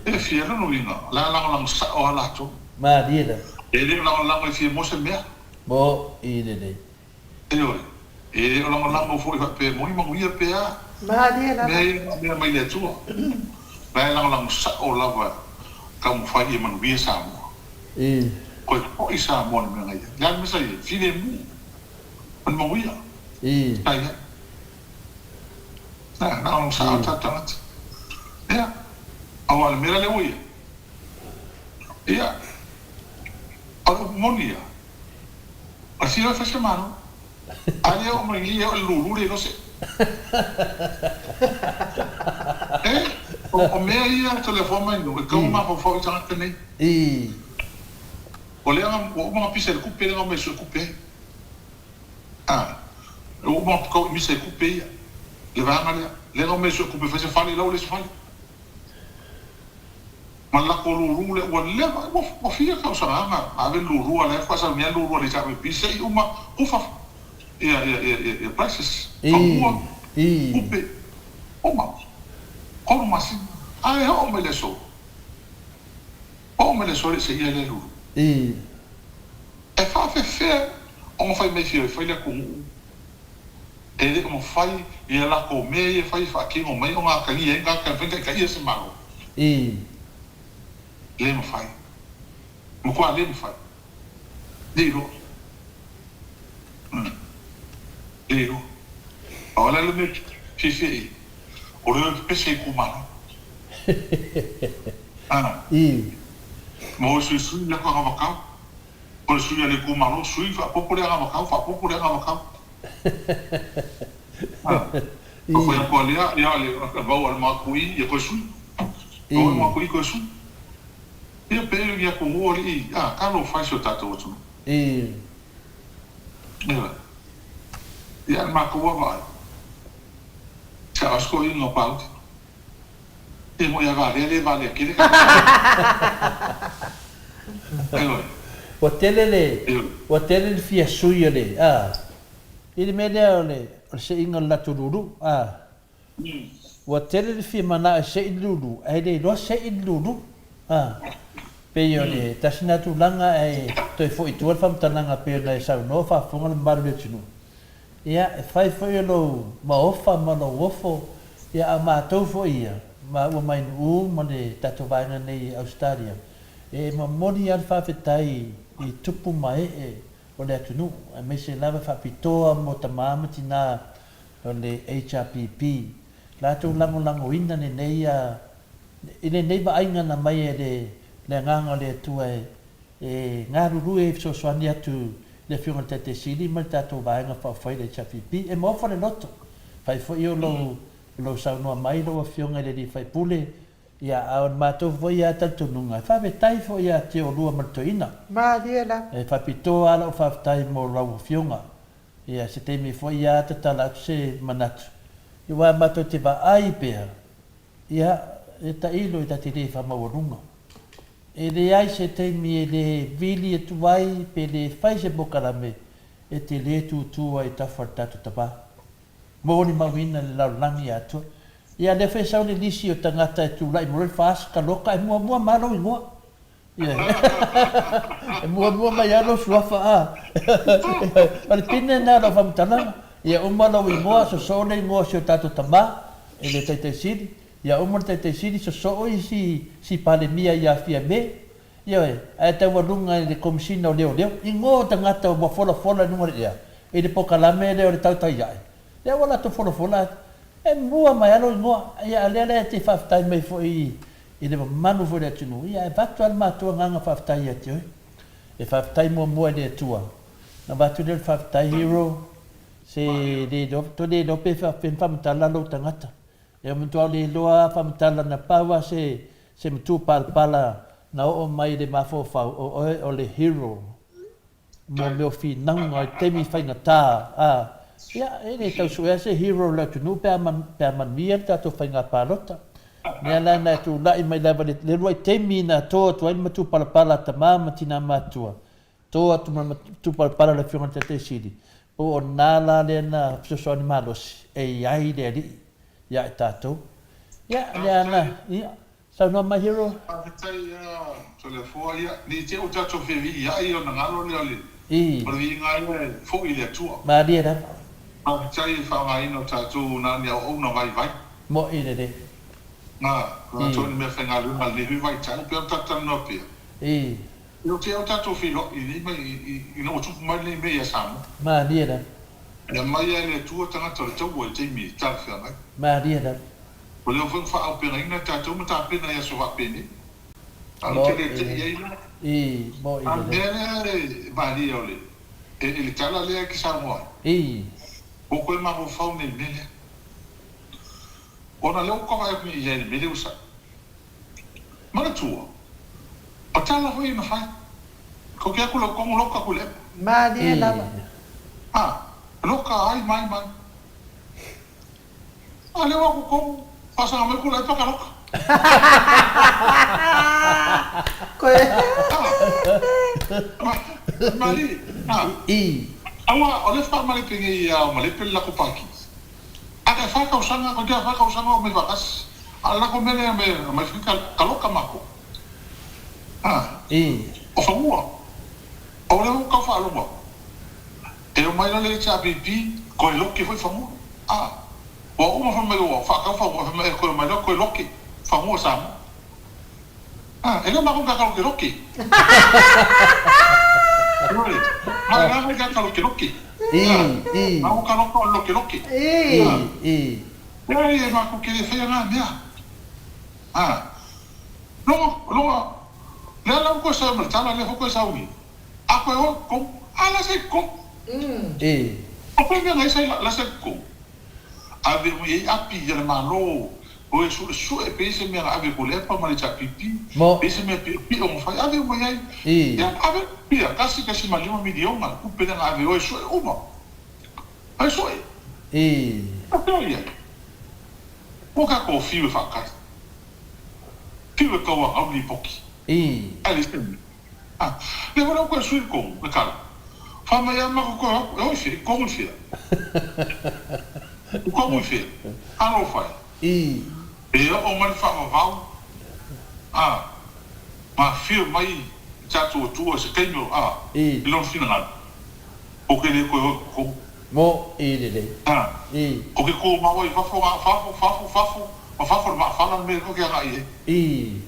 E fia lona uiga, o le a lagolago sao lava latou. Malie lava. E le o lagolago e fia mo se mea. Mo i lelei. Ioe, e le o lagolago foi faapea e moni manuia pe a. Malie lava. Mea ia na mea mai le Atua. La e lagolago sao lava taumafai ia manuia Samoa. I. Koe foi Samoa i le mea na i ai. Le a le mea sa i ai? Filemu ma le manuia. I. Sa i ai. Na, na ona sao tatou tagata. Ia, aua o le mea la lea ua i ai. Ia, o le upu moni ia, o le fia e fai se Malo. A le oo mai nei ia o le lulu le iloa se. E, o mea ia Toleafoa ma Inu, e tatau ona mafaufau i tagata nei. O lea ua uma ona pisa i le kupe lea na omai e sue kupe ai. A, ua uma ona tau misa i kupe ia, le vaega lea. Lea na omai e sue kupe e fai se fale, lau le isi fale. Ma le latou lulu lea, ua leva, ua fia tausaga na ave le lulu, a o la e faatoa saunia le lulu a le HRPP se i uma kufa ia, ia, ia, ia, ia prices, fanua, kupe, uma, 3 masina. Ae oo mai le aso, oo mai le aso e le i seia lea lulu. E faafefea ona fai mai fia e fai le atunuu e le o mafai ia latou mea ia e fai e faatino mai ona atagia ai tagata e mafai ona taitaia se Malo. Le mafai. Matua le mafai. Le iloa. Le iloa. A o le a le mea fiafia i ai? O le o e pepese i itumalo. Ma o e suisui le anavatau. O le sui a le itumalo, sui faaopoopo le anavatau, faaopoopo le anavatau. A fai atu a lea, ia, le vau a le makui, ia toe sui. Vau a le makui, toe sui. Ia pe ni atunuu alii, a, talofa e si o tatou atunuu. Ioe. Ia, a o le matou lava vaai, sao lava si toeaina o Pāuli. Ia moi a valea le valea tele ka Ioe. Ua tele le, ua tele le fia sui o le, a, i le mea lea o le, o le seiga o le latou lulu, a. Ua tele le fia manao e sei le lulu, ae le iloa sei le lulu, a. Pei o le tasi lena tulaga ae toe foi i tua le faamatalaga pei ona e saunoa faafofoga le mamalu o le atunuu. Ia, e fai foi o lou maofa ma lou ofo, ia a o matou foi ia, maua mai Nu'u ma le tatou vaega nei i Ausetalia, e momoli lava le faafetai i tupu ma ee o le atunuu, aemaise lava faapitoa mo tama ma tina o le HRPP, latou lagolagoina lenei i lenei vaaiga na mai e le Agaga o le Atua e e galulue e fesoasoani atu i le Afioga i le Taitai Sili ma le tatou Vaega Faaupufai le HRPP. E maofa le loto. Fai foi o lou lou saunoa mai lau Afioga i le Alii Faipule, ia a o le matou foi ia talitonuga, e faafetai foi ia te oulua ma le toeaina. Malie lava. E faapitoa lava lau faafetai mo lau Afioga. Ia se taimi foi ia tatala atu se manatu, aua matou te vaai pea, ia e tailo i ta te le faamaualuga. E leai se taimi e le vili atu ai pe le fai se polokalame e te le tūtū ai i tafa o le tatou tama. Molimauina le lalolagi atoa. Ia lea foi e sau le lisi o tagata e tulai mo le FAST kaloka e muamua ma lou igoa. Ia e muamua mai lava lou suafa a. O le pine lena o lau faamatalaga. Ia uma lou igoa, sosoo le igoa o si o tatou tama e le Taitai Sili. Ia uma le Taitai Sili sosoo isi si Palemia ia Fiame, ioe, ae taualuga i le Komesina o Leoleo, igoa o tagata ua folafola i luga o le ea, i le pokalame lea o le tautai ae, lea ua latou folafola atu, e mua mai lava lou igoa, ia a o lea la e te faafetai mai foi i le mamalu foi o le atunuu, ia ae avatu lava le matou agaga faafetai ia te oe. E faafetai muamua i le Atua, ona avatu lea o le faafetai Hero, se le iloa, toe le iloa pe faapefea ona faamatala lou tagata. E matua le iloa faamatala na pau a se se matua palapala na oo mai i le mafaufau o oe o le hero mo mea o finauga i taimi faigata a ia e le tau suea se hero o le atunuu pe a pe a manuia le tatou faiga palota mea la na e tulai mai lava le le uluai taimi na to atu ai le matua palapala a tama ma tina matua To atu ma le matupalapala o le Afioga i le Taitai Sili, po o na la lea na fesoasoani malosi e i ai le Alii ia i tatou. Ia, lea na, ia, saunoa mai Hero. Faafetai a Toleafoa, ia, ne i te i ua tatou feviiai ona galo lea o le, o le viiga ia e foi i le Atua. Malie lava. Faafetai i le faaaogaina o tatou na ni auauna vaivai. Moʻi lelei. Na, tatou ni meafaigaluega i lenei foi vaitau, pei ona tatou talanoa pea. E o te au tatou feiloai i nei mai ina ua tupu mai lenei mea ia Samoa. Malie lava. E aumai lava e le Atua tagata o le taua i taimi e talafeagai. Malie lava. Ua leva foi ona faaaupegaina tatou ma tapena i aso faapenei. A o te le tei ai la. I, moʻi A o le mea lea e malie o le, e le tala lea e te saunoa ai. Ua toe mafaufau nei i le mea lea. Ona lea ua tau vaai atu nei i ai i le mea lea ua sau. Manatua, o tala foi ia na fai. Kou te aku lau kogo loka ku le epa. Malie lava. A, loka ai mai mai. A lea ua aku kogo, faasaga mai ku le epa ka loka. Koe. A, malie. A, aua o le faamalepe nei ia o malepe le lako paki. A ka fa tausaga, koe te fa tausaga o mai faatasi. A o le lako mea lea me aumai foi ka loka makou. A, o fanua. O lea ua tau faalogo atu, e omai loa le HRPP koe loke foi fanua. A, ua uma fai mai ua faatau fanua, fai mai e koe omai loa koe loke fanua Samoa. A, e le o makou ka lokeloke. Ioe, na o le aga ka lokeloke. A, makou ka loka o le lokeloke. A. Leai e matou te le faia na mea. A, logo, logo, lea la ua toe sau ma le tala lea foi toe sau i, a toe o i totonu, a la sa i totonu. O fea mea na ai sa i, la sa i totonu? Ave uma i ai api a le Malo. O e suesue pe i ai se mea na ave i Kolepa ma le HRPP, pe i ai se mea piopio na fai, ave uma i ai. Ia, ave pia, 1.5 miliona le tupe lea na ave, o e sue uma. Ai sue. Faapea i ai. Ua tatou fiu e faatali. Fiu e tauanau le lipoti. Ae leai se mea. A, lea foi la ua toe sui le tonu, le tala. Fai mai lava matou toe o atu, e o i fea, i totonu i fea? I totonu i fea? Alofa e. E oo mai le faavavau, a, ma afio mai le tatou Atua i se taimi o, a, i Lona finagalo, ou te le toe o i totonu. Mo i lelei. A, ou te tumau ai i fafo, na o fafo, fafo, fafo, ma fafo o le maafala le mea lea ou te agai i ai.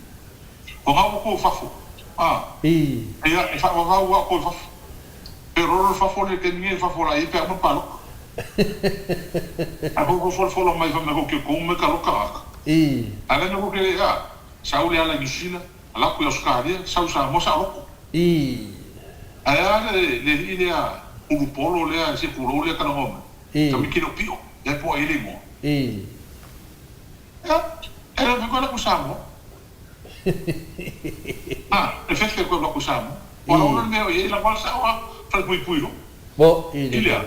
O na ua tou i fafo, a, ia, e faavavau lava outou i fafo. E roro le fafo nei i le taimi nei, fafo la i ai pe a uma le palota. A tou folafola mai fai mai tou te tou mai taloka tagata. A lea tou te le, a, sau le ala i Niu Sila, ala atu i Ausetalia, sau i Samoa saoloto. Ae a le alii lea ulupolo lea se pulou lea talanoa mai, tamaiti le o pio, lea po o ai le igoa. Ia, e le mafai koe alu atu i Samoa. A, e fefe koe alu atu i Samoa. Ua launa le mea o i ai, lava le sao a falepuipui loa. Mo i le mea.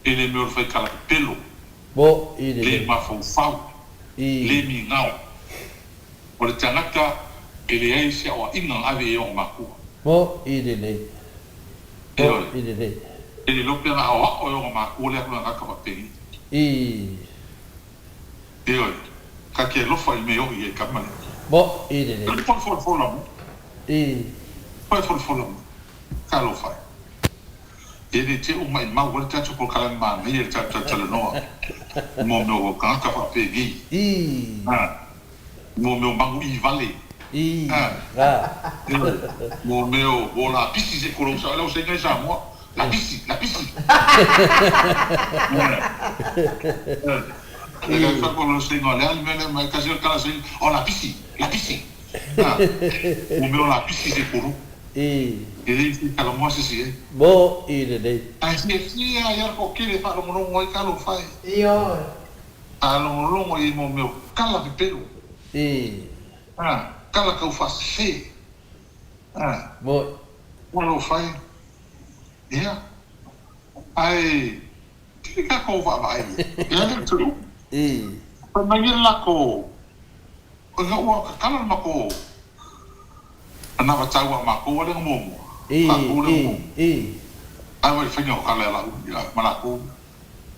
I le mea o le fai tala pepelo. Mo i le mea. Le mafaufau. Le migao. O le tagata e leai se aoaiga na ave i ai ona makua. Mo i le lei. Mo i le lei. E le iloa pe na aoao e ona makua lea tagata faapeni. Ioe, ta te alofa i mea e oo i ai tama lea. Mo i le lei. Poi folafola mai. Poi folafola mai. Talofa e. E le te o maimau ai le tatou polokalame manaia i le tatou talatalanoa i mo mea o tagata faapegei. Mo mea o manu i vale. Ioe, mo mea o lapisi se i tulou sao lau saina i Samoa. Lapisi, lapisi. O lapisi, lapisi. Mo mea o lapisi se pulu. E le i talanoa se isi ai. Mo i lelei. Ae fiafia ai a le toatele e faalogologo ai talofa e. Ioe. Faalogologo i mo mea o tala pepelo. Tala taufaasese. Mo. Talofa e. Ia, ae tele tatou vaavaai i ai le atunuu. Fai mai le latou, ina ua tatala le matou anavatau a matou lea na muamua, tatou lea na muamua, ae ua i le faiga o tala e lau ma latou,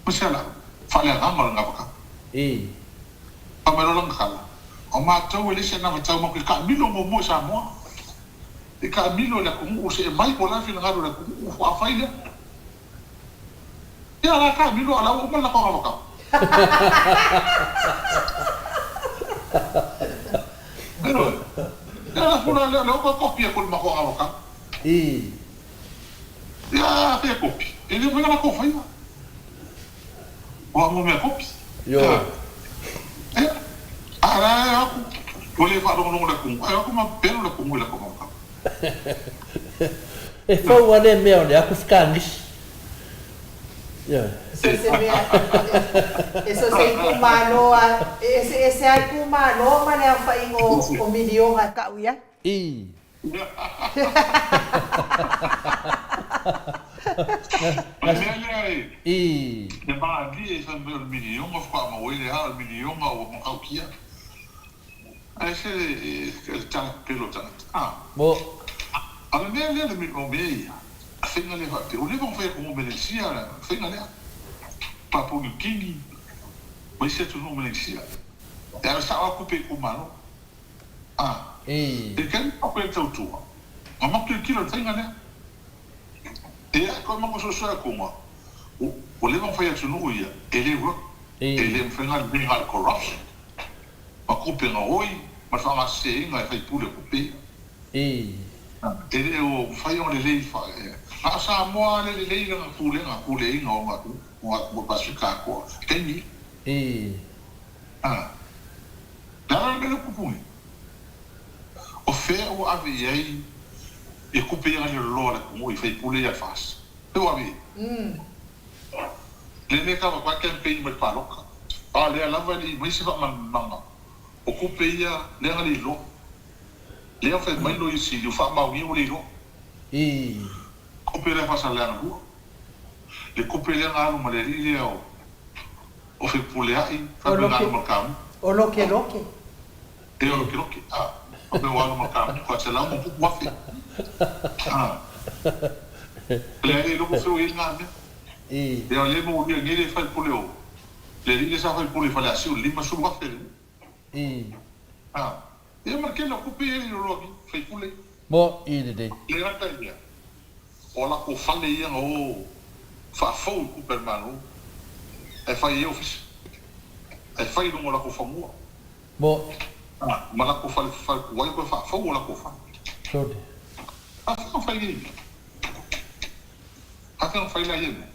aemaise a lau faaleagaga o le anavatau. Fai mai loa lana tala, o matou e leai se anavatau matou te taamilo muamua i Samoa. E taamilo i le atunuu, see mai po o le a le finagalo i le atunuu, faatoa fai lea. Ia, o la e taamilo a o la ua uma le latou anavatau. Ioe. Ia, o le afu la lea, o lea ua toe kopi atu i le matou anavatau. Ia, a fea e kopi? E le mafai ona latou faia. Ua mo mea kopi. Ioe. Ia, a o la e o atu, ua le faalogologo le atunuu, ae o atu ma pepelo le atunuu i latou anavatau. E fou lava lea mea o le aku fekanisi. Ioe. So se mea, e so se itumalo a, e eseese lava itumalo ma le aofaiga o miliona e kau i ai. O le mea lea e e malie fai mai o le miliona faatoa maua ai le a, o le miliona ua matautia. Ae ese le tala pepelo o tagata. A o le mea lea o mea ia, faiga lea faapea, ua leva ona fai atu mo Melesia le faiga lea, Papua New Guinea ma isi atunuu o Melesia. E ave sao lava tupe i itumalo. A, e taimi matou i le tautua, na matou tilotilo i le faiga lea. Ia, toe matou suesue atuga, ua leva ona fai atunuu ia, e le work, e le mafai ona lelei na o le corruption, ma tupe gaoi, ma le faagaseseina e faipule o tupe ia. E le o mafai ona lelei, na o Samoa lava le lelei lana pulega, puleaina o ona atunuu o Pasefika atoa, i taimi ia. A, le a la le mea lea ua tupu nei? O fea ua ave i ai ia tupe ia na liloloa a le atunuu i faipule ia a le FAST? Fea ua ave i ai? Le mea kava atu ai campaign mai le palota. A lea lava e le i mai se faamalamalamaga o tupe ia lea na le iloa. Lea fai mai Loia Sili ua faamaonia ua le iloa. Tupe lea Faasaleleaga 2. Le tupe lea na alu ma le alii lea o o Fepuleai faapea na alu ma le kamuta. O Lokeloke. E o Lokeloke a faapea ua alu ma le kamuta $100 ma ona tupu afe. A lea e le iloa po o fea ua i ai lena mea. Ia o lea e molia nei le faipule o le alii lea sa faipule i Faleasiu i le 50,000 le nuu. A, ia ma le tele o tupe ia e le iloa nei, faipule. Mo i lelei. Le gata i lea, o latou fale ia na o faafou i tupe a le Malo, ae fai ai ofisa, ae fai i luga o latou fanua. Mo. A, ma latou fale fale tuai toe faafou o latou fale. Sole. Afai na fai nei mea. Afai na fai la ia mea.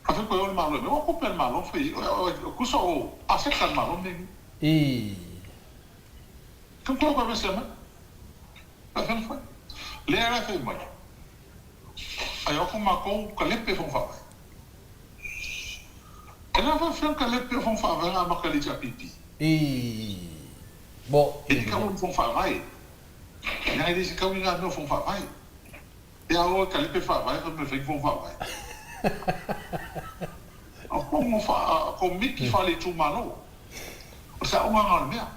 Afai koe o le Malo e mea, ua kope a le Malo fai ai, tusa o aseta a le Malo mea nei. Kau koe koe vese mai. Afai na fai. Lea la fai mai. Ai o ko makou ka lepe fong faavae. E la fa feng ka lepe fong faavae nga maka le HRPP. Mo. E ka fong faavae. Ngai le se kau i ngā mea o Fono Faavae. E a oe ka lepe faavae fa me fai Fono Faavae. O komo fa komiti fa le itumalo. O sa unga ngā o le mea.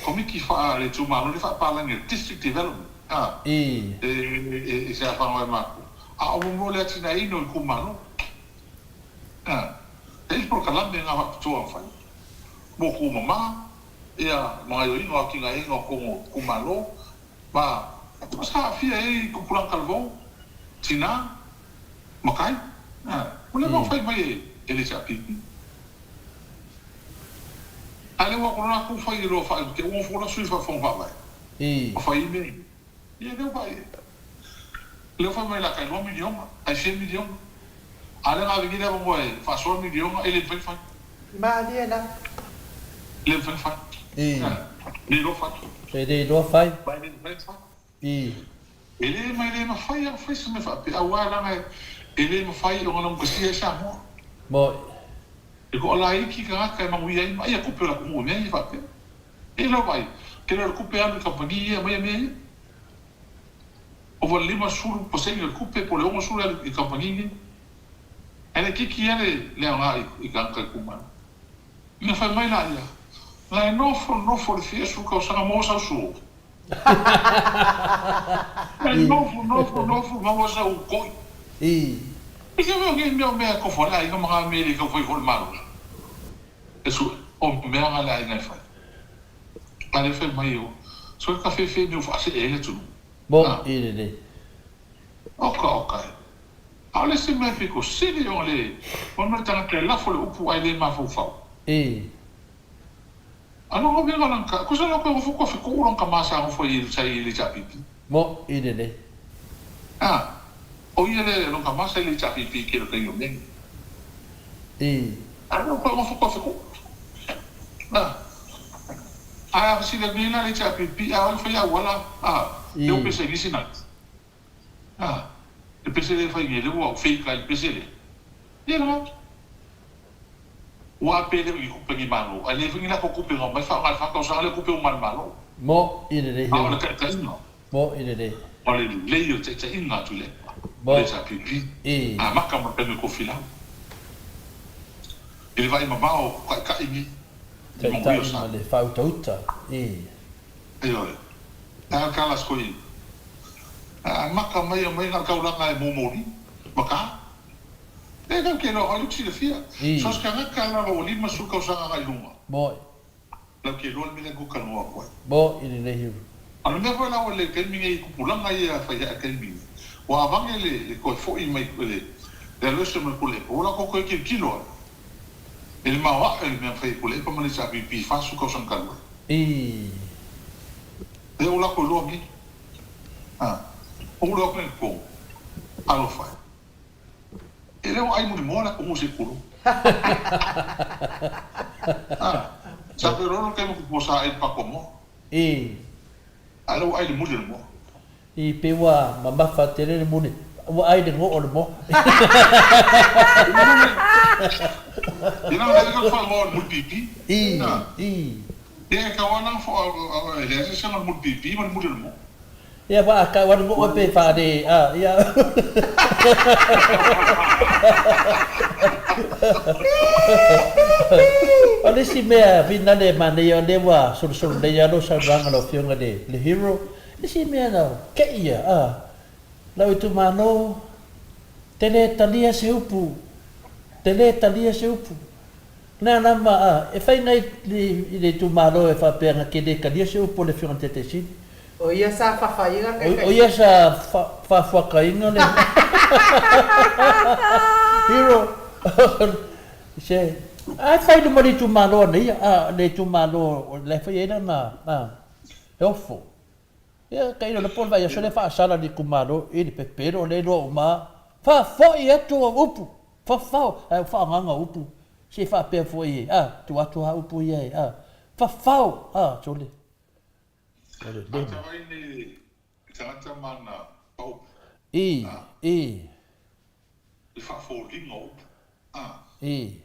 Komiti fa le itumalo le faapalagi o District Development. A. E se afaga e mākou. A o mo le atinaeina o itumalo. A. E isi polokalame ngā faapitoa na fai. Mo ku mama, Ia, ma gaioiga o atinaeina o tonu itumalo, ma sa aafia ai tupulaga talavou, tina, matai. Ua leva ona fai mai e le HRPP. A lea ua latou fai i loa faa, te ua fola sui faafofoga faavae. Ma fai ai mea ia. Ia lea ua lea ua fai mai la tai $2 miliona, tai fia miliona. A lea na ave nei le avanoa e faasoa miliona e le mafai ona fai. Malie lava. E le mafai ona fai. E le iloa fai. E le iloa fai. Ma e le mafai ona fai. E le ma e le mafai ona fai se mea faapea aua leaga e le mafai ona laugatasia ai Samoa. Moi. E toalaiti tagata e manuia ai ma ia tupe o le atunuu i mea ia faapea. E iloa mai, tele o le tupe e alu i kamupani ia e aumaia mea ia. Ova le 50% o le tupe po o le 60 e alu i kamupani nei. Ae laitiiti lava le aoga i tagata itumalo. Ina fai mai la ia, La e nofo nofo le fia sefulu tausaga maua sau suo. La e nofo nofo nofo maua sau koi. I te mea o nei mea o mea e kofo ai le aiga ma nga mea e le taufai foi le Malo. E sue, o mea nga le aiga e fai. A lea fai mai o, sue ka fefe me o faasee ai le atunuu. Mo i lelei. Oka oka e. Aole se mea pito sili ona le ona le tagata e lafo le upu ae le mafaufau. A no avega lan ka, kusa la koe gofo kua fekoʻu lan ka ma sa gofo i sa i le HRPP. Mo i lelei. A, o ia le lan ka ma sa i le HRPP ke le taimi o mea nei. A no koe gofo kua fekoʻu. A, a a sila nei la le HRPP a oi fai auala, a, e o pese nisi nai. A, le pese lea e fai nei, lea ua fake ai le pese lea. Ia lava. Ua ape lea i kupe ni Malo, ae le fai ni lako kupe na omai faaaoga i le faatausaga lea kupe uma a le Malo. Mo i lelei. A o le taitaiga. Mo i lelei. O le lelei o le taitaiga a Tuilaepa, o le HRPP, amata ma le taimi o Tofilau. I le vaai mamao o taitai nei, i manuia o Taitai ma le faautauta, i. Ioe. A kala skoi. A amata mai aumai na o le taulaga e momoli, ma ka. E kau ke loa hoi silafia. So se tagata lava ua 50 tausaga agai luga. Moi. Lau ke loa le mea lea kou talanoa atu ai. Mo i lenei hiu. A o le mea foi la ua le taimi nei i tupulaga ia fai ae taimi nei, ua avane le le toe foi mai le le alu ese mai Pulepa, ua latou toe tilotilo ai i le maoae o le mea na fai e Pulepa ma le HRPP i 40 tausaga talu ai. Lea ua latou iloa nei. A, ua iloa atu nei i totonu. Alofa e. E le o ai mulimoa le atunuu se i tulou. A, sa feoloolo le taimi o sa ai le pato moa. A lea ua ai le muli o le moa. I pei ua mamafa tele le muli, ua ai le goo o le moa. Ia na le ka fa mo mul pipi. I, Na. i. Ia ka wana fo e le se se mul pipi ma mul mo. Ia wa ka wa mo pe fa de a ia. O le isi mea finale manaia o lea ua solosolo nei lava lau saunoaga lau Afioga i le Hero, le isi mea na kei ia a lau itumalo, te le talia se upu, te le talia se upu. Lea lava a e fai nai i le itumalo e faapea na te le talia se upu a le Afioga i le Taitaisini. O ia sa fafaina le O ia sa faafuakaina le Hero se ae fai luma le itumalo a nei a le itumalo la e fai ai lana a e ofo. Ia tailo le po le vaiaso lea faasala le itumalo i le pepelo o lea iloa uma faafoi atu upu fafao ae ua faagaga upu se i faapea foi a tuu atu a upu ia e a fafao a sole. O le A lema. tavai nei tagata ma ana paupu. I, i. I faafoliga o upu. A. I.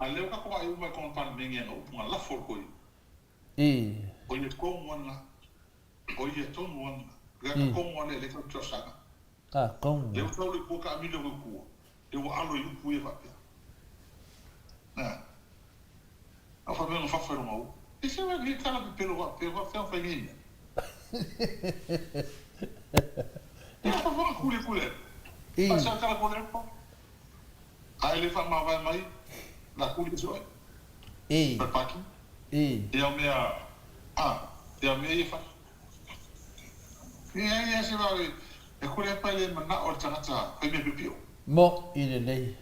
A lea ua tatou vaai uma i kona Palemene ana upu na lafo le koi. I. O ia tonu ana. O ia tonu ana. Lea ka tonu ana e le tau tausaga. A, tonu. Lea ua tau le kua ka amilo i kua. Lea ua alo i upu ia faapea. Na. A fa mea na fafa i luga o. E se wai ni tala pepelo faapea faapea fai nei mea. Ia fa fa kule kule. I. A sa tala kule pa. A ele fa ma vai mai la kule so. I. Pa paki. I. Ia mea a ia mea ia fa. Ia ia se vai e kule pa le mana o tangata fai mea pipio. Mo i lelei.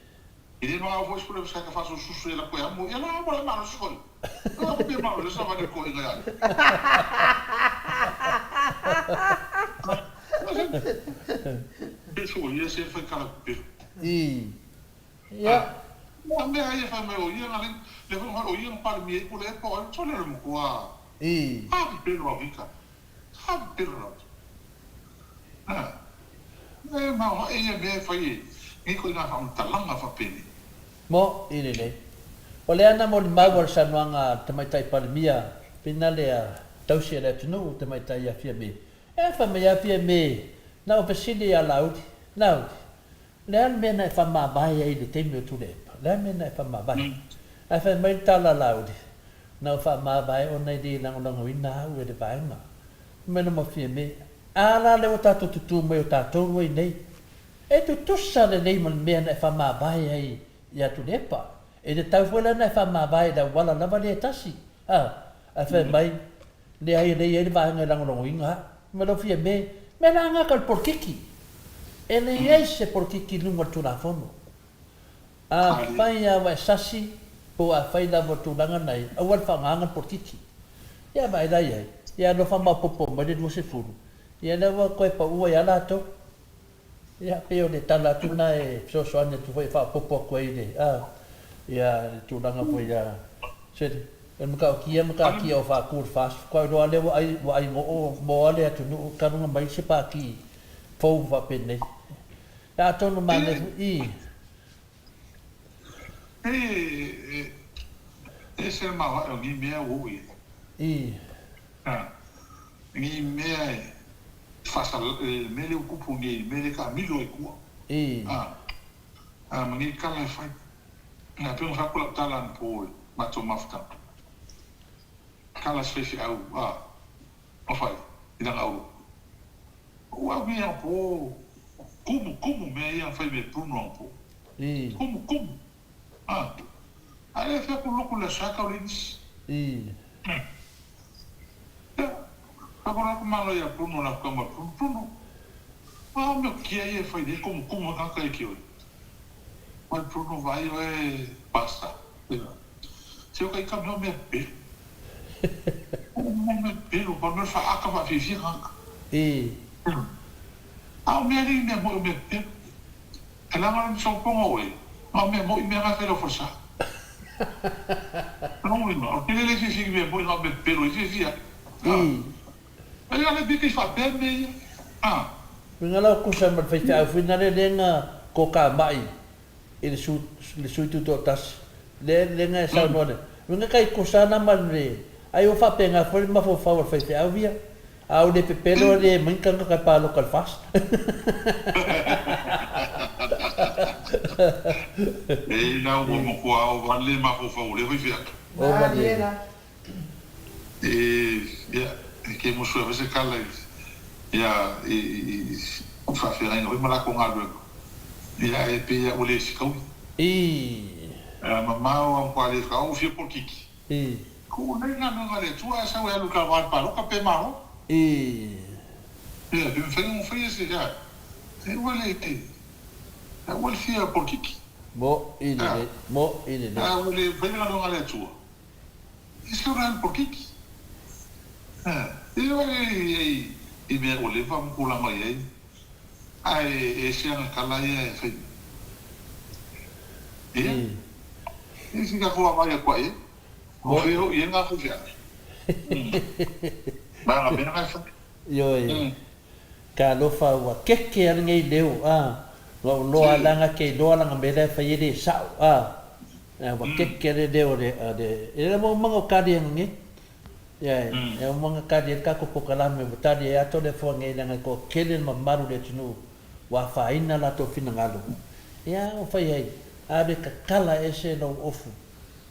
E le magao foi se sa ka faso susu e la koe amo. Ia la mo le malo se koe. La ko pe malo le sa va le koe ngai ai. E so ia se fai kala pe. I. Ia. Ma me ai fa me o ia na le le fa o ia pa mi e ko le po o le mo ko a. I. Ha pe ro vika. Ha pe ro. Ha. E ma o e ia me fai e. Ni ko ina fa un talanga fa peni. Mo i lelei. O le ana molimau o le saunoaga a le Tamaitai Palemia, finale a tausi e le atunuu Tamaitai ia Fiame. E a fai mai a Fiame, na o fesili ia Laauli, Laauli, o le a le mea na e faamavae ai i le taimi o Tuilaepa? O le a le mea na e faamavae? Ae fai mai le tala a Laauli, Na o faamavae ona e le lagolagoina au e le vaega. Fai mai loma o Fiame, A la lea ua tatou tutū mai o tatou rua i nei. E tutusa lelei ma le mea na e faamavae ai ia Tuilaepa. E tatau foi la ona e faamavae i le auala lava lea e tasi. A, ae fai mai, Leai e leai ai le vaega e lagolagoina au. Ma lau Fiame, mea la gata o le polokiki. E leai se polokiki i luga o le Tulafono. Afai lava ua e sasi, po o afai lava o le tulaga na i, aua le faaaogaina le polokiki. Ia vaai la i ai, ia alofa maopoopo mai le 20, ia lea ua toe pau ai lava latou. Ia, pei o le tala atu lena e fesoasoani atu foi e faaopoopo atu ai i le, a, ia, le tulaga foi ia, se, o le matautia matautia o Faatu o le FAST, faatoa iloa lea ua ai, ua ai noo moa le atunuu talu ona mai se pati fou faapenei. Ia, atonu manaia foi, i. E, e, ese le maoae o nei mea ua oo i ai. I. A, nei mea e faasala, le mea lea ua tupu nei, le mea lea e taamilo ai tua. I. A, a ma nei tala e fai. A pei ona fai atu lau tala anapo i le matou mafutaga. Tala se faifeau, a, ma fai i lana auro. Ua au nei anapo, kumu, kumu mea ia na fai me Bruno anapo. I. Kumu, kumu. A, a le fai atu loku le aso e tau le nisi. I. Ia, ka ko malo ia Bruno la kama Bruno, Bruno. A mea kia ia e fai nei, kumu, kumu e kaka e ki oe. Mai Bruno vai oe basta. Ia. Se o ka ika mea mea pelu. O mea mea pelu, pa mea whaaka whaafifia kaka. I. A o mea nei mea moi o mea pelu. E langa le sopoga oe, ma mea moi mea nga whela forsa. No ina, o tele le fifi mea moi nga mea pelu i fifi a. I. E ia le biki whapea me ia. A. Uiga la o kusa ma le faifeau foi nale lea na koka mai. i le le sui tutoatasi lea lea na e saunoa nei uiga kai kosa ana ma le ai ua faapena foi le mafaufau o le faifeau ia a ua le pepelo e le mai ni tagata e paloka i le FAST. E na ua matua ova le mafaufau o lea faifeau. Ova le. E ia e ke musu e fai se kala i ia i i faafeagaiga foi ma lakou galuega ia e pei a ua le sikaui. I. A mamao a matua le sikaui ua fia polokiki. I. Ku nei galuega a le Atua ae sau e alu i le kala le paloka pe malo. I. Ia pe mafai ona faia se ia e ua le ua le fia polokiki. Mo i lelei mo i lelei. A ua le mafai le galuega a le Atua. E se ora le polokiki. E oi ai i mea ua leva ma tulaga i ai, ae ese ana tala ia e fai mai. Ia, e se tatou vaavaai atu ai, o fea hoʻi i ai ngā faifeau? Ma ana mea na e fai. Ioe, talofa ua keke a lenei leo, a, ua ou loa leaga ke iloa lana mea la e fai e le sa'o, a, ua keke a le leo a le, a le, e le lava uma o kali ana nei. Ia, e uma ona kali ai le tatou polokalame ua tali ai atoa le afoa nei leaga e toatele le mamalu o le atunuu ua afaina latou finagalo. Ia, ua fai ai, ave tatala ese lou ofu,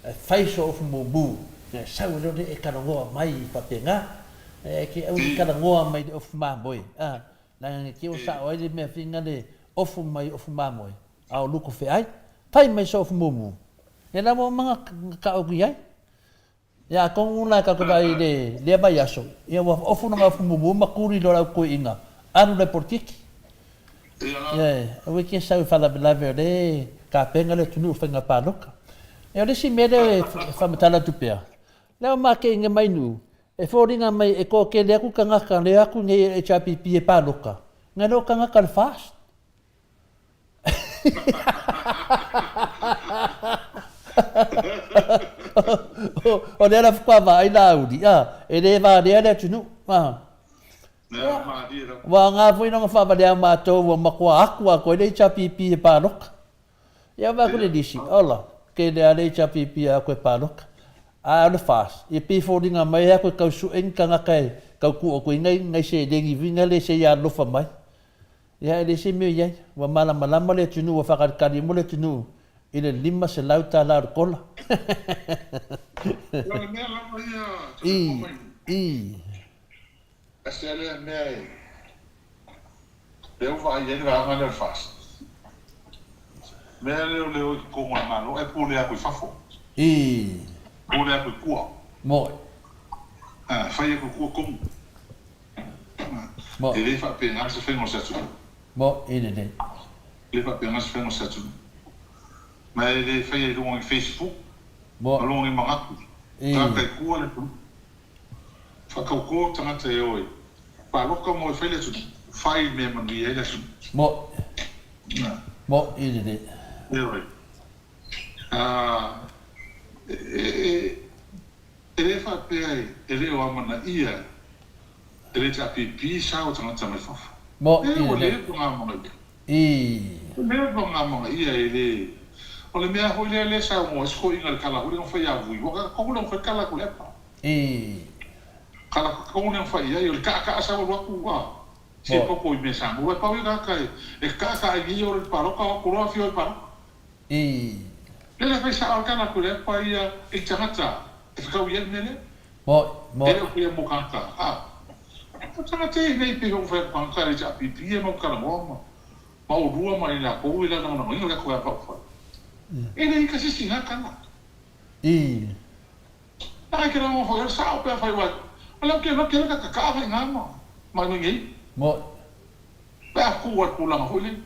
ae fai sou ofu mumu, ia e sau ai loa le e talanoa mai faapena. Ae te aua ne i talanoa mai i le ofu mamoe, a, leaga ne i te i ua sao ai le mea fina le ofu mai ofu mamoe, a o luku feai, fai mai sou ofu mumu, ia la ua uma ona taoto i ai. Ia atonu la tatou te vaai i le lea vaiaso, ia ua ofu lana ofu mumu ma tuli loa le au toeaina, alu loa i polokiki. Ioe, aua e te sau e faalavelave o lea e tapena le atunuu i faiga palota. Ia o le isi mea lea e faamatala atu pea, lea ua makeiga mai nuu, e foliga mai e toatele atu tagata lea atu nei e HRPP e palota, nai lo tagata o le FAST. O lea la faatoa vaai Laauli, a, e le valea le atunuu. A. Ua aoga foi lona faavalea matou ua matua atu atoa ai le HRPP e palota. Ia vaai atu le lisi, ola, tele lava le HRPP e atu e palota. A o le FAST, ia pei e foliga mai e atu e tau sue ni tagata e tau tuu atu ai nai seleni foi lea se i alolofa mai. Ia, e leai se mea o i ai. Ua malamalama le atunuu, ua faatalitali uma le atunuu i le $500 o le kola. O le mea lava ia te I, mai. i. Tasi lava lea mea e lea ua vaai ai le vaega lea o le FAST. Mea lea o le o i totonu o le Malo ae pule atu i fafo. I. Pule atu i tua. Moe. Ah, fai atu i tua tonu. Mo. E le faapena se faiga o se atunuu. Mo i lelei. E le faapena se faiga o se atunuu. Ma e le faia i luga o ni Facebook Mo. ma luga o ni manatu. I. Tagata i tua le atunuu. Faatauto tagata e o e palota ma o e fai le atunuu. Fai le mea e manuia ai le atunuu. Mo. Mo i lelei. Ioe. E, e, e le faapea e le o amanaia e le HRPP sao o tagata mai fafo. Mo E i ua lelei. leva ona amanaia. I. Ua leva ona amanaia e le. O le mea foi lea lea saunoa ai se toeaina i le tala foi lea na fai ia Vui, ua tonu lea na fai tala atu i le apa. I. Tala tonu lea na fai i ai, o le taataa sau alu atu a se Mo. popo i mea Samoa. E pau ia tagata e taataa i nei o le palota, o atu loa afio i palota. I. Lea la fai sao le tala atu i le apa ia i tagata e fetau i ai le mea lea. Moe, moe. E le o pea mo tagata, a. O tagata ia nei pei ona fai atu tagata e le HRPP ia mau talanoa ma ma olua ma i latou i la lagolagoina o le atu faaupufai. E le i ka se isi na tala. I. Na ai ke lagona foi o le sao pe afai ua o le au ke loke le ka kakaa fai nga ma ma nei. Moe. Pe a ku ai tulaga foi lea.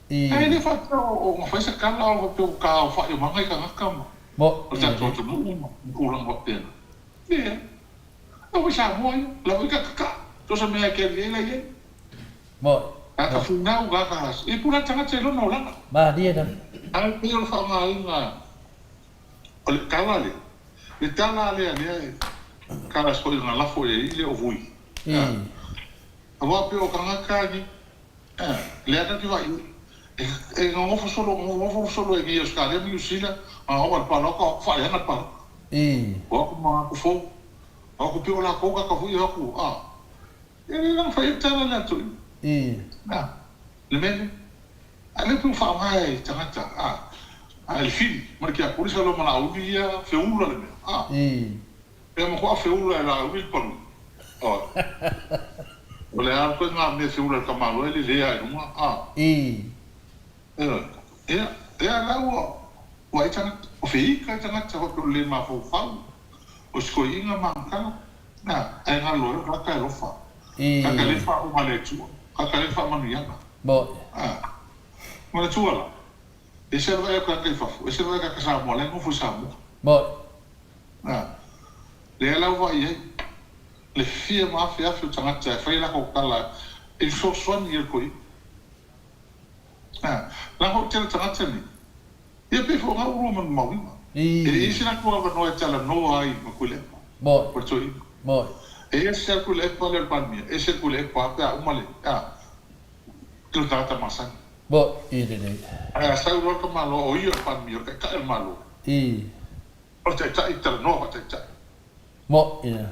I. Ae le faapea o na fai se tala o faapea ua taaofai o maga i tagata ma Mo o le i tatou lelei. atunuu ma tulaga faapena. Leai. Lau foi Samoa ia, lau foi kakakaa, so o se mea e keri ai la i ai. Mo A ka mo. finau ka ka e pule le tagata i lona olaga. Malie lava. Ae pei o le faaaogaina o le tala lea, le tala lea lea e tala foi na lafo i ai le o Vui. I. Aua pei o tagata ni, lea tatou te vaai i ai. E gogofo solo, gogofo solo e nei Ausetalia ma Niu Sila, a oo i le paloka, o aku faaleaga le paloka. O aku ma aku fou. O aku pei o lakou kaka foi o aku, a. E le lana fai ai le tala lea a le toeaina. A, le mea lea. A lea pei ua faaaoga e tagata, a, a le fili ma le kiapoli sa loa ma Laauli ia feula le mea, a. Ea matua feula e Laauli le palui, a. O le a koe ngā mea feula e le tamaloa e lelei a i luga, a. Ioe. Ia, ia la ua, ua ai tagata, o feika ai tagata faapea o le le mafaufau, o si toeaina magakala, a, ae galo ai o tagata e alofa, tagata e le faauma e le Atua, tagata e le faamanuiaga. A. Manatua la, ese le vaai atu tagata i fafo, ese le vaai tagata Samoa la e nofo i Samoa. A. Lea la ua vaai ai le fia ma afeafe o tagata e fai a latou tala i le fesoasoani i le toeaina. A, la foi tele tagata nei, ia pei foi o na ua lua manumauina. E le i ai se latou avanoa e talanoa ai ma Tuilaepa, ma le toeaina. E ese lava Tuilaepa lea o le Palemia, ese le Tuilaepa pe a uma le, a, le tagata masani. Ae a sau loa le tamaloa o ia o le Palemia, o le Taitai o le Malo. O le Taitai e talanoa faataitai. Ioe.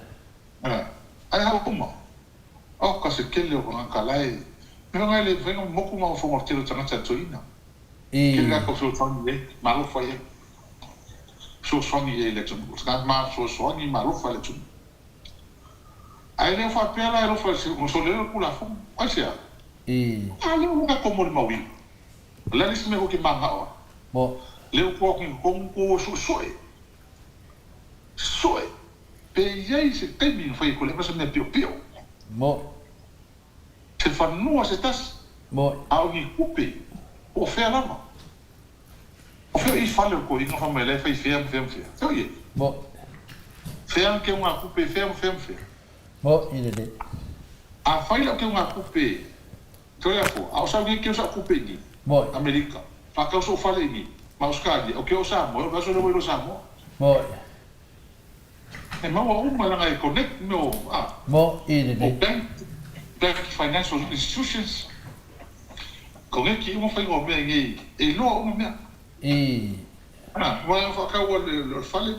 Ae a uma, oka se tele o tagata la e mea e le mafai ona motu mafaufauga o le tele o tagata e toeaina. Tele latou fesoasoani i ai, ma alofa i ai. Fesoasoani i ai i le atunuu. O le tagata ma fesoasoani ma alofa i le atunuu. Ae le o faapea la e alofa i se sole le Tulafono. Aisea? A lea ua tatou molimauina. O le a le isi mea tou te mananao ai? Lea ua tuu atu i totonu tou e suesue. Sue pe i ai se taimi na fai atu ai le se mea piopio. Se fanua se tasi, a o ni tupe, po o fea lava. O fea i fale o le toeaina fai mai la e fai fea ma fea ma fea. Fea o i ai? Fea ana keugatupe, fea ma fea ma fea. A fai lau keugatupe Toleafoa, a o sau nei keu sa'u kupe i nei, Amerika, faatau so'u fale i nei, ma Ausetalia, o keu o Samoa, e o vaiaso lea ua iloa Samoa. E maua uma leaga e connect mea o, a, o bank, bank financial institutions, connect uma faiga o mea i nei, e iloa uma mea. A, aua e faatau a le fale,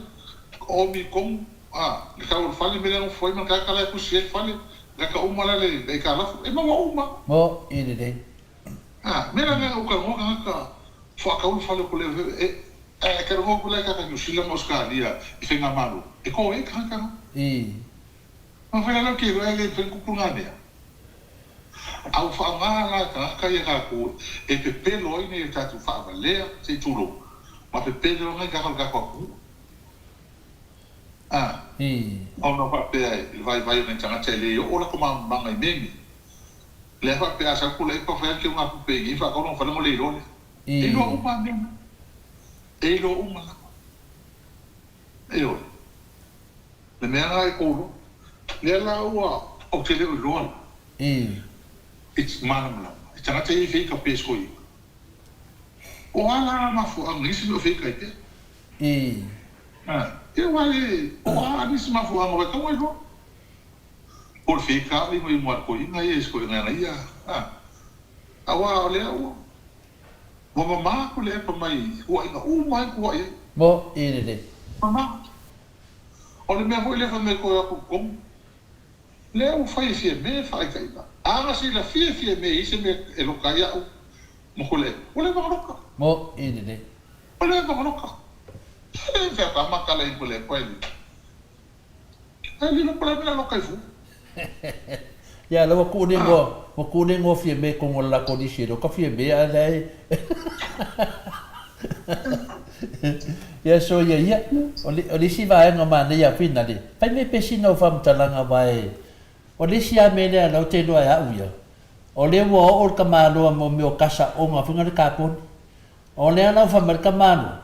omi i totonu, a, le tau o le fale, mea lea e nofo ai ma le tagata la e tusi ai le fale, Laka uma la le aitalafu, e maua uma. A, mea la lea ua talanoa tagata faatau le fale o le e, ae talanoa atu la i tagata Niu Sila ma Ausetalia i faigamalo, e to ai tagata na. Ma fai la lea ou te iloa e le mafai ona tupu lena mea. A ua faaaoga la e tagata ia tatou e pepelo ai nai a tatou faavalea, se i tulou, ma pepelo ai nai tagata o le tatou atunuu. A, ona faapea i le vaivai o nai tagata e le oo latou malamalamaga i mea nei. Lea faapea a sau tulai pa fai atu ngā kupe i nei whaakau lona whale mo le iloa lea. E iloa uma a mea na. E iloa uma lava. Ioe. Le mea lena e kou loa. Lea la ua ou te le o iloa la. I malamalama. I tagata ia i whaika pe soi. O a la mafuaaga nisi mea o whaika i pea. Ia aua e o a nisi mafuaaga wai kaua iloa. Po o le whaika le ingoa i mua toeaina ia i se toeaina ana ia. Aua o lea ua ua mama atu le epa mai huaʻiga uma ai na huaʻi ai. Mama. O le mea foi lea fai mai toe o atu i totonu, lea ua fai e Fiame faataitaiga. A na silafia e Fiame e i ai se mea e loka ai a'u ma Tuilaepa, ua leva ona loka. Ua leva ona loka. E fea tama tala i Tuilaepa e le Ae lilo po o le a le mea o le a loka ai fua. Ia la ua kuu le igoa, ua kuu le igoa Fiame i totonu o le latou lisi e le o ka Fiame ae la e Ia so ia ia, o le, o le isi vaega manaia finale, fai mai pe sina o faamatalaga aua e, o le isi lava mea lea la ou te iloa e au ia, o lea ua oo le tamaloa mo mea o kasaoga foi na le kaponi. O lea la ua fai mai le tamaloa,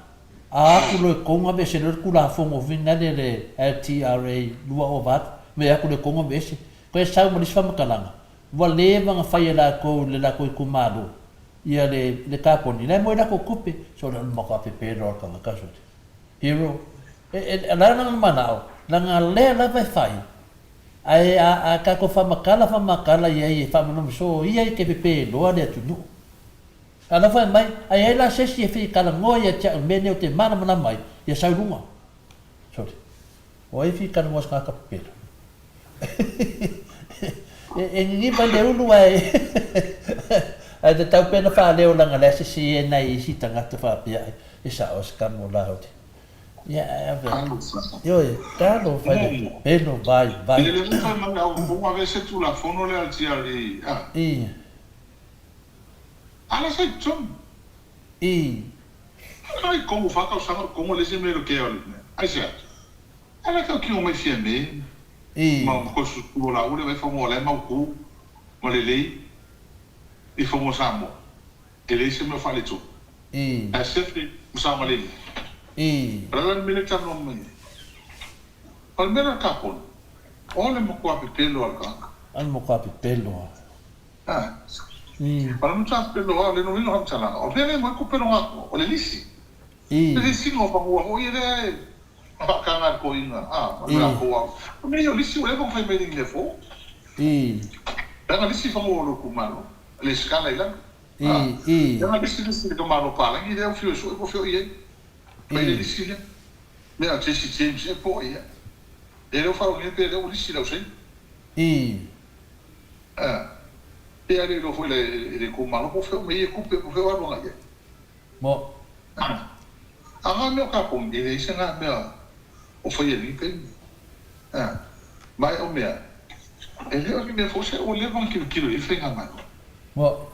a atu loa i totonu aveese loa le Tulafono foi lea le LTRA 2008, me atu loa i totonu aveese. Toe sau ma le isi faamatalaga, ua leva ona fai e latou i le latou itumalo ia le le kaponi, la e maua i latou tupe. So o le matua pepe loa o le tagata so hero. E e o le a lona manao, leaga lea lava e fai, ae a a tatou faamatala faamatala i ai e faamanino so ia i te pepe loa le atunuu. Alofa mai, a i ai la se isi e fia talanoa ia te au i mea nei ou te malamalama ai, ia sau i luga. Sorry. O ai e fia talanoa i se tagata pepelo? E niniva i le ulu ae ae tatau pea ona faaleo leaga o le a sese ai nai isi tagata faapea ai, e sao se kamo la uli. Ia ae ave atu. Ioe, talofa i le pepelo vaivai. Ia le fai mai au ua aveese Tulafono lea a le GRA a. I. A la sa i totonu. I. A i Kongo fa tausaga o Kongo le isi mea le kea o le mea. Aisea? A la tau kino mai Fiame I. ma ma koe susu o la ule vai fanua o la e mautu ma lelei i fanua Samoa. E leai se mea o faaletonu. I. Ae sefe ma saogalemu. I. O le a la le mea lea e talanoa mai ai? O le mea lea o le kaponi, o le matua pepelo a le tagata. O le matua pepelo a. A. O le matua pepelo a, o le lona uiga o le faamatalaga, o fea lea e aumai ai pepelo atoa? O le lisi. I. Le lisiga o fanua foi lea e faataga e le toeaina, a, ma le latou ao. O mea ia o lisi ua leva ona fai mai i le fou. I. Leaga lisi fanua o lou itumalo, le sikala i lalo. I, i. Leaga lisi lisi le tamalo palagi lea ua fiu e sue po o fea o i ai. Fai le lisi lea. Mea a Jesse James ea po o ai ea. Ia lea ua faalogo pe lea ua lisi lau saini. I. A. Pe a le iloa foi i le itumalo po o fea o aumai ia tupe po o fea o alu agai i ai. Mo. A. A ngā mea o kaponi, e leai se ngā mea o faia i lenei taimi. A. Ma e o mea, e le o ni mea fou se ua leva ona tilotilo i ai le faigamalo. Mo.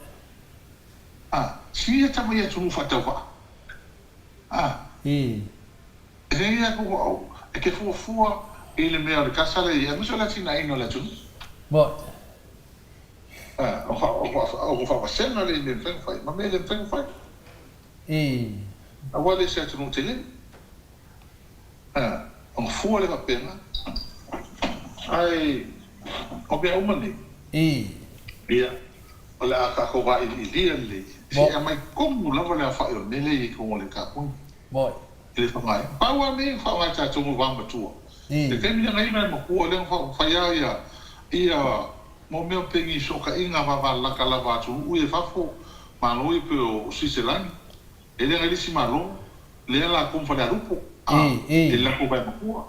A. Sili ia tama i atunuu faatauvaa. A. I. E leai ia aku au e te fuafua i le mea o le kasa lea i ai, aemaise o le atinaeina o le atunuu. Mo. A. O o faavasega lea i mea e mafai ona fai ma mea e le mafai ona fai. I. Aua e le se atunuu tele. A, ona fua lea faapena. Ae o mea uma nei. I. Ia, o le a tatou vailiilia lelei, se i aumai tonu lava le aofai o le mea lea i totonu o le kaponi. Moi. I le faaaogaina. Pau lava nei na faaaoga e tatou mo vaomatua. I. Le taimi lea na iva ai matua lea na fai lava ia, ia mo mea o peni sootaiga vavalalata lava atunuu ia i fafo, Malo ia pei o Switzerland. E le agai le isi Malo, lea latou ma Falealupo, a, e le latou vae matua.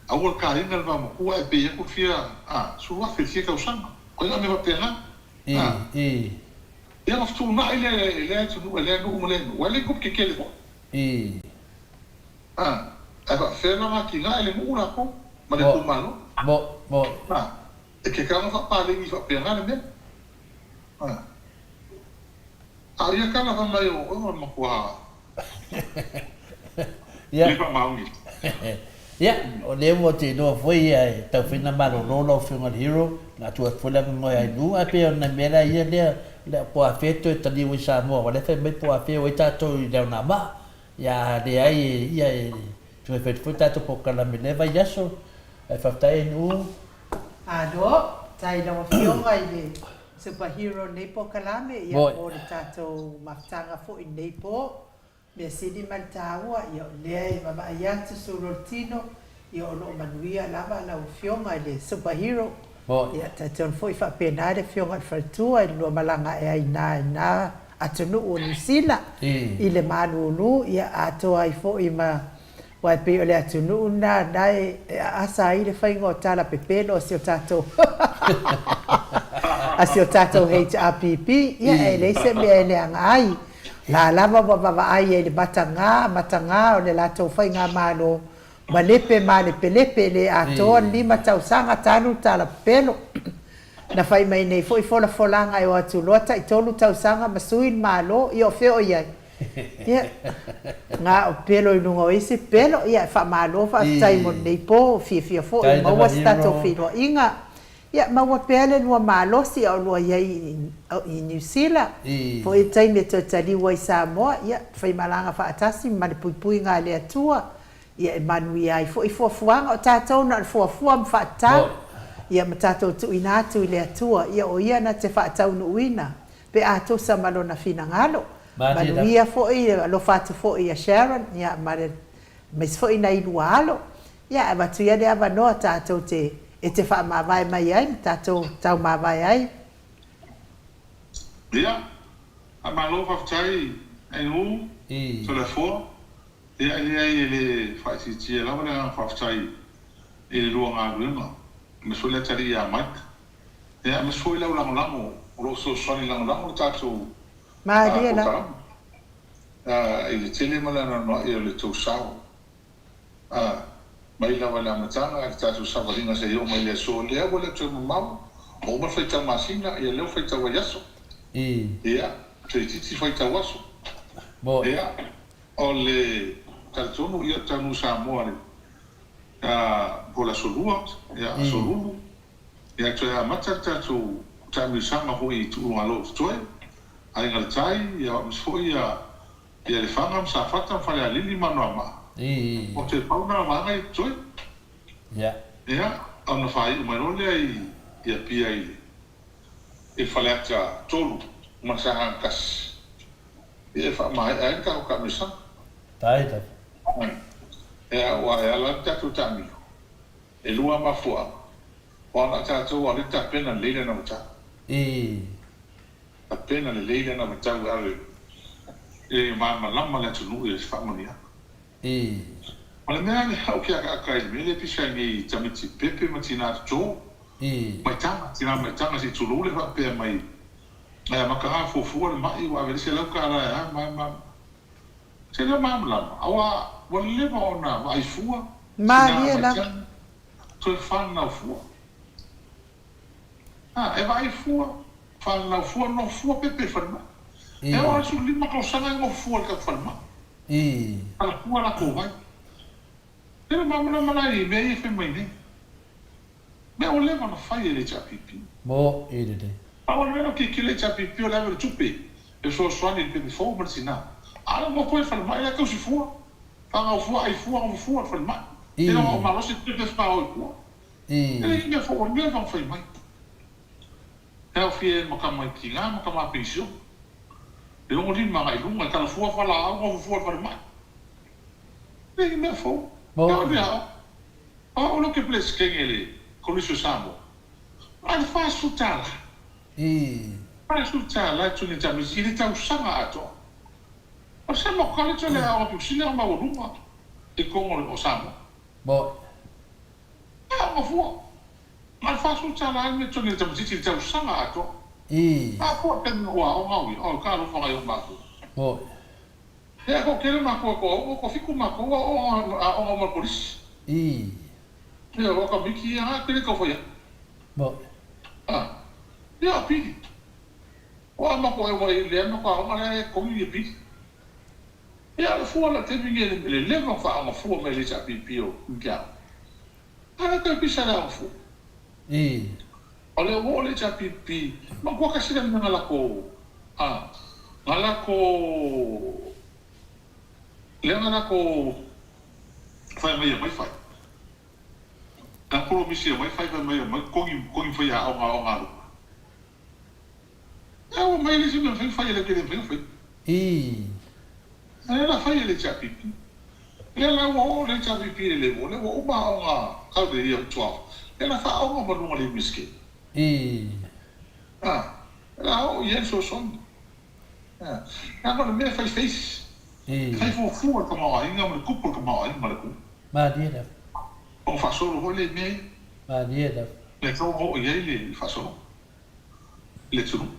Aua le taina le vaomatua ae pei atu le fia, a, 10,000 le fia tausaga. O ina mea faapena, a. Ia ona fetuunai lea e lea atunuu, e lea nuu ma lea nuu, aua e le ni tupe tetele foi. A, ae faapefea la ona atinae le nuu latou ma le itumalo? A, e tatau ona faapaleni faapena le mea. A. A ia tala fai mai o oe o le matua le faamaoni. Ia, o lea ua te iloa foi ia e tau fai na malolo lau Afioga i le Hero, na atu atu foi le avanoa ia Ainu, ae pei o nai mea la ia lea, lea po o afea toe taliu ai Samoa, aua o lea e fai mai po o afea e o ai tatou i le aonamaa. Ia a leai ia e toe fai atu foi tatou polokalame i lea vaiaso. Ae faafetai Ainu. Alo, tai i lau Afioga i le Super Hero i lenei polokalame, ia mo le tatou mafutaga foi i lenei po. Mea sili ma le taua, ia o lea e vavaai atu sulu o le tino, ia o lo o manuia lava lau Afioga i le Super Hero. Ia talitonu foi faapena le Afioga i le Faletua i le lua malaga ae ai i ina i na atunuu o Niu Sila i le malulu, ia atoa ai foi ma Aua e pei o le atunuu lena na e aasa ai le faiga o tala pepelo a si o tatou a si o tatou HRPP, ia e leai se mea e leaga ai. O la lava ua vaavaai ai i le matagā, matagā o le latou faigamalo malepe malepelepe le atoa le 5 tausaga talu le tala pepelo. Na fai mai nei foi folafolaga e o atu loa tai tolu tausaga ma sui le Malo, ia o fea o i ai? Ia, na o pelo i luga o isi pelo, ia e faamalo faafetai mo lenei po, fiafia foi e maua se tatou feiloaiga. Ia, maua pea le lua malosi a o lua i ai i Niu Sila, foi le taimi e toe taliu ai i Samoa, ia, faimalaga faatasi ma le puipuiga a le Atua, ia e manuia ai foi fuafuaga, o tatou na o le fuafua ma faatatau, ia ma tatou tuuina atu i le Atua, ia o Ia na te faataunuuina pe a tusa ma Lona finagalo. Manuia foi, alofa atu foi ia Sharon, ia ma le, aemaise foi nai lua alo. Ia, avatu ia le avanoa tatou te, e te faamavae mai ai ma tatou taumavae ai. Ia. Faamalo faafetai Ainuu Toleafoa. Ia e leai e le faaitiitia lava le agaga faafetai i le lua galuega aemaise foi le atalii ia Mike ia aemaise foi lau lagolago o lo o fesoasoani lagolago le tatou Malie lava. polokalame i le tele ma le anoanoai o le tou sao mai lava i le amataga i le tatou savaliga seia oo mai i le aso lea ua le o toe mamao ua uma le faitau masina ia lea ua faitau vaiaso ia toeitiiti faitau aso ia O le talitonu ia taunuu Samoa le po o le aso Lua, ia aso Lulu, ia toe amata le tatou taamilosaga foi i Tuulugalo o totoe, Aiga i le Tai, ia aemaise foi ia ia Lefaga ma Safata ma Falealili ma Anoamaa. O toe pau na o vaega ia totoe. Ia ona faaiu mai loa lea i Apia i le Faleata 3 ma le Sagaga 1. Ia e faamaea ai le tatou taamilosaga. Tae lava. Ia aua e ala le tatou taamilo, e lua mafuaaga, aua na o tatou lava lea e tapena lelei lana matau. Tapena lelei lana matau e ave e malamalama le atunuu i se faamanuiaga. O le mea lea ou te akaaka ai i le mea lea e pisa ai nei i tamaiti pepe ma tina toto, maitaga, tina maitaga se i tulou le faapea mai Ae amata lava fuafua le ma'i ua ave ai le $100 e a ma ma. Se leo malamalama aua ua leva ona vaai fua sina Malie lava. maitaga toe fanau fua. A e vaai fua fanau fua nofo fua pepe i le falemai. E oo lava i le 15 tausaga e nofo fua i le tatou falemai. Tala fua latou vai. Se leo malamalama la i mea ia e fai mai nei. Mea ua leva ona fai e le HRPP. Mo i lelei. Pau o le mea o tilotilo le HRPP o le ave o le tupe e fesoasoani i le pepe fou ma le tina. A o le nofo i le falemai la e tausi fua, fanau fua, ai fua, nofo fua i le falemai. E le o malosi le pepe faao i tua. E le i mea fou o le mea e fai mai. E aofia ai ma tama i tina ma tama penisione. E 65 agai i luga e tala fua falaau nofo fua i le falemai. E le i mea fou. E o le aoga. O au lea ou te Peresetene i le Kolisi o Samoa, na o le $40. $40 e tuni tamisi i le tausaga atoa. O le Samoa College o le aoga pito sili ona maualuga i totonu o Samoa. E aoga fua. Na o le $40 le mea e tuni le tamaitiiti i le tausaga atoa. A fua i le taimi na ou aoga au ia, oi talofa nai ou matua. Ea ko kele makou e toaono toafitu makou aoga aoga uma le kolisi. Ia o ka miki ia a kele tau fai atu. A ia o pili. O a makou e ua i lea makou aoga lea e togi ia pili. Ia o le fua la taimi nei le leva ona faaoga fua mai le HRPP o Mikeao. A lea toe pisa le aoga fua. O lea ua oo le HRPP, matua tasi le mea na latou, a, na latou, lea na latou fai mai e aumai fai. Na polomisi e aumai fai, fai mai e aumai totogi, totogi faiaoga aoga a luga. Ea ua aumai le isi mea mafai ona fai e le le mafai ona faia. A lea la fai e le HRPP. Lea la ua oo le HRPP i le level lea ua uma aoga kau le year 12. Lea la faaoga ma luga le Iunivesite. A, la oo i ai le fesoasoani. A, leaga o le mea e fai face. E fai fuafua le tamaoaiga ma le tupu o le tamaoaiga ma le atunuu. Malie lava. Ona faasolo foi lea i mea ia. Malie lava. Lea tau oo i ai le faasologa. I le atunuu.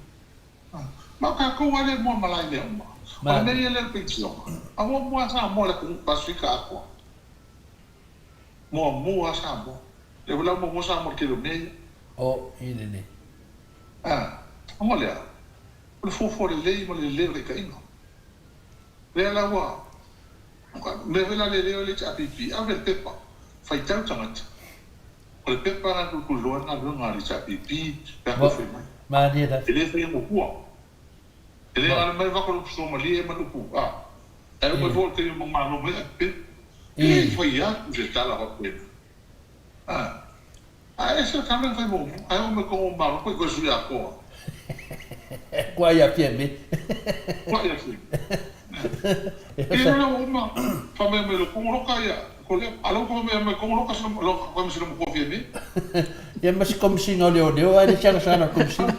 Ma o tatou lava lea e moa malae i mea uma. O le mea ia lea o le penisiona, a muamua lava Samoa i le atunuu Pasefika atoa. Muamua lava Samoa. Lea foi la ua muamua Samoa i le tele o mea ia. O i lelei. A, ona lea, o le fuafua lelei ma le lelei o le taitaiga. Lea la ua, mea foi la lelei o le HRPP, ave le pepa, faitau tagata. O le pepa lena e tulituliloa ai le galuega a le HRPP pe a toe fai mai. Malie lava. E le faia muamua. E le galo mai vaka le upu Somalia ma le upu a. Ae uma ifo le taimi ma malo mai ae pepelo. E le fai atu se tala faapena. A. A ese le tala na fai muamua. Ae oo mai tonu o malo koe koe sui atoa. Kua ia Fiame. Kua ia Fiame. Ia lea ua uma fa mai mai lo kongo loka ia ko lea a lea ua mai mai kongo loka sina loka koe ma sina matua Fiame. Ia ma se Komesina o Leoleo ae le siaga sana o le Komesina.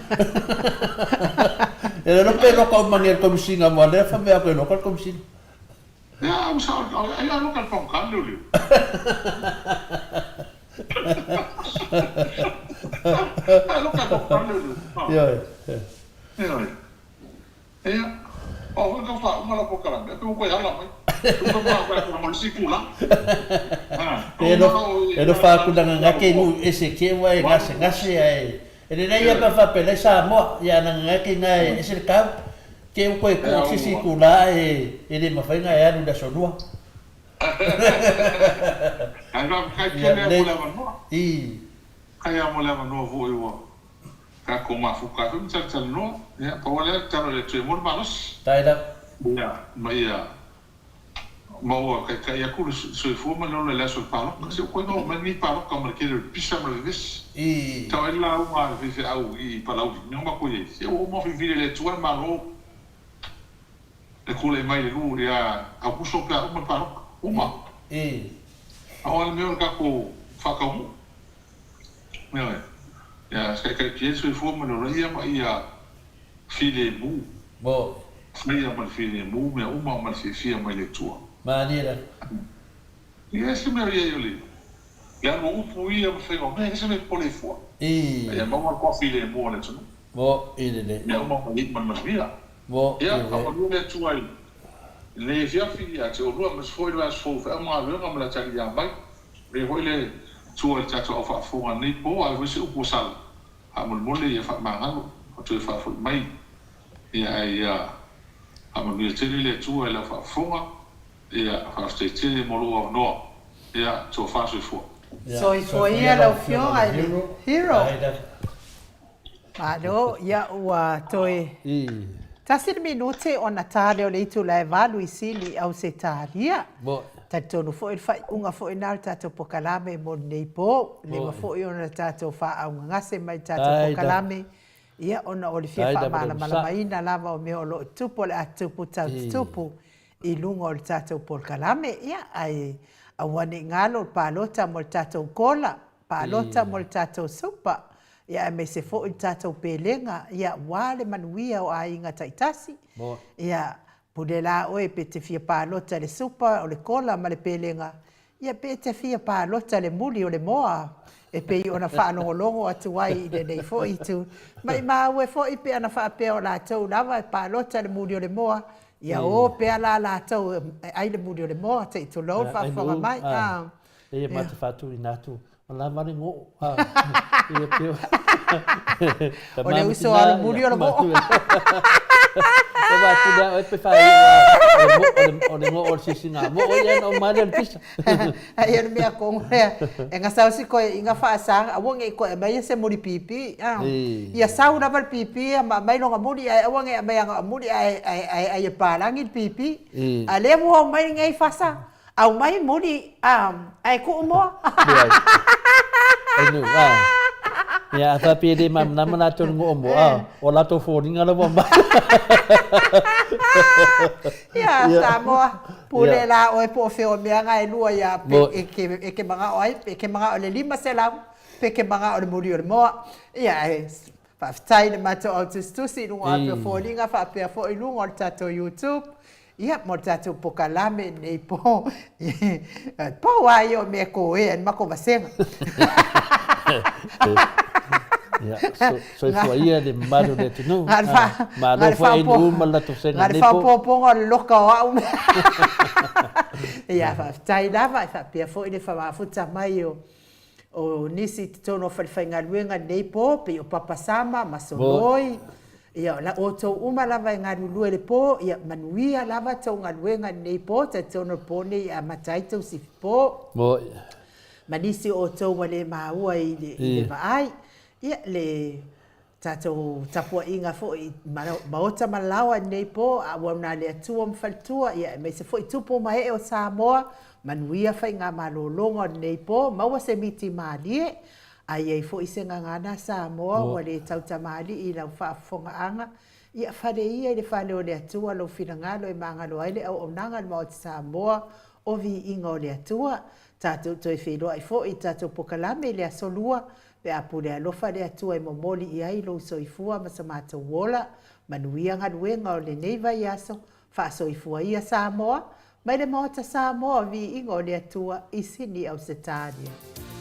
E le pe loka o mange le komesina mo le fa mea ko loka le komesina. Ia, ua sao, ai a loka le pongkale leoleo. Ai loka le pongkale leoleo. Ioe. Ioe. Ia, o foi kau faauma lau polokalame, e pe ua toe ala mai. Ua toe manao e mo le isi itula. E no faakulagagake i nuu ese ke ua e gasegase ae e lelei lava pe a faapea leai Samoa ia anagagake ina e ese le kau ke ua toe tuu se isi itula ae e le mafai ona e alu i le aso lua. Ae faafetai tele lava mo le avanoa. Faafetai lava mo le avanoa foi ua Tatou mafuta foi ma talatalanoa. Ia, pau lava lea, tatalo i le Atua ia maua le malosi. Faafetai lava. Ia, ma ia maua taitai atu le soifua ma le ola i le aso o le palota. Se ua toe maua mai lenei palota ma le tele o le pisa ma le vevesi. Tau ai le lauga a le faifeau i Palauli, na matou i ai, se ua uma ona filifili e le Atua le Malo e tulai mai i le lu ia Aukuso pe a uma le palota. Uma. A o a le mea o le tatou faataunuu. Ioe. Ia taitaitia le soifua ma le ola ia ma ia filemu. Mo. Faia ma le filemu mea uma ma le fiafia mai le Atua. Malie lava. Ia e se mea o i ai o le le alu o upu ia ma faiga o mea, e le se mea e popole ai fua. I. Ia maua le toafilemu o le atunuu. Mo i lelei. Mea uma ma le iu ma le manuia. Mo i Ia, lelei. faamanuia le Atua i lenei afiafi ia te oulua aemaise foi le vaiaso fou feau ma galuega ma le ataliia mai. Lea foi le tua i le tatou au faafofoga nei po, ae foi se upu ua sala, faamolemole ia faamagalo ma toe faafoi mai ia ae ia faamanuia tele le Atua i lau faafofoga ia faafetai tele mo lou avanoa ia tofa soifua. Soifua ia lau Afioga i le Hero. Malo, ia ua toe tasi le minute ona ta lea o le itula e valu i Sini i Ausetalia. Talitonu foi le faaiuga foi lena o le tatou pokalame mo lenei po. Leva foi ona tatou faaaaugagase mai i le tatou pokalame, ia ona o le fia faamalamalamaina lava o mea o lo o tupu, o le a tupu tau tutupu i luga o le tatou polokalame. Ia, ae aua ne i galo le palota mo le tatou kola, palota mo le tatou supa, ia aemaise foi le tatou pelega, ia aua le manuia o aiga taitasi. Ia, pule la oe pe te fia palota i le supa, o le kola ma le pelega, ia pe te fia palota i le muli o le moa, e pei ona faalogologo atu ai i lenei foi itu. Maimau e foi pe ana faapea o latou lava e palota i le muli o le moa, ia o pea la latou e ai le muli o le moa, se i tulou le faafofoga mai. Ia ma te faatuina atu, o lava le goo. Ia peo. O le uso a le muli o le goo. E va pule a oe pe whai o le goo o le sisi ngā moo ia na o mai le pisa. Ai o le mea kongo ea, e nga sau si koe inga whaasanga, aua nge i koe mai se muli pipi. Ia sau lava le pipi ma mai longa muli, ai aua nge mai anga muli ai ai ai ai e palangi le pipi. A lea mua mai ngei fasa, Aumai muli ae kuu moa. Leai. Ai nu, a. Ia, a faapea e le malamalama latou i le go'o moa, a, o latou foliga la ua aumai. Ia, Samoa, pule la oe po o fea o mea na e lua ia pe e ke, e ke manao ai, pe ke manao i le 500, pe ke manao i le muli o le moa. Ia, ae faafetai i le matou au tusitusi i luga o ape o foliga faapea foi i luga o le tatou YouTube. Ia, mo le tatou pokalame nei po, pau lava ia o mea e koea i le matou vasega. Ia, soifua ia le mamalu o le atunuu. Malo foi ai nuu ma le latou sega nei po. Na o le faaopoopoga o le loka o au mea. Ia, faafetai lava, e faapea foi le famafuta mai o O nisi i totonu o falefaigaluega nei po, pei o Papa Sama ma Soloi, ia o la outou uma lava e galulue i le po, ia manuia lava tou galuega i lenei po, talitonu o le po nei e amata ai tou sifi po. Ma nisi o outou ua le maua i le vaai, ia le Tatou tapuaiga foi i maota ma laoa i lenei po, a ua na le Atua ma faletua, ia aemaise foi tupu ma ee o Samoa, manuia faigamalologa o lenei po, maua se miti malie, a i ai foi se gagana Samoa ua le tautamalii i lau faafofogaaga, ia fale ia i le fale o le Atua lou finagalo e magalo ai le auaunaga a le Maota Samoa o viiga o le Atua. Tatou toe feiloai foi i tatou pokalame i le aso Lua. Pe a pule alofa le Atua e momoli i ai lou soifua ma so matou ola, manuia galuega o lenei vaiaso, faasoifua ia Samoa, mai le Maota Samoa o Viiga o le Atua i Sini Ausetalia.